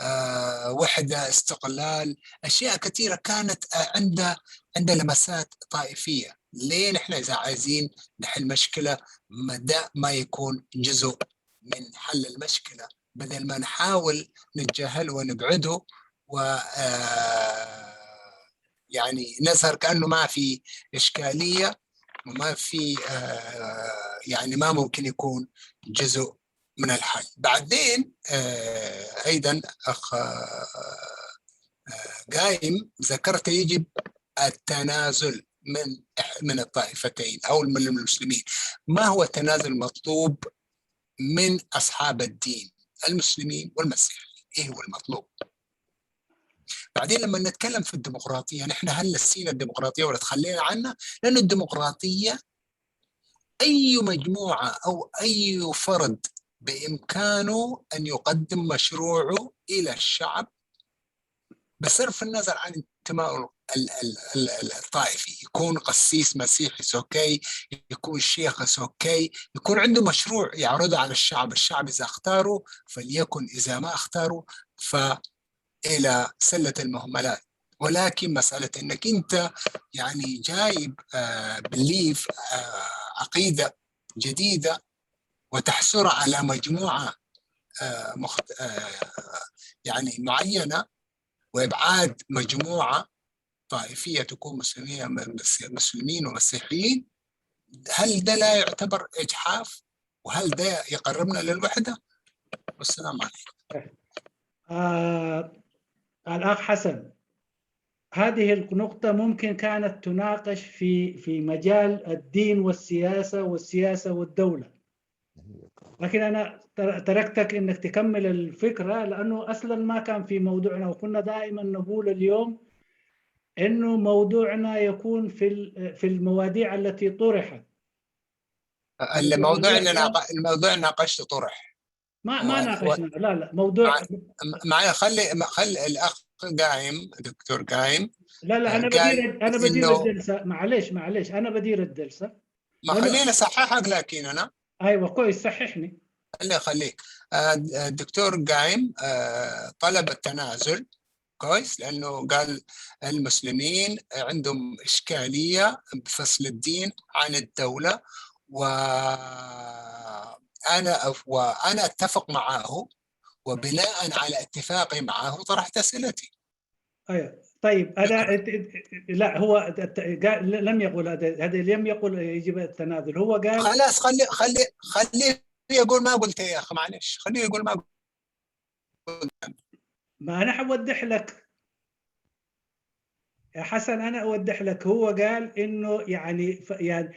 آه، وحدة، استقلال، أشياء كثيرة كانت، آه، عندها، عندها لمسات طائفية. ليه نحن إذا عايزين نحل مشكلة، ما ده ما يكون جزء من حل المشكلة، بدل ما نحاول نتجاهله ونبعده و، آه، يعني نظهر كأنه ما في إشكالية وما في، آه، يعني ما ممكن يكون جزء من الحل. بعدين، آه، أيضًا أخ، آه، آه، قايم ذكرت يجب التنازل من، من الطائفتين أو من المسلمين. ما هو التنازل المطلوب من أصحاب الدين المسلمين والمسيحيين؟ إيه هو المطلوب؟ بعدين لما نتكلم في الديمقراطية، نحن هل نسينا الديمقراطية ولا تخلينا عنها؟ لأن الديمقراطية أي مجموعة أو أي فرد بإمكانه أن يقدم مشروعه إلى الشعب بصرف النظر عن انتمائه ال-، ال-، ال-، ال-، الطائفي، يكون قسيس مسيحي، it's okay، يكون شيخ، it's okay، يكون عنده مشروع يعرضه على الشعب، الشعب إذا اختاره فليكن، إذا ما اختاره فإلى سلة المهملات. ولكن مسألة أنك أنت يعني جايب belief، عقيدة جديدة، وتحصر على مجموعة يعني معينة، وإبعاد مجموعة طائفية تكون مسلمين ومسيحيين، هل ده لا يعتبر إجحاف؟ وهل ده يقربنا للوحدة؟ والسلام عليكم. آه الأخ حسن، هذه النقطة ممكن كانت تناقش في في مجال الدين والسياسة والسياسة والدولة، لكن أنا تركتك إنك تكمل الفكرة، لأنه أصلا ما كان في موضوعنا، وكنا دائما نقول اليوم إنه موضوعنا يكون في في المواضيع التي طرحت. الموضوع اللي ناق... الموضوع ناقشته طرح. ما ما ناقشنا، لا لا، موضوع معي. خلي خلي الاخ قايم، دكتور قايم. لا لا، انا بدير انا بدير الجلسه، معليش معليش، انا بدير الجلسه. ما خليني اصححك، لكن انا ايوه كويس، صححني. الله يخليك. الدكتور قايم طلب التنازل، كويس، لأنه قال المسلمين عندهم إشكالية بفصل الدين عن الدولة، وأنا وأنا أتفق معه، وبناء على اتفاقي معه طرحت أسئلتي. أيوة. طيب، أنا لا، هو لم يقل هذا، هذا لم يقل يجب التنازل، هو قال خلاص، خلي خلي خليه يقول ما قلت يا أخي، معلش، خليه يقول ما قلت. ما أنا حوضح لك يا حسن، أنا أوضح لك. هو قال إنه يعني يعني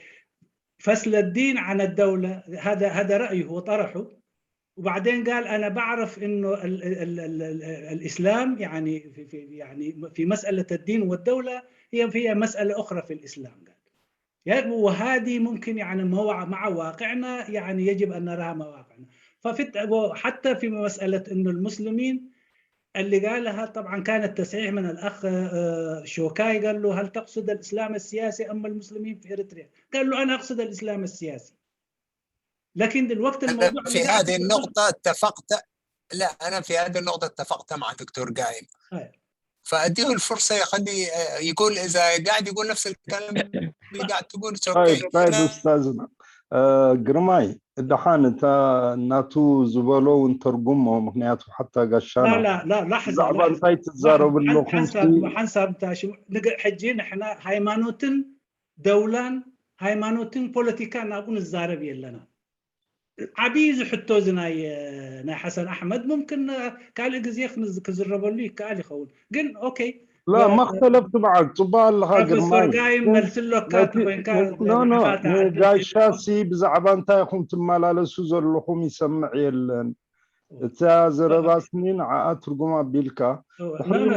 فصل الدين عن الدولة، هذا هذا رأيه وطرحه. وبعدين قال: أنا بعرف إنه ال ال ال ال ال الإسلام يعني في في يعني في مسألة الدين والدولة هي فيها مسألة أخرى في الإسلام، قال. وهذه ممكن يعني مع واقعنا، يعني يجب أن نراها مع واقعنا. ففي حتى في مسألة إنه المسلمين اللي قالها طبعا كانت تصحيح من الأخ شوكاي، قال له: هل تقصد الإسلام السياسي أم المسلمين في إريتريا؟ قال له: أنا أقصد الإسلام السياسي. لكن دلوقتي الموضوع في هذه النقطة اتفقت، لا، أنا في هذه النقطة اتفقت مع دكتور قايم. فأديه الفرصة يخلي يقول، إذا قاعد يقول نفس الكلام اللي قاعد تقول. طيب، طيب أستاذنا ግርማይ፣ ደሓን እታ ናቱ ዝበሎ እውን ተርጉሞ፣ ምክንያቱ ሓታ ጋሻና ብዛዕባ እንታይ ትዛረቡ ኣለኹም። ሓንሳብ ሕጂ ንሕና ሃይማኖትን ደውላን ሃይማኖትን ፖለቲካን ኣብኡ ንዛረብ የለና። ዓብዪ ዝሕቶ እዚ ናይ ናይ ሓሰን ኣሕመድ ሙምክን ካልእ ግዜ ክዝረበሉ ይከኣል ይኸውን፣ ግን ኦኬ። لا ما اختلفت معك، ፅቡቅ ኣለኻ ግርማይ። ጋይ መልሲ ኣሎካ ኮይንካ ጋሻሲ ብዛዕባ እንታይ ኢኹም ትመላለሱ ዘለኹም ይሰምዕ የለን። እታ ዘረባ ስኒ ንዓኣ ትርጉም ኣቢልካ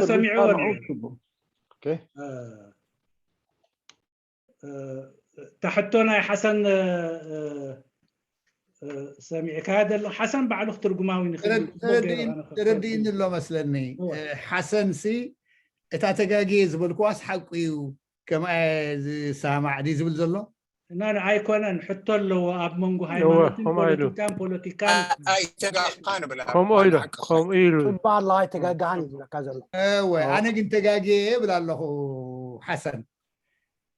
ሰሚዕዎ። ኦኬ። እታ ሕቶ ናይ ሓሰን ሰሚዕካ ዘሎ ሓሰን ባዕሉ ክትርጉማዊ ተረዲእኒ ኣሎ መስለኒ። ሓሰን ሲ እታ ተጋግየ ዝበልክዋስ ሓቁ እዩ፣ ከምኣ ዝሰማዕ ድዩ ዝብል ዘሎ? ኣይኮነን፣ ሕቶ ኣለዎ ኣብ መንጎ ሃይማኖትን ፖለቲካን ፖለቲካን። ከምኡ ኢሉ ከምኡ ኢሉ ጽባ ኣላ ኣይተጋግሃን ዝብለካ ዘሎ። እወ ኣነ ግን ተጋግየ እብል ኣለኹ ሓሰን።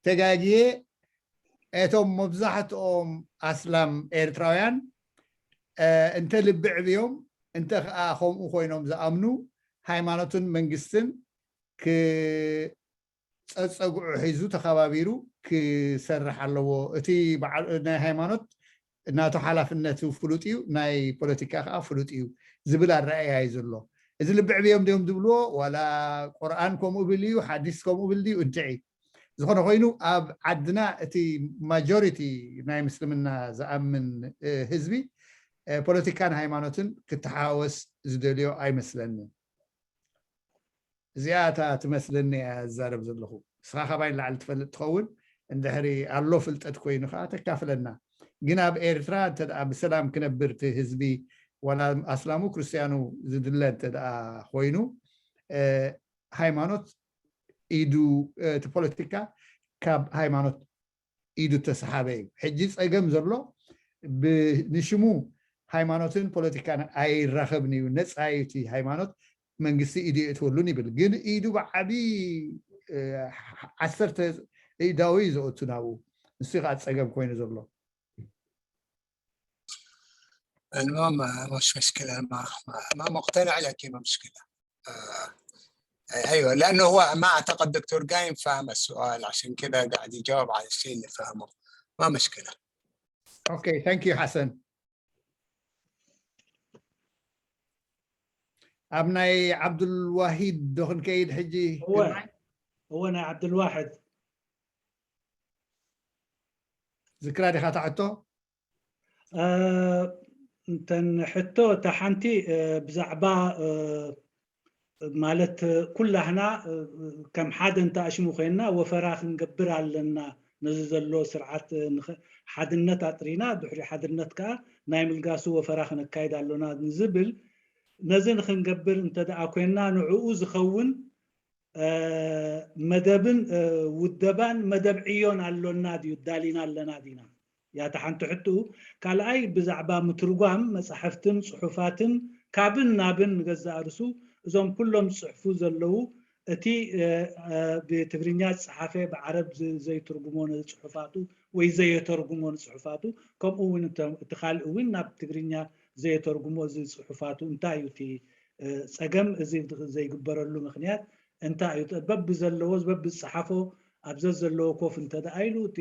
ተጋግየ። እቶም መብዛሕትኦም ኣስላም ኤርትራውያን እንተ ልቢ ዕብዮም እንተ ኸኣ ከምኡ ኮይኖም ዝኣምኑ ሃይማኖትን መንግስትን ክጸጸግዑ ሒዙ ተኸባቢሩ ክሰርሕ ኣለዎ። እቲ ናይ ሃይማኖት ናቱ ሓላፍነቱ ፍሉጥ እዩ፣ ናይ ፖለቲካ ከኣ ፍሉጥ እዩ ዝብል ኣረኣእያ እዩ ዘሎ። እዚ ልቢ ዕብዮም ድዮም ዝብልዎ ዋላ ቁርኣን ከምኡ ብል እዩ ሓዲስ ከምኡ ብል ድዩ እንትዒ ዝኾነ ኮይኑ ኣብ ዓድና እቲ ማጆሪቲ ናይ ምስልምና ዝኣምን ህዝቢ ፖለቲካን ሃይማኖትን ክተሓዋወስ ዝደልዮ ኣይመስለንን። እዚኣ እታ ትመስለኒ እያ ዝዛረብ ዘለኹ። ንስኻ ካባይ ንላዕሊ ትፈልጥ ትኸውን፣ እንድሕሪ ኣሎ ፍልጠት ኮይኑ ከዓ ተካፍለና። ግን ኣብ ኤርትራ እንተ ደኣ ብሰላም ክነብር እቲ ህዝቢ ዋላ ኣስላሙ ክርስትያኑ ዝድለ እንተ ደኣ ኮይኑ ሃይማኖት ኢዱ እቲ ፖለቲካ ካብ ሃይማኖት ኢዱ ተሰሓበ እዩ። ሕጂ ጸገም ዘሎ ንሽሙ ሃይማኖትን ፖለቲካን ኣይራኸብን እዩ፣ ነጻ እዩ እቲ ሃይማኖት። መንግስቲ ኢዱ የእትወሉን ይብል። ግን ኢዱ ብዓቢ ዓሰርተ ኢዳዊ እዩ ዘእቱ ናብኡ። ንሱ ከዓ ፀገም ኮይኑ ዘሎ። المهم مش مشكلة، ما ما مقتنع لك، ما مشكلة. آه، ايوه، لانه هو ما اعتقد دكتور قايم فاهم السؤال، عشان كذا قاعد يجاوب على الشيء اللي فهمه. ما مشكلة. Okay, thank you, حسن. ኣብ ናይ ዓብዱልዋሂድ ዶ ክንከይድ ሕጂ? እወ ናይ ዓብዱልዋሕድ ዝክራ ዲኻ ትሓቶ? እንተን ሕቶ እታ ሓንቲ ብዛዕባ ማለት ኩላህና ከም ሓደ እንተኣሽሙ ኮይንና ወፈራ ክንገብር ኣለና። ነዚ ዘሎ ስርዓት ሓድነት ኣጥሪና ድሕሪ ሓድነት ከዓ ናይ ምልጋሱ ወፈራ ክነካይድ ኣሎና ንዝብል ነዚ ንክንገብር እንተደኣ ኮይንና ንዕኡ ዝኸውን መደብን ውደባን መደብ ዕዮን ኣሎና ድዩ? ዳሊና ኣለና ዲና? ያታ ሓንቲ ሕትኡ። ካልኣይ ብዛዕባ ምትርጓም መጻሕፍትን ጽሑፋትን ካብን ናብን ንገዛእ ርሱ እዞም ኩሎም ዝጽሕፉ ዘለዉ እቲ ብትግርኛ ዝጸሓፈ ብዓረብ ዘይትርጉሞ ንጽሑፋቱ ወይ ዘየተርጉሞ ንጽሑፋቱ ከምኡ እውን እቲ ካልእ እውን ናብ ትግርኛ ዘየተርጉሞ እዚ ጽሑፋቱ እንታይ እዩ እቲ ጸገም እዚ ዘይግበረሉ ምክንያት እንታይ እዩ? በቢ ዘለዎ በቢ ዝጸሓፎ ኣብ ዘዘለዎ ኮፍ እንተ ደኣ ኢሉ እቲ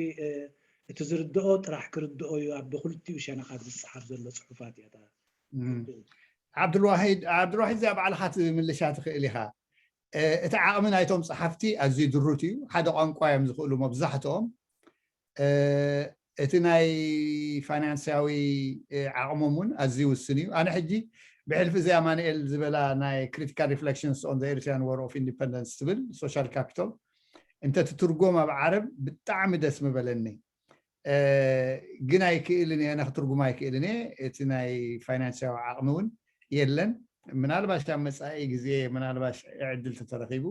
እቲ ዝርድኦ ጥራሕ ክርድኦ እዩ ኣብ ክልቲኡ ሸነኻት ዝጸሓፍ ዘሎ ጽሑፋት እያ። ዓብዱልዋሂድ ዓብዱልዋሂድ እዚኣ ባዕልኻ ትምልሻ ትኽእል ኢኻ። እቲ ዓቕሚ ናይቶም ጸሓፍቲ ኣዝዩ ድሩት እዩ። ሓደ ቋንቋ እዮም ዝኽእሉ መብዛሕትኦም። እቲ ናይ ፋይናንስያዊ ዓቕሞም እውን ኣዝዩ ውስን እዩ። ኣነ ሕጂ ብሕልፊ እዚ ኣማንኤል ዝበላ ናይ Critical Reflections on the Eritrean War of Independence ትብል social capital እንተትትርጎም ኣብ ዓረብ ብጣዕሚ ደስ ምበለኒ። ግን ኣይክእልን እየ፣ ኣነ ክትርጉማ ኣይክእልን እየ። እቲ ናይ ፋይናንስያዊ ዓቕሚ እውን የለን። ምናልባሽ ኣብ መፃኢ ግዜ ምናልባሽ ዕድል ተተረኺቡ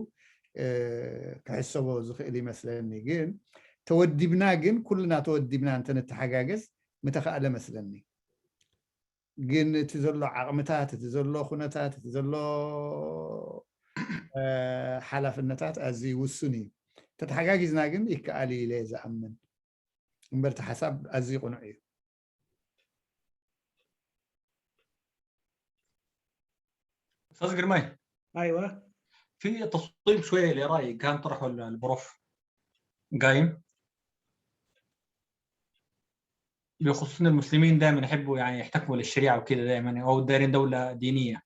ክሕሰቦ ዝኽእል ይመስለኒ። ግን ተወዲብና ግን ኩልና ተወዲብና እንተንተሓጋገዝ ምተኻእለ መስለኒ። ግን እቲ ዘሎ ዓቕምታት፣ እቲ ዘሎ ኩነታት፣ እቲ ዘሎ ሓላፍነታት ኣዝዩ ውሱን እዩ። ተተሓጋጊዝና ግን ይከኣል እዩ ኢለ ዝኣምን። እምበር እቲ ሓሳብ ኣዝዩ ቅኑዕ እዩ። استاذ قرماي، ايوه. في تصويب شويه لرايي كان طرحه البروف قايم بخصوص ان المسلمين دائما يحبوا يعني يحتكموا للشريعه وكذا دائما، او دايرين دوله دينيه.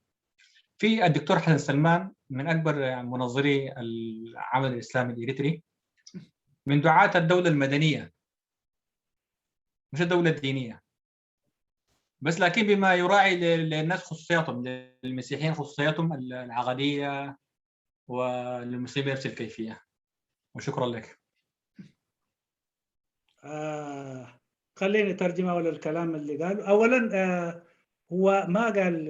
في الدكتور حسن سلمان من اكبر منظري العمل الاسلامي الاريتري، من دعاة الدوله المدنيه مش الدوله الدينيه. بس لكن بما يراعي للناس خصوصياتهم، للمسيحيين خصوصياتهم العقديه، وللمسلمين بنفس الكيفيه. وشكرا لك. آه خليني اترجم اول الكلام اللي قاله. اولا آه هو ما قال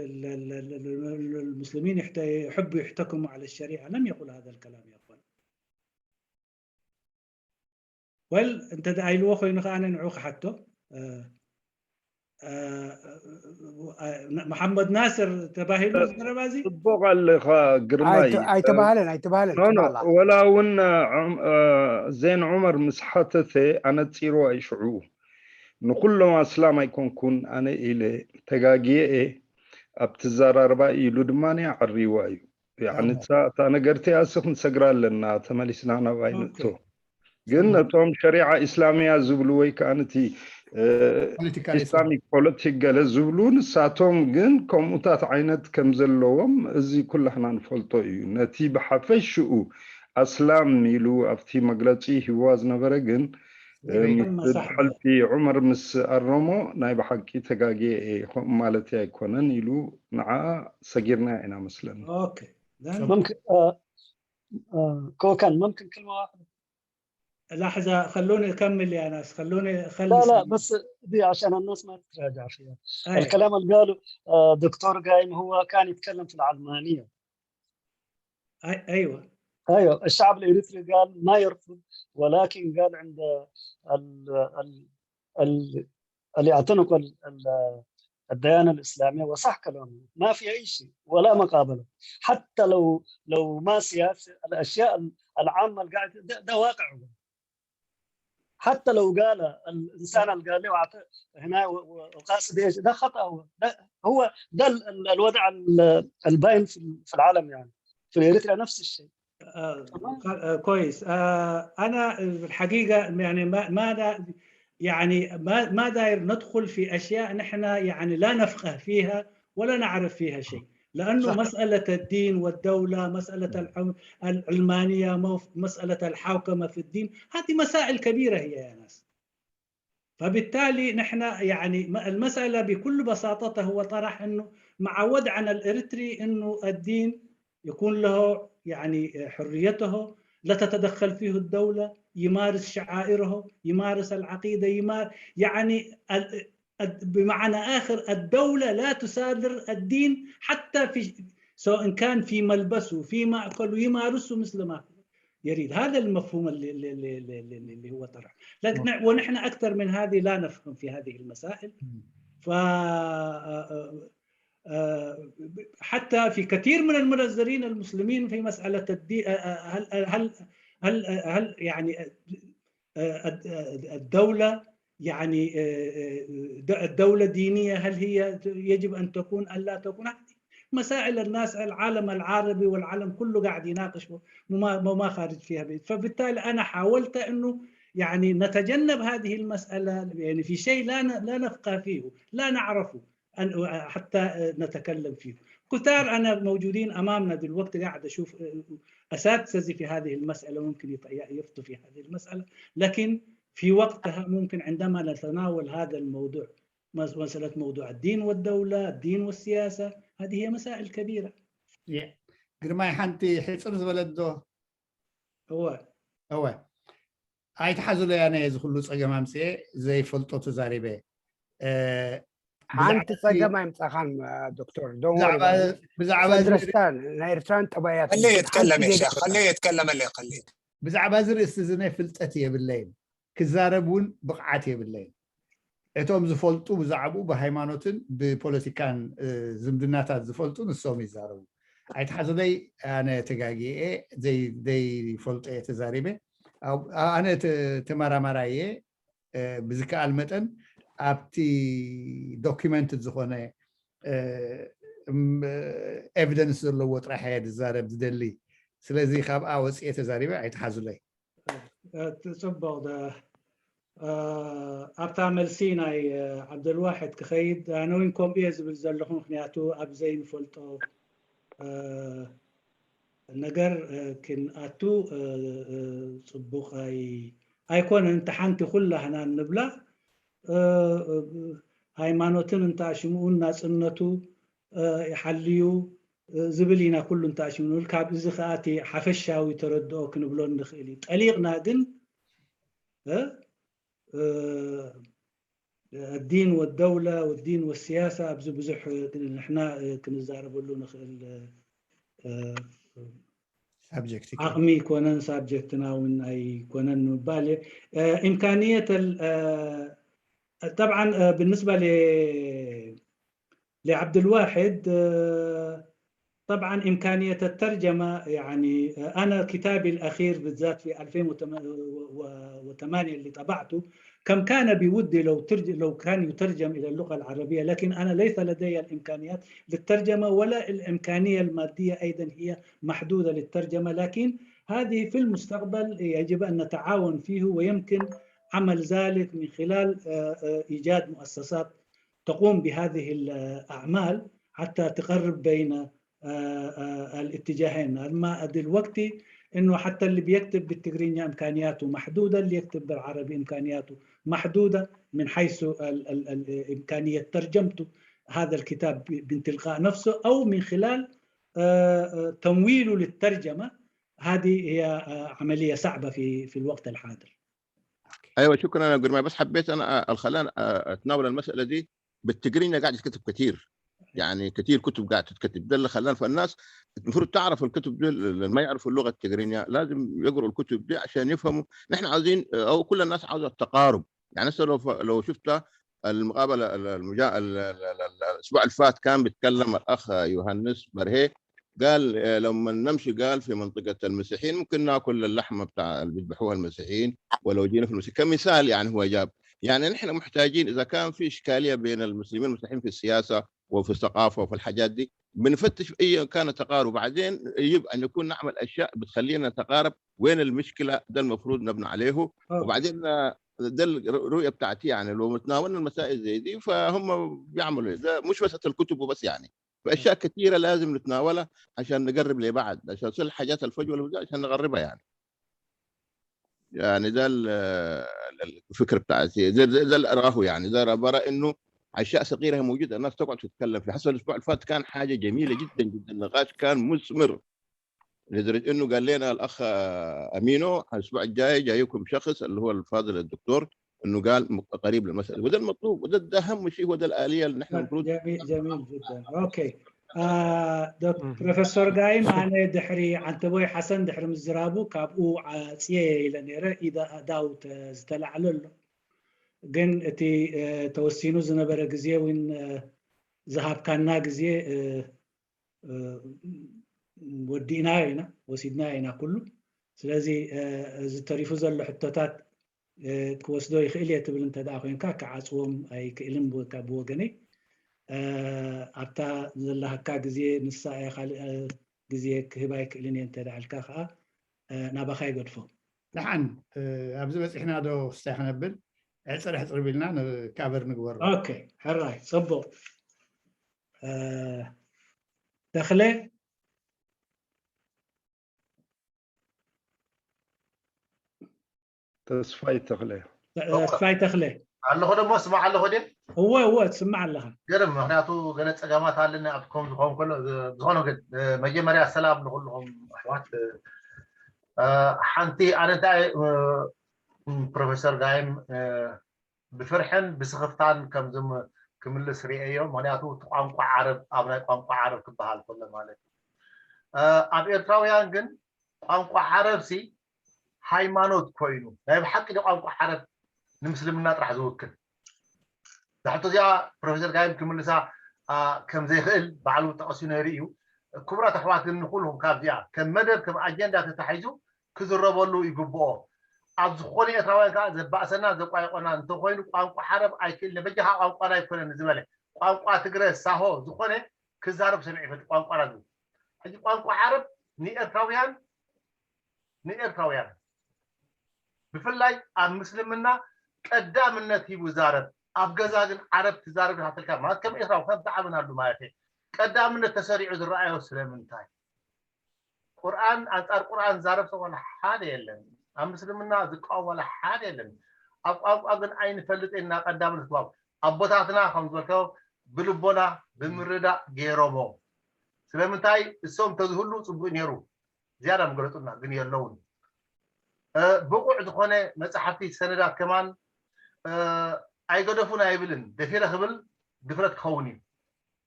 المسلمين يحبوا يحتكموا على الشريعه، لم يقل هذا الكلام يا اخوان. ول انت دعي له خوي نخان نعوخ حتى መሓመድ ናስር ተባሂሉ ዝረባ እዚ ጽቡቕ ኣለኻ ግርማይ። ኣይተባህለን ኣይተባህለን። ወላ እውን ዜን ዑመር ምስ ሓተተ ኣነጺርዋ እዩ ሽዑ። ንኹሎም ኣስላም ኣይኮንኩን ኣነ ኢለ ተጋግየ እየ ኣብቲ ዘራርባ ኢሉ ድማ ዓሪዋ እዩ። ያዕኒ እታ ነገርቲኣስ ክንሰግራ ኣለና፣ ተመሊስና ናብኣ ይንእቶ። ግን ነቶም ሸሪዓ ኢስላሚያ ዝብሉ ወይ ከዓ ነቲ ኢስላሚክ ፖለቲክ ገለ ዝብሉ ንሳቶም ግን ከምኡታት ዓይነት ከም ዘለዎም እዚ ኩላህና ንፈልጦ እዩ። ነቲ ብሓፈሽኡ ኣስላም ኢሉ ኣብቲ መግለፂ ሂብዋ ዝነበረ ግን ምስ ሓልፊ ዑመር ምስ ኣረሞ ናይ ብሓቂ ተጋግየ እየ ከምኡ ማለት ኣይኮነን ኢሉ ንዓ ሰጊርና ኢና መስለኒ። ممكن كوكان ممكن كلمة واحدة؟ لحظة خلوني أكمل يا ناس، خلوني أخلص. لا لا بس دي عشان الناس ما تتراجع فيها. أيه. الكلام اللي قاله دكتور قايم هو كان يتكلم في العلمانية. أي أيوة. أيوة، الشعب الإريتري قال ما يرفض، ولكن قال عند ال ال ال اللي يعتنق ال ال الديانة الإسلامية، وصح كلامه، ما في أي شيء ولا مقابلة. حتى لو لو ما سياسة، الأشياء العامة اللي قاعد ده, ده واقع هو. حتى لو قال الإنسان اللي قال له أعط-، هنا و- و- وقاصد إيش، ده خطأ. هو ده، هو ده ال- ال- الوضع ال- الباين في ال- في العالم، يعني في إريتريا نفس الشيء. آه، آه، كويس. آه، أنا الحقيقة يعني ما ما دا يعني ما ما داير ندخل في أشياء نحن يعني لا نفقه فيها ولا نعرف فيها شيء، لأنه صح. مسألة الدين والدولة، مسألة العم- العلمانية، مو- مسألة الحوكمة في الدين، هذه مسائل كبيرة هي يا ناس. فبالتالي نحن يعني م- المسألة بكل بساطتها هو طرح أنه مع وضعنا الإريتري أنه الدين يكون له يعني حريته، لا تتدخل فيه الدولة، يمارس شعائره، يمارس العقيدة، يمار يعني ال- ال- بمعنى آخر الدولة لا تصادر الدين حتى في، سواء كان في ملبسه، في مأكله، يمارسه مثل ما يريد. هذا المفهوم اللي اللي اللي اللي, اللي اللي هو طرح. لكن ونحن أكثر من هذه لا نفهم في هذه المسائل. ف آه، آه، آه، حتى في كثير من المنظرين المسلمين في مسألة الدين، هل هل هل هل يعني آه، الد- آه، الدولة يعني آه، آه، د- الدولة دينية، هل هي يجب أن تكون أن لا تكون؟ مسائل الناس، العالم العربي والعالم كله قاعد يناقش وما وما خارج فيها بعيد. فبالتالي أنا حاولت أنه يعني نتجنب هذه المسألة، يعني في شيء لا ن- لا نفقه فيه، لا نعرفه، أن حتى نتكلم فيه. كثار أنا موجودين أمامنا دلوقتي قاعد أشوف أساتذة في هذه المسألة ممكن يف- يفتوا في هذه المسألة، لكن في وقتها ممكن عندما نتناول هذا الموضوع، مس- مسألة موضوع الدين والدولة، الدين والسياسة، هذه هي مسائل كبيرة. ግርማይ፣ ሓንቲ ሕፅር ዝበለት ዶ? هو እወ፣ ኣይትሓዙለይ፣ ኣነ እዚ ኩሉ ፀገም ኣምፅኤ ዘይፈልጦ ተዛሪበ። እ፣ ሓንቲ ብዛዕባ ፀገም ኣይምፃኻን ዶክተር፣ don't worry ብዛዕባ about it. ብዛዕባ እዚ Understand ናይ ኤርትራን ጠባያት خليه يتكلم يا ሓንቲ شيخ، خليه يتكلم اللي خليه. ብዛዕባ እዚ ርእስቲ እዚ ናይ ፍልጠት የብለይን፣ ክዛረብ እውን ብቕዓት የብለይን። እቶም ዝፈልጡ ብዛዕባኡ ብሃይማኖትን ብፖለቲካን እ፣ ዝምድናታት ዝፈልጡ ንሶም ይዛረቡ። ኣይትሓዙለይ፣ ኣነ ተጋጊኤ ዘይ- ዘይፈልጦ እየ ተዛሪበ። ኣብ- ኣነ ተ- ተመራማራይ እየ። እ፣ ብዝከኣል መጠን ኣብቲ ዶኪመንት ዝኾነ ኤቪደንስ ዘለዎ ጥራሕ እየ ዝዛረብ ዝደሊ። ስለዚ ካብኣ ወፅኤ ተዛሪበ ኣይትሓዙለይ። ጽቡቕ። ኣብታ መልሲ ናይ ዓብደልዋሕድ ክኸይድ፣ ኣነ እውን ከምኡ እየ ዝብል ዘለኹ። ምክንያቱ ኣብ ዘይንፈልጦ ነገር ክንኣቱ ጽቡቕ ኣይኮነን። እንተ ሓንቲ ኩላህና ንብላ፣ ሃይማኖትን እንተ ሽምኡን ናጽነቱ ይሓልዩ ዝብል ኢና። ኩሉ እንተ ሽምኡ ንብል፣ ካብ እዚ ከኣ እቲ ሓፈሻዊ ተረድኦ ክንብሎ ንኽእል እዩ። ጠሊቕና ግን الدين والدولة والدين والسياسة ኣብዚ ብዙሕ ንሕና ክንዛረበሉ ንኽእል ሳብጀክት ዓቕሚ ይኮነን ሳብጀክትና እውን ኣይኮነን ንምባል እየ። إمكانية طبعا بالنسبة لعبد الواحد، طبعا إمكانية الترجمة، يعني أنا كتابي الأخير بالذات في ألفين وثمانية اللي طبعته، كم كان بودي لو ترج لو كان يترجم إلى اللغة العربية، لكن أنا ليس لدي الإمكانيات للترجمة، ولا الإمكانية المادية أيضا هي محدودة للترجمة، لكن هذه في المستقبل يجب أن نتعاون فيه، ويمكن عمل ذلك من خلال إيجاد مؤسسات تقوم بهذه الأعمال حتى تقرب بين الاتجاهين. أما دلوقتي إنه حتى اللي بيكتب بالتقرينيا إمكانياته محدودة، اللي يكتب بالعربي إمكانياته محدودة من حيث إمكانية ترجمته هذا الكتاب من تلقاء نفسه أو من خلال تمويله للترجمة. هذه هي عملية صعبة في في الوقت الحاضر. ايوه، شكرا يا قرماي، بس حبيت انا خلينا اتناول المساله دي. بالتقرينيا قاعد يتكتب كثير، يعني كثير كتب قاعد تتكتب، ده اللي خلان فالناس المفروض تعرف الكتب دي. اللي ما يعرفوا اللغه التقرينيه لازم يقروا الكتب دي عشان يفهموا. نحن عاوزين او كل الناس عاوزه التقارب. يعني هسه لو ف... لو شفت المقابلة ال- المجا... ال- ال- ال- ال- الأسبوع اللي فات كان بيتكلم الأخ يوهانس برهي، قال آه، لما نمشي، قال، في منطقة المسيحيين ممكن ناكل اللحمة بتاع اللي بيذبحوها المسيحيين ولو جينا في المسيح، كمثال. يعني هو جاب، يعني نحن محتاجين، إذا كان في إشكالية بين المسلمين والمسيحيين في السياسة وفي الثقافة وفي الحاجات دي، بنفتش في أي كان تقارب. بعدين يجب أن يكون نعمل أشياء بتخلينا نتقارب. وين المشكلة؟ ده المفروض نبنى عليه. وبعدين آه، ده الرؤية بتاعتي. يعني لو تناولنا المسائل زي دي فهم بيعملوا إيه؟ ده مش مسألة الكتب وبس، يعني في أشياء كثيرة لازم نتناولها عشان نقرب لبعض، عشان تصير الحاجات الفجوة اللي عشان نقربها، يعني. يعني ده ال- ال- الفكرة بتاعتي، ده, ده, ده اللي أراه، يعني. ده برى إنه أشياء صغيرة هي موجودة، الناس تقعد تتكلم فيها. حصل الأسبوع اللي فات كان حاجة جميلة جدًا جدًا، نقاش كان مثمر، لدرجة إنه قال لنا الأخ أمينو: "الأسبوع الجاي جايكم شخص اللي هو الفاضل الدكتور"، إنه قال م- قريب للمسألة، وده المطلوب، وده ده أهم شيء، هو ده الآلية اللي نحن المفروض جميل، جميل جدًا. ኦኬ። ዶክ ፕሮፌሰር ጋይም፣ ኣነ ድሕሪ ዓንተቦይ ሓሰን ድሕሪ ምዝራቡ ካብኡ ዓፅየ ኢለ ነይረ። ኢዳ ኣእዳው ዝተላዕለ ኣሎ፣ ግን እቲ ተወሲኑ ዝነበረ ግዜ እውን ዝሃብካና ግዜ ወዲእናዮ ኢና፣ ወሲድናዮ ኢና ኩሉ። ስለዚ እዚ ተሪፉ ዘሎ ሕቶታት ክወስዶ ይኽእል እየ ትብል እንተ ደኣ ኮይንካ፣ ክዓጽዎም ኣይክእልን ብወገነይ። ኣብታ ዘለሃካ ግዜ ንሳ እያ፣ ካልእ ግዜ ክህብ ኣይክእልን እየ እንተ ደኣ ኢልካ ከኣ ናባኻ ይገድፎ። ደሓን፣ ኣብዚ በጺሕና ዶ ስታይ ክነብል? ዕጽር ሕጽር ቢልና ካቨር ንግበሮ። ኦኬ፣ ሕራይ፣ ጽቡቕ። ተኽለ? ተስፋይ ተኽለ። ተስፋይ ተኽለ። ኣለኹ ደሞ ስማዕ ኣለኹ ድየ? እወ እወ ትስማዕ ኣለኻ። ገርም፣ ምኽንያቱ ገለ ጸገማት ኣለኒ ኣብቲ ከም ዝኾን ከሎ። ዝኾነ ግን መጀመርያ ሰላም ንኹልኹም ኣሕዋት። ሓንቲ ኣነ እንታይ ፕሮፌሰር ጋይም ብፍርሕን ብስኽፍታን ከም ክምልስ ርእየዮ። ምኽንያቱ እቲ ቋንቋ ዓረብ ኣብ ናይ ቋንቋ ዓረብ ክበሃል ከሎ ማለት እዩ። ኣብ ኤርትራውያን ግን ቋንቋ ዓረብ ሲ ሃይማኖት ኮይኑ ናይ ብሓቂ ቋንቋ ዓረብ ንምስልምና ጥራሕ ዝውክል ዛሕቶ እዚኣ ፕሮፌሰር ጋይም ክምልሳ ከም ዘይኽእል ባዕሉ ጠቐሲ ነይሩ እዩ። ክቡራት ኣሕዋት ግን ንኩልኩም ካብዚኣ ከም መደብ ከም ኣጀንዳ ተታሒዙ ክዝረበሉ ይግብኦ። ኣብ ዝኾነ ኤርትራውያን ከዓ ዘባእሰና ዘቋየቆና እንተኮይኑ ቋንቋ ዓረብ ኣይክእል በጃኻ ቋንቋና ኣይኮነን ዝበለ ቋንቋ ትግረ ሳሆ ዝኾነ ክዛረብ ሰሚዐ ይፈልጥ ቋንቋና ዝብል ሕጂ ቋንቋ ዓረብ ንኤርትራውያን ንኤርትራውያን ብፍላይ ኣብ ምስልምና ቀዳምነት ሂቡ ዛረብ ኣብ ገዛ ግን ዓረብ ትዛረብ ኢኻ ትልካ ማለት ከም ኤርትራዊ ከም ዝዓበናሉ ማለት እየ ቀዳምነት ተሰሪዑ ዝረኣዮ ስለምንታይ ቁርኣን ኣንጻር ቁርኣን ዛረብ ሰብ ዋላ ሓደ የለን ኣብ ምስልምና ዝቃወም ዋላ ሓደ የለን ኣብ ቋንቋ ግን ኣይንፈልጥ ኢና ቀዳምነት ዋው ኣቦታትና ከም ዝበልካዮ ብልቦና ብምርዳእ ገይሮሞ ስለምንታይ እሶም ተዝህሉ ጽቡቅ ነይሩ ዝያዳ ምገለጹና ግን የለውን ብቑዕ ዝኾነ መጽሓፍቲ ሰነዳት ከማን ኣይገደፉን ኣይብልን ደፊረ ክብል ድፍረት ክኸውን እዩ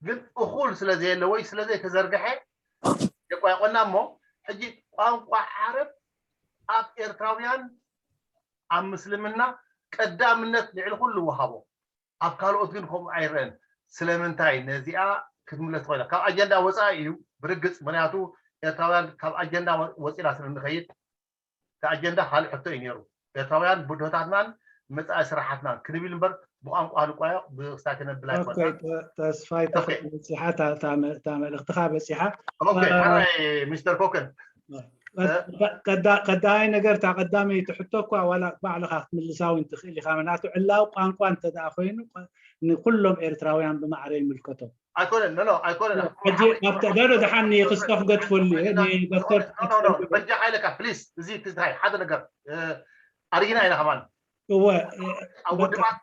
ግን እኹል ስለ ዘየለ ወይ ስለ ዘይተዘርግሐ የቋይቆና እሞ ሕጂ ቋንቋ ዓረብ ኣብ ኤርትራውያን ኣብ ምስልምና ቀዳምነት ልዕሊ ኩሉ ወሃቦ ኣብ ካልኦት ግን ከምኡ ኣይረአን ስለምንታይ ነዚኣ ክትምለስ ኮይና ካብ ኣጀንዳ ወፃኢ እዩ ብርግፅ ምክንያቱ ኤርትራውያን ካብ ኣጀንዳ ወፂና ስለ ንኸይድ እቲ ኣጀንዳ ካልእ ሕቶ እዩ ነይሩ ኤርትራውያን ብድሆታትናን መፃኢ ስራሓትናን ክንብል እምበር ብቋንቋ ንቋዮ ብክስታይ ክነብል ኣይኮና ተስፋይ ተኽለ በፂሓ እታ መልእክትኻ በፂሓ ሚስተር ኮከን ቀዳማይ ነገር እታ ቀዳመይቲ ሕቶ እኳ ዋላ ባዕልኻ ክትምልሳ እውን ትኽእል ኢኻ ምክንያቱ ዕላዊ ቋንቋ እንተ ደኣ ኮይኑ ንኩሎም ኤርትራውያን ብማዕረ ይምልከቶም ኣይኮነን ኖ ኣይኮነን ሕጂ ኣብቲ ደሎ ደሓን ንክስቶ ክገድፈሉ እየ ንዶክተር በጃ ሓይለካ ፕሊስ እዚ ትዝታይ ሓደ ነገር ኣርጊና ኢና ከማን እወ ኣብ ውድባት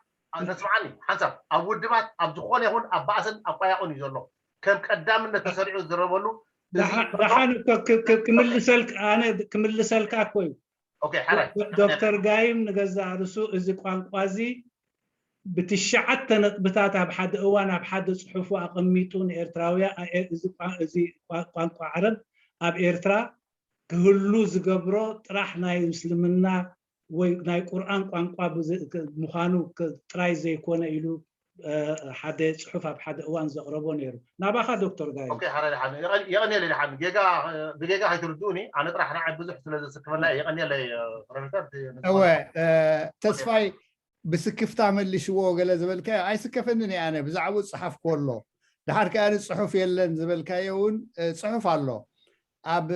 ነስምዓኒ ሓንሳብ ኣብ ውድባት ኣብ ዝኾነ ይኹን ኣብ ባእስን ኣብ ቋያቑን እዩ ዘሎ ከም ቀዳምነት ተሰሪዑ ዝረበሉ ደሓን ክምልሰልካ ኣነ ክምልሰልካ እኮ እዩ ዶክተር ጋይም ንገዛእ ርሱ እዚ ቋንቋ እዚ ብትሽዓተ ነጥብታት ኣብ ሓደ እዋን ኣብ ሓደ ፅሑፉ ኣቐሚጡ ንኤርትራውያ እዚ ቋንቋ ዓረብ ኣብ ኤርትራ ክህሉ ዝገብሮ ጥራሕ ናይ ምስልምና ወይ ናይ ቁርኣን ቋንቋ ምዃኑ ጥራይ ዘይኮነ ኢሉ ሓደ ጽሑፍ ኣብ ሓደ እዋን ዘቕረቦ ነይሩ። ናባኻ ዶክተር ጋይ። የቐንየለይ ድሓን ጌጋ ብጌጋ ከይትርድኡኒ፣ ኣነ ጥራሕ ንዓይ ብዙሕ ስለ ዘስክፈና የቐንየለይ ፕሮፌሰር። እወ ተስፋይ ብስክፍታ መሊሽዎ ገለ ዝበልካዮ ኣይስከፈንን እየ። ኣነ ብዛዕባኡ ዝጸሓፍኩዎ ኣሎ። ድሓር ከኣ ጽሑፍ የለን ዝበልካዮ እውን ጽሑፍ ኣሎ። ኣብ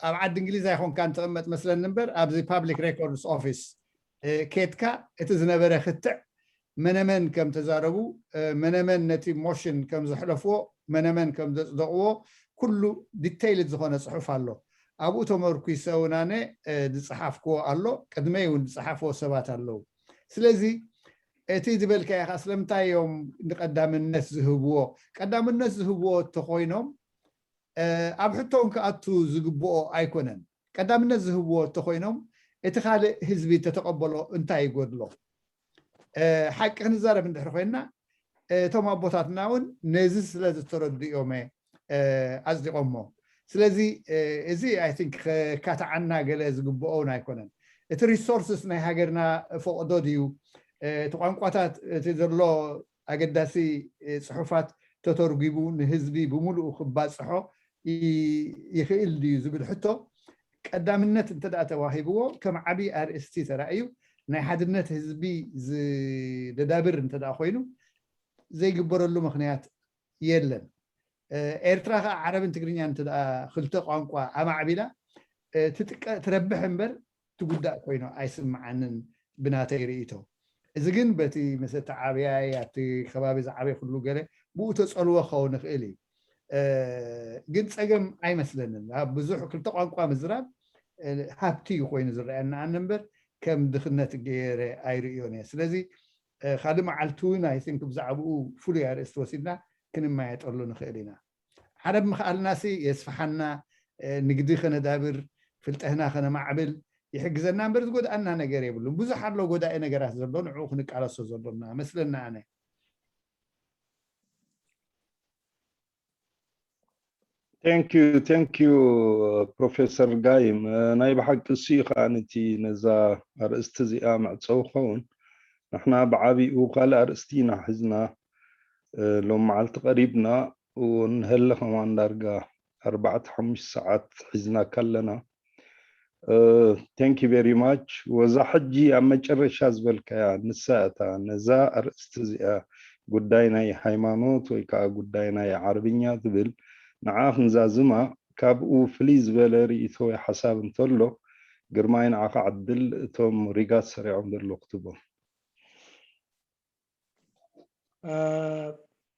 ኣብ ዓዲ እንግሊዝ ኣይኮንካን ትቕመጥ መስለኒ እምበር ኣብዚ ፓብሊክ ሬኮርድስ ኦፊስ ኬድካ እቲ ዝነበረ ክትዕ መነመን ከም ተዛረቡ መነመን ነቲ ሞሽን ከም ዘሕለፍዎ መነመን ከም ዘፅደቕዎ ኩሉ ዲቴይልድ ዝኾነ ፅሑፍ ኣሎ። ኣብኡ ተመርኩሰ እውን ኣነ ዝፀሓፍክዎ ኣሎ፣ ቅድመይ እውን ዝፀሓፍዎ ሰባት ኣለዉ። ስለዚ እቲ ዝበልካዮ ኢኻ ስለምንታይ እዮም ንቀዳምነት ዝህብዎ? ቀዳምነት ዝህብዎ እንተኮይኖም ኣብ ሕቶ እውን ክኣቱ ዝግብኦ ኣይኮነን። ቀዳምነት ዝህብዎ እንተኮይኖም እቲ ካልእ ህዝቢ እንተተቐበሎ እንታይ ይጎድሎ? ሓቂ ክንዛረብ እንድሕር ኮይንና እቶም ኣቦታትና እውን ነዚ ስለ ዝተረድኡ እዮም ኣፅዲቖሞ። ስለዚ እዚ ኣይ ቲንክ ከካትዓና ገለ ዝግብኦ እውን ኣይኮነን። እቲ ሪሶርስስ ናይ ሃገርና ፈቕዶ ድዩ? እቲ ቋንቋታት እቲ ዘሎ ኣገዳሲ ፅሑፋት ተተርጒሙ ንህዝቢ ብምሉኡ ክባፅሖ ይኽእል ድዩ ዝብል ሕቶ ቀዳምነት እንተ ደኣ ተዋሂብዎ ከም ዓብዪ ኣርእስቲ ተራእዩ ናይ ሓድነት ህዝቢ ዝደዳብር እንተ ደኣ ኮይኑ ዘይግበረሉ ምኽንያት የለን። ኤርትራ ከዓ ዓረብን ትግርኛን እንተ ደኣ ክልተ ቋንቋ ኣማዕቢላ ትረብሕ እምበር ትጉዳእ ኮይኑ ኣይስምዓንን ብናተይ ርእይቶ። እዚ ግን በቲ ምስ እተዓብያይ ኣብቲ ከባቢ ዝዓበየ ኩሉ ገለ ብኡ ተፀልዎ ክኸውን ይኽእል እዩ። ግን ፀገም ኣይመስለንን። ኣብ ብዙሕ ክልተ ቋንቋ ምዝራብ ሃብቲ እዩ ኮይኑ ዝረኣየና ኣነ እምበር ከም ድኽነት ገይረ ኣይርእዮን እየ። ስለዚ ካልእ መዓልቲ እውን ኣይ ቲንክ ብዛዕባኡ ፍሉይ ኣርእስቲ ወሲድና ክንመያየጠሉ ንኽእል ኢና። ዓረብ ምኽኣልናሲ የስፍሓና፣ ንግዲ ከነዳብር፣ ፍልጠትና ከነማዕብል ይሕግዘና እምበር ዝጎድኣና ነገር የብሉን። ብዙሕ ኣሎ ጎዳኢ ነገራት ዘሎ ንዕኡ ክንቃለሶ ዘሎና መስለና ኣነ። Thank you, thank you ፕሮፌሰር ጋይም። ናይ ብሓቂ እሱ እዩ ከዓ ነቲ ነዛ ኣርእስቲ እዚኣ መዕፀዊ ክኸውን። ንሕና ብዓቢኡ ካልእ ኣርእስቲ ኢና ሒዝና ሎም መዓልቲ ቀሪብና ንሀለ ከማን ዳርጋ ኣርባዕተ ሓሙሽተ ሰዓት ሒዝናካ ኣለና። Thank you very much። ወዛ ሕጂ ኣብ መጨረሻ ዝበልካያ ንሳ እታ ነዛ ኣርእስቲ እዚኣ ጉዳይ ናይ ሃይማኖት ወይ ከዓ ጉዳይ ናይ ዓረብኛ ትብል ንዓ ክንዛዝማ ካብኡ ፍልይ ዝበለ ርእይቶ ወይ ሓሳብ እንተሎ ግርማይ ንዓኻ ዕድል እቶም ሪጋት ሰሪዖም ዘሎ ክትቦም።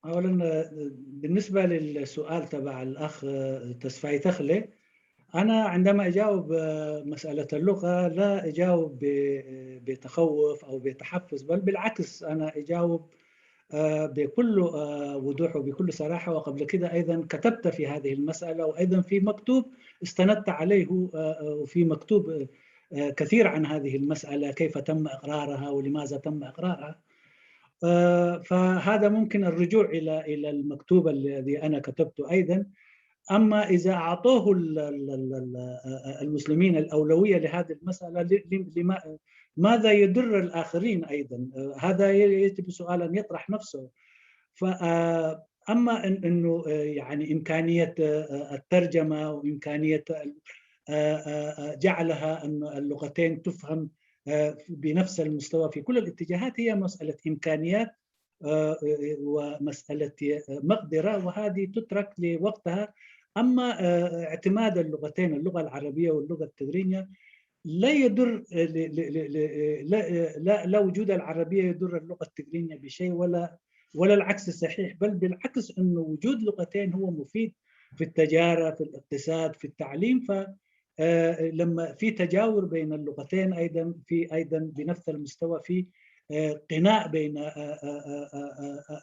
أولا بالنسبة للسؤال تبع الأخ تسفاي تخلي، أنا عندما أجاوب مسألة اللغة لا أجاوب بتخوف أو بتحفز، بل بالعكس أنا أجاوب بكل وضوح وبكل صراحة، وقبل كده أيضا كتبت في هذه المسألة، وأيضا في مكتوب استندت عليه وفي مكتوب كثير عن هذه المسألة، كيف تم إقرارها ولماذا تم إقرارها. فهذا ممكن الرجوع إلى إلى المكتوب الذي أنا كتبته أيضا. أما إذا أعطوه المسلمين الأولوية لهذه المسألة، ماذا يضر الآخرين أيضا؟ هذا يجب سؤال أن يطرح نفسه. فأما إنه يعني إمكانية الترجمة وإمكانية جعلها أن اللغتين تفهم بنفس المستوى في كل الاتجاهات هي مسألة إمكانيات ومسألة مقدرة، وهذه تترك لوقتها. أما اعتماد اللغتين، اللغة العربية واللغة التجرينية، لا يضر لا, لا, لا وجود العربية يضر اللغة التجرينية بشيء ولا ولا العكس صحيح، بل بالعكس أنه وجود لغتين هو مفيد في التجارة، في الاقتصاد، في التعليم. ف لما في تجاور بين اللغتين أيضا في أيضا بنفس المستوى في قناع بين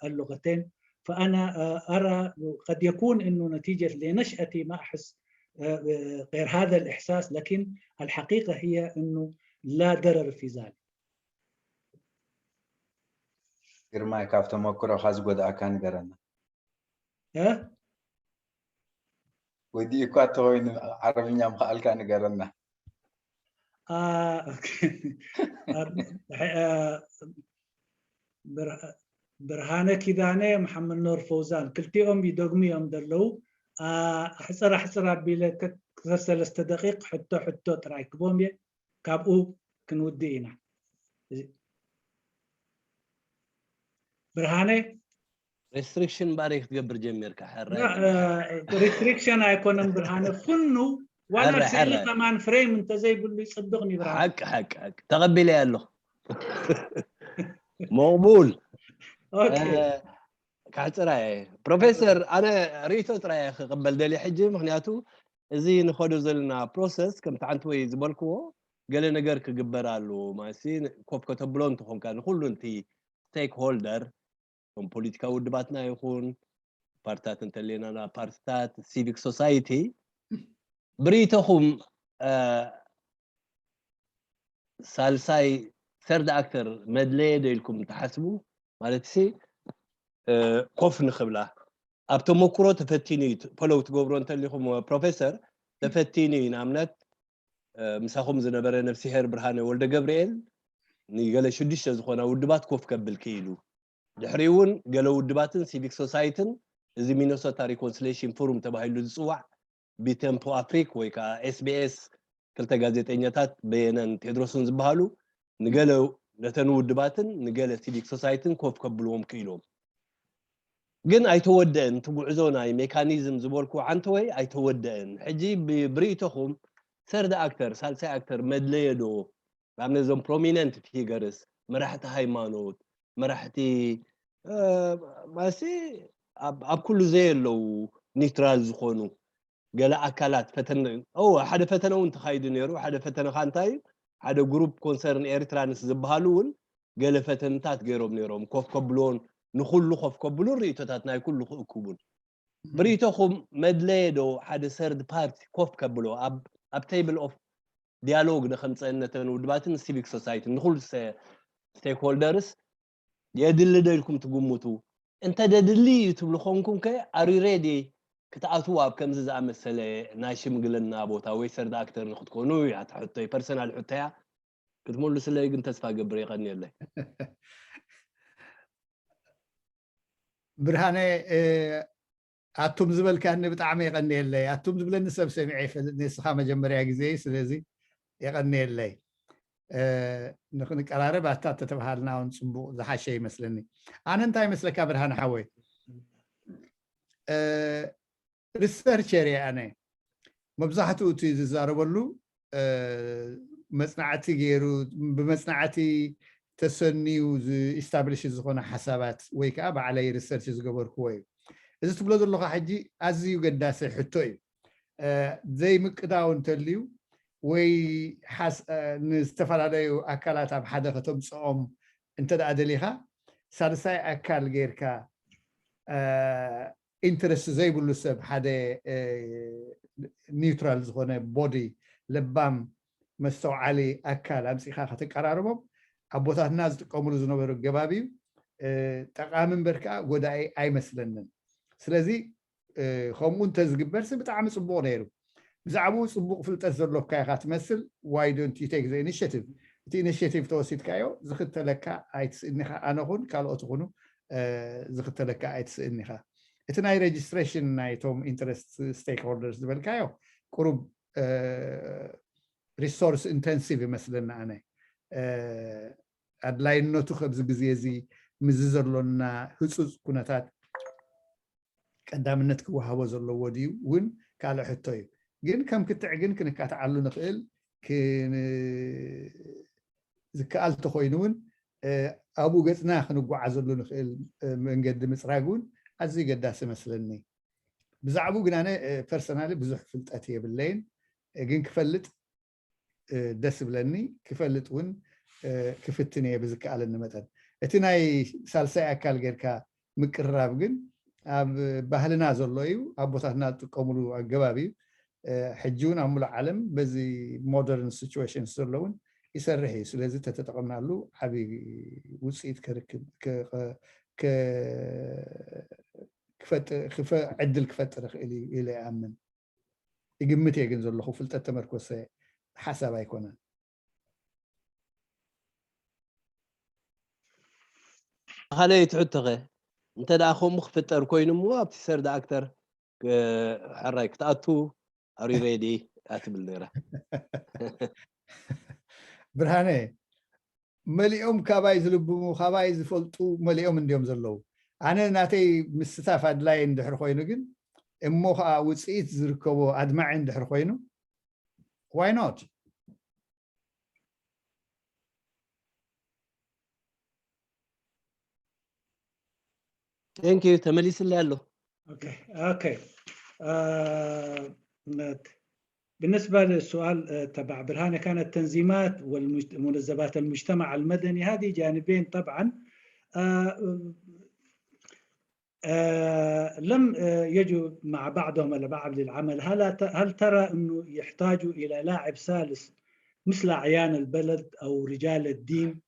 اللغتين. فأنا أرى قد يكون أنه نتيجة لنشأتي ما أحس غير هذا الإحساس، لكن الحقيقة هي أنه لا ضرر في ذلك. ግርማይ ካብ ተመክሮኻ ዝጎድኣካ ንገረና። ወዲኡ እኳ እንተኾይኑ ዓረብኛ ምኽኣልካ ንገረና። ኦኬ። ብርሃነ ኪዳነ፣ መሓመድ ኖር ፈውዛን፣ ክልቲኦም ይደግሙ እዮም ዘለዉ። ኣሕፅር ኣሕፅር ኣቢለ ክልተ ሰለስተ ደቂቅ ሕቶ ሕቶ ጥራይ ክቦም እየ፣ ካብኡ ክንውድእ ኢና። ብርሃነ፣ ሪስትሪክሽን ባሪ ክትገብር ጀሚርካ። ሕረ ሪስትሪክሽን ኣይኮነን ብርሃነ፣ ፍኑ ዋላ ስእሊ ከማን ፍሬም እንተዘይብሉ ይፅብቕኒ ብርሃነ። ሓቂ ሓቂ ሓቂ ተቐቢለ ኣለኹ። መቕቡል። ካሕፅራ እየ ፕሮፌሰር፣ ኣነ ርእቶ ጥራይ ክቕበል ደልየ ሕጂ፣ ምክንያቱ እዚ ንኸዶ ዘለና ፕሮሰስ ከምቲ ሓንቲ ወይ ዝበልክዎ ገለ ነገር ክግበር ኣለዎ ማለት ኮፍ ከተብሎ እንትኾንካ ንኩሉ እቲ ስቴክ ሆልደር፣ ከም ፖለቲካዊ ውድባትና ይኹን ፓርትታት እንተለና ፓርትታት፣ ሲቪክ ሶሳይቲ ብርእይቶኹም ሳልሳይ ሰርድ ኣክተር መድለየ ዶ ኢልኩም ትሓስቡ? ማለት ሲ ኮፍ ንክብላ ኣብ ተመክሮ ተፈቲኑ እዩ። ፎሎው ትገብሮ እንተሊኹም ፕሮፌሰር፣ ተፈቲኑ እዩ። ንኣብነት ምሳኹም ዝነበረ ነፍስሄር ብርሃነ ወልደ ገብርኤል ንገለ ሽዱሽተ ዝኾና ውድባት ኮፍ ከብል ክኢሉ። ድሕሪ እውን ገለ ውድባትን ሲቪክ ሶሳይትን እዚ ሚነሶታ ሪኮንሲሌሽን ፎሩም ተባሂሉ ዝፅዋዕ ብቴምፖ ኣፍሪክ ወይ ከዓ ኤስቢኤስ ክልተ ጋዜጠኛታት በየነን ቴድሮስን ዝበሃሉ ንገለ ነተን ውድባትን ንገለ ሲቪክ ሶሳይትን ኮፍ ከብልዎም ክኢሎም። ግን ኣይተወደአን። እቲ ጉዕዞ ናይ ሜካኒዝም ዝበልኩ ዓንተወይ ኣይተወደአን። ሕጂ ብርእይቶኹም ሰርድ ኣክተር፣ ሳልሳይ ኣክተር መድለየ ዶ? ንኣብነት እዞም ፕሮሚነንት ፊገርስ፣ መራሕቲ ሃይማኖት፣ መራሕቲ ማሲ ኣብ ኩሉ ዘየለዉ ኒውትራል ዝኾኑ ገለ ኣካላት ፈተነ፣ ሓደ ፈተነ እውን ተኻይዱ ነይሩ። ሓደ ፈተነኻ እንታይ እዩ? ሓደ ግሩፕ ኮንሰርን ኤርትራንስ ዝበሃሉ እውን ገለ ፈተንታት ገይሮም ነይሮም። ኮፍ ከብልዎን ንኩሉ ኮፍ ከብሉን ርእይቶታት ናይ ኩሉ ክእክቡን። ብርእይቶኹም መድለየ ዶ ሓደ ሰርድ ፓርቲ ኮፍ ከብሎ ኣብ ቴብል ኦፍ ዲያሎግ ንከምፀአን ነተን ውድባትን ሲቪክ ሶሳይትን ንኩሉ ስቴክሆልደርስ የድሊ ዶ ኢልኩም ትግምቱ? እንተ ደድሊ እዩ ትብሉ ኮንኩም ከ ኣር ዩ ሬዲ ክትኣትዉ ኣብ ከምዚ ዝኣመሰለ ናይ ሽምግልና ቦታ ወይ ሰርድ ኣክተር ንክትኮኑ እያ ሕቶይ፣ ፐርሰናል ሕቶያ። ክትመልስለይ ግን ተስፋ ገብር። የቐንየለይ። ብርሃነ፣ ኣቱም ዝበልካኒ ብጣዕሚ የቐንየለይ። ኣቱም ዝብለኒ ሰብ ሰሚዐ ይፈልጥ፣ ንስኻ መጀመርያ ግዜ፣ ስለዚ የቐንየለይ። ንክንቀራረብ ኣታ ተተባሃልና እውን ፅቡቅ ዝሓሸ ይመስለኒ። ኣነ እንታይ ይመስለካ ብርሃነ ሓወይ፣ ሪሰርቸር እየ ኣነ። መብዛሕትኡ እቲ ዝዛረበሉ መፅናዕቲ ገይሩ፣ ብመፅናዕቲ ተሰንዩ ኢስታብሊሽ ዝኾነ ሓሳባት ወይ ከዓ ባዕለይ ሪሰርች ዝገበርክዎ እዩ። እዚ ትብሎ ዘለኻ ሕጂ ኣዝዩ ገዳሲ ሕቶ እዩ። ዘይምቅዳው እንተልዩ ወይ ንዝተፈላለዩ ኣካላት ኣብ ሓደ ከተምፅኦም እንተ ደኣ ደሊኻ፣ ሳልሳይ ኣካል ጌርካ ኢንትረስት ዘይብሉ ሰብ፣ ሓደ ኒውትራል ዝኾነ ቦዲ፣ ለባም መስተውዓሊ ኣካል ኣምፂኻ ከተቀራርቦም ኣቦታትና ዝጥቀምሉ ዝነበሩ ኣገባብ እዩ። ጠቃሚ እምበር ከዓ ጎዳኢ ኣይመስለንን። ስለዚ ከምኡ እንተዝግበርሲ ብጣዕሚ ፅቡቅ ነይሩ። ብዛዕባኡ ፅቡቅ ፍልጠት ዘሎካ ኢኻ ትመስል። Why don't you take the initiative? እቲ ኢኒሽቲቭ ተወሲድካዮ ዝኽተለካ ኣይትስእን ኢኻ። ኣነ ኹን ካልኦት ኹኑ ዝኽተለካ ኣይትስእን ኢኻ። እቲ ናይ ሬጅስትሬሽን ናይቶም ኢንትረስት ስቴክሆልደርስ ዝበልካዮ ቁሩብ ሪሶርስ ኢንተንሲቭ ይመስለኒ ኣነ። ኣድላይነቱ ከብዚ ግዜ እዚ ምስዚ ዘሎና ህፁፅ ኩነታት ቀዳምነት ክወሃቦ ዘለዎ ድዩ እውን ካልእ ሕቶ እዩ። ግን ከም ክትዕ ግን ክንካትዓሉ ንኽእል፣ ዝከኣል ተኾይኑ እውን ኣብኡ ገፅና ክንጓዓዘሉ ንኽእል መንገዲ ምፅራግ እውን ኣዝዩ ገዳሲ መስለኒ። ብዛዕባኡ ግን ኣነ ፐርሰናሊ ብዙሕ ፍልጠት የብለይን፣ ግን ክፈልጥ ደስ ይብለኒ፣ ክፈልጥ እውን ክፍትን እየ ብዝከኣለኒ መጠን። እቲ ናይ ሳልሳይ ኣካል ጌርካ ምቅርራብ ግን ኣብ ባህልና ዘሎ እዩ። ኣቦታትና ዝጥቀምሉ ኣገባብ እዩ። ሕጂ እውን ኣብ ሙሉእ ዓለም በዚ ሞደርን ሲቹዌሽንስ ዘሎ እውን ይሰርሕ እዩ። ስለዚ ተተጠቐምናሉ ዓብዪ ውፅኢት ከርክብ ዕድል ክፈጥር ይኽእል እዩ ኢለ ይኣምን። ይግምት እየ ግን ዘለኹ ፍልጠት ተመርኮሰ ሓሳብ ኣይኮነን። ካልኣይቲ ሕቶኸ? እንተ ደኣ ከምኡ ክፍጠር ኮይኑ እሞ ኣብቲ ሰርድ ኣክተር ክ-፣ ሕራይ ክትኣቱ፣ are you ready? ኣትብል ነይራ። ብርሃነ፣ መሊኦም ካባይ ዝልብሙ፣ ካባይ ዝፈልጡ መሊኦም እንዲዮም ዘለዉ። ኣነ ናተይ ምስታፍ ኣድላይ እንድሕር ኮይኑ ግን፣ እሞ ከዓ ውፅኢት ዝርከቦ ኣድማዒ እንድሕር ኮይኑ፣ why not? Thank you. ተመሊስልይ ኣሎ። Okay, okay. آه، بالنسبة للسؤال آه، تبع برهانة، كانت تنظيمات والمنظمات المجتمع المدني، هذه جانبين طبعا. آه، آه، لم آه، يجوا مع بعضهم البعض للعمل. هل هل ترى انه يحتاجوا الى لاعب ثالث مثل اعيان البلد او رجال الدين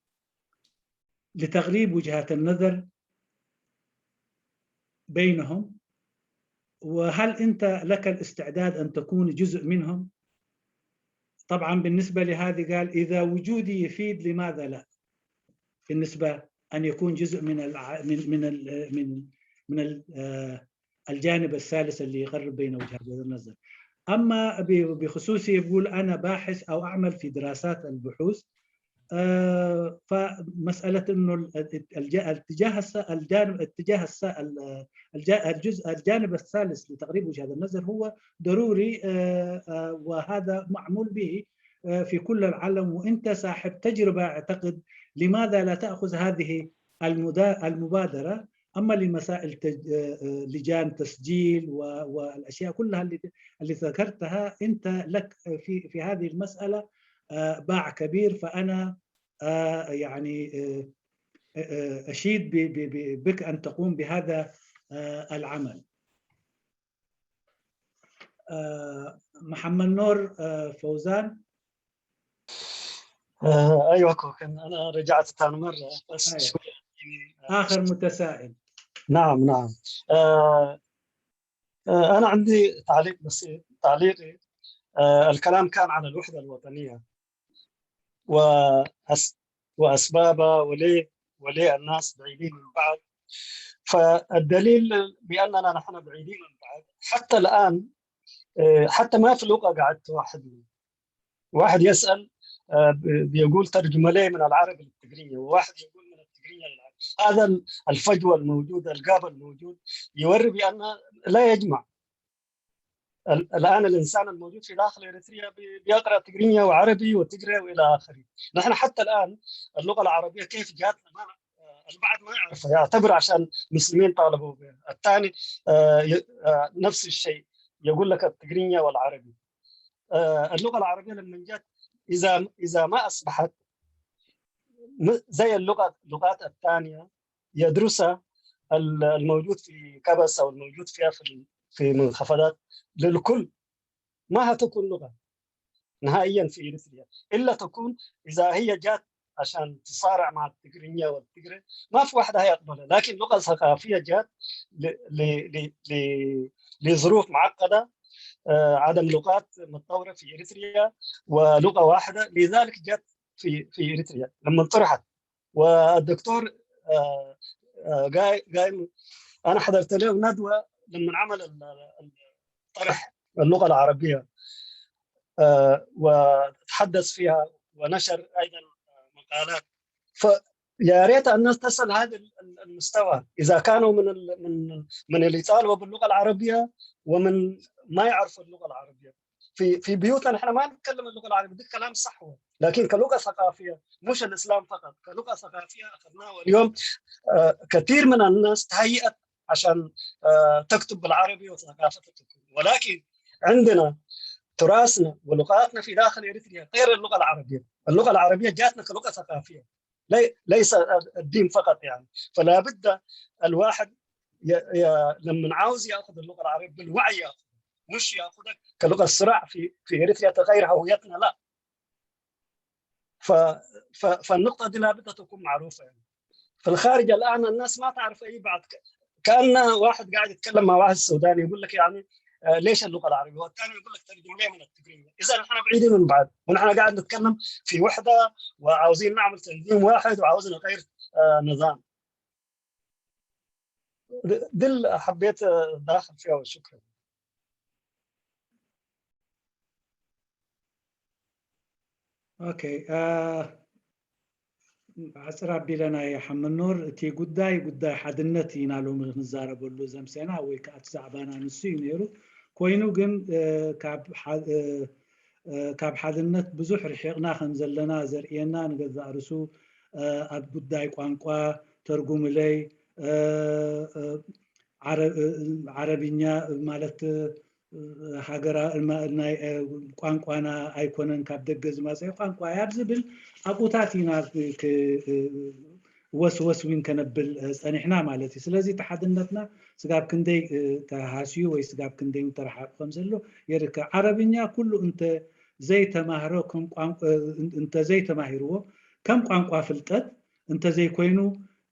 لتقريب وجهات النظر بينهم؟ وهل انت لك الاستعداد ان تكون جزء منهم؟ طبعا بالنسبه لهذه قال اذا وجودي يفيد لماذا لا؟ بالنسبه ان يكون جزء من الع... من من ال... من من ال... آه، الجانب الثالث اللي يقرب بين وجهات النظر. اما ب... بخصوصي يقول انا باحث او اعمل في دراسات البحوث، آه، فمساله انه ال- الج- الاتجاه الس- الجانب اتجاه الس- ال- الج- الجزء الجانب الثالث لتقريب وجهات النظر هو ضروري، آه، آه، وهذا معمول به آه، في كل العالم، وانت صاحب تجربه اعتقد، لماذا لا تاخذ هذه المدا- المبادره؟ اما لمسائل تج- آه، آه، لجان تسجيل و- والاشياء كلها اللي اللي ذكرتها انت لك في في هذه المساله آه، باع كبير، فانا آه، يعني آه، آه، اشيد ب- ب- ب- بك ان تقوم بهذا آه، العمل. آه، محمد نور آه، فوزان. آه، ايوه كوكن، انا رجعت ثاني مره بس أيوة. شوي يعني، آه، اخر متسائل. نعم، نعم. آه، آه، انا عندي تعليق بسيط. تعليقي، آه، الكلام كان عن الوحده الوطنيه وأس واسبابها، وليه وليه الناس بعيدين من بعض. فالدليل باننا نحن بعيدين من بعض حتى الان، آه، حتى ما في لغه قاعد توحدنا. واحد يسال، آه، ب- بيقول ترجمه ليه من العربي للتقرينيه، وواحد يقول من التقرينيه للعربي. هذا ال- الفجوه الموجوده، الجاب الموجود يوري بان لا يجمع. ال- الان الانسان الموجود في داخل اريتريا بي- بيقرا تقرينيه وعربي وتجري والى اخره. نحن حتى الان اللغه العربيه كيف جاتنا ما، آه، البعض ما يعرفها، يعتبر عشان مسلمين طالبوا بها. الثاني، آه، ي- آه، نفس الشيء، يقول لك التقرينيه والعربي. آه، اللغه العربيه لما جت، اذا اذا ما اصبحت م- زي اللغه اللغات الثانيه يدرسها ال- الموجود في كبس او الموجود فيها في ال- في منخفضات للكل، ما هتكون لغه نهائيا في اريتريا، الا تكون اذا هي جات عشان تصارع مع التقرينيه والتقري، ما في واحد هيقبلها. لكن لغه ثقافيه جات ل- ل- ل- ل- لظروف معقده، آه، عدم لغات متطوره في اريتريا ولغه واحده، لذلك جات في في اريتريا لما طرحت. والدكتور، آه، آه، جاي جاي انا حضرت له ندوه لما عمل ال- ال- طرح اللغه العربيه، آه، وتحدث فيها ونشر ايضا مقالات. فيا ريت الناس تصل هذا ال- ال- المستوى، اذا كانوا من ال- من من اللي يطالبوا باللغه العربيه ومن ما يعرفوا اللغه العربيه. في في بيوتنا نحن ما نتكلم اللغه العربيه، ده كلام صحوه، لكن كلغه ثقافيه، مش الاسلام فقط، كلغه ثقافيه اخذناها. واليوم آه، كثير من الناس تهيأت عشان آه، تكتب بالعربي وثقافتها تكون، ولكن عندنا تراثنا ولغاتنا في داخل اريتريا غير اللغه العربيه. اللغه العربيه جاتنا كلغه ثقافيه، لي- ليس الدين فقط يعني. فلا بد الواحد ي- ي- لما عاوز ياخذ اللغه العربيه بالوعي ياخذها، مش ياخذها كلغه صراع في في اريتريا تغير هويتنا، لا. ف ف فالنقطه دي لا بد تكون معروفه يعني. في الخارج الان الناس ما تعرف اي بعض، ك- كان واحد قاعد يتكلم مع واحد سوداني يقول لك يعني، آه، ليش اللغه العربيه؟ والثاني يقول لك ترجم لي من التقرينيه. اذا نحن بعيدين من بعض، ونحن قاعد نتكلم في وحده وعاوزين نعمل تنظيم واحد وعاوزين نغير آه، نظام. ድል ሓቤት ዳኽል ፊያው ሽክር ኦኬ ኣፅር ኣቢለ ናይ ሓመኖር እቲ ጉዳይ ጉዳይ ሓድነት ኢና ሎሚ ክንዛረበሉ ዘምሰና ወይ ከዓ እቲ ዛዕባና ንሱ እዩ ነይሩ። ኮይኑ ግን ካብ ሓድነት ብዙሕ ርሒቕና ከም ዘለና ዘርእየና ንገዛእ ርሱ ኣብ ጉዳይ ቋንቋ ተርጉምለይ ዓረብኛ ማለት ሃገራ ናይ ቋንቋና ኣይኮነን ካብ ደገ ዝመፀ ቋንቋ እያ ዝብል ኣብኡታት ኢና ወስወስ ዊን ከነብል ፀኒሕና ማለት እዩ። ስለዚ እቲ ሓድነትና ስጋብ ክንደይ ተሃስዩ ወይ ስጋብ ክንደይ ተረሓቁ ከም ዘሎ የርከብ። ዓረብኛ ኩሉ እንተ ዘይተማህሮ እንተ ዘይተማሂርዎ ከም ቋንቋ ፍልጠት እንተ ዘይኮይኑ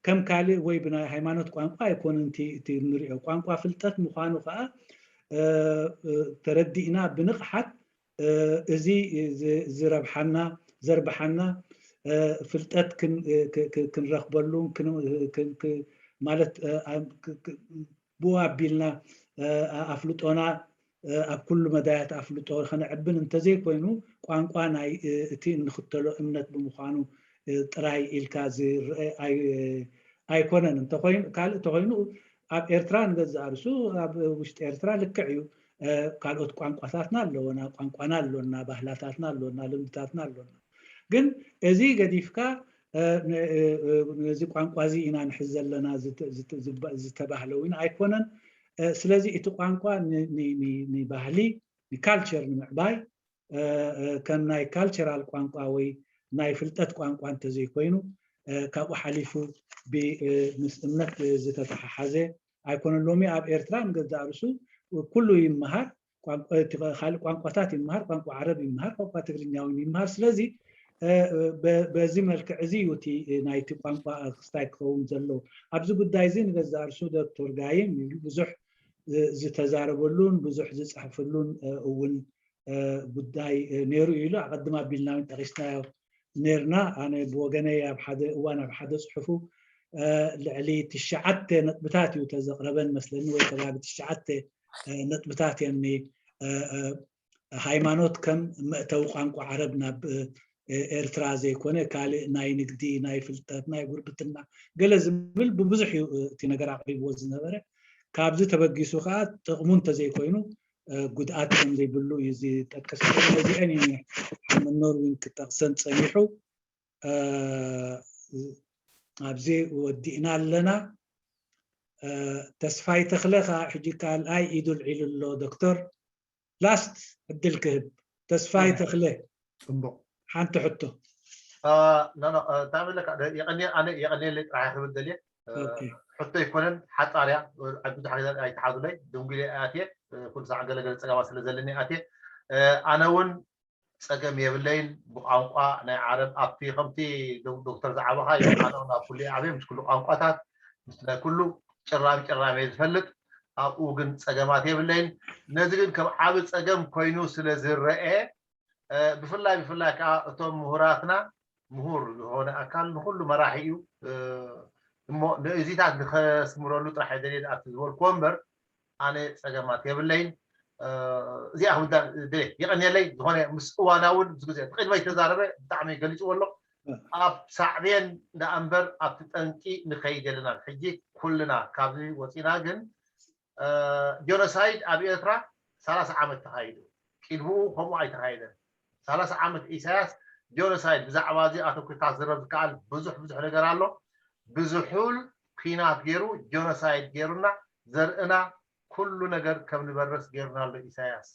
ከም ካልእ ወይ ብናይ ሃይማኖት ቋንቋ ኣይኮነን እቲ እንሪኦ ቋንቋ ፍልጠት ምዃኑ ከዓ ተረዲእና ብንቕሓት እዚ ዝረብሓና ዘርብሓና ፍልጠት ክንረኽበሉ ማለት ብኡ ኣቢልና ኣፍልጦና ኣብ ኩሉ መዳያት ኣፍልጦ ከነዕብን እንተዘይኮይኑ ቋንቋ ናይ እቲ እንኽተሎ እምነት ብምዃኑ ጥራይ ኢልካ ዝረአ ኣይኮነን። ካልእ እንተኮይኑ ኣብ ኤርትራ ንገዛእ ርሱ ኣብ ውሽጢ ኤርትራ ልክዕ እዩ። ካልኦት ቋንቋታትና ኣለወና፣ ቋንቋና ኣሎና፣ ባህላታትና ኣሎና፣ ልምድታትና ኣሎና። ግን እዚ ገዲፍካ ነዚ ቋንቋ እዚ ኢና ንሕዝ ዘለና ዝተባህለ እውን ኣይኮነን። ስለዚ እቲ ቋንቋ ንባህሊ ንካልቸር ንምዕባይ ከም ናይ ካልቸራል ቋንቋ ወይ ናይ ፍልጠት ቋንቋ እንተዘይኮይኑ ካብኡ ሓሊፉ ምስ እምነት ዝተተሓሓዘ ኣይኮነን። ሎሚ ኣብ ኤርትራ ንገዛእ ርሱ ኩሉ ይመሃር፣ ካልእ ቋንቋታት ይመሃር፣ ቋንቋ ዓረብ ይመሃር፣ ቋንቋ ትግርኛ እውን ይመሃር። ስለዚ በዚ መልክዕ እዚ እዩ እቲ ናይቲ ቋንቋ ክስታይ ክኸውን ዘለዎ። ኣብዚ ጉዳይ እዚ ንገዛእ ርሱ ዶክተር ጋይም ብዙሕ ዝተዛረበሉን ብዙሕ ዝፅሕፍሉን እውን ጉዳይ ነይሩ ኢሉ ኣቐድም ኣቢልና እውን ጠቂስናዮ ነርና። ኣነ ብወገነይ ኣብ ሓደ እዋን ኣብ ሓደ ፅሑፉ ልዕሊ ትሽዓተ ነጥብታት እዩ ተዘቕረበን መስለኒ ወይ ከባቢ ትሽዓተ ነጥብታት እዮም ሃይማኖት ከም መእተዊ ቋንቋ ዓረብ ናብ ኤርትራ ዘይኮነ ካልእ ናይ ንግዲ ናይ ፍልጠት ናይ ጉርብትና ገለ ዝብል ብብዙሕ እዩ እቲ ነገር ኣቕሪብዎ ዝነበረ። ካብዚ ተበጊሱ ከዓ ጥቕሙ እንተዘይኮይኑ ጉድኣት ከም ዘይብሉ እዩ ዝጠቅስ። ነዚአን እዩ ሓመኖር እውን ክጠቕሰን ፀኒሑ። ኣብዚ ወዲእና ኣለና። ተስፋይ ተኽለ ከዓ ሕጂ ካልኣይ ኢዱ ኣልዒሉ ኣሎ። ዶክተር ላስት ዕድል ክህብ። ተስፋይ ተኽለ ፅቡቅ ሓንቲ ሕቶ እንታይ ምለካ የቀንየ ኣነ የቀንየለይ ጥራሕ ክብል ደልየ ሕቶ ይኮነን ሓፃርያ ብዙሕ ግዜ ኣይተሓዙለይ ድንጉለ ኣትየ ኩሉ ሳዕ ገለገለ ፀጋማ ስለ ዘለኒ ኣትየ ኣነ እውን ፀገም የብለይን ብቋንቋ ናይ ዓረብ ኣብቲ ከምቲ ዶክተር ዝዓበኻ ኣነ እውን ኣብ ኩሉ ዓብየ ምስ ኩሉ ቋንቋታት ምስ ናይ ኩሉ ጭራም ጭራም እየ ዝፈልጥ ኣብኡ ግን ፀገማት የብለይን ነዚ ግን ከም ዓብ ፀገም ኮይኑ ስለ ዝረአ ብፍላይ ብፍላይ ከዓ እቶም ምሁራትና ምሁር ዝኾነ ኣካል ንኩሉ መራሒ እዩ እሞ ንእዚታት ንከስምረሉ ጥራሕ ደልየ ኣብቲ ዝበልክዎ እምበር ኣነ ፀገማት የብለይን እዚኣ ክምዳ የቀንየለይ ዝኾነ ምስ እዋና እውን ምስ ግዜ ቅድመይ ተዛረበ ብጣዕሚ ገሊፅዎ ኣሎ ኣብ ሳዕቤን ደኣ እምበር ኣብቲ ጠንቂ ንከይድ የለናን ሕጂ ኩልና ካብዚ ወፂና ግን ጆኖሳይድ ኣብ ኤርትራ ሰላሳ ዓመት ተኻይዱ ቅድምኡ ከምኡ ኣይተኻየደን ሰላሳ ዓመት ኢሳያስ ጆኖሳይድ ብዛዕባ እዚ ኣተኩርካ ዝረብ ዝከኣል ብዙሕ ብዙሕ ነገር ኣሎ ብዙሑል ኲናት ገይሩ ጆኖሳይድ ገይሩና ዘርእና ኩሉ ነገር ከም ንበርስ ገይሩና ኣሎ ኢሳያስ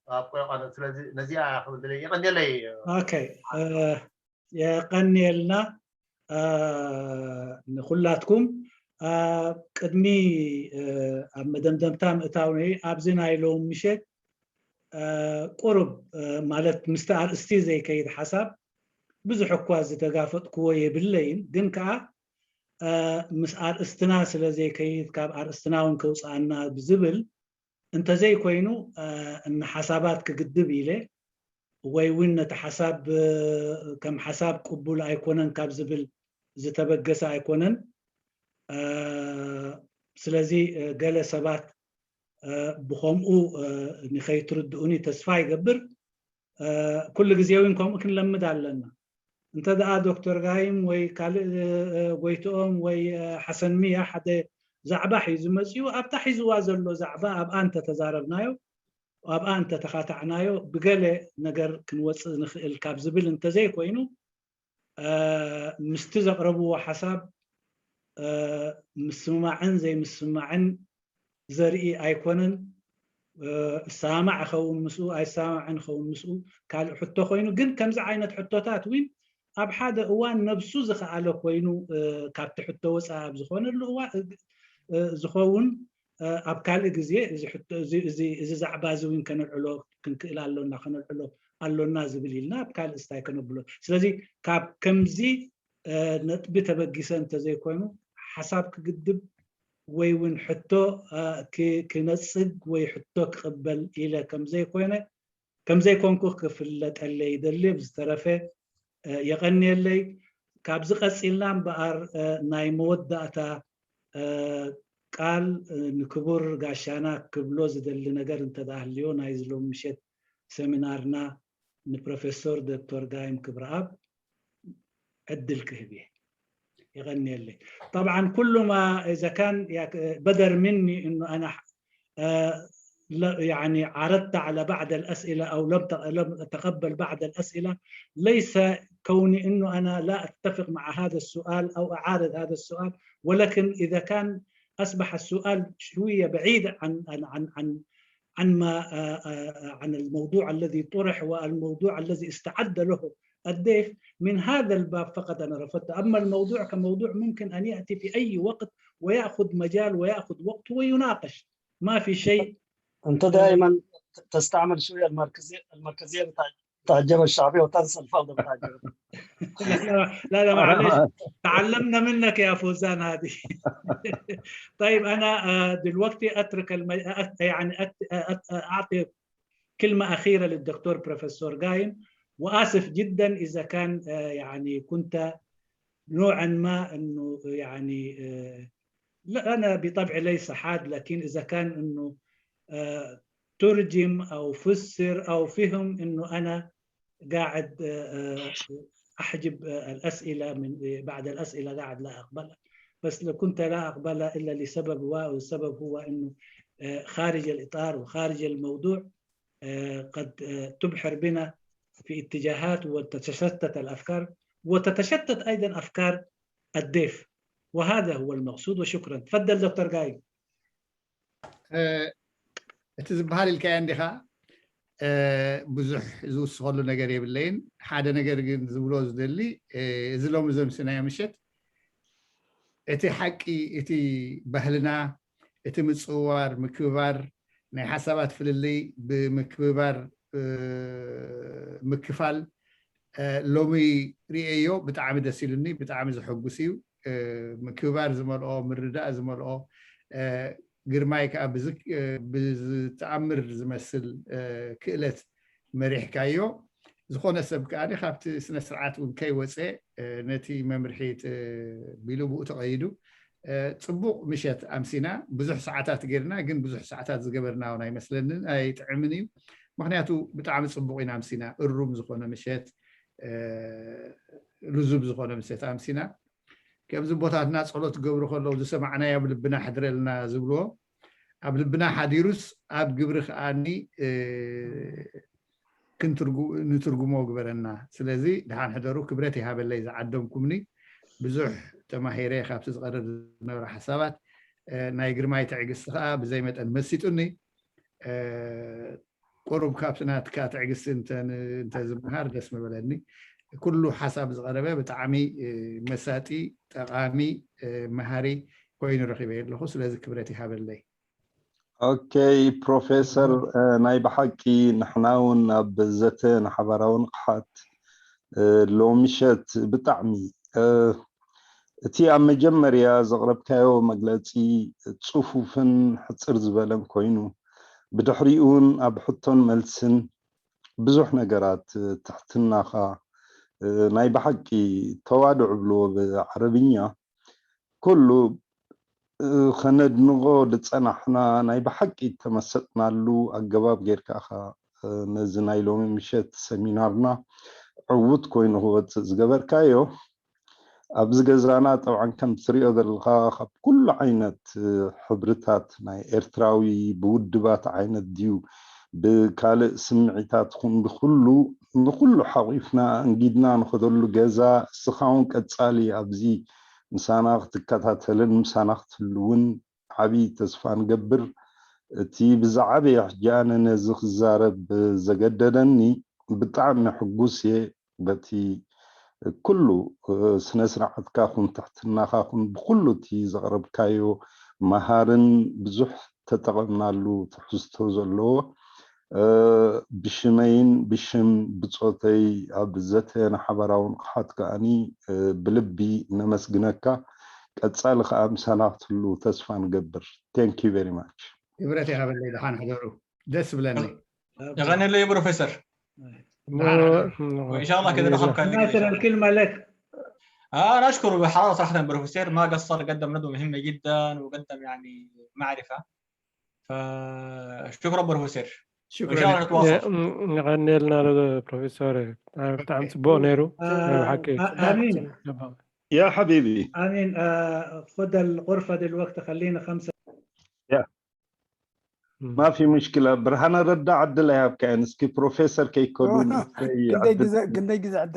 ኣብ ቆይቋነ ስለዚ ነዚኣ ክብል ድለ የቀንየለይ ኦኬ የቀንየልና ንኩላትኩም ቅድሚ ኣብ መደምደምታ ምእታው ኣብዚ ናይ ሎም ምሸት ቁሩብ ማለት ምስቲ ኣርእስቲ ዘይከይድ ሓሳብ ብዙሕ እኳ ዝተጋፈጥክዎ የብለይን ግን ከዓ ምስ ኣርእስትና ስለ ዘይከይድ ካብ ኣርእስትና እውን ከውፅኣና ብዝብል እንተዘይኮይኑ ንሓሳባት ክግድብ ኢለ ወይ እውን ነቲ ሓሳብ ከም ሓሳብ ቅቡል ኣይኮነን ካብ ዝብል ዝተበገሰ ኣይኮነን ስለዚ ገለ ሰባት ብኸምኡ ንኸይትርድኡኒ ተስፋ ይገብር። ኩሉ ግዜ እውን ከምኡ ክንለምድ ኣለና። እንተ ደኣ ዶክተር ጋይም ወይ ካልእ ጎይትኦም ወይ ሓሰን ሚያ ሓደ ዛዕባ ሒዙ መጺኡ፣ ኣብታ ሒዝዋ ዘሎ ዛዕባ ኣብኣ እንተተዛረብናዮ፣ ኣብኣ እንተተኻታዕናዮ ብገለ ነገር ክንወጽእ ንኽእል ካብ ዝብል እንተዘይኮይኑ፣ ምስቲ ዘቕረብዎ ሓሳብ ምስምማዕን ዘይምስምማዕን ዘርኢ ኣይኮነን። እሰማማዕ እኸውን ምስኡ ኣይሰማማዕን እኸውን ምስኡ ካልእ ሕቶ ኮይኑ፣ ግን ከምዚ ዓይነት ሕቶታት እውን ኣብ ሓደ እዋን ነብሱ ዝኸኣለ ኮይኑ ካብቲ ሕቶ ወፃኢ ኣብ ዝኾነሉ እዋን ዝኸውን ኣብ ካልእ ግዜ እዚ ዛዕባ እዚ እውን ከነልዕሎ ክንክእል ኣሎና፣ ከነልዕሎ ኣሎና ዝብል ኢልና ኣብ ካልእ ስታይ ከነብሎ። ስለዚ ካብ ከምዚ ነጥቢ ተበጊሰ እንተዘይኮይኑ ሓሳብ ክግድብ ወይ እውን ሕቶ ክነፅግ ወይ ሕቶ ክቕበል ኢለ ከምዘይኮይነ ከምዘይኮንኩ ክፍለጠለይ ይደሊ። ብዝተረፈ የቐንየለይ። ካብዚ ቀፂልና እምበኣር ናይ መወዳእታ ቃል ንክቡር ጋሻና ክብሎ ዝደሊ ነገር እንተደኣ ህልዮ ናይዚ ሎም ምሸት ሰሚናርና ንፕሮፌሰር ዶክተር ጋይም ክብረኣብ ዕድል ክህብ እየ። የቐንየለይ። طبعا كل ما إذا كان بدر مني إنه أنا يعني عرضت على بعض الأسئلة أو لم لم أتقبل بعض الأسئلة، ليس كوني إنه أنا لا أتفق مع هذا السؤال أو أعارض هذا السؤال، ولكن إذا كان أصبح السؤال شوية بعيد عن عن عن عن عن ما عن الموضوع الذي طرح والموضوع الذي استعد له الضيف، من هذا الباب فقط أنا رفضت. أما الموضوع كموضوع ممكن أن يأتي في أي وقت ويأخذ مجال ويأخذ وقت ويناقش، ما في شيء. أنت دائما تستعمل شوية المركزية المركزية بتاع التعجبة الشعبية وتنسى الفوضى بتاع الجنوب. لا لا معلش، تعلمنا منك يا فوزان هذه. طيب، أنا دلوقتي أترك الم... يعني أعطي كلمة أخيرة للدكتور بروفيسور قايم، وآسف جدا إذا كان يعني كنت نوعا ما أنه يعني لا، أنا بطبعي ليس حاد، لكن إذا كان أنه ترجم أو فسر أو فهم أنه أنا قاعد أحجب الأسئلة من بعد الأسئلة قاعد لا أقبلها. بس لو كنت لا أقبلها إلا لسبب، والسبب هو أنه خارج الإطار وخارج الموضوع، قد تبحر بنا في اتجاهات وتتشتت الأفكار، وتتشتت أيضا أفكار الضيف، وهذا هو المقصود. وشكرا. تفضل دكتور قايم. እቲ ዝበሃል ኢልካዮ እንዲኻ ብዙሕ ዝውስኸሉ ነገር የብለይን። ሓደ ነገር ግን ዝብሎ ዝደሊ እዚ ሎሚ ዘምስናዮ ምሸት እቲ ሓቂ እቲ ባህልና እቲ ምፅውዋር ምክብባር ናይ ሓሳባት ፍልልይ ብምክብባር ምክፋል ሎሚ ርእየዮ ብጣዕሚ ደስ ኢሉኒ። ብጣዕሚ ዘሐጉስ እዩ። ምክብባር ዝመልኦ ምርዳእ ዝመልኦ ግርማይ ከዓ ብዝተኣምር ዝመስል ክእለት መሪሕካዮ። ዝኾነ ሰብ ከዓ ካብቲ ስነ ስርዓት እውን ከይወፀ ነቲ መምርሒ ቢሉ ብኡ ተቐይዱ። ፅቡቕ ምሸት ኣምሲና። ብዙሕ ሰዓታት ጌርና ግን ብዙሕ ሰዓታት ዝገበርና እውን ኣይመስለንን ኣይጥዕምን እዩ። ምክንያቱ ብጣዕሚ ፅቡቕ ኢና ኣምሲና። እሩም ዝኾነ ምሸት፣ ልዙብ ዝኾነ ምሸት ኣምሲና። ከምዚ ቦታትና ፀሎት ክገብሩ ከለዉ ዝሰማዕናዮ ኣብ ልብና ሕድረልና ዝብልዎ ኣብ ልብና ሓዲሩስ ኣብ ግብሪ ከዓኒ ንትርጉሞ ግበረና። ስለዚ ደሓን ሕደሩ። ክብረት ይሃበለይ ዝዓደምኩምኒ። ብዙሕ ተማሂረ ካብቲ ዝቐርብ ዝነበረ ሓሳባት። ናይ ግርማይ ትዕግስቲ ከዓ ብዘይ መጠን መሲጡኒ። ቁሩብ ካብቲ ናትካ ትዕግስቲ እንተዝምሃር ደስ ምበለኒ። ኩሉ ሓሳብ ዝቐረበ ብጣዕሚ መሳጢ፣ ጠቓሚ፣ መሃሪ ኮይኑ ረኺበ ኣለኹ። ስለዚ ክብረት ይሃበለይ። ኦኬ ፕሮፌሰር፣ ናይ ብሓቂ ንሕና እውን ኣብ ዘተ ንሓባራዊ ንቕሓት ሎምሸት ብጣዕሚ እቲ ኣብ መጀመርያ ዘቕረብካዮ መግለጺ ጽፉፍን ሕጽር ዝበለን ኮይኑ፣ ብድሕሪኡ እውን ኣብ ሕቶን መልስን ብዙሕ ነገራት ትሕትናኻ፣ ናይ ብሓቂ ተዋድዕ ብልዎ ብዓረብኛ፣ ኩሉ ከነድንቖ ዝጸናሕና ናይ ብሓቂ እተመሰጥናሉ ኣገባብ ጌርካ ኢኻ ነዚ ናይ ሎሚ ምሸት ሰሚናርና ዕዉት ኮይኑ ክወጽእ ዝገበርካዮ። ኣብዚ ገዛና ጠብዓን ከም ትሪኦ ዘለኻ ካብ ኩሉ ዓይነት ሕብርታት ናይ ኤርትራዊ ብውድባት ዓይነት ድዩ ብካልእ ስምዒታት ኹን ብኩሉ ንኩሉ ሓቂፍና እንጊድና ንኸደሉ ገዛ እስኻ እውን ቀጻሊ ኣብዚ ምሳና ክትከታተልን ምሳና ክትህልውን ዓብዪ ተስፋ ንገብር። እቲ ብዝዓበየ ሕጂ ኣነ ነዚ ክዛረብ ዘገደደኒ ብጣዕሚ ሕጉስ እየ በቲ ኩሉ ስነ ስርዓትካ ኹን ትሕትናኻ ኹን ብኩሉ እቲ ዘቕረብካዮ መሃርን ብዙሕ ተጠቐምናሉ ትሕዝቶ ዘለዎ ብሽመይን ብሽም ብጾተይ ኣብ ዘተ ንሓበራዊ ንቕሓት ከኣኒ ብልቢ ነመስግነካ። ቀጻሊ ከኣ ምሳና ክትህሉ ተስፋ ንገብር። Thank you very much። ክብረት ይሃበለይ። ደሓን ሕደሩ። ደስ ብለኒ። የቐንየለይ ፕሮፌሰር። ኢንሻላ ክልረኸብ مثلا كلمة لك. آه أنا أشكر بحرارة صراحة بروفيسور، ما قصر، قدم ندوة مهمة جدا وقدم يعني معرفة. فشكرا بروفيسور. شكرا. إن شاء الله نتواصل. የቐንየልና ፕሮፌሰር፣ ብጣዕሚ ጽቡቕ ነይሩ። ናይ ብሓቂ ኣሚን። يا حبيبي ኣሚን። خذ الغرفة دلوقتي خلينا خمسة. ما في مشكلة. ብርሃነ ረዳ ዕድል ኣይሃብካዮን። እስኪ ፕሮፌሰር ከይከዱ ክንደይ ግዜ ዕድል